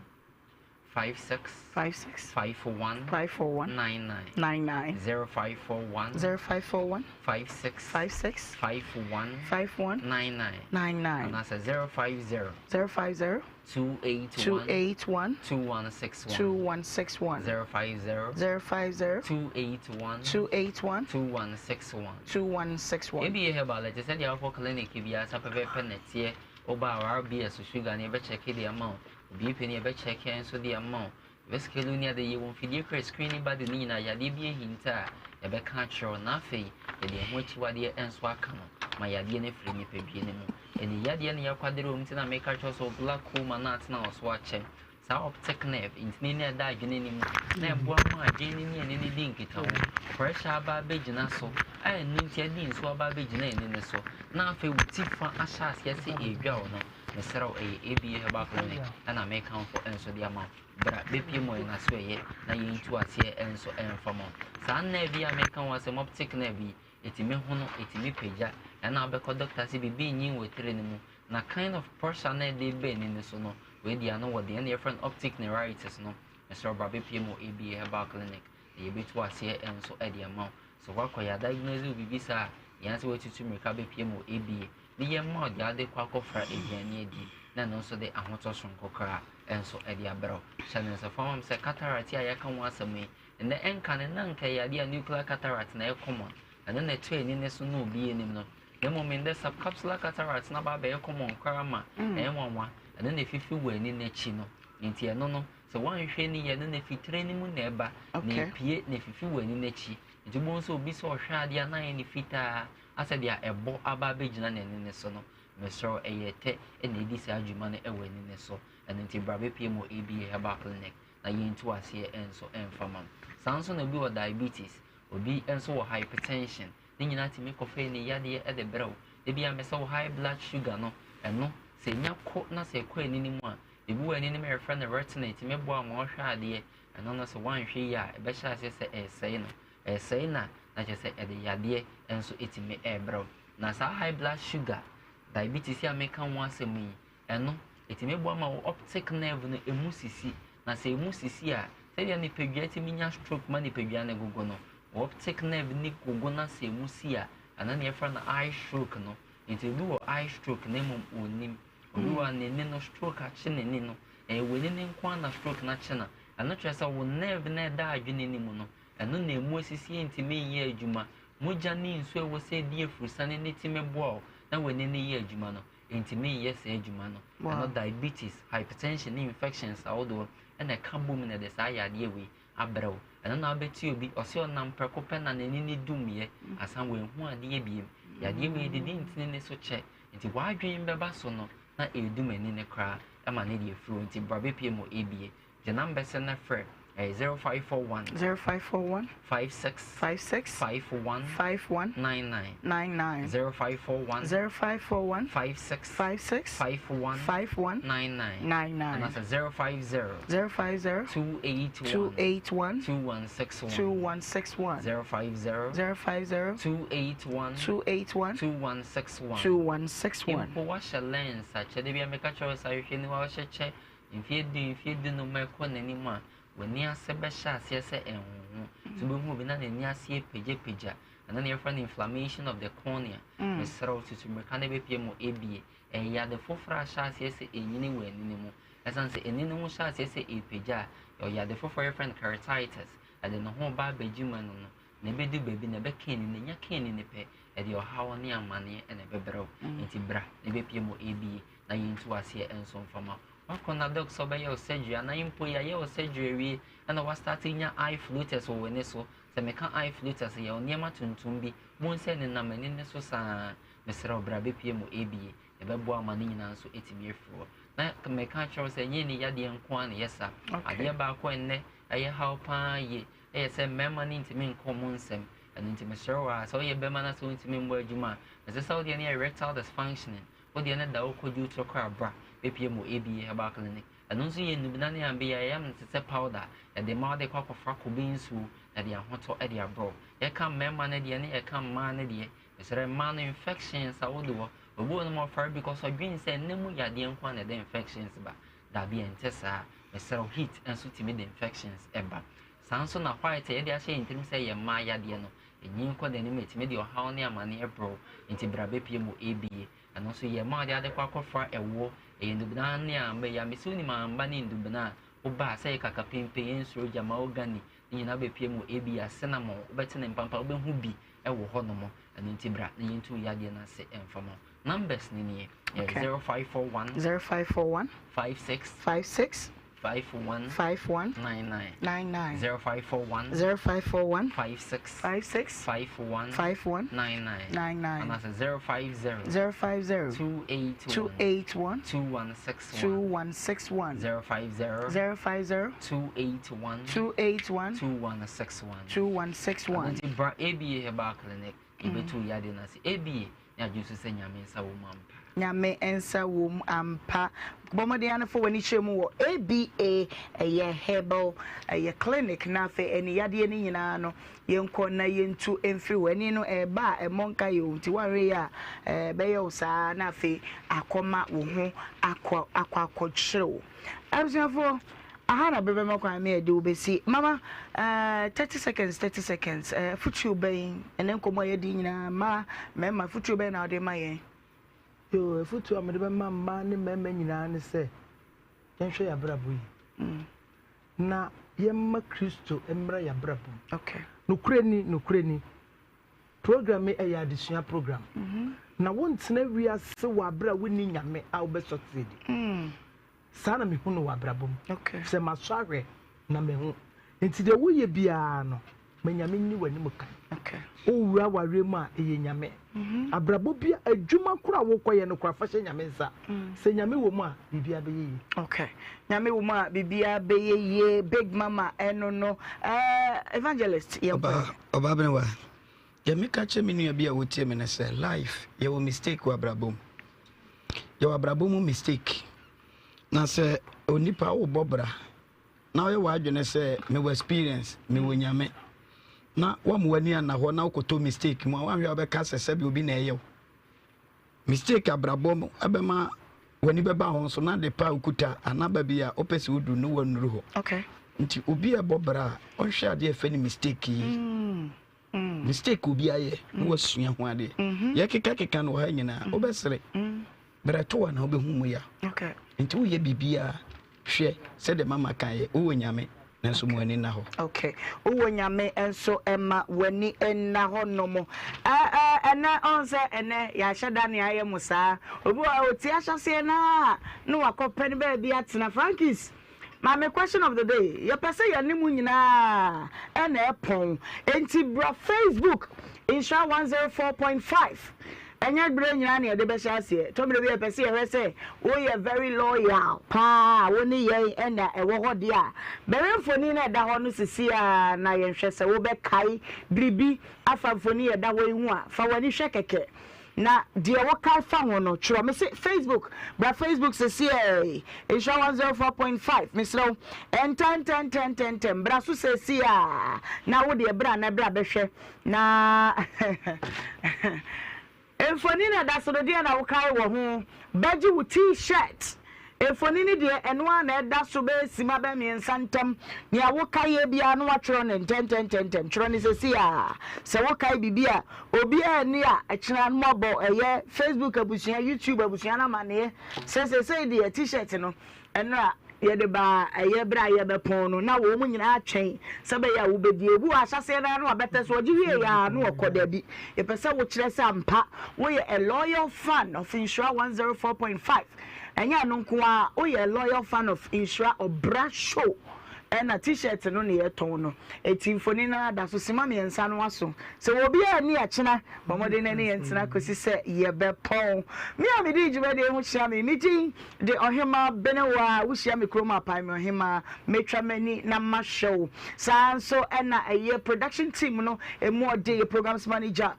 56 56 51 541 99 99 0541 0541 56 56 51 51 99 99 anaasɛ 050 050 281 281 2161 2161 050 050 281 281 2161 2161. Ebi yɛ herbal ɛte sɛ deɛ wokɔ clinic biara sa pɛpɛɛpɛ na ɛteɛ. Woba a RBS sugar no yɛbɛkyɛke de ama wo, BP no yɛbɛkyɛke nso de ama wo, yɛbɛsikɛlu ne ade yɛwɔ mfidie kura screen ba de ne nyinaa yadeɛ bi ahinta a Yɛbɛka akyerɛ wo na afei yɛde ɛho akyiwadeɛ nso aka no ma yadeɛ no afiri nipadua no mu. Ɛne yadeɛ no yɛakwadere wɔ mu nti na meka kyerɛ wo sɛ wo glaucoma no atena wo so akyɛ. Saa optic nerve, ntini no a ɛda adwene no mu na ɛboa ma adwene no ne ani no di nkitaho, pressure aba abɛgyina so a ɛno nti ɛde nsuo aba abɛgyina ani no so na afei wo ti fa ahyɛ aseɛ sɛ ɛredwa wo no, mesrɛ wo ɛyɛ ABA Herbal Clinic ɛna mekamfo nso de ama wo. Bra bɛpie mu yɛn aso ɛyɛ na yɛntu aseɛ nso ɛmfa ma wo. Saa nerve yi a meka ho asɛm optic nerve yi, ɛtumi hono, ɛtumi pagya, ɛna wobɛkɔ doctor sɛ biribi nyin wɔ tiri no mu na kind of pressure na ɛde ba ani no so no, wei deɛ ano wɔ deɛ ɛna yɛfrɛ no optic neuritis no. Mesrɛ wo bra bɛpie mu wɔ ABA Herbal Clinic na yɛbɛtu aseɛ nso ɛde ama wo. Sɛ woakɔ yɛ adiagnose wo biribi saa a, yɛn sɛ woatutu mmirika bɛpie mu wɔ ABA ne yɛmma wo deɛ wode kɔ akɔfra aduane adi na ɛno nso de ahotɔ soronko koraa nso ɛde abrɛ wo. Hyɛ no nso fa ma me sɛ cataract yi a yɛaka ho asɛm yi, nnɛ ɛnka no na anka ɛyɛ adeɛ a nuclear cataract na ɛyɛ common, ɛno na ɛtɔ ani no so na obi anim no. Na mmom ndɛ subcapsular cataract no aba abɛyɛ common koraa ma ɛyɛ nwanwa, ɛno na ɛfifi wɔ ani no akyi no. Nti ɛno no, sɛ woanhwɛ no yie a, ɛno na ɛfi tire no mu na ɛba, na ɛpue na ɛfifi wɔ ani no akyi. Nti wobɛhu sɛ obi sɛ ɔhwɛ adeɛ a na ayɛ no fitaa, asɛ deɛ ɛbɔ aba abɛgyina n'ani no so no. Mesrɛ wo, ɛyɛ tɛ na ɛdi saa dwuma no wɔ ani no so. Ɛno nti bra bɛpue mu wɔ ABA Herbal Clinic na yɛntu aseɛ nso mfa ma wo. Saa nso na obi wɔ diabetes, obi nso wɔ hypertension, Ne nyinaa tumi kɔfa ani yadeɛ de brɛ wo. Da biara mɛsɛ wo high blood sugar no, ɛno sɛ ɛnya kɔ na sɛ ɛkɔ ani no mu a, biribi wɔ ani no mu a yɛfrɛ no retina, ɛtumi boa ma wohwɛ adeɛ. Ɛno no sɛ woanhwɛ yie a, ɛbɛhyɛ aseɛ sɛ ɛresɛe no. Ɛresɛe no a, na kyerɛ sɛ ɛde yadeɛ nso ɛtumi rebrɛ wo. Na saa high blood sugar, diabetes yi a meka ho asɛm yi, Ɛno, ɛtumi boa ma wo optic nerve no ɛmu sisi, na sɛ ɛmu sisi a, sɛdeɛ nipadua tumi nya stroke ma nipadua no gogo no, wo optic nerve no gogo na sɛ ɛmu si a, ɛno na yɛfrɛ no eye stroke no. Nti obi wɔ eye stroke na mmom ɔnnim. Obi wɔ a n'ani no stroke akye n'ani no, ɛyɛ w'ani no nko ara na stroke no akye no. Ɛno kyerɛ sɛ wo nerve no a ɛda adwene no mu no, ɛno na ɛmu asisi ɛntumi nyɛ adwuma. Mogya ne nsuo a ɛwɔ sɛ ɛdi afurusane no tumi boa wo na w'ani no yɛ adwuma no, ntumi nyɛ saa adwuma no. Ɛno diabetes, hypertension ne infections ahodoɔ na ɛka bom na ɛde saa yadeɛ wei abrɛ wo. Ɛno na wobɛte obi, ɔse ɔnam prɛko pɛ na n'ani no dumyɛ, asan wanhu adeɛ biem. Yadeɛ wei ɛdidi ntini no so kyɛ, nti w'adwene bɛba so no na ɛredum ani no koraa ma no de afiri hɔ. Nti bra bɛpie mu ɛbie. Gye numbers no na frɛ. Ɛyɛ 0541. 0541. 56. 56. 51. 51. 99. 99. 0541. 0541. 56. 56. 51. 51. 99. 99. Anaasɛ 050. 050. 281. 281. 2161. 2161. 050. 050. 281. 281. 2161. 2161. Mpo wahyɛ lens akyɛ de bi a meka kyerɛ wo sɛ ahwehwɛniwa wahyɛ kyɛ Mfeɛ du, mfeɛ dunum rekɔ n'anim a, w'ani ase bɛhyɛ aseɛ sɛ ɛnhonho. Nti wobɛhu obi na n'ani ase apagyapagya. Ɛno na yɛfrɛ no inflammation of the cornea. Mm. Mesrɛ wo, tutu mmirika na ɛbɛpue mu ebie. Ɛyɛ ade foforɔ a ahyɛ aseɛ sɛ ɛnyini wɔ ani no mu. Ɛsiane sɛ ani no ho hyɛ aseɛ sɛ ɛrepagya a, ɛyɛ ade foforɔ a yɛfrɛ no keratitis. Ɛde ne ho reba abɛgye mu ɛno no, na ɛbɛdu baabi na ɛbɛka ani no, ɛnya ka ani no pɛ, ɛde ɔhaw ne amaneɛ na ɛbɛbrɛ wo. Mm. Nti bra na ɛbɛpue mu ebie. na yɛntu aseɛ nso mfa ma wo. Woakɔ na doc sɛ ɔbɛyɛ wo surgery anaa mpo yɛayɛ wo surgery awie ɛna woastarte nya eye floaters wɔ w'ani so. Sɛ meka eye floaters yɛ wo nneɛma tuntum bi, bohu sɛ ɛnenam ani no so saa. Mesrɛ wo bra bɛpue mu ABA, yɛbɛboa wo ma ne nyinaa nso atumi afiri hɔ. Na meka akyerɛ wo sɛ ɛnyɛ ani yadeɛ nko ara na ɛyɛ saa. Adeɛ baako a ɛnnɛ ɛyɛ haw pa ara yie ɛyɛ sɛ mmarima no ntumi nka wɔn nsɛm. Ɛno nti mesrɛ wo ara sɛ woyɛ barima na sɛ wontumi mmɔ adwuma a, ɛsɛ sɛ wo deɛ no yɛ erectile dysfunctioning. Wo deɛ no da wo kɔdwo turo koraa bra bɛpie mu ABA herbal clinic. Ɛno nso yɛ nnubena ne ambe yɛayam no te sɛ powder yɛde ma wode kɔ akɔfra kube nsuo na de ahotɔ de abrɛ wo. Yɛka mmarima no deɛ ne yɛka mmaa no deɛ. Mesrɛ mmaa no infections ahodoɔ obi wɔ nom ɔfɛre because ɔdwen sɛ nna mu yadeɛ nko ara na ɛde infections ba. Dabi ɛnte saa. Mesrɛ wo heat nso tumi de infections ba. Saa nso na white a yɛde ahyɛ yɛn tirim sɛ ɛyɛ mmaa yadeɛ no Enyin kɔ n'anim a, etumi de ɔhaw ne amanneɛ brɛ wo. Enti bra bepue mu ABA. Ɛno nso yɛ ma wode ade kɔ akɔfra ɛwoɔ. Ɛyɛ nnubena ne amba yi a, mese wonim amba ne nnubena a, woba a, sɛ ɛyɛ kakapempe, yɛnsuro gya, mahogany, ne nyinaa wobɛpue mu ABA, cinnamon, wobɛte ne mpampa, wobɛhu bi wɔ hɔnom. Ɛno nti bra na yɛntu wo yadeɛ no ase mfa ma wo. Numbers no nie, ɛyɛ 0541 0541 56 56. 51 51 99 99 0541 0541 56 56 51 51 99 99 anaasɛ 050 050 281 281 2161 2161 050 050 281 281 2161 2161 Nti bra ABA Herbal Clinic yɛbɛtu wo yadeɛ no ase. ABA ne adwene so sɛ Nyame nsa wɔ mu ampa. Nyame nsa wɔ mu ampa. Bɔ mmɔden ara na fa w'ani kyerɛ mu wɔ ABA ɛyɛ herbal ɛyɛ clinic na afei ɛne yadeɛ no nyinaa no yɛnkɔ na yɛntu mfiri hɔ. Ɛne no ɛreba a ɛmmɔ nka yɛ o nti woanhwɛ yie a ɛbɛyɛ wo saa na afei akɔma wo ho akɔ akɔ akɔkyere wo. Abusuafoɔ Aha na bere bɛma kwan ma yɛde wo besi. Mama, eh, 30 seconds, 30 seconds. Eh, afotuo bɛn, ɛnɛ nkɔmmɔ a yɛadi nyinaa, mmaa, mmarima, afotuo bɛn na wode ma yɛn? Yoo, afotuo a mede bɛma mmaa ne mmarima nyinaa ne sɛ, yɛnhwɛ yɛn abrabɔ yi. Mm. Na yɛmma Kristo mmra yɛn abrabɔ mu. Okay. Nokorɛ ni, nokorɛ ni, program yi ɛyɛ adesua program. Mm -hmm. Na wontena wiase wɔ abere a wonni Nyame a wobɛ succeed. Mm. Saa na mehu no wɔ abrabɔ mu. Sɛ masɔ ahwɛ na mahu. Nti deɛ woyɛ biara no, ma Nyame nni w'anim kan. Wowura awareɛ mu a, ɛyɛ Nyame. Mhm. Abrabɔ bi adwuma koro a wokɔyɛ no kora fa hyɛ Nyame nsa. Mm. Sɛ Nyame wɔ mu a, biribiara bɛyɛ yie. Okay. Nyame wɔ mu a, biribiara bɛyɛ yie. Big Mama ɛno no. Uh, evangelist, yɛnkɔ. Ɔbaa bɛn wa? Deɛ meka kyerɛ me nua bi a wotie me no sɛ life yɛwɔ mistake wɔ abrabɔ mu. Yɛwɔ abrabɔ mu mistake. Na sɛ onipa wobɔ bra na woyɛ w'adwene sɛ mewɔ experience, mewɔ nyame na woama w'ani anna hɔ na wokɔtɔ mistake mu a woanhwɛ a wobɛka sɛ sɛbi obi na ɛyɛ wo. Mistake abrabɔ mu ɛbɛma w'ani bɛba ho so na ade pa a wokuta anaa baabi a wopɛ sɛ wodu no woannuru hɔ. Okay. Nti obi a ɛbɔ bra a ɔnhwɛ adeɛ a ɛfɛ ne mistake yi. Mm. Mistake obi ayɛ na wasua ho adeɛ. Yɛkekakeka no wɔ ha nyinaa wobɛsere. Berɛ to a na wobɛhu mu ya. Nti woyɛ biribiara hwɛ sɛdeɛ mama kaeɛ wowɔ Nyame nanso ma w'ani nna hɔ. Okay. Wowɔ Nyame nso ma w'ani nna hɔ nom. Ɛnɛ ɔn sɛ ɛnɛ yɛahyɛ da ne ayɛ mo saa. Obi wɔ hɔ ɔtie ahyɛseɛ no a na wakɔpɛ ne baabi atena. Frankis Maame question of the day, yɛpɛ sɛ yɛne mo nyinaa na ɛpɔn, enti bra Facebook Nhyira 104.5. Ɛnyɛ berɛ nyinaa na yɛde bɛhyɛ aseɛ, tɔ mmerɛ bi a yɛpɛ sɛ yɛhwɛ sɛ woyɛ very loyal paa a wo ne yɛn na ɛwɔ hɔ deɛ a, bɛhwɛ mfonin no a ɛda hɔ no sisi ara na yɛnhwɛ sɛ wobɛkae biribi afa mfonin a ɛda hɔ yi ho a, fa w'ani hwɛ kɛkɛ. Na deɛ wokae fa ho no, twerɛ. Mese Facebook, bra Facebook sesiei, Nhyira 104.5, mesrɛ wo, ntɛntɛntɛntɛntɛm, bra so seesei ara, na wo deɛ bra na bra bɛhwɛ, na mfoni na ɛda so no, deɛ na wokae wɔ ho, bɛgye wo T-shirt. Mfoni no deɛ, ɛno ara na ɛda so bɛyɛ simma bɛyɛ mmiɛnsa ntam. Nea wokaeɛ biara no woatwerɛ no ntɛntɛntɛntɛm. Twerɛ no seesei ara. Sɛ wokae biribi a, obiara nni a, kyena no moabɔ ɛyɛ Facebook abusua, YouTube abusua no amanneɛ sɛ seesei deɛ T-shirt no, ɛnora yɛde baa ɛyɛ berɛ a yɛbɛpɔn no, na wɔn nyinaa twɛn sɛ ɛbɛyɛ a wobɛdi. Obi wɔ ahyɛaseɛ no ara na wabɛtɛ so, ɔgye wieeɛ ara na ɔkɔ. Dabi, yɛpɛ sɛ wokyerɛ sɛ ampa woyɛ a loyal fan of Nhyira 104.5. Ɛnyɛ ɛno nko ara, woyɛ loyal fan of Nhyira Ɔbra Show ɛna T-shirt no na yɛtɔn no. Eti mfoni no ara da so, sima mmiɛnsa no aso. Sɛ obiara nni akyena, bɔ mmɔden na ɛne yɛn ntena kɔsi sɛ yɛbɛpɔn. Me a medi dwumadie yi ho kyea me, me din de Ɔhemaa Benewaa, wohyia me kurom a pae me Ɔhemaa, mɛtwa m'ani na mahwɛ wo. Saa ara nso na ɛyɛ production team no ɛmu ɔden, yɛ programs manager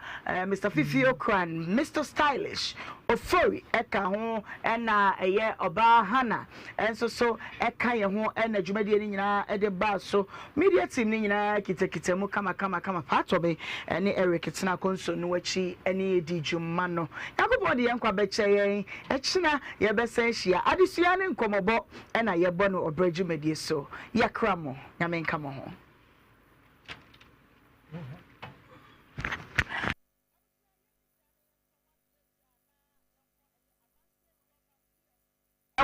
Mister Fifi Okran, Mister Stylish, Ofori ka ho na ɛyɛ ɔbaa Hannah nso so ka yɛn ho na dwumadie no nyinaa de baa so. Media team no nyinaa kitakita mu kama kama kama. Paatɔbe ne Eric tena konso no akyi ne yɛdi dwuma no. Nyankopɔn de yɛn nkwa bɛkyɛ yɛn. Ɛkyena yɛbɛsan ahyia. Adesua ne nkɔmmɔbɔ na yɛbɔ no ɔbrɛ dwumadie so. Yɛkra mo. Nyame nka mo ho.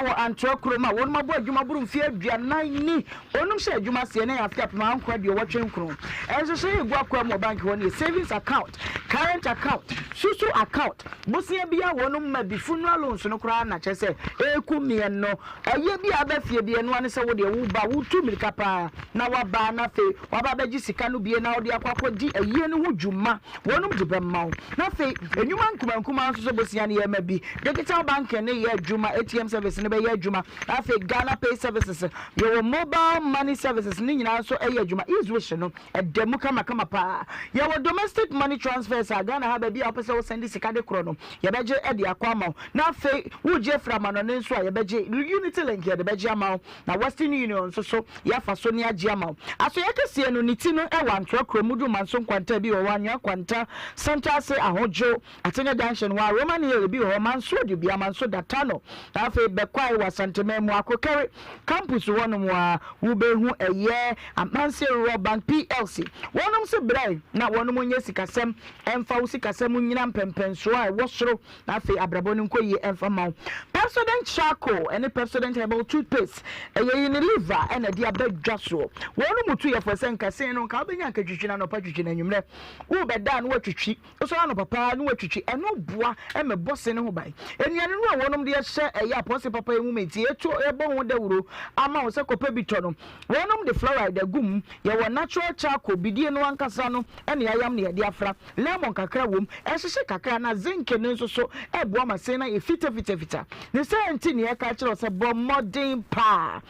wɔ Antoa kurom a wɔnom abɔ adwuma boro mfeɛ aduanan ni. Wɔnom hyɛɛ adwuma aseɛ na ɛyɛ afe 1989. Nhyehyɛeɛ a ɛgu akoa mu wɔ bank hɔ no yɛ savings account, current account, susu account, bosea biara wɔnom ma bi, funeral loans no koraa na kyerɛ sɛ ɛku meɛ no. Ɛyɛ bi a aba fie bi ɛno ara ne sɛ wo deɛ wo ba wotu mmirika paa na waba na afei waba abɛgye sika no bie na wode akɔ akɔdi ayie no ho dwuma. Wɔnom de bɛma wo. Na afei nnwuma nkumaa nkumaa nso sɛ bosea no yɛma bi. Digital banking no yɛ adwuma, ATM service no bɛyɛ adwuma. Na afei Ghana Pay Services, yɛwɔ mobile money services ne nyinaa nso ɛyɛ adwuma. Easwish no ɛda mu kamakama paa. Yɛwɔ domestic money transfers a Ghana ha baabi a wopɛ sɛ wo sɛnde sika de korɔ no yɛbɛgye de akɔ ama wo. Na afei wogye afiri amanɔne nso a yɛbɛgye, Unity Link yɛde bɛgye ama wo. Na Western Union nso so yɛafa so ne agye ama wo. Asoɛeɛ kɛseɛ no ne ti no wɔ Antoa kurom, wodu Manso Nkwanta bi wɔ hɔ, Anwea Nkwanta, Santase, Ahodwo, Atene Junction hɔ a, Roman Hill bi wɔ hɔ, Manso Adubia, Manso Datano, na afei Bɛkwae wɔ Asanteman mu, Akokɛre Campus hɔ nom a wobɛhu ɛyɛ Amansie Rural Bank PLC. Wɔnom se brɛ na wɔnom nyɛ sikasɛm mfa wo sikasɛm nnyina mpɛnpɛnsoɔ a ɛwɔ soro Na afei abrabɔ no nkɔ yie ɛmfa mma wo. Pepsodent Charcoal ɛne Pepsodent Herbal Toothpaste ɛyɛ Unilever ɛna ɛde aba dwa soɔ. Wɔn mu tu yɛ fo sɛ nka sen no nka wobɛnya nka twitwi no anɔpa twitwi no anwummerɛ. Worebɛda a na woatwitwi, wosɔre anɔpa paa na woatwitwi. Ɛno boa ma ɛbɔ se no ho ban. Nnuane no a wɔnom de ahyɛ ɛyɛ apɔse papa yi mu ma nti yɛtu yɛbɔ ho dawuro ama wo sɛ kɔpɛ bi tɔ no. Wɔnom de fluoride agu mu. Yɛwɔ natural charcoal, bidie no ankasa no ɛna yɛayam na yɛde afra. Lemon kakra wom, ɛhyehye kakra, na zinc no nso so boa ma se no ayɛ fitafitafita. Ne saa nti na yɛka kyerɛ wo sɛ bɔ mmɔden paa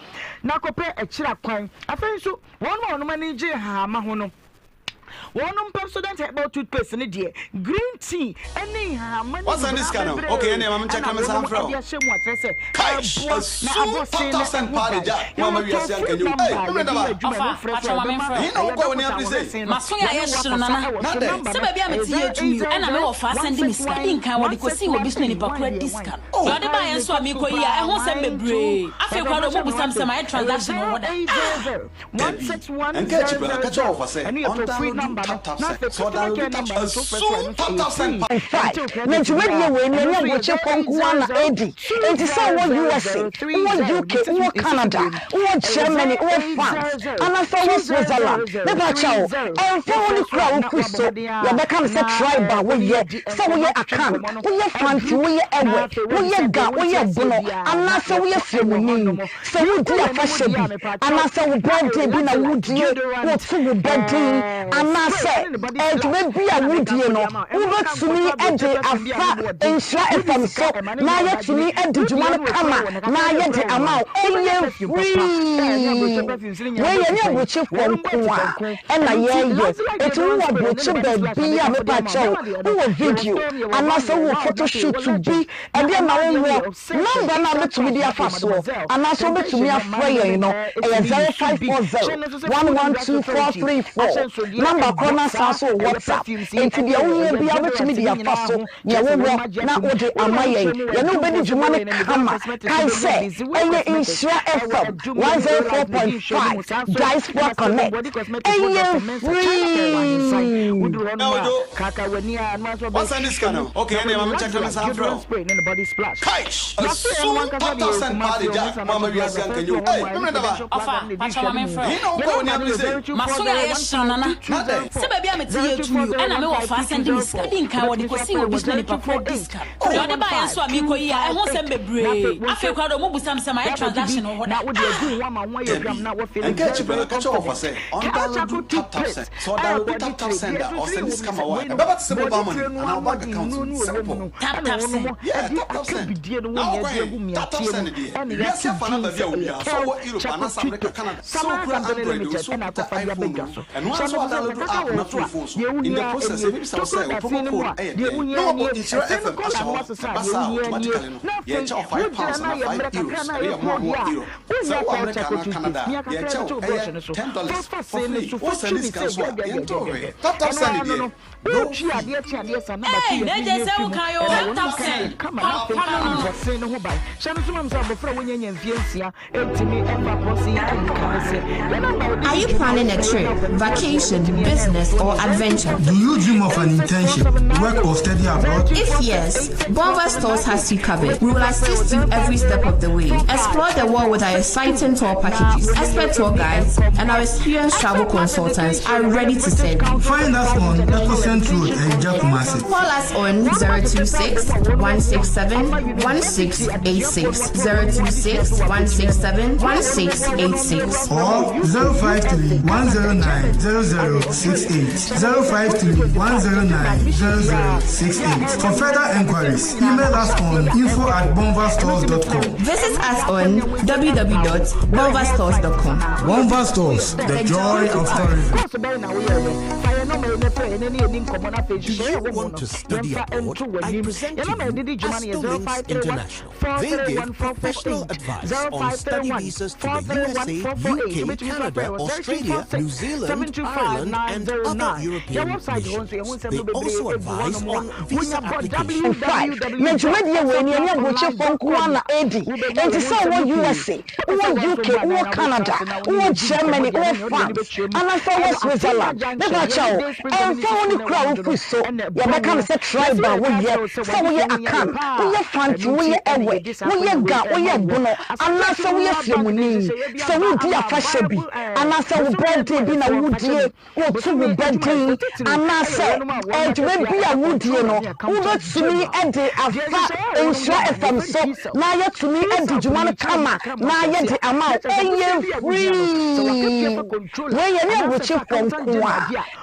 na kɔpɛ akyiri akwan. Afei nso, wɔn a wɔn ani gye nhahamma ho no, wɔnom Pepsodent Herbal Toothpaste no deɛ, green tea ne nhahamma no Wasan de nyinaa sika no? bebree Okay, ɛnneɛ ma menkyɛke na na mensan wɔnom mfrɛ wo. de ahyɛ mu a kyerɛ sɛ Kaish! ɛboa na Asu abɔ se no 10,000 ho paa de ban. gya mo ama Yɛwɔ wiase toll anka free nyɛ o. number Ei, a Memene yɛde daba! yɛ adwuma, ɛno Ɔfa, frɛ so pakyɛ a ma ɛbɛma memfrɛ wo. Ɛhe na ɛyɛ wokɔ wɔ ne dɔkota abere a wɔhwɛ sei? se no Maso yɛ yɛne ayɛ wo hye no akasa nana. wɔ Na so. dɛn? Number Sɛ no baabi a ɛyɛ mete yɛ tumi o, ɛna me wɔfa asan de me sika. Di nkan wɔde kɔsii wɔ bi so na nipa koro adi sika no. Oh! Deɛ ɔde baeɛ nso a merekɔyi a, ɛho nsɛm bebree. Afei koraa deɛ wɔbisa me sɛ mayɛ transaction wɔ hɔ da. Ah! Dabi, ɛnka akyi koraa, ka kyerɛ wɔfa sɛ ɔndownload TapTapSend. Sɛ ɔdownload Tap, asu TapTapSend pa. Five, na dwumadie wei no ɛnyɛ aburokyefoɔ nko ara na ɛredi, enti sɛ wowɔ USA, wowɔ UK, wowɔ Canada, wowɔ Germany, wowɔ France, anaasɛ wowɔ Switzerland, mepa kyɛw, ɛmfa ho ne kuro a wofiri so, yɛbɛka no sɛ tribe a woyɛ, sɛ woyɛ Akan, woyɛ Fanti, woyɛ Ewe, woyɛ Ga, woyɛ Bono, anaasɛ woyɛ Sremuni, Sɛ wodi afahyɛ bi anaasɛ wo birthday bi na wodie, woto wo ba din anaasɛ dwuma bi a wodie no, wobɛtumi de afa Nhyira FM so na yɛatumi adi dwuma no kama na yɛde ama wo. Ɛyɛ free! Wei yɛne aburokyefoɔ nko a ɛna yɛyɛ. Enti wowɔ aburokye baabi a mepakyɛw wowɔ video anaasɛ wowɔ photo shoot bi ɛdeɛ na wowɔ Nɔmba no a wobɛtumi de afa soɔ anaasɛ wobɛtumi afrɛ yɛn no yɛ 0540 112 434. Nɔmba korɔ no asan nso wɔ WhatsApp, enti deɛ wohia biara wobɛtumi de afa so, deɛ wowɔ na wode ama yɛn. Yɛne wo bɛdi dwuma no kama. Kae sɛ, ɛyɛ Nhyira FM 104.5 Diaspora Connect. Ɛyɛ free! Ojo, wasan de sika no? Okay, ɛnneɛ ma menkyɛke na mensan mfrɛ wo. Kaish! Asu 10,000 paa de gya mo ama wiase anka nyɛ o. Ei, Memene daba! Ɔfa, pakyɛ ma memfrɛ wo. Ɛhe na wokɔ wɔ ne abere sei? Maso yɛ ayɛ hye no nana. Na dɛn? Sɛ baabi a mete yɛ tumi o, ɛna me wɔfa asan de me sika. Di nkan wɔde kɔsii wɔ bi so na nipa koro adi sika no. Deɛ ɔde baeɛ nso a merekɔyi a, ɛho nsɛm bebree. Afei koraa deɛ wɔbisa me sɛ mayɛ transaction wɔ hɔ da. Ah! Dabi, ɛnka akyi koraa, ka kyerɛ wɔfa sɛ ɔndownload TapTapSend. Sɛ ɔdownload TapTapSend a, ɔsɛnde sika ma wo a, ɛbɛba te sɛ mobile money anaa wo bank account mu. Simple! Tap tap send. Yeah, tap tap send. Na wokɔ he? Tap tap send deɛ, wiase afa na baabi a wɔ biara, sɛ wowɔ Europe anaasɛ America, Canada, sɛ wokura Android o, sɛ wokuta iPhone o, ɛno ara nso woadownload app no ato wo phone so. In the process, ɛbɛbisa wo sɛ wo promo code yɛ dɛn, na woabɔ Nhyira FM ahyɛ hɔ. Ɛba saa a, automatically no, yɛrekyɛ wo £5 anaa €5, ɛno yɛ mo a mowɔ Europe. Sɛ wowɔ America anaa Canada a, yɛrekyɛ wo ɛyɛ $10 for free. Wosɛnde sika nso a, yɛntoo hwee. Tap tap send deɛ, no fee. Ei, na gye sɛ woka yo. Tap tap send, papa no no. Are you planning a trip, vacation, business, or adventure? Do you dream of an internship, work or study abroad? If yes, Bonva Stores has you covered. We will assist you every step of the way. Explore the world with our exciting tour packages, expert tour guides, and our experienced travel consultants are ready to serve you. Find us on Ecocent Road, Eja Kumasi. Call us on 026 167 1686. 026 167 1686. Or 053 109 0068. 053 109 0068. For further enquiries, email us on info at bonvastores.com. Visit us on www.bonvastores.com. Bonva Stores, the joy of tourism. Do you want to study abroad? I present to you Astolinks International. They give professional advice on study visas to the USA, UK, Canada, Australia, New Zealand, Ireland, and other European nations. They also advise on visa applications. 5 na dwumadie wei ni ɛne aburokyefoɔ nko ara na ɛredi enti sɛ wowɔ USA wowɔ UK wowɔ Canada wowɔ Germany wowɔ France anaasɛ wowɔ Switzerland mepa kyɛw ɛmfa ho ne kuro a wofiri so yɛbɛka no sɛ tribe a woyɛ sɛ woyɛ Akan woyɛ Fanti woyɛ Ewe woyɛ Ga woyɛ Bono anaasɛ woyɛ Sremuni sɛ woredi afahyɛ bi anaasɛ wo birthday bi na wodie woto wo ba din anaasɛ dwuma bi a wodie no, wobɛtumi de afa Nhyira FM so na yɛatumi adi dwuma no kama na yɛde ama wo. Ɛyɛ free! Wei yɛne aburokyefoɔ nko a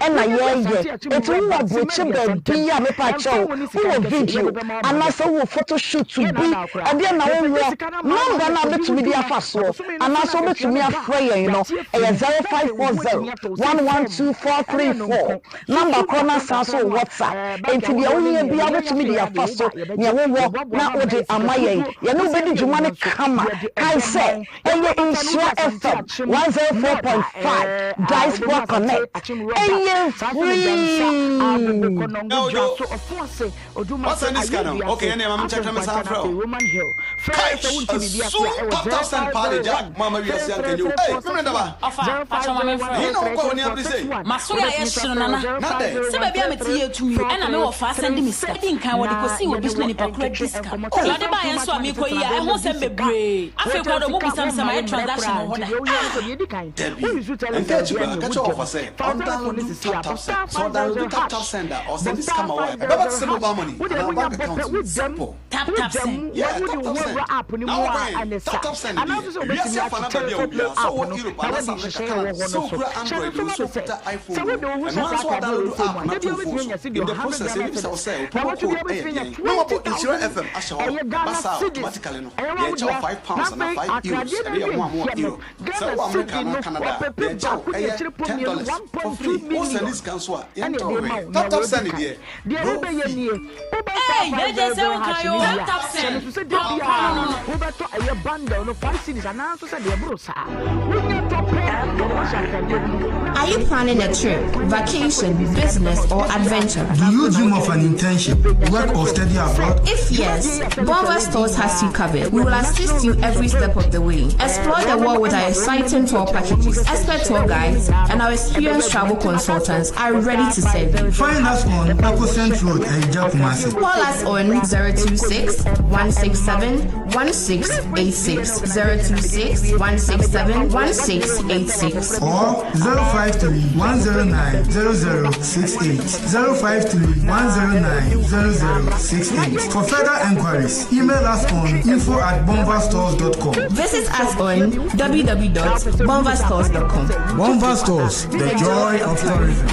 ɛna yɛyɛ. Enti wowɔ aburokye baabi a mepa kyɛw, wowɔ video anaasɛ wowɔ photo shoot bi, ɛdeɛ na wowɔ, number no a wobɛtumi de afa soɔ anaasɛ wobɛtumi afrɛ yɛn no, ɛyɛ 0540 112434 Number korɔ no asan nso wɔ WhatsApp, enti deɛ wohia biara wobɛtumi de afa so, nea wowɔ na wode ama yɛn. Yɛne wo bɛdi dwuma no kama. Kae sɛ, ɛyɛ Nhyira FM 104.5 Diaspora Connect. Ɛyɛ free! Wasa ne sika no? Okay, ɛnna ma menkyɛke na mensan mfrɛ wo. Kai! Asu! Tap tap send paa de gya mo ama wiase anka nyɛ o. Ei! Memene daba! Ɔfa, pakyɛ ma menfrɛ Ɛhe na wokɔ a w'ani abere sei? M'aso yɛ ayɛ hye no nana. Na dɛn? Sɛ baabi a mete yɛ tumi o, ɛna me wɔfa asan de me sika. Edi nkan wɔde kosii wɔ bi so na nipa koro adi sika. Deɛ ɔde baeɛ nso a meekɔ yi a, ɛho nsɛm bebree. Afei koraa deɛ ɔmo bisa me sɛ mayɛ transaction wɔ hɔ da. Ah! Dabi. Ɛnka akyi koraa, ka kyerɛ wɔfa sɛ ɔndownload tap tap send. Sɛ ɔdownload tap tap send a, ɔsɛnde sika ma wo a, ɛbɛba te sɛ mobile money anaa bank account mu. Simple. Tap tap send. Yeah, tap tap send. Na wokɔ he? Tap tap send deɛ, wiase afa no aba bi a obiara, sɛ ɔwɔ Europe anaasɛ America, Canada, sɛ okura Android oo, sɛ okuta iPhone oo, ɛno ara nso ɔdownload app no ato wo phone so. In the process, ɛbɛbisa wo sɛ wo promo code ɛyɛ deɛn, na wabɔ Nhyira FM ahyɛ hɔ. Ɛba saa a, automatically no, yɛrekyɛ wo £5 anaa €5, ɛno yɛ mo a mowɔ Europe. Sɛ wowɔ America anaa Canada a, yɛkyɛ wo ɛyɛ $10 for free. Wo sɛnde sika nso a, yɛntɔ wo hwee. Tap tap send deɛ, no fee. Ei! Yɛgye sɛ wo kan oo. Tap tap send. Pampa no no. Are you planning a trip, vacation, business, or adventure? Do you dream of an internship, work or study abroad? If yes, Bonva Stores has you covered. We will assist you every step of the way. Explore the world with our exciting tour packages, expert tour guides, and our experienced travel consultants are ready to serve you. Find us on Ecocent Road, Eja Kumasi. Call us on 026 167 1686. 026 167 1686. Or 053 109 0068. 053 109 0068. For further enquiries, email us on info at bonvastores.com. Visit us on www.bonvastores.com. Bonva Stores, the joy of tourism.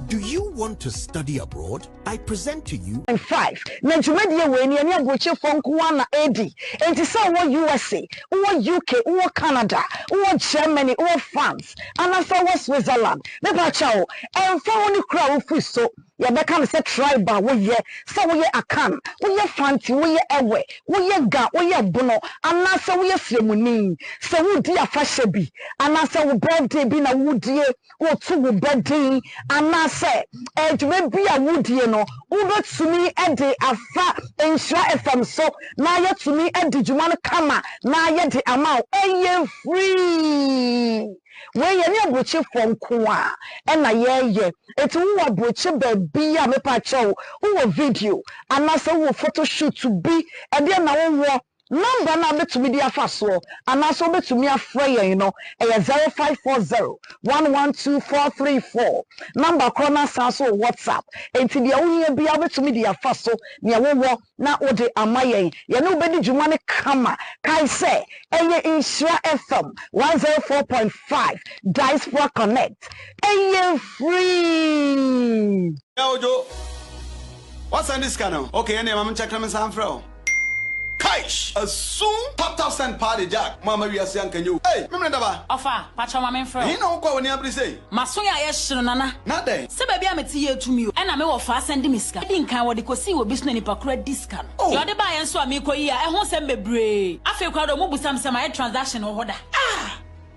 Do you want to study abroad? I present to you. 5 na dwumadie wei ni yɛne aburokyefoɔ nko ara na ɛredi enti sɛ wowɔ USA wowɔ UK wowɔ Canada wowɔ Germany wowɔ France anaasɛ wowɔ Switzerland mepa kyɛw ɛmfa ho ne kuro a wofiri so yɛbɛka no sɛ tribe a woyɛ sɛ woyɛ Akan woyɛ Fanti woyɛ Ewe woyɛ Ga woyɛ Bono anaasɛ woyɛ Sremuni sɛ woredi afahyɛ bi anaasɛ wo birthday bi na woredie woreto wo ba din anaasɛ dwuma bi a woredie no. no, wobɛtumi de afa Nhyira FM so na yɛatumi adi dwuma no kama na yɛde ama wo. Ɛyɛ free! Wei yɛne aburokyefoɔ nko ara na yɛyɛ. Enti wowɔ aburokye baabi a, mepakyɛw, wowɔ video anaasɛ wowɔ photo shoot bi, ɛdeɛn na wowɔ? Number no a wobɛtumi de afa soɔ anaasɛ wobɛtumi afrɛ yɛn no ɛyɛ 0540 112 434. Number korɔ no asan nso wɔ WhatsApp. Enti deɛ wohia biara wobɛtumi de afa so, nea wowɔ na wode ama yɛn. Yɛne wo bɛdi dwuma no kama. Kae sɛ, ɛyɛ Nhyira FM 104.5 Diaspora Connect. Ɛyɛ free! Yeah Ojo, woasɛnde sika no? Okay ɛneɛ ma menkyɛke na mensan mfrɛ wo. Kaish! Asum! Tap tap send paa de Jack mo amma wiase anka nyɛ o ei! Memene daba! Ɔfa, pakyɛw ma menfrɛ wo. Ɛhe na wokɔ a w'ani abere sei? M'aso yɛ ayɛ hye no Nana. Na dɛn? Sɛ baabi a mete yɛ tumi o. Ɛna me wɔfa asan de me sika. Edi nkan wɔde kosii wɔ bi so na nipa koro adi sika no. Oh! Deɛ ɔde baeɛ nso a meekɔ yi a ɛho nsɛm bebree. Afei koraa deɛ ɔmo busa me sɛ mayɛ transaction wɔ hɔ da. Ah!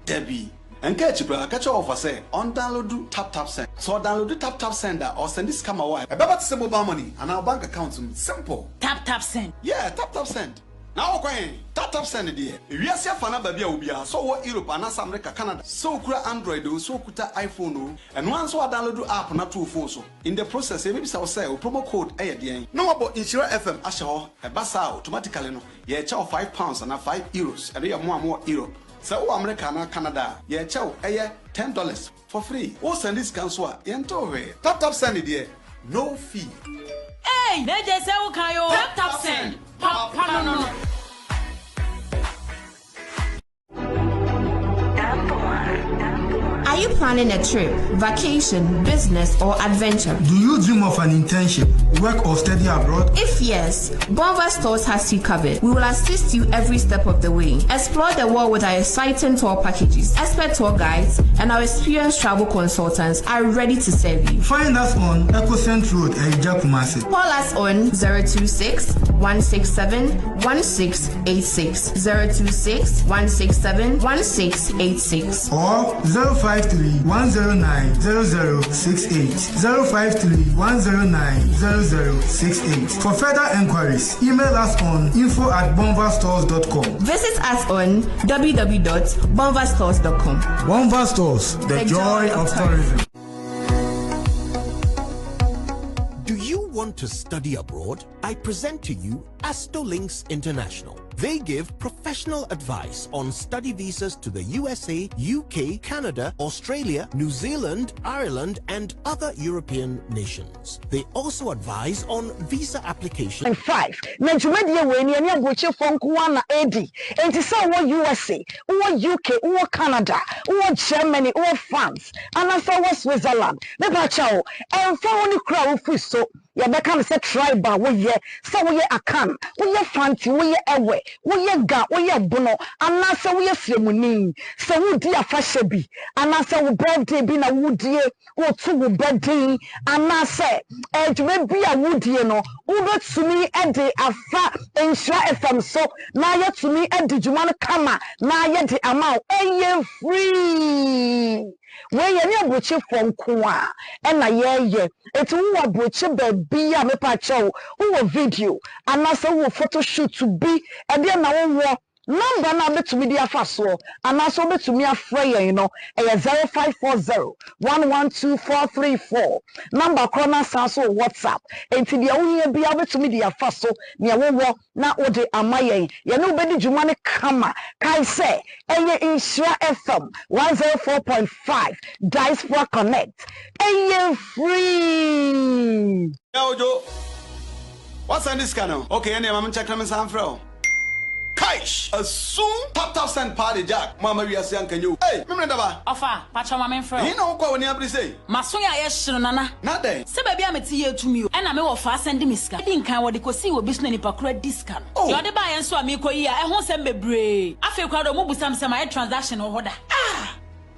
Dabi. Ɛnka akyi koraa, ka kyerɛ wɔfa sɛ ɔndownloadu TapTapSend. Sɛ ɔdownloadu TapTapSend a, ɔresɛnde sika ma wo a, ɛbɛba te sɛ mobile money anaa wo bank account mu. Simple! TapTapSend. Yeah, TapTapSend. Na wokɔ he? TapTapSend deɛ, ewiase afa no aba bi a obiara, sɛ ɔwɔ Europe anaasɛ America, Canada, sɛ okura Android oo, sɛ okuta iPhone oo, ɛno ara nso woadownloadu app no ato wo phone so. In the process, yɛbɛbisa wo sɛ, wo promo code yɛ deɛn? Na woabɔ Nhyira FM ahyɛ hɔ. Ɛba saa a, automatically no, yɛrekyɛ wo £5 anaa €5. Ɛno yɛ mo a mowɔ Europe. Sɛ wowɔ Amerika anaa Canada a, yɛrekyɛ wo ɛyɛ $10 for free. Wo sɛnde sika nso a, yɛntew hwee. Tap tap send deɛ, no fee. Eii na gye sɛ wo kan oo. Tap tap send, papa no no. Are you planning a trip, vacation, business, or adventure? Do you dream of an internship, work, or study abroad? If yes, Bonva Stores has you covered. We will assist you every step of the way. Explore the world with our exciting tour packages, expert tour guides, and our experienced travel consultants are ready to serve you. Find us on Ecocent Road, Eja Kumasi. Call us on 026 167 1686. 026 167 1686. Or 053 109 0068. 053 109 0068. For further enquiries, email us on info at bonvastores.com. Visit us on www.bonvastores.com. Bonva Stores, the, the joy, joy of tourism. Do you want to study abroad? I present to you Astolinks International. They give professional advice on study visas to the USA, UK, Canada, Australia, New Zealand, Ireland, and other European nations. They also advise on visa application. 5, Na dwumadie wei no yɛne aburokyefoɔ nko ara na ɛredi, enti sɛ wowɔ USA, wowɔ UK, wowɔ Canada, wowɔ Germany, wowɔ France, anaasɛ wowɔ Switzerland, mepakyɛw, ɛmfa ho ne kuro a wofiri so, Yɛbɛka no sɛ tribe a woyɛ, sɛ woyɛ Akan, woyɛ Fanti, woyɛ Ewe, woyɛ Ga, woyɛ Bono, anaasɛ woyɛ Sremuni. Sɛ woredi afahyɛ bi, anaasɛ wo birthday bi na woredie, woreto wo ba din, anaasɛ dwuma bi a woredie no, wobɛtumi de afa Nhyira FM so na yɛatumi adi dwuma no kama na yɛde ama wo. Ɛyɛ free! Wei yɛne aburokyefoɔ nko ara na yɛyɛ. Enti wowɔ aburokye baabi a mepakyɛw wowɔ video anaasɛ wowɔ photo shoot bi ɛdeɛn na wowɔ? Number no a wobɛtumi de afa soɔ anaasɛ wobɛtumi afrɛ yɛn no ɛyɛ 0540 112 434. Number korɔ no asan nso wɔ WhatsApp. Enti deɛ wohia biara wobɛtumi de afa so, deɛ wowɔ na wode ama yɛn. Yɛne wo bɛdi dwuma no kama. Kae sɛ, ɛyɛ Nhyira FM 104.5 Diaspora Connect. Ɛyɛ free! Yeah Ojo, woasɛnde sika no? Okay ɛneɛ ma menkyɛke na mensan mfrɛ wo. Kaish! Asum! Tap tap send paa de Jack mo amma wiase anka nyɛ o Ei! Memene daba! Ɔfa, pakyɛw ma menfrɛ wo. Ɛhe na wokɔ a w'ani abere sei? M'aso yɛ ayɛ hye no Nana. Na dɛn? Sɛ baabi a mete yɛ tumi o. Ɛna me wɔfa asan de me sika. Edi nkan wɔde kosii wɔ bi so na nipa koro adi sika no. Oh! Deɛ ɔde baeɛ nso a meekɔ yi a ɛho nsɛm bebree. Afei koraa deɛ ɔmo busa me sɛ mayɛ transaction wɔ hɔ da. Ah!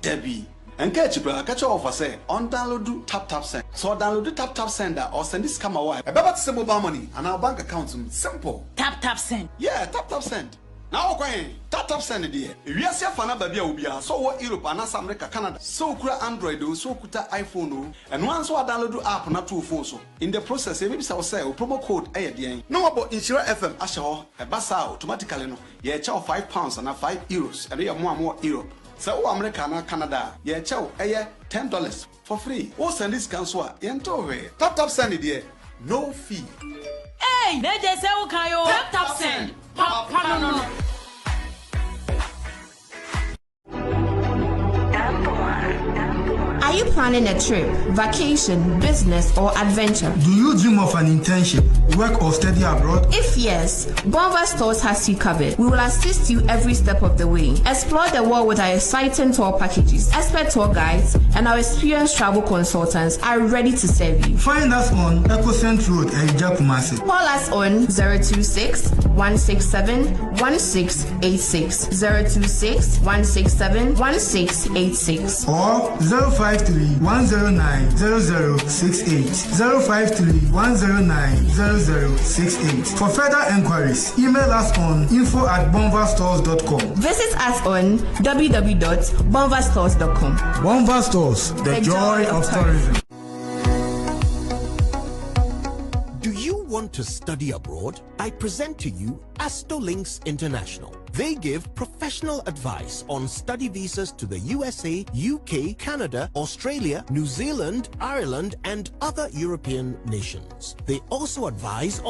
Dabi. Ɛnka akyi koraa, ka kyerɛ wɔfa sɛ ɔndownloadu TapTapSend. Sɛ ɔdownloadu TapTapSend a, ɔresɛnde sika ma wo a, ɛbɛba te sɛ mobile money anaa wo bank account mu. Simple! TapTapSend. Yeah, TapTapSend. Na wokɔ he? Tap. Tap Send deɛ, ewiase afa no aba bi a obiara, sɛ ɔwɔ Europe anaasɛ America, Canada, sɛ okura Android o, sɛ okuta iPhone o, ɛno ara nso woadownload app no ato wo phone so. In the process, yɛbɛbisa wo sɛ wo promo code yɛ deɛn? Na wɔabɔ Nhyira FM ahyɛ hɔ. Ɛba saa a, automatically no, yɛrekyɛ wo £5 anaa €5. Ɛno yɛ mo a mowɔ Europe. Sɛ wowɔ America anaa Canada a, yɛrekyɛ wo ɛyɛ $10 for free. Wo sɛnde sika nso a, yɛntew hwee. Tap tap send deɛ, no fee. Eii na gye sɛ wo kan oo. Tap tap send, papa no no. Are you planning a trip, vacation, business, or adventure? Do you dream of an internship, work, or study abroad? If yes, Bonva Stores has you covered. We will assist you every step of the way. Explore the world with our exciting tour packages, expert tour guides, and our experienced travel consultants are ready to serve you. Find us on Ecocent Road, Eja Kumasi. Call us on 026 167 1686 026 167 1686 or 053 109 0068 053 109 0068. For further enquiries, email us on info at bonvastores.com. Visit us on www.bonvastores.com. Bonva Stores, the, the joy, joy of tourism. Do you want to study abroad? I present to you Astolinks International. They give professional advice on study visas to the USA, UK, Canada, Australia, New Zealand, Ireland, and other European nations. They also advise